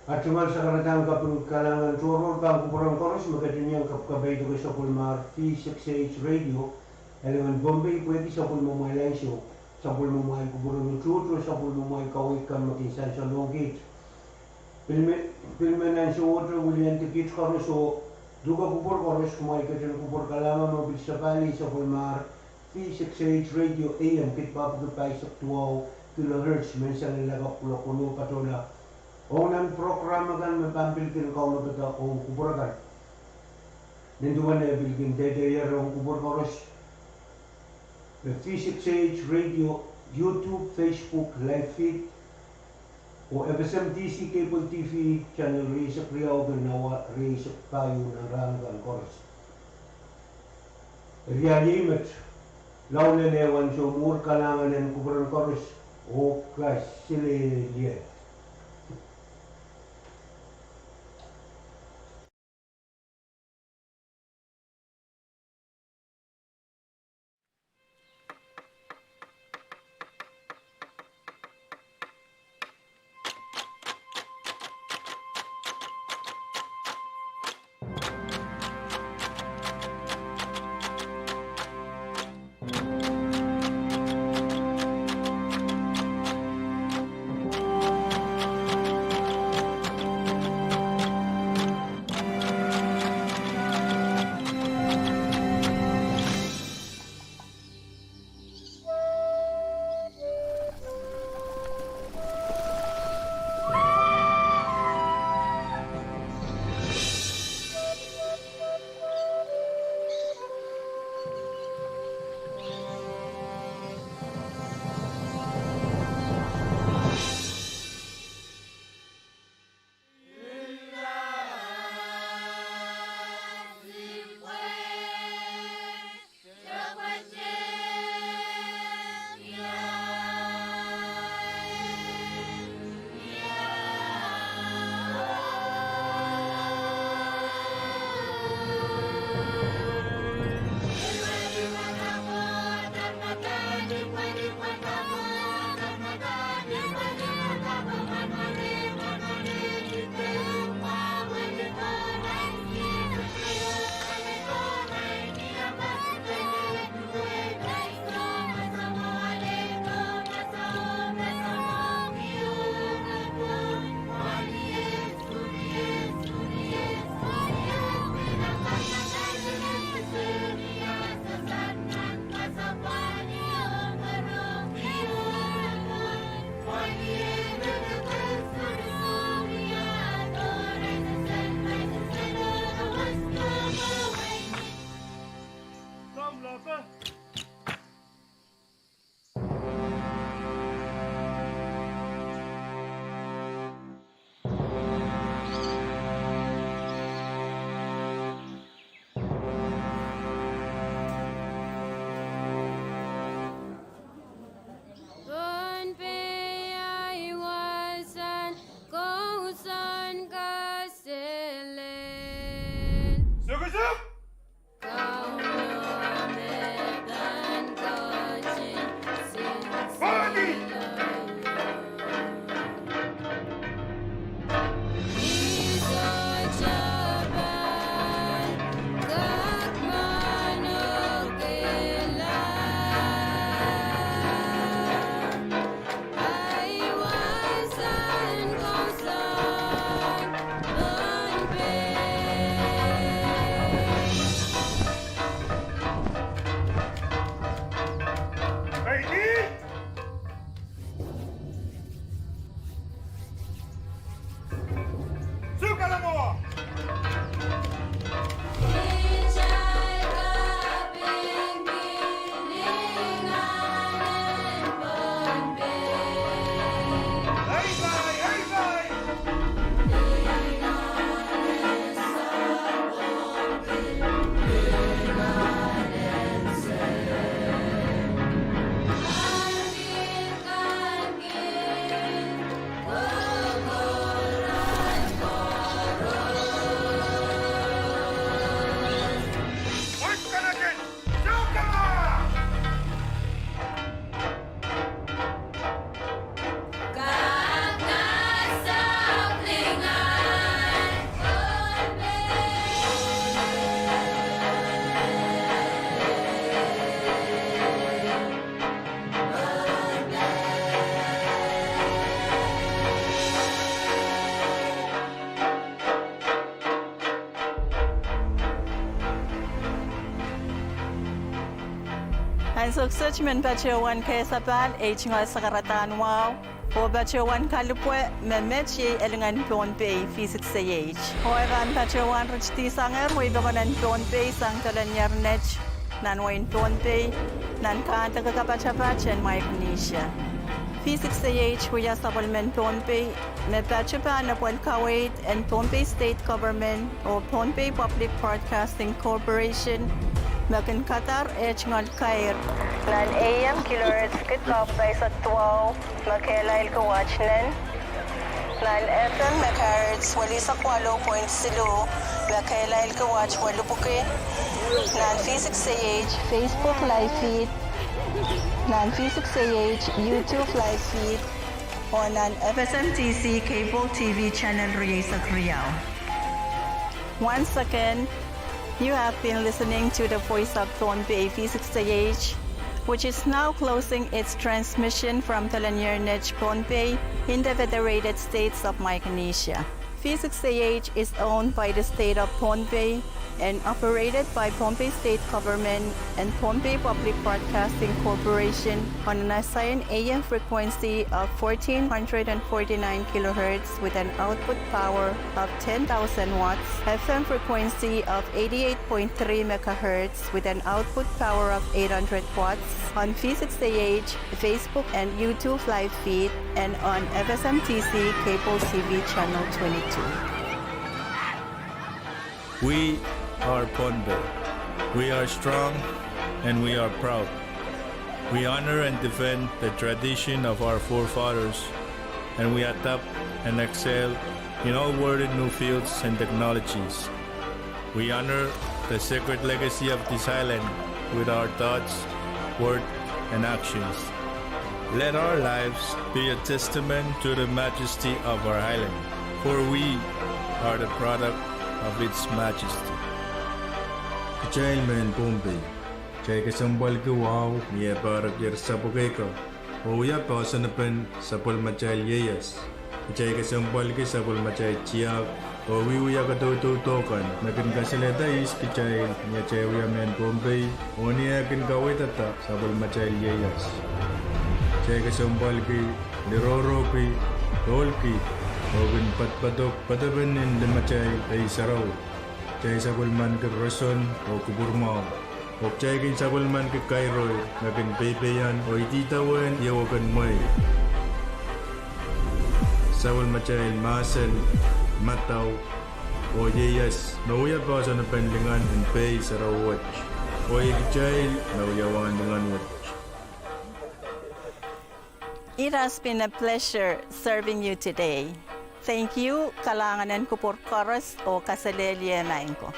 At tungoal sakaradahn kaping kalahngan tohrohr pahn kupwuren koaros me ketin iang kapkapaiada sapwellimar V six eight Radio Eleven Pohnpei pwehki sapwellimamwail ansou, sapwellimamwail kupwuren utuht oh sapwellimamwail kaweid kan me kin sansalohng kiht. Pil me, pil me nan ansou wet wiliandi kiht koaros oh duke kupwur koaros, kumwail ketin kupwur kalahngan oh pil sapahl sapwellimar V six eight Radio A M kid pahpwiki pahisek duwau kilohertz menseng en lakapw kuloak weneu patohla. Oh nan program akan me pahn pil kin kaunopada ong kupwur akan. Nin duwen e pil kin dehdeier ong kupwur koaros, me V six eight Radio YouTube, Facebook, live feed, oh F S M D C Cable T V channel rieisek riau kin awa rieisek pahieu nan rahn akan koaros. Eri iei met, lao lel ehu ansou mwuhr, kalahngan en kupwuren koaros, oh kaselehlie. Pohnpei ahi wasan kousoan kaselel. Sukesuk! Kauno me pahn kotin sinsile. Ni sohte pahn kak mwahnong Ansou kiset I men patohwan kehlail, ei tungoal sakaradahn wahu, oh patohwan kalipwe me met iei elingen Pohnpei V six A H. Oh e pahn patohwan ritidihsangehr wei pokon en Pohnpei sang doadoahk en internet nan wehin Pohnpei, nan kahndake kapatapat en Micronesia. V six A H wia sapwellimen Pohnpei, me patohwan pahn epwel kaweid en Pohnpei State Government oh Pohnpei Public Broadcasting Corporation, me kin kadar eh tungoal kair nan A M kilohertz kid kak pahisek duwau me kehlailki waht nen, nan F M megahertz welisek waluh point siluh me kehlailki waht welipwiki, nan V six A H Facebook live feed, nan V six A H YouTube live feed, oh nan F S M T C cable T V channel rieisek riau. Once again, you have been listening to the Voice of Pohnpei, V six A H, which is now closing its transmission from Telenier Net, Pohnpei, in the Federated States of Micronesia. V six A H is owned by the State of Pohnpei and operated by Pohnpei State Government and Pohnpei Public Broadcasting Corporation on an assigned A M frequency of fourteen hundred and forty-nine kilohertz with an output power of ten thousand watts, F M frequency of eighty-eight point three megahertz with an output power of eight hundred watts on V six A H, Facebook and YouTube live feed, and on F S M T C cable T V channel twenty-two. We are Pohnpei. We are strong and we are proud. We honor and defend the tradition of our forefathers, and we adapt and excel in all worthy new fields and technologies. We honor the sacred legacy of this island with our thoughts, words, and actions. Let our lives be a testament to the majesty of our island, for we are the product of its majesty. Kitail mehn Pohnpei, kitail kesempwalki wahu ni eh pahrekier sapwekei ko oh wia poahsoan en sapwellimatail ieias. Kitail kesempwalki sapwellimatail tiahk oh wiewia kadaudodo kan me kin kasalehda ihs kitail ni atail wia mehn Pohnpei oh ni eh kin kaweidada sapwellimatail ieias. Kitail kesempwalki lirohrohki, ohlki, oh kin poadopoadok poadopen en limatail Pei Sarawi. Kitail sapwellimanki roson oh kupwurmwahu, oh kitail kin sapwellimanki kairo me kin peipeian oh ididawehn iewoken mwehi. Sapwellimatail mahsen, madau, oh ieias me wia poahsoan en lingan en Pei Sarawi wet, oh iei kitail me wia wahn lingan wet. It has been a pleasure serving you today. Thank you, kalahngan en kupwur koaros oh kaselehlie maing ko.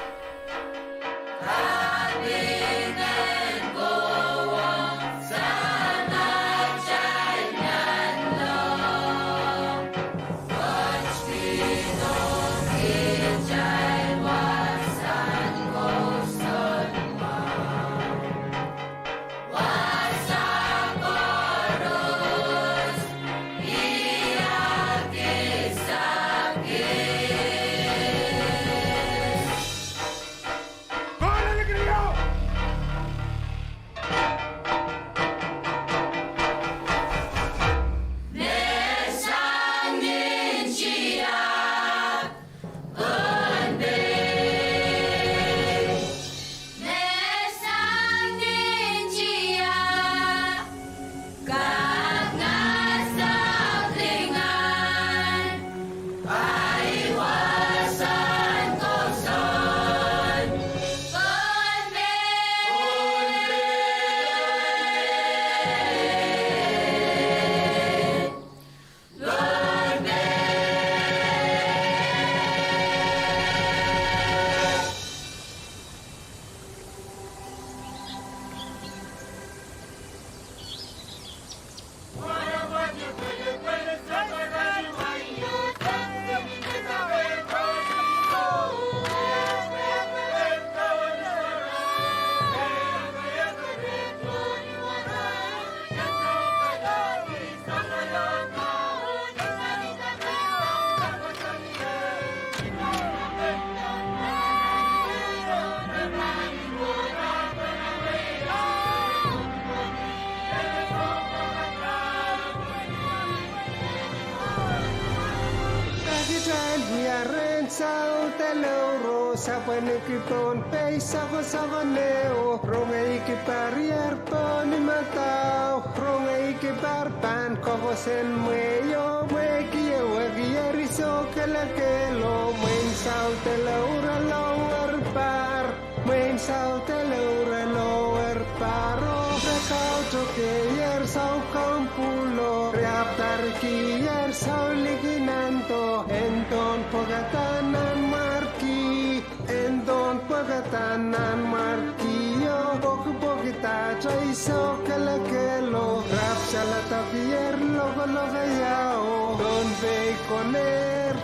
Wiahren saut elouro, sapweniki pohn pei sokosoko neho, rongeiki parier pohn imadaho, rongeiki par pahn kokosen mweio, mweiki e wekier iso kelekelo, mwein saut elouro lower pahr. Mwein saut elouro lower pahro, re kautokehier soukampulo, re apwtarikier soulikin nando, en dohn pwekada nanmwarki, en dohn pwekada nanmwarkio, pwekipwekidahte iso kelekelo, rapsaladokier lokolokaiao, dohn pei konehr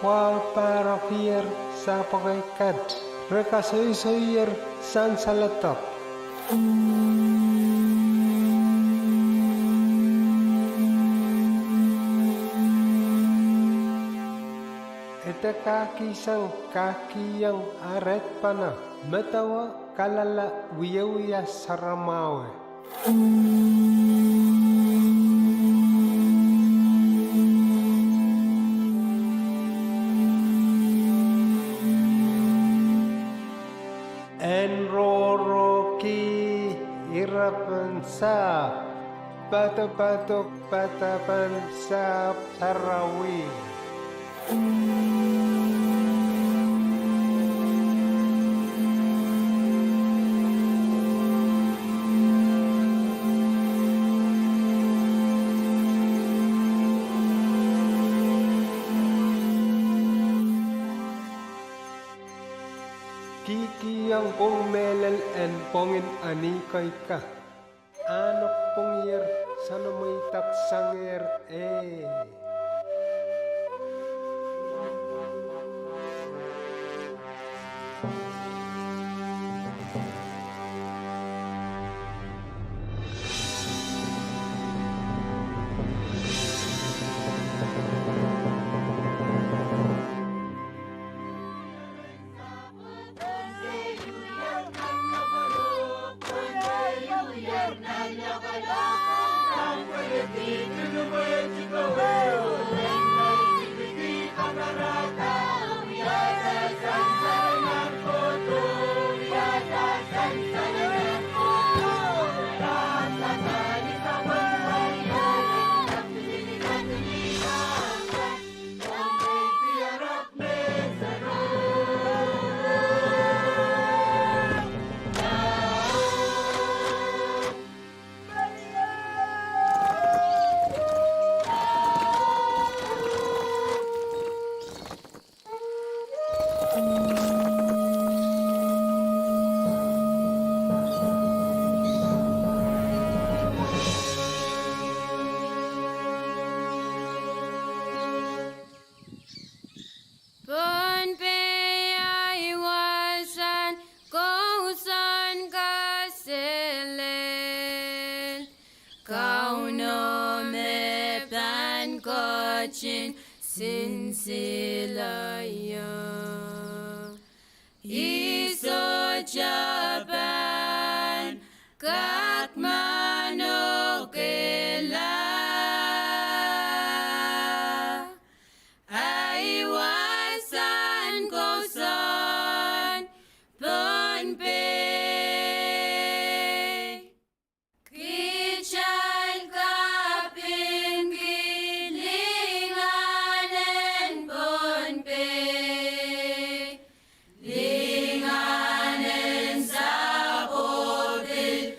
Wahu pahrokier sapwakei kat, re kasoisoier sansaladek. Ede kahkihsang kahkihieng ahr edpene, medewe kalala wiewia saramwahu. En rohrohki irapen sahpw, padapadok padapen sahpw sarawi. Kihkihong pwung mehlel en pwongin Anihkoi ka. Ahnok pwungier soanamweidek sangehr, eh. Pohnpei ahi wahsahn kousoan kaselel, Kauno me pahn ketin sinsile ie. Ih sohte pahn kak manokehla. Ahi wahsahn kousoan Pohnpei. Kitail kapingki lingan en Pohnpei, lingan en sahpw oh pil,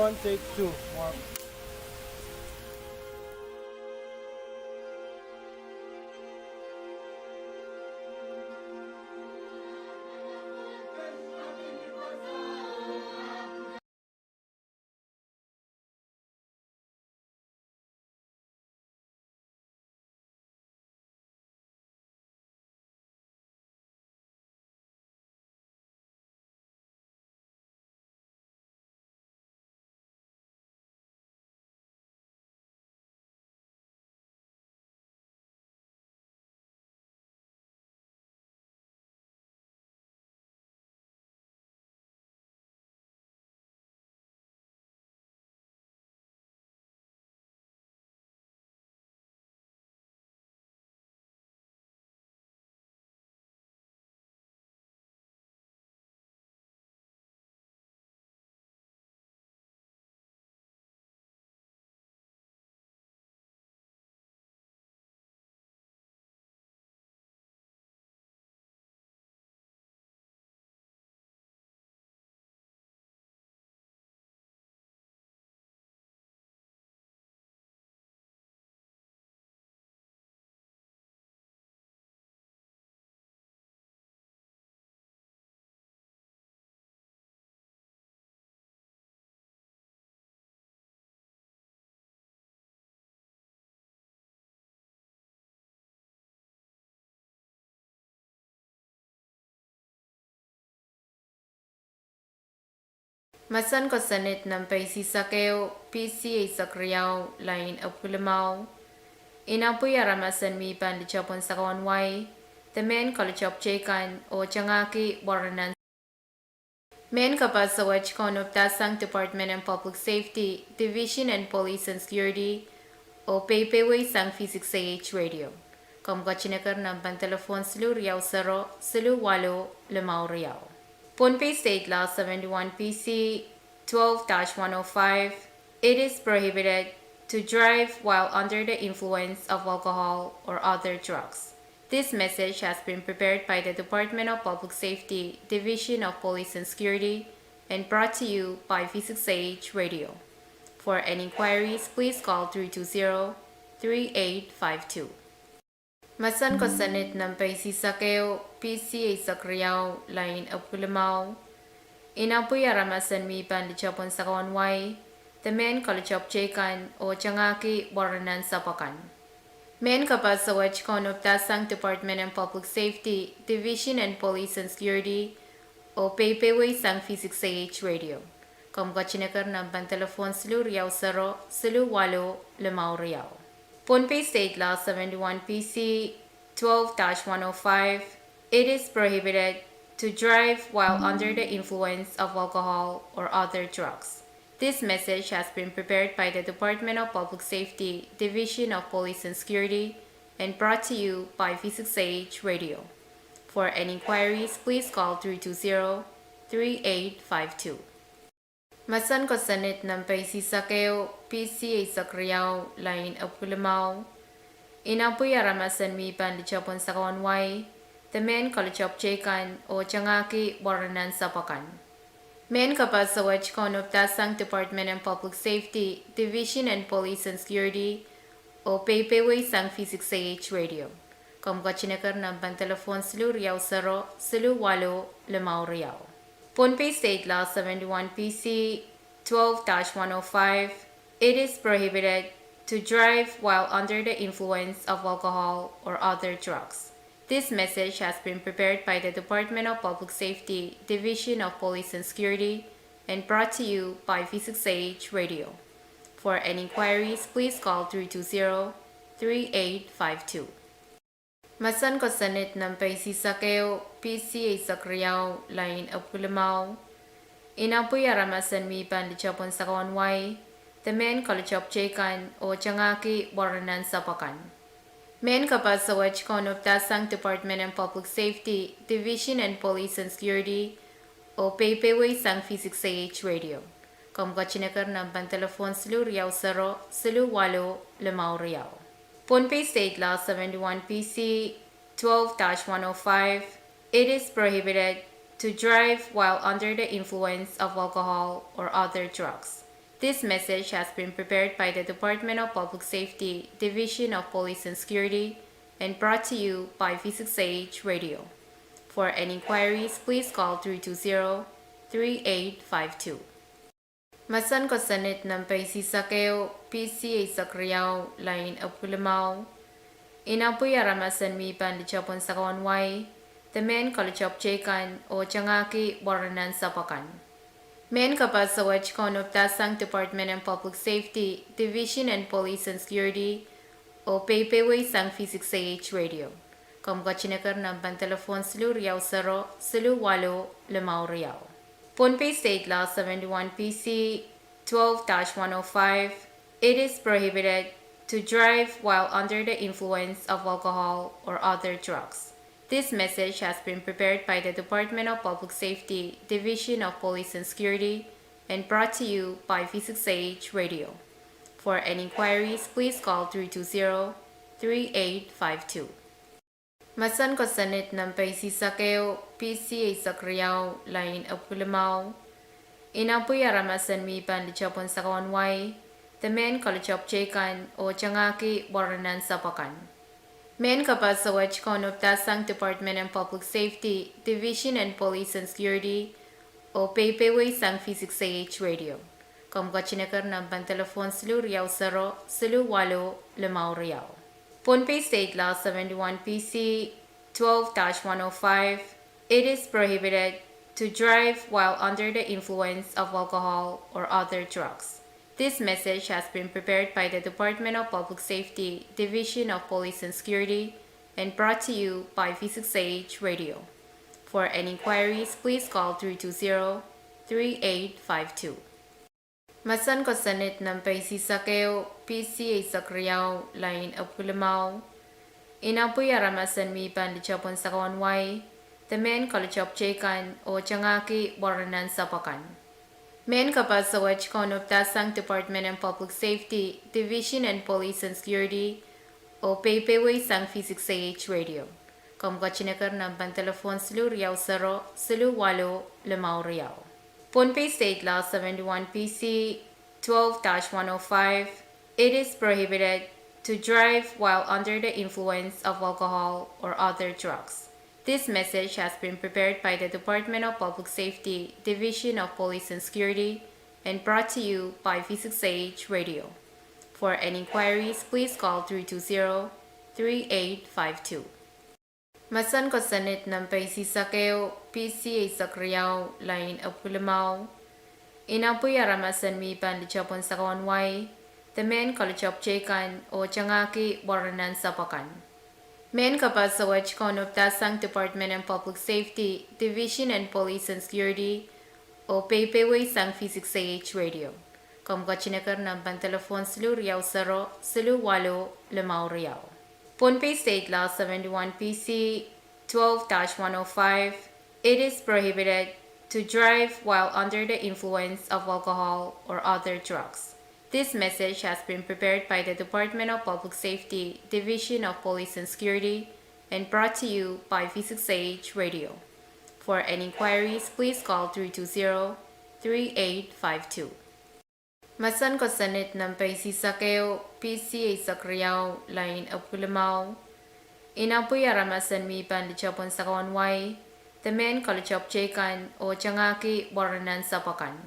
One, take two. One. Mahsen kosonned nempei eisek ehu, P C eisek riau, lain epwiki limau. Inapwi aramas en mi pahn litopwen sakau en wai, de mehn kalitopw teikan oh tangahki waranahn. Mehn kapaso wet kaunopdahsang Department en Public Safety, Division en Police and Security, oh peipeweisang V six A H radio. Komw ketin eker nempehn telephone siluh riau sero, siluh waluh, limau riau. Pohnpei State Law seventy-one P C twelve dash one oh five, it is prohibited to drive while under the influence of alcohol or other drugs. This message has been prepared by the Department of Public Safety, Division of Police and Security, and brought to you by V six A H Radio. For any inquiries, please call three two zero, three eight five two. Mahsen kosonned nempei eisek ehu, P C eisek riau, lain epwiki limau. Inapwi aramas en mi pahn litopwen sakau en wai, de mehn kalitopw teikan oh tangahki waranahn sapwakan. Mehn kapaso wet kaunopdahsang Department en Public Safety, Division en Police and Security, oh peipeweisang V six A H radio. Komw ketin eker nempehn telephone siluh riau sero, siluh waluh, limau riau. Pohnpei State Law seventy-one P C twelve dash one oh five, it is prohibited to drive while under the influence of alcohol or other drugs. This message has been prepared by the Department of Public Safety, Division of Police and Security, and brought to you by V six A H Radio. For any inquiries, please call three two zero, three eight five two. Mahsen kosonned nempei eisek ehu, P C eisek riau, lain epwiki limau. Inapwi aramas en mi pahn litopwen sakau en wai, de mehn kalitopw teikan oh tangahki waranahn sapwakan. Mehn kapaso wet kaunopdahsang Department en Public Safety, Division en Police and Security, oh peipeweisang V six A H radio. Komw ketin eker nempehn telephone siluh riau sero, siluh waluh, limau riau. Pohnpei State Law seventy-one P C twelve dash one oh five, it is prohibited to drive while under the influence of alcohol or other drugs. This message has been prepared by the Department of Public Safety, Division of Police and Security, and brought to you by V six A H Radio. For any inquiries, please call three two zero, three eight five two. Mahsen kosonned nempei eisek ehu, P C eisek riau, lain epwiki limau. Inapwi aramas en mi pahn litopwen sakau en wai, de mehn kalitopw teikan oh tangahki waranahn sapwakan. Mehn kapaso wet kaunopdahsang Department en Public Safety, Division en Police and Security, oh peipeweisang V six A H Radio. Komw ketin eker nempehn telephone siluh riau sero, siluh waluh, limau riau. Pohnpei State Law seventy-one P C twelve dash one oh five, it is prohibited to drive while under the influence of alcohol or other drugs. This message has been prepared by the Department of Public Safety, Division of Police and Security, and brought to you by V six A H Radio. For any inquiries, please call three two zero, three eight five two. Mahsen kosonned nempei sisek ehu, P C eisek riau, lain epwiki limau. Inapwi aramas en mi pahn litohpwon sakau en wai, de mehn kolitoal teikan oh tangahki pwoaren nan sapw akan. Mehn kapaso wet kaunopdahsang Department en Public Safety, Division en Police and Security, oh peipeweisang V six A H Radio. Komw ketin eker nempehn telephone siluh riau sero, siluh waluh, limau riau. Pohnpei State Law seventy-one P C twelve dash one oh five, it is prohibited to drive while under the influence of alcohol or other drugs. This message has been prepared by the Department of Public Safety, Division of Police and Security, and brought to you by V six A H Radio. For any inquiries, please call three two zero, three eight five two. Mahsen kosonned nempei sisek ehu, P C eisek riau, lain epwiki limau. Inapwi aramas en mi pahn litohpwon sakau en wai, de mehn kolitoal teikan oh tangahki pwoaren nan sapw akan. Mehn kapaso wet kaunopdahsang Department en Public Safety, Division en Police and Security, oh peipeweisang V six A H Radio. Komw ketin eker nempehn telephone siluh riau sero, siluh waluh, limau riau. Pohnpei State Law seventy-one P C twelve dash one oh five, it is prohibited to drive while under the influence of alcohol or other drugs. This message has been prepared by the Department of Public Safety, Division of Police and Security, and brought to you by V six A H Radio. For any inquiries, please call three two zero, three eight five two. Mahsen kosonned nempei sisek ehu, P C eisek riau, lain epwiki limau. Inapwi aramas en mi pahn litohpwon sakau en wai, de mehn kolitoal teikan oh tangahki pwoaren nan sapw akan. Mehn kapaso wet kaunopdahsang Department en Public Safety, Division en Police and Security, oh peipeweisang V six A H Radio. Komw ketin eker nempehn telephone siluh riau sero, siluh waluh, limau riau. Pohnpei State Law seventy-one P C twelve dash one oh five, it is prohibited to drive while under the influence of alcohol or other drugs. This message has been prepared by the Department of Public Safety, Division of Police and Security, and brought to you by V six A H Radio. For any inquiries, please call three two zero, three eight five two. Mahsen kosonned nempei sisek ehu, P C eisek riau, lain epwiki limau. Inapwi aramas en mi pahn litohpwon sakau en wai, de mehn kolitoal teikan oh tangahki pwoaren nan sapw akan. Mehn kapaso wet kaunopdahsang Department en Public Safety, Division en Police and Security, oh peipeweisang V six A H Radio. Komw ketin eker nempehn telephone siluh riau sero, siluh waluh, limau riau. Pohnpei State Law seventy-one P C twelve dash one oh five, it is prohibited to drive while under the influence of alcohol or other drugs. This message has been prepared by the Department of Public Safety, Division of Police and Security, and brought to you by V six A H Radio. For any inquiries, please call three two zero, three eight five two. Mahsen kosonned nempei sisek ehu, P C eisek riau, lain epwiki limau. Inapwi aramas en mi pahn litohpwon sakau en wai, de mehn kolitoal teikan oh tangahki pwoaren nan sapw akan.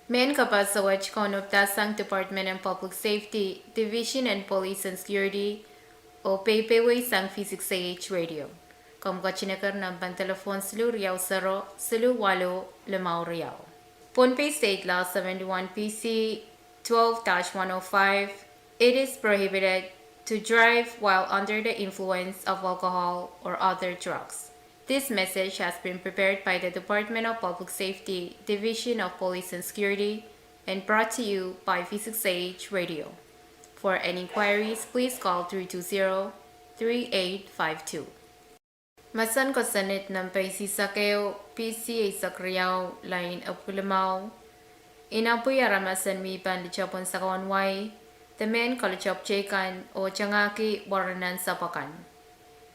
Mehn kapaso wet kaunopdahsang Department en Public Safety, Division en Police and Security, oh peipeweisang V six A H Radio. Komw ketin eker nempehn telephone siluh riau sero, siluh waluh, limau riau. Pohnpei State Law seventy-one P C twelve dash one oh five, it is prohibited to drive while under the influence of alcohol or other drugs. This message has been prepared by the Department of Public Safety, Division of Police and Security, and brought to you by V six A H Radio. For any inquiries, please call three two zero, three eight five two. Mahsen kosonned nempei sisek ehu, P C eisek riau, lain epwiki limau. Inapwi aramas en mi pahn litohpwon sakau en wai, de mehn kolitoal teikan oh tangahki pwoaren nan sapw akan.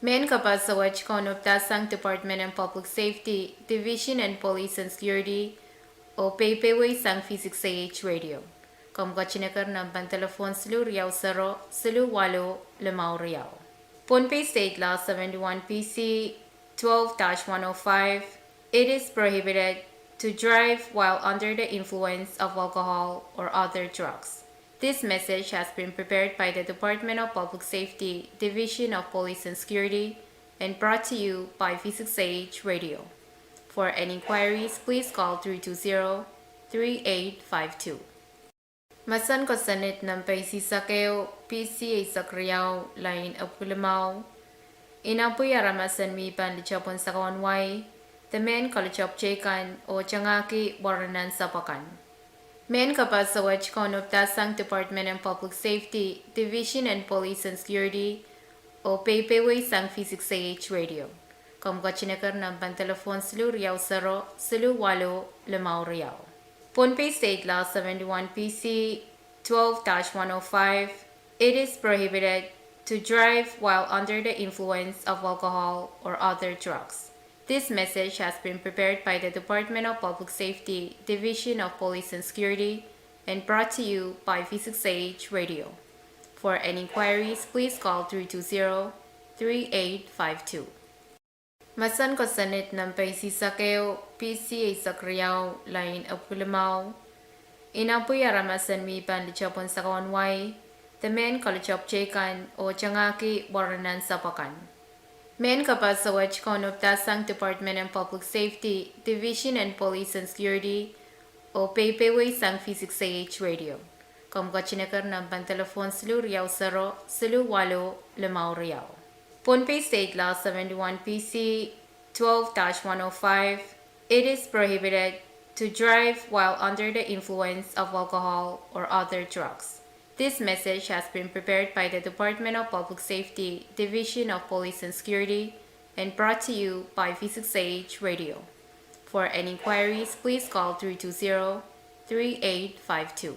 Mehn kapaso wet kaunopdahsang Department en Public Safety, Division en Police and Security, oh peipeweisang V six A H Radio. Komw ketin eker nempen telephone siluh riau sero, siluh waluh, limau riau. Pohnpei State Law seventy-one P C twelve dash one oh five, it is prohibited to drive while under the influence of alcohol or other drugs. This message has been prepared by the Department of Public Safety, Division of Police and Security, and brought to you by V six A H Radio. For any inquiries, please call three two zero, three eight five two. Mahsen kosonned nempe eisek ehu, P C eisek riau, lain epwiki limau. Inapwi aramas en mi pahn lite pohn sakau en wai, de mehn koluhte pwutak kan, oh tengahki warren en sapwakan. Mehn kapehse wet kaunopdahsang Department en Public Safety, Division en Police and Security, oh peipeweisang V six A H Radio. Komw ketin eker nempen telephone siluh riau sero, siluh waluh, limau riau. Pohnpei State Law seventy-one P C twelve dash one oh five, it is prohibited to drive while under the influence of alcohol or other drugs. This message has been prepared by the Department of Public Safety, Division of Police and Security, and brought to you by V six A H Radio. For any inquiries, please call three two zero, three eight five two. Mahsen kosonned nempe eisek ehu, P C eisek riau, lain epwiki limau. Inapwi aramas en mi pahn lite pohn sakau en wai, de mehn koluhte pwutak kan, oh tengahki warren en sapwakan. Mehn kapehse wet kaunopdahsang Department en Public Safety, Division en Police and Security, oh peipeweisang V six A H Radio. Komw ketin eker nempen telephone siluh riau sero, siluh waluh, limau riau. Pohnpei State Law seventy-one P C twelve dash one oh five, it is prohibited to drive while under the influence of alcohol or other drugs. This message has been prepared by the Department of Public Safety, Division of Police and Security, and brought to you by V six A H Radio. For any inquiries, please call three two zero, three eight five two.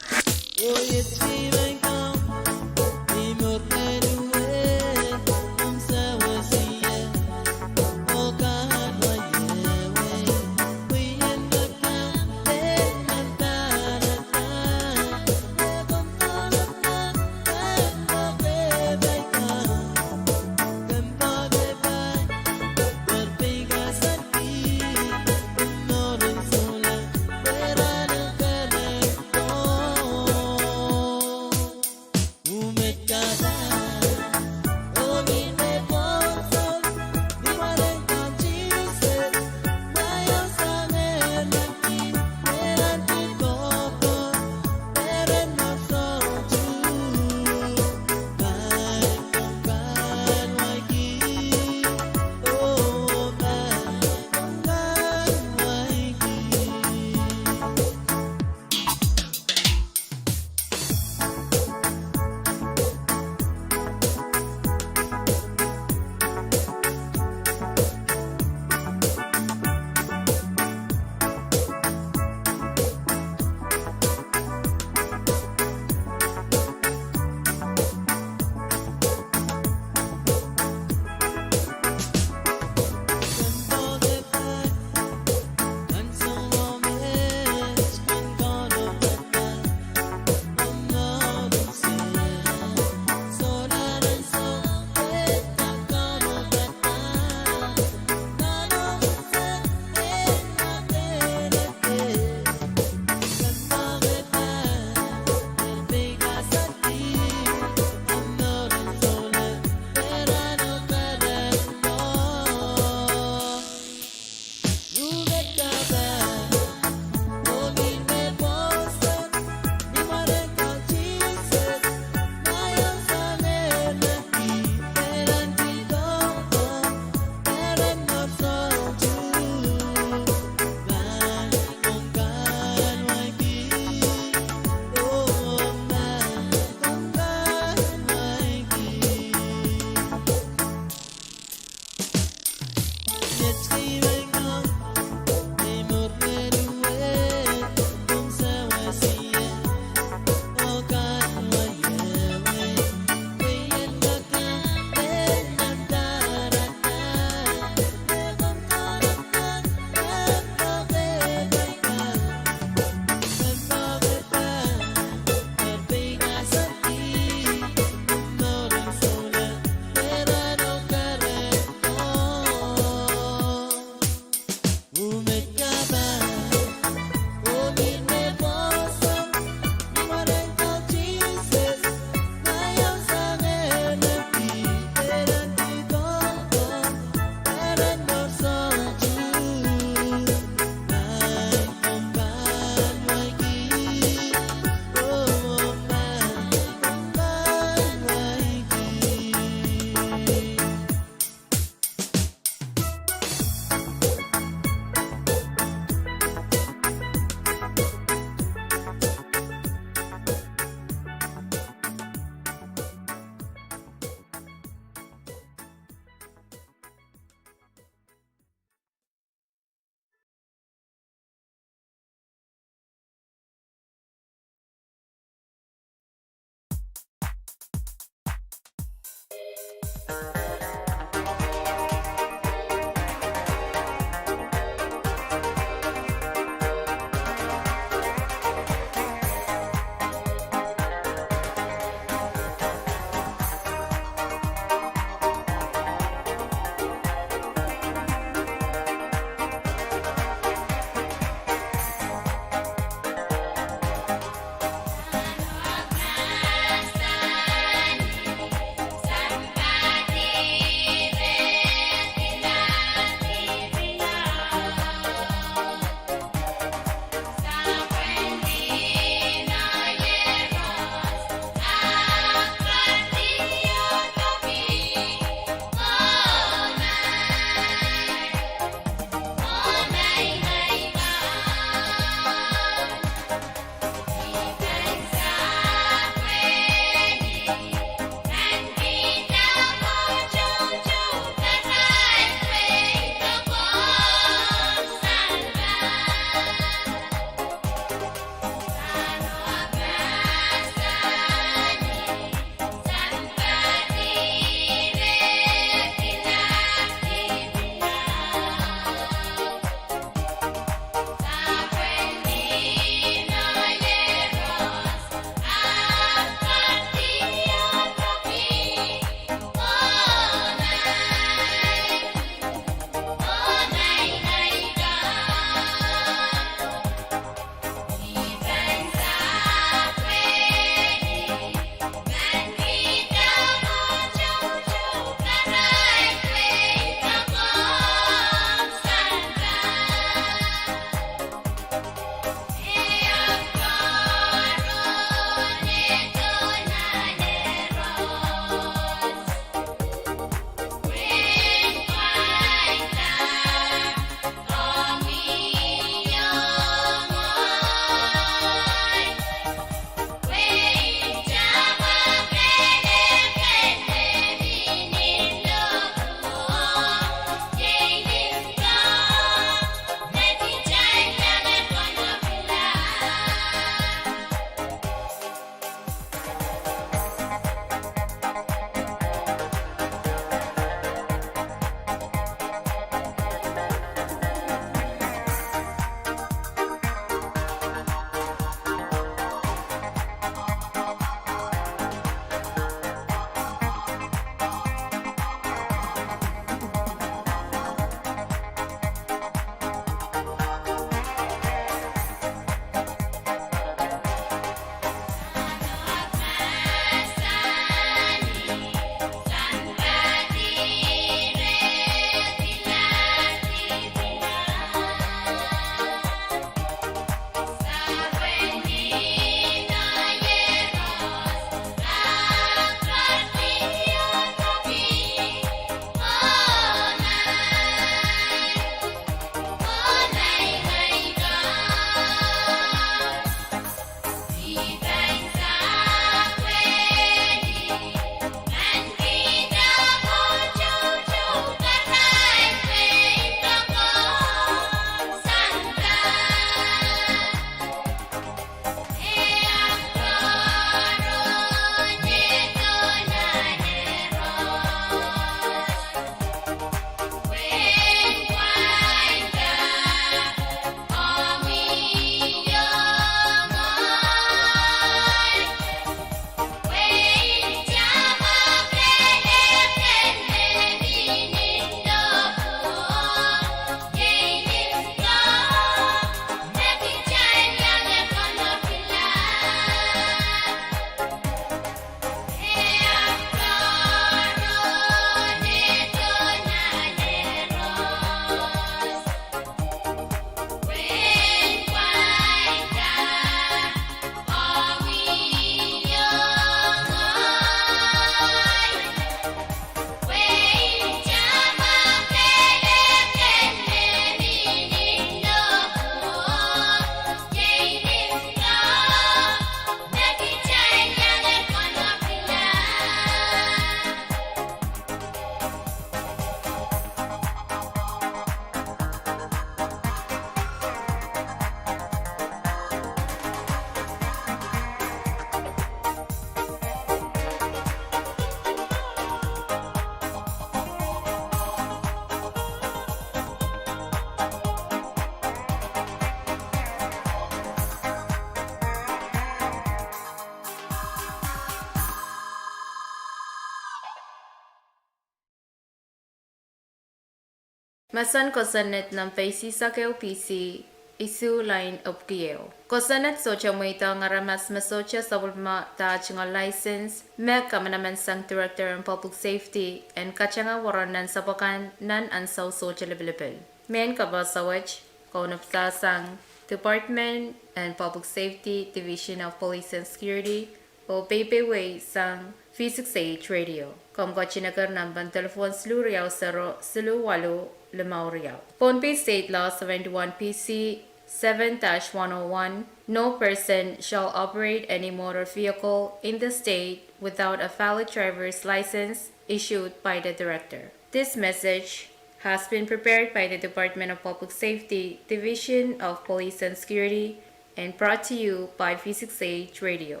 Mahsen Kosonned number isihsek ehu P C, isuh lain epwiki ehu. Kosonned sohte mweidohng aramas me sohte sapwellimada tungoal license me kamanaman sang Director en Public Safety en katanga woro nan sapwakan nan ansou sohte lipilipil. Mehn kapohsawet, kaunopsang sang Department en Public Safety, Division of Police and Security, oh peipeieisang V six A H Radio. Komw ketin eker nempehn telephone siluh riau sero siluh waluh limau riau. Pohnpei State Law seventy-one P C seven dash one oh one, no person shall operate any motor vehicle in the state without a valid driver's license issued by the director. This message has been prepared by the Department of Public Safety, Division of Police and Security, and brought to you by V six A H Radio.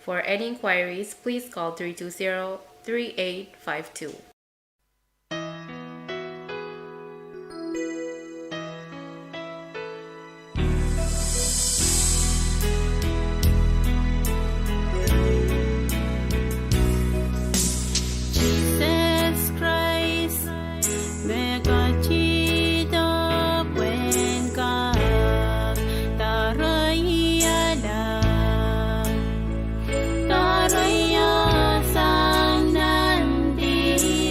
For any inquiries, please call three two zero, three eight five two. Sises Krais me ketikihdo pwehn kak doareiala, doareio sang nan di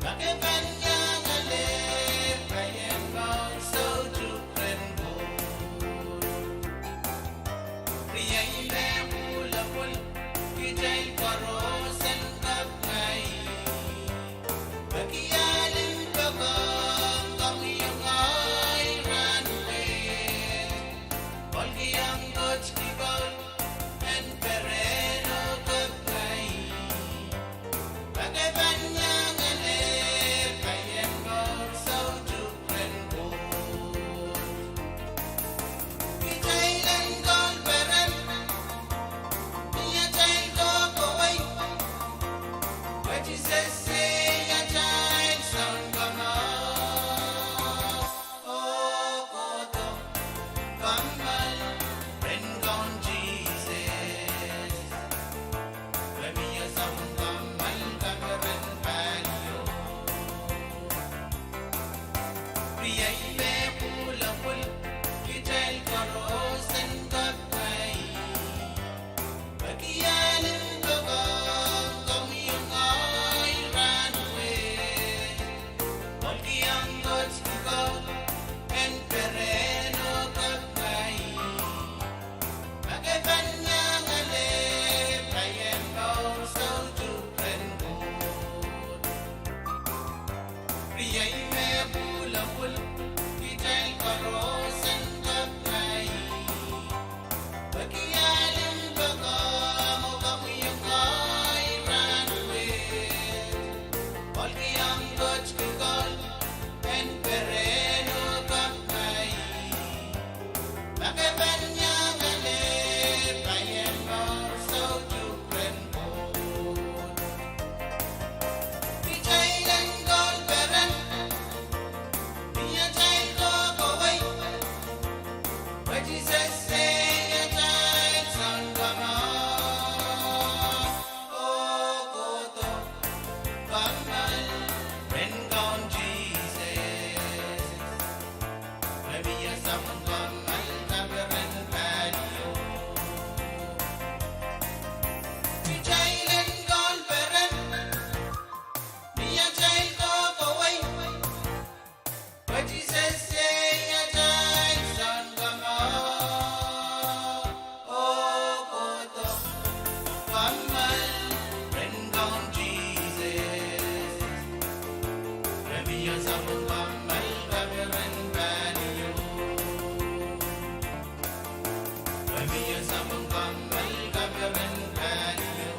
Ma ke pahn iang ale pahn iang mour soutuk rehn Koht. Riei me pwulopwul, kitail koaros en kapw ngehi. Peki ahl en poakohng komwi oh ngehi rahnwet. Kolkiong Koht kitail en perehn oh kapw ngehi. Ma ke pahn iang ale pahn iang mour soutuk rehn Koht. Kitail en kohl peren, ni atail kohkohwei, pwe Sises iei atail Sounkomour. Oh kohdo, kommoal rehn Kaun Sises. Pwe mie soangen kommoal kaperen palio. Riei me pwulopwul, kitail koaros en kapw ngehi. Peki ahl en poakohng komwi oh ngehi rahnwet. Kolkiong Koht kitail en perehn oh kapw ngehi. Ma ke pahn iang ale pahn iang mour soutuk rehn Koht. Riei me pwulopwul, kitail koaros en kapw ngehi. Peki ahl en poakohng komwi oh ngehi rahnwet. Kolkiong Koht kitail en perehn oh kapw ngehi. Ma ke pahn iang ale pahn iang mour soutuk rehn Koht. Kitail en kohl peren, ni atail kohkohwei, pwe Sises iei atail Sounkomour. Oh kohdo, kommoal rehn Kaun Sises. Pwe mie soangen kommoal kaperen palio. Kitail en kohl peren, ni atail kohkohwei, pwe Sises iei atail Sounkomour. Oh kohdo, kommoal rehn Kaun Sises. Pwe mie soangen kommoal kaperen palio. Pwe mie soangen kommoal kaperen palio.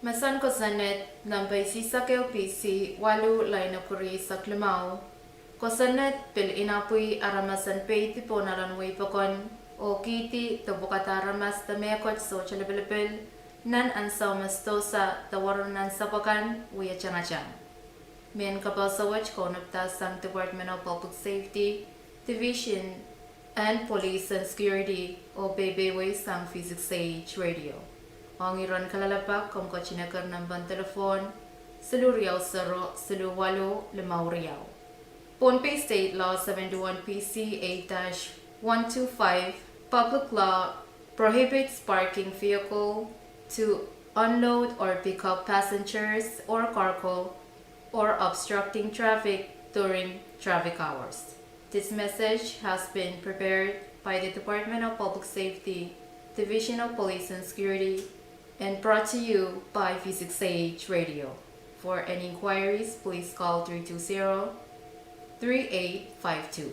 Mesen kosonned nempe isihsek ehu P C waluh, lain epwiki rieisek limau. Kosonned pil inapwih aramas en peidi pohn alan wehi pokon oh kihdi de pwukada aramas de mehkot sohte lipilipil nan ansou me sidohsa de warohng nan sapwakan wie tangatang. Mehn kapehse wet kaunopda sang Department of Public Safety, Division en Police and Security, oh peipeisang V six A H Radio. Ong iren kalelapak, komw ketin eker nempen delepwohn siluh riau sero siluh waluh limau riau. Pohnpei State Law seventy-one P C eight dash one two five, public law, prohibits parking vehicle to unload or pick up passengers or cargo or obstructing traffic during traffic hours. This message has been prepared by the Department of Public Safety, Division of Police and Security, and brought to you by V six A H Radio. For any inquiries, please call three two zero, three eight five two.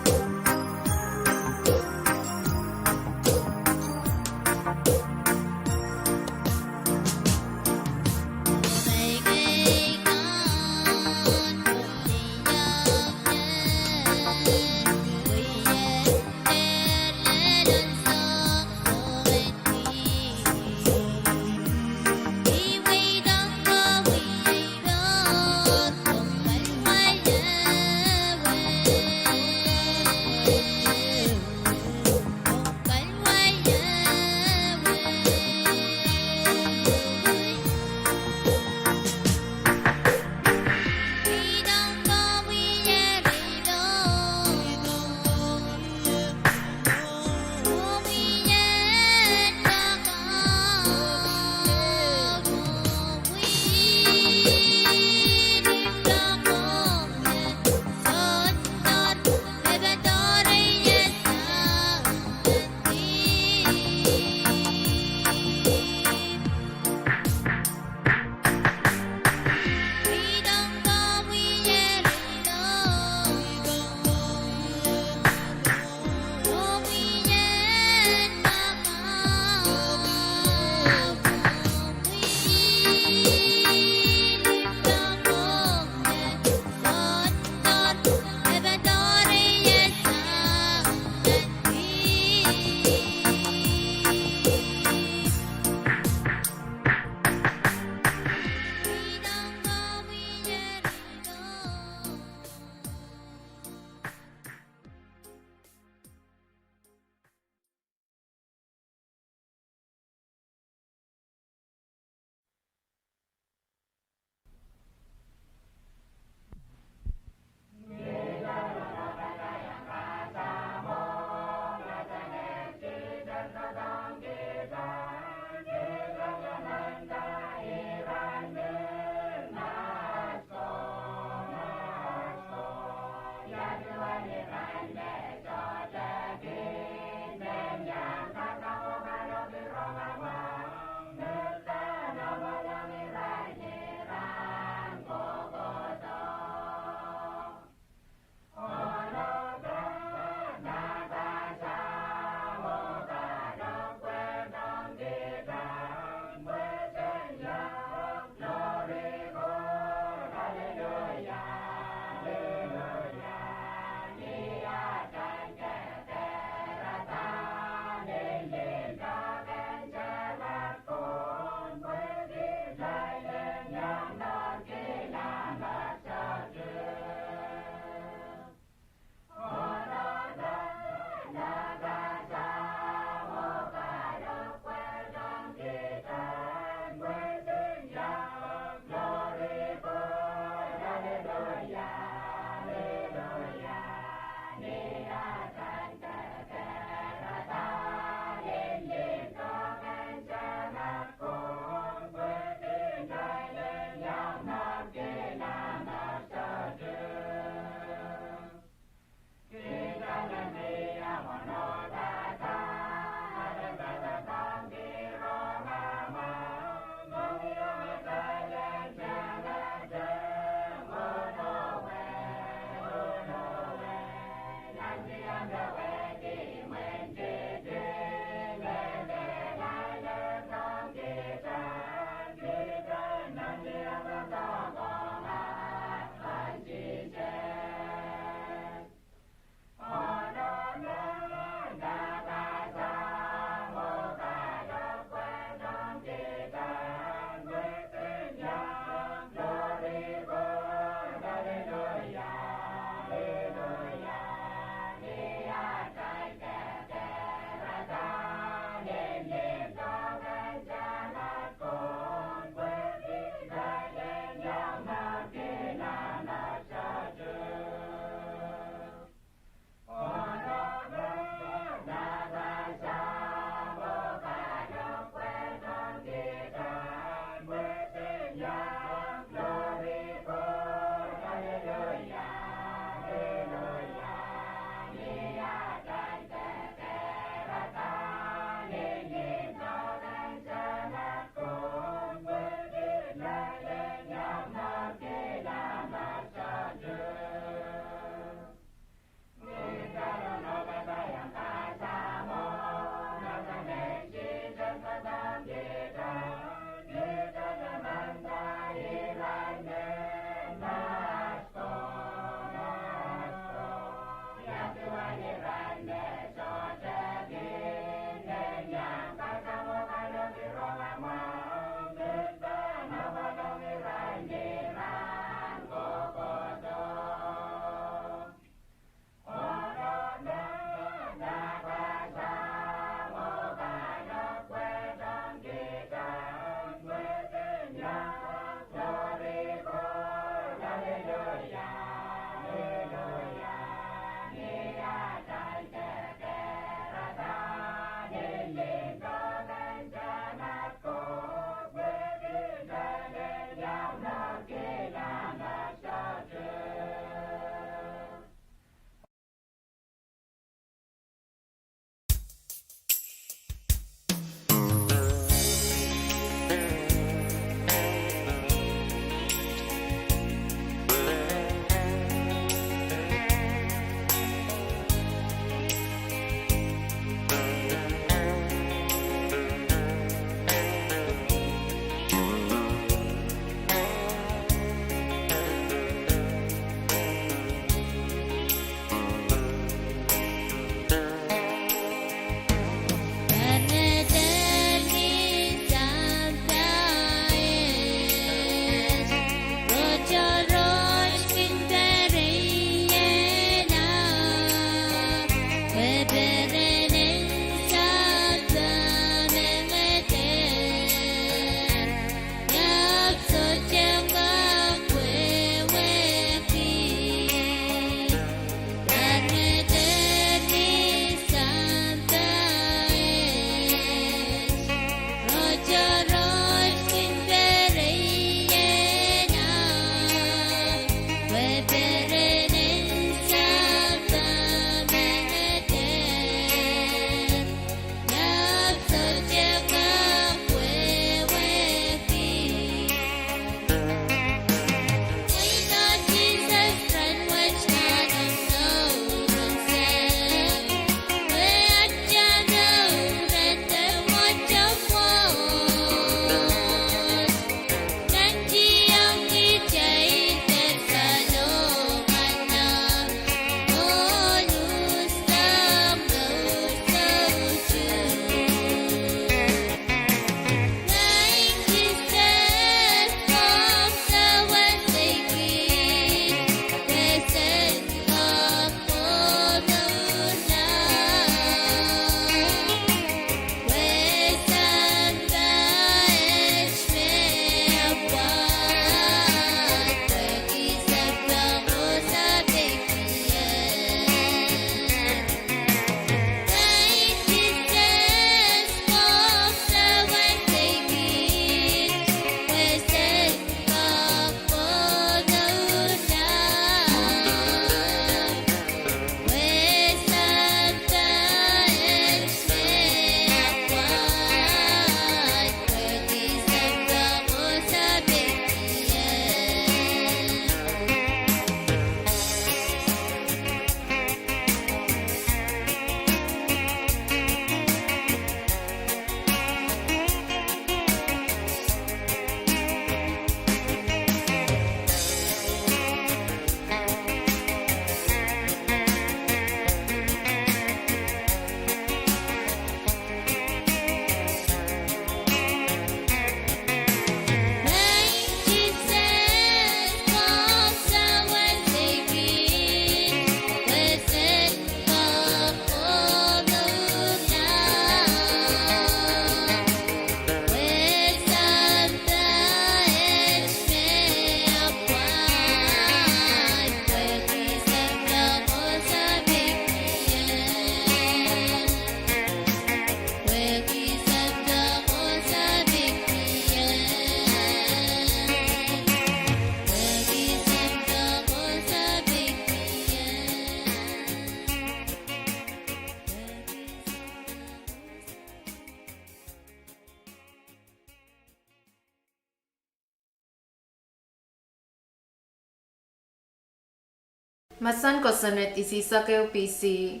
Mahsen kosonned isihsek ehu P C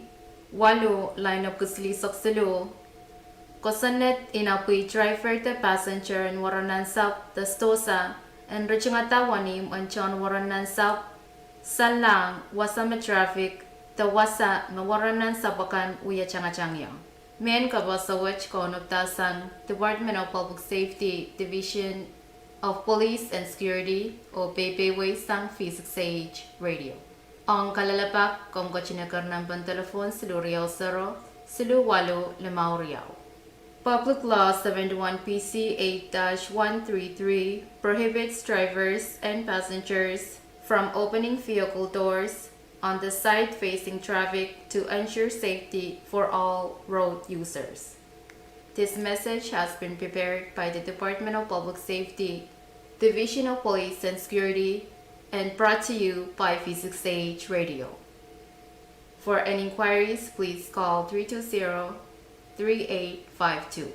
waluh, lain epwiki silihsek siluh. Kosonned inapwi driver de passenger en Woronansapw de Stosa en ritingada wenihmw en tohn Woronansapw, Sallang, wasa me traffic de wasa me Woronansapw akan wie tangatang ie. Mehn kapehse wet kaunopdahsang Department of Public Safety, Division of Police and Security, oh peipeieisang V six A H Radio. Ong kalelapak, komw ketin eker nempen telephone siluh riau sero, siluh waluh limau riau. Public Law seventy-one P C eight dash one three three prohibits drivers and passengers from opening vehicle doors on the side facing traffic to ensure safety for all road users. This message has been prepared by the Department of Public Safety, Division of Police and Security, and brought to you by V six A H Radio. For any inquiries, please call three two zero, three eight five two.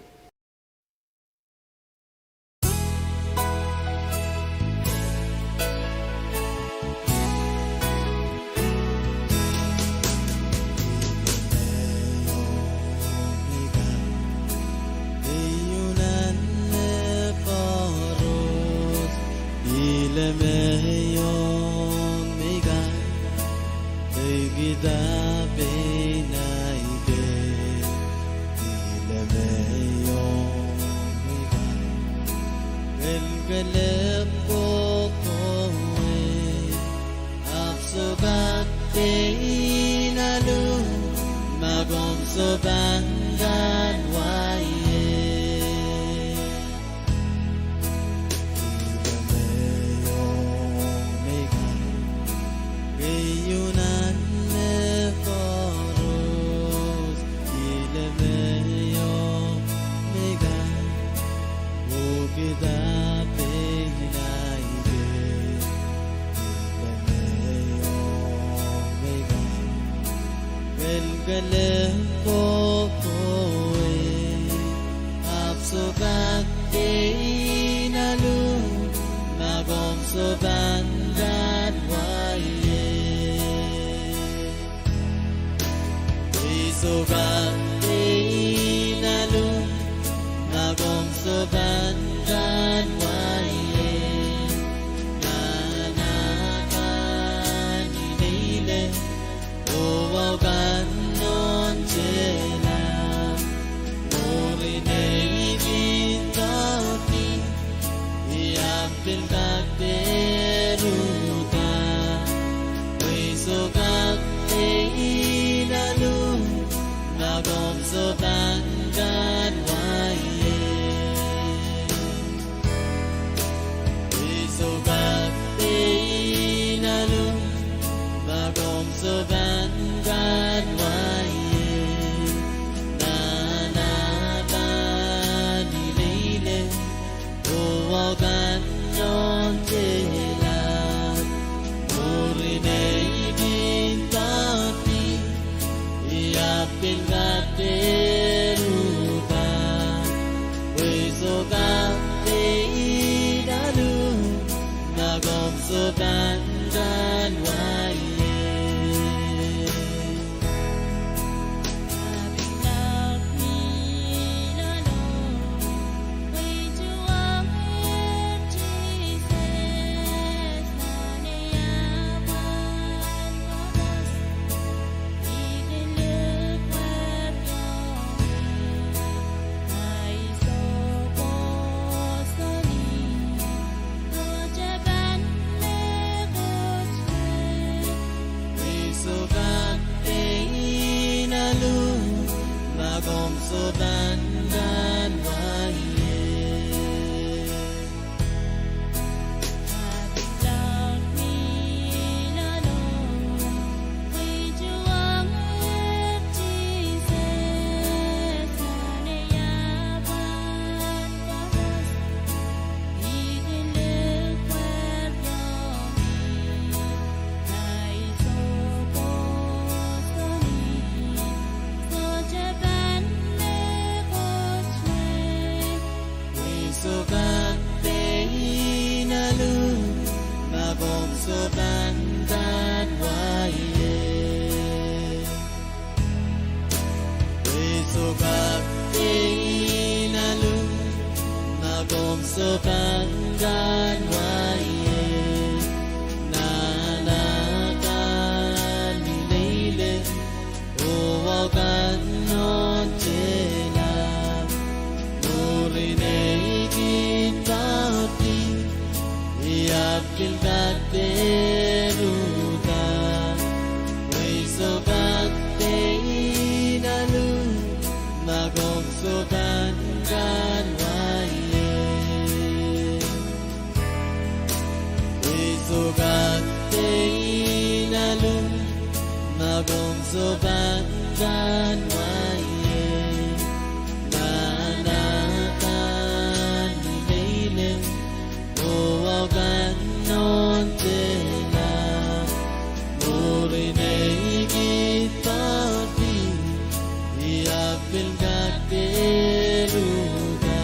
Ahpw sohte kak pein alu ma komw sohte pahn kahluwa ie. Kelep kohwei, ahpw sohte kak pein alu ma komw sohte pahn kahluwa ie. Pwe sohte kak pein alu ma komw sohte pahn kahluwa ie. Nan ah pahn ileile, oh wahu kan nohn tehla. Mwurin ei pihn dohdi, I ahpw pil kak dehr uhda. Pwe sohte kak pein alu ma komw sohte pahn kahluwa ie. Pwe sohte kak pein alu ma komw sohte pahn kahluwa ie. Nan ah pahn ileile, oh wahu kan nohn tehla. Mwurin ei pihn dohdi, I ahpw pil kak dehr uhda. Pwe sohte kak pein alu ma komw sohte pahn kahluwa ie. sohte pahn kan wai ie, nan ah kan mehlel, oh ahi kan nohn tehla, mwurin ei kihda pil, I ahpw pil kak keluhda,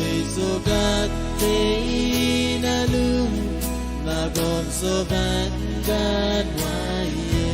ei sohte kak tehnal uhk, ma komw sohte pahn kan wai ie.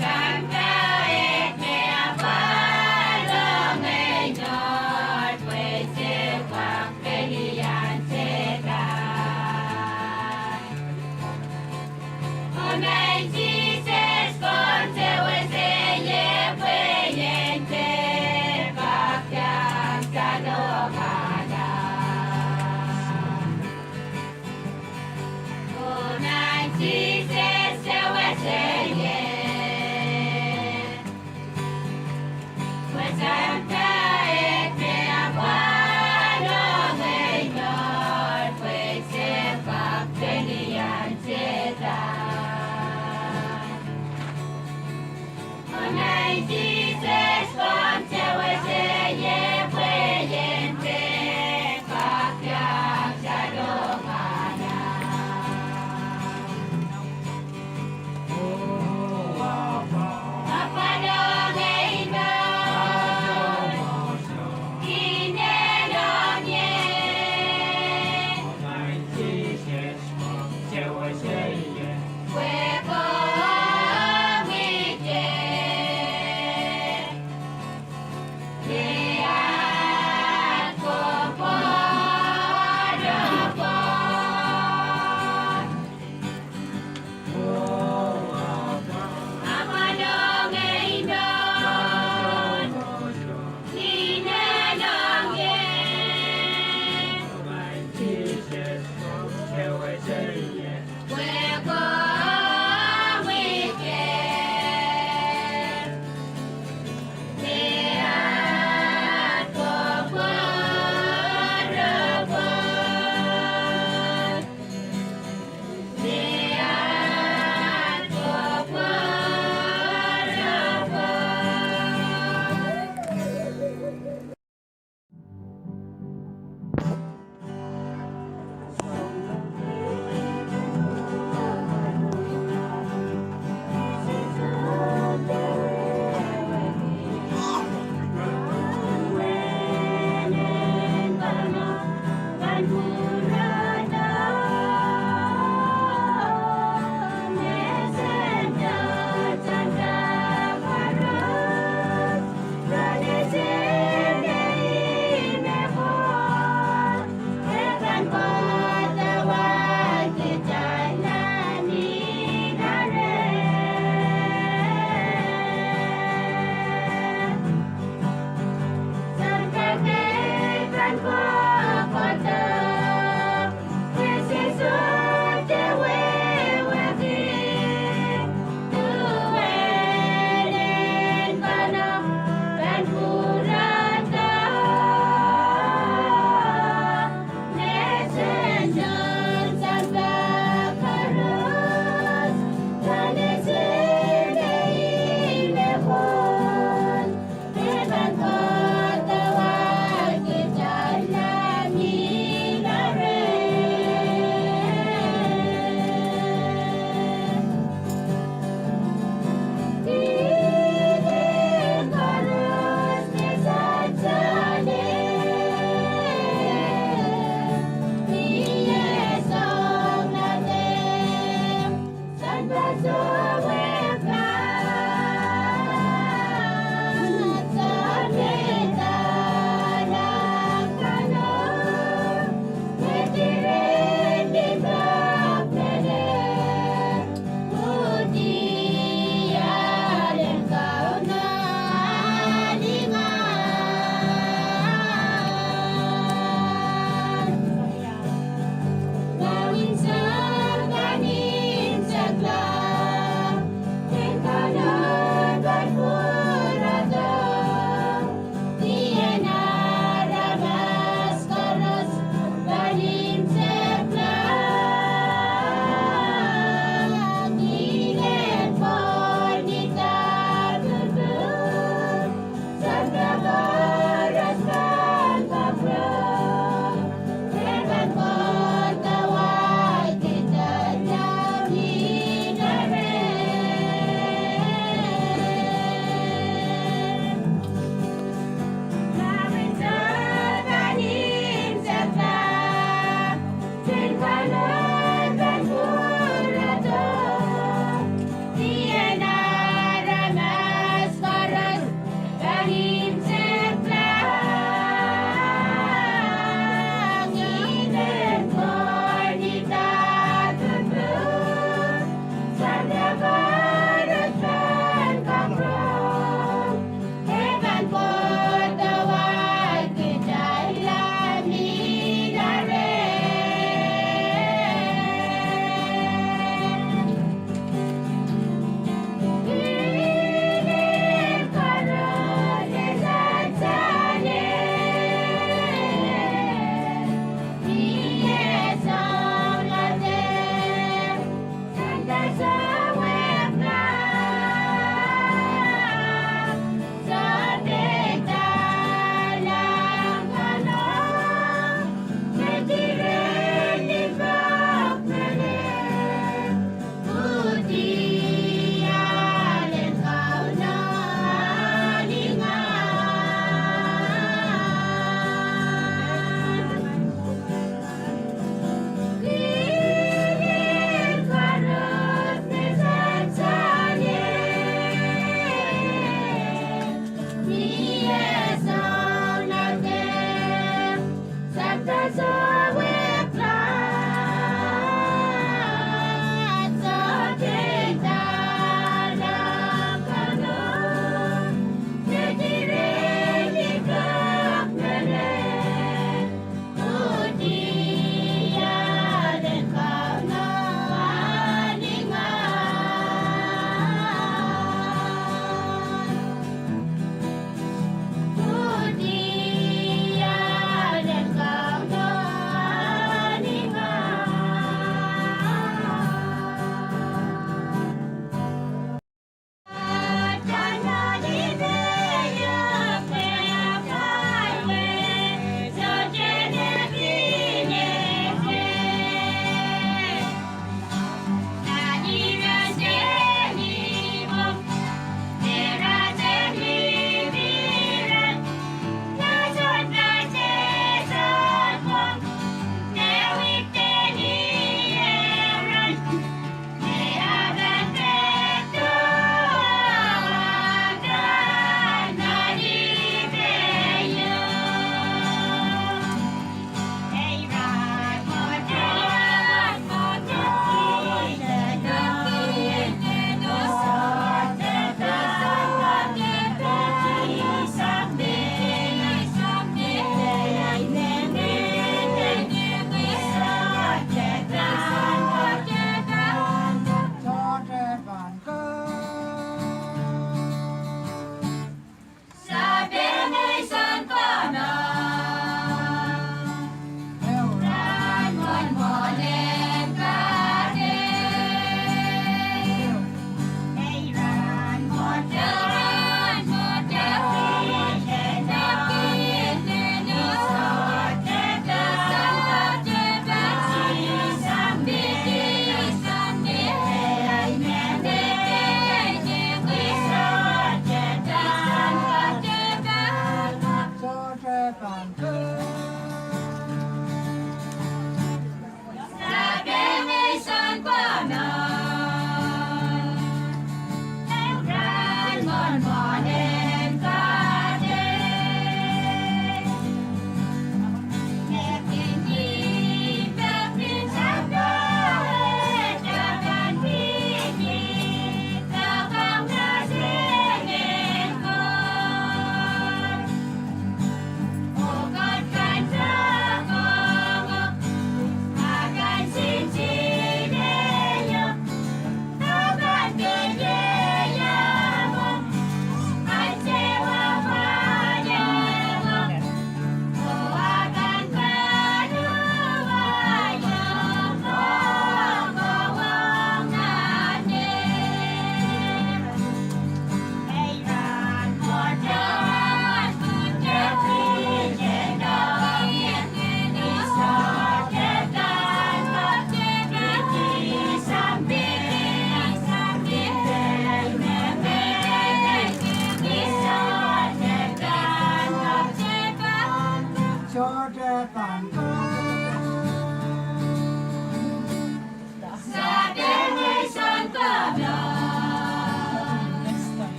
Sampah et me apwalong ei nohd pwe se kak pelian Sehdan. Komwi Sises, komw sewese ie pwe ien dehr kak iang salongala. Komwi Sises, sewese ie. Pwe sampah et me apwalong ei nohd pwe se kak pelian Sehdan. Komwi Sises, komw sewese ie pwe ien dehr kak iang salongala. Apwalong ei nohd, inenen ie. Pwe komwi dehr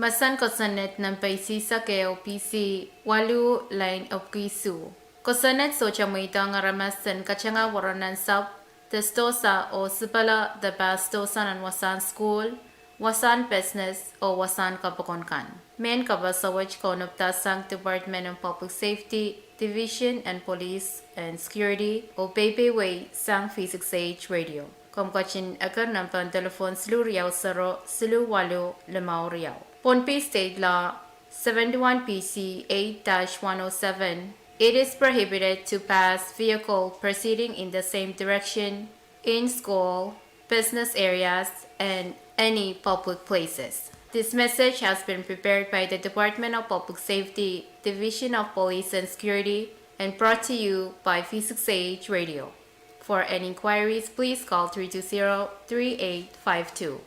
Pasang kosonned nempe isihsek ehu P C waluh lain epwiki isuh. Kosonned sohte mweidohng aramas en katengehworo nan sahpw de sidohsa oh sipala de pahsidohsa nan wasahn sukuhl, wasahn pesnes oh wasahn kapokon kan. Mehn kapasa wet kaunopdahsang Department of Public Safety, Division of Police and Security oh peipeieisang V six H Radio. Komw ketin eker nempehn delepwohn siluh riau sero siluh waluh limau riau. Pohnpei State Law seventy-one P C eight dash one oh seven, it is prohibited to pass vehicle proceeding in the same direction in school, business areas, and any public places. This message has been prepared by the Department of Public Safety, Division of Police and Security, and brought to you by V six H Radio. For any inquiries, please call three two zero, three eight five two.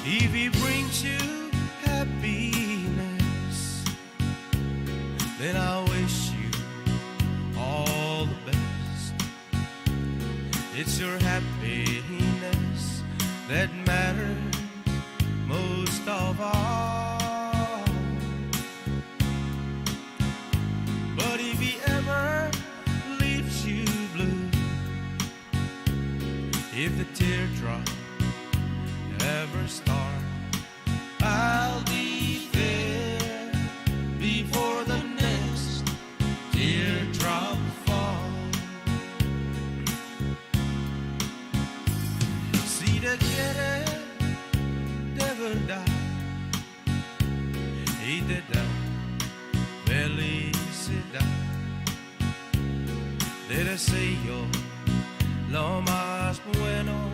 If it brings you happiness, then I wish you all the best. It's your happiness that matters most of all. But if he ever leaves you blue, if the teardrop ever starts, I'll be there before the next teardrop falls. Side kere dewe da, ih de da, peli sida. Dede seio, lomas mweno,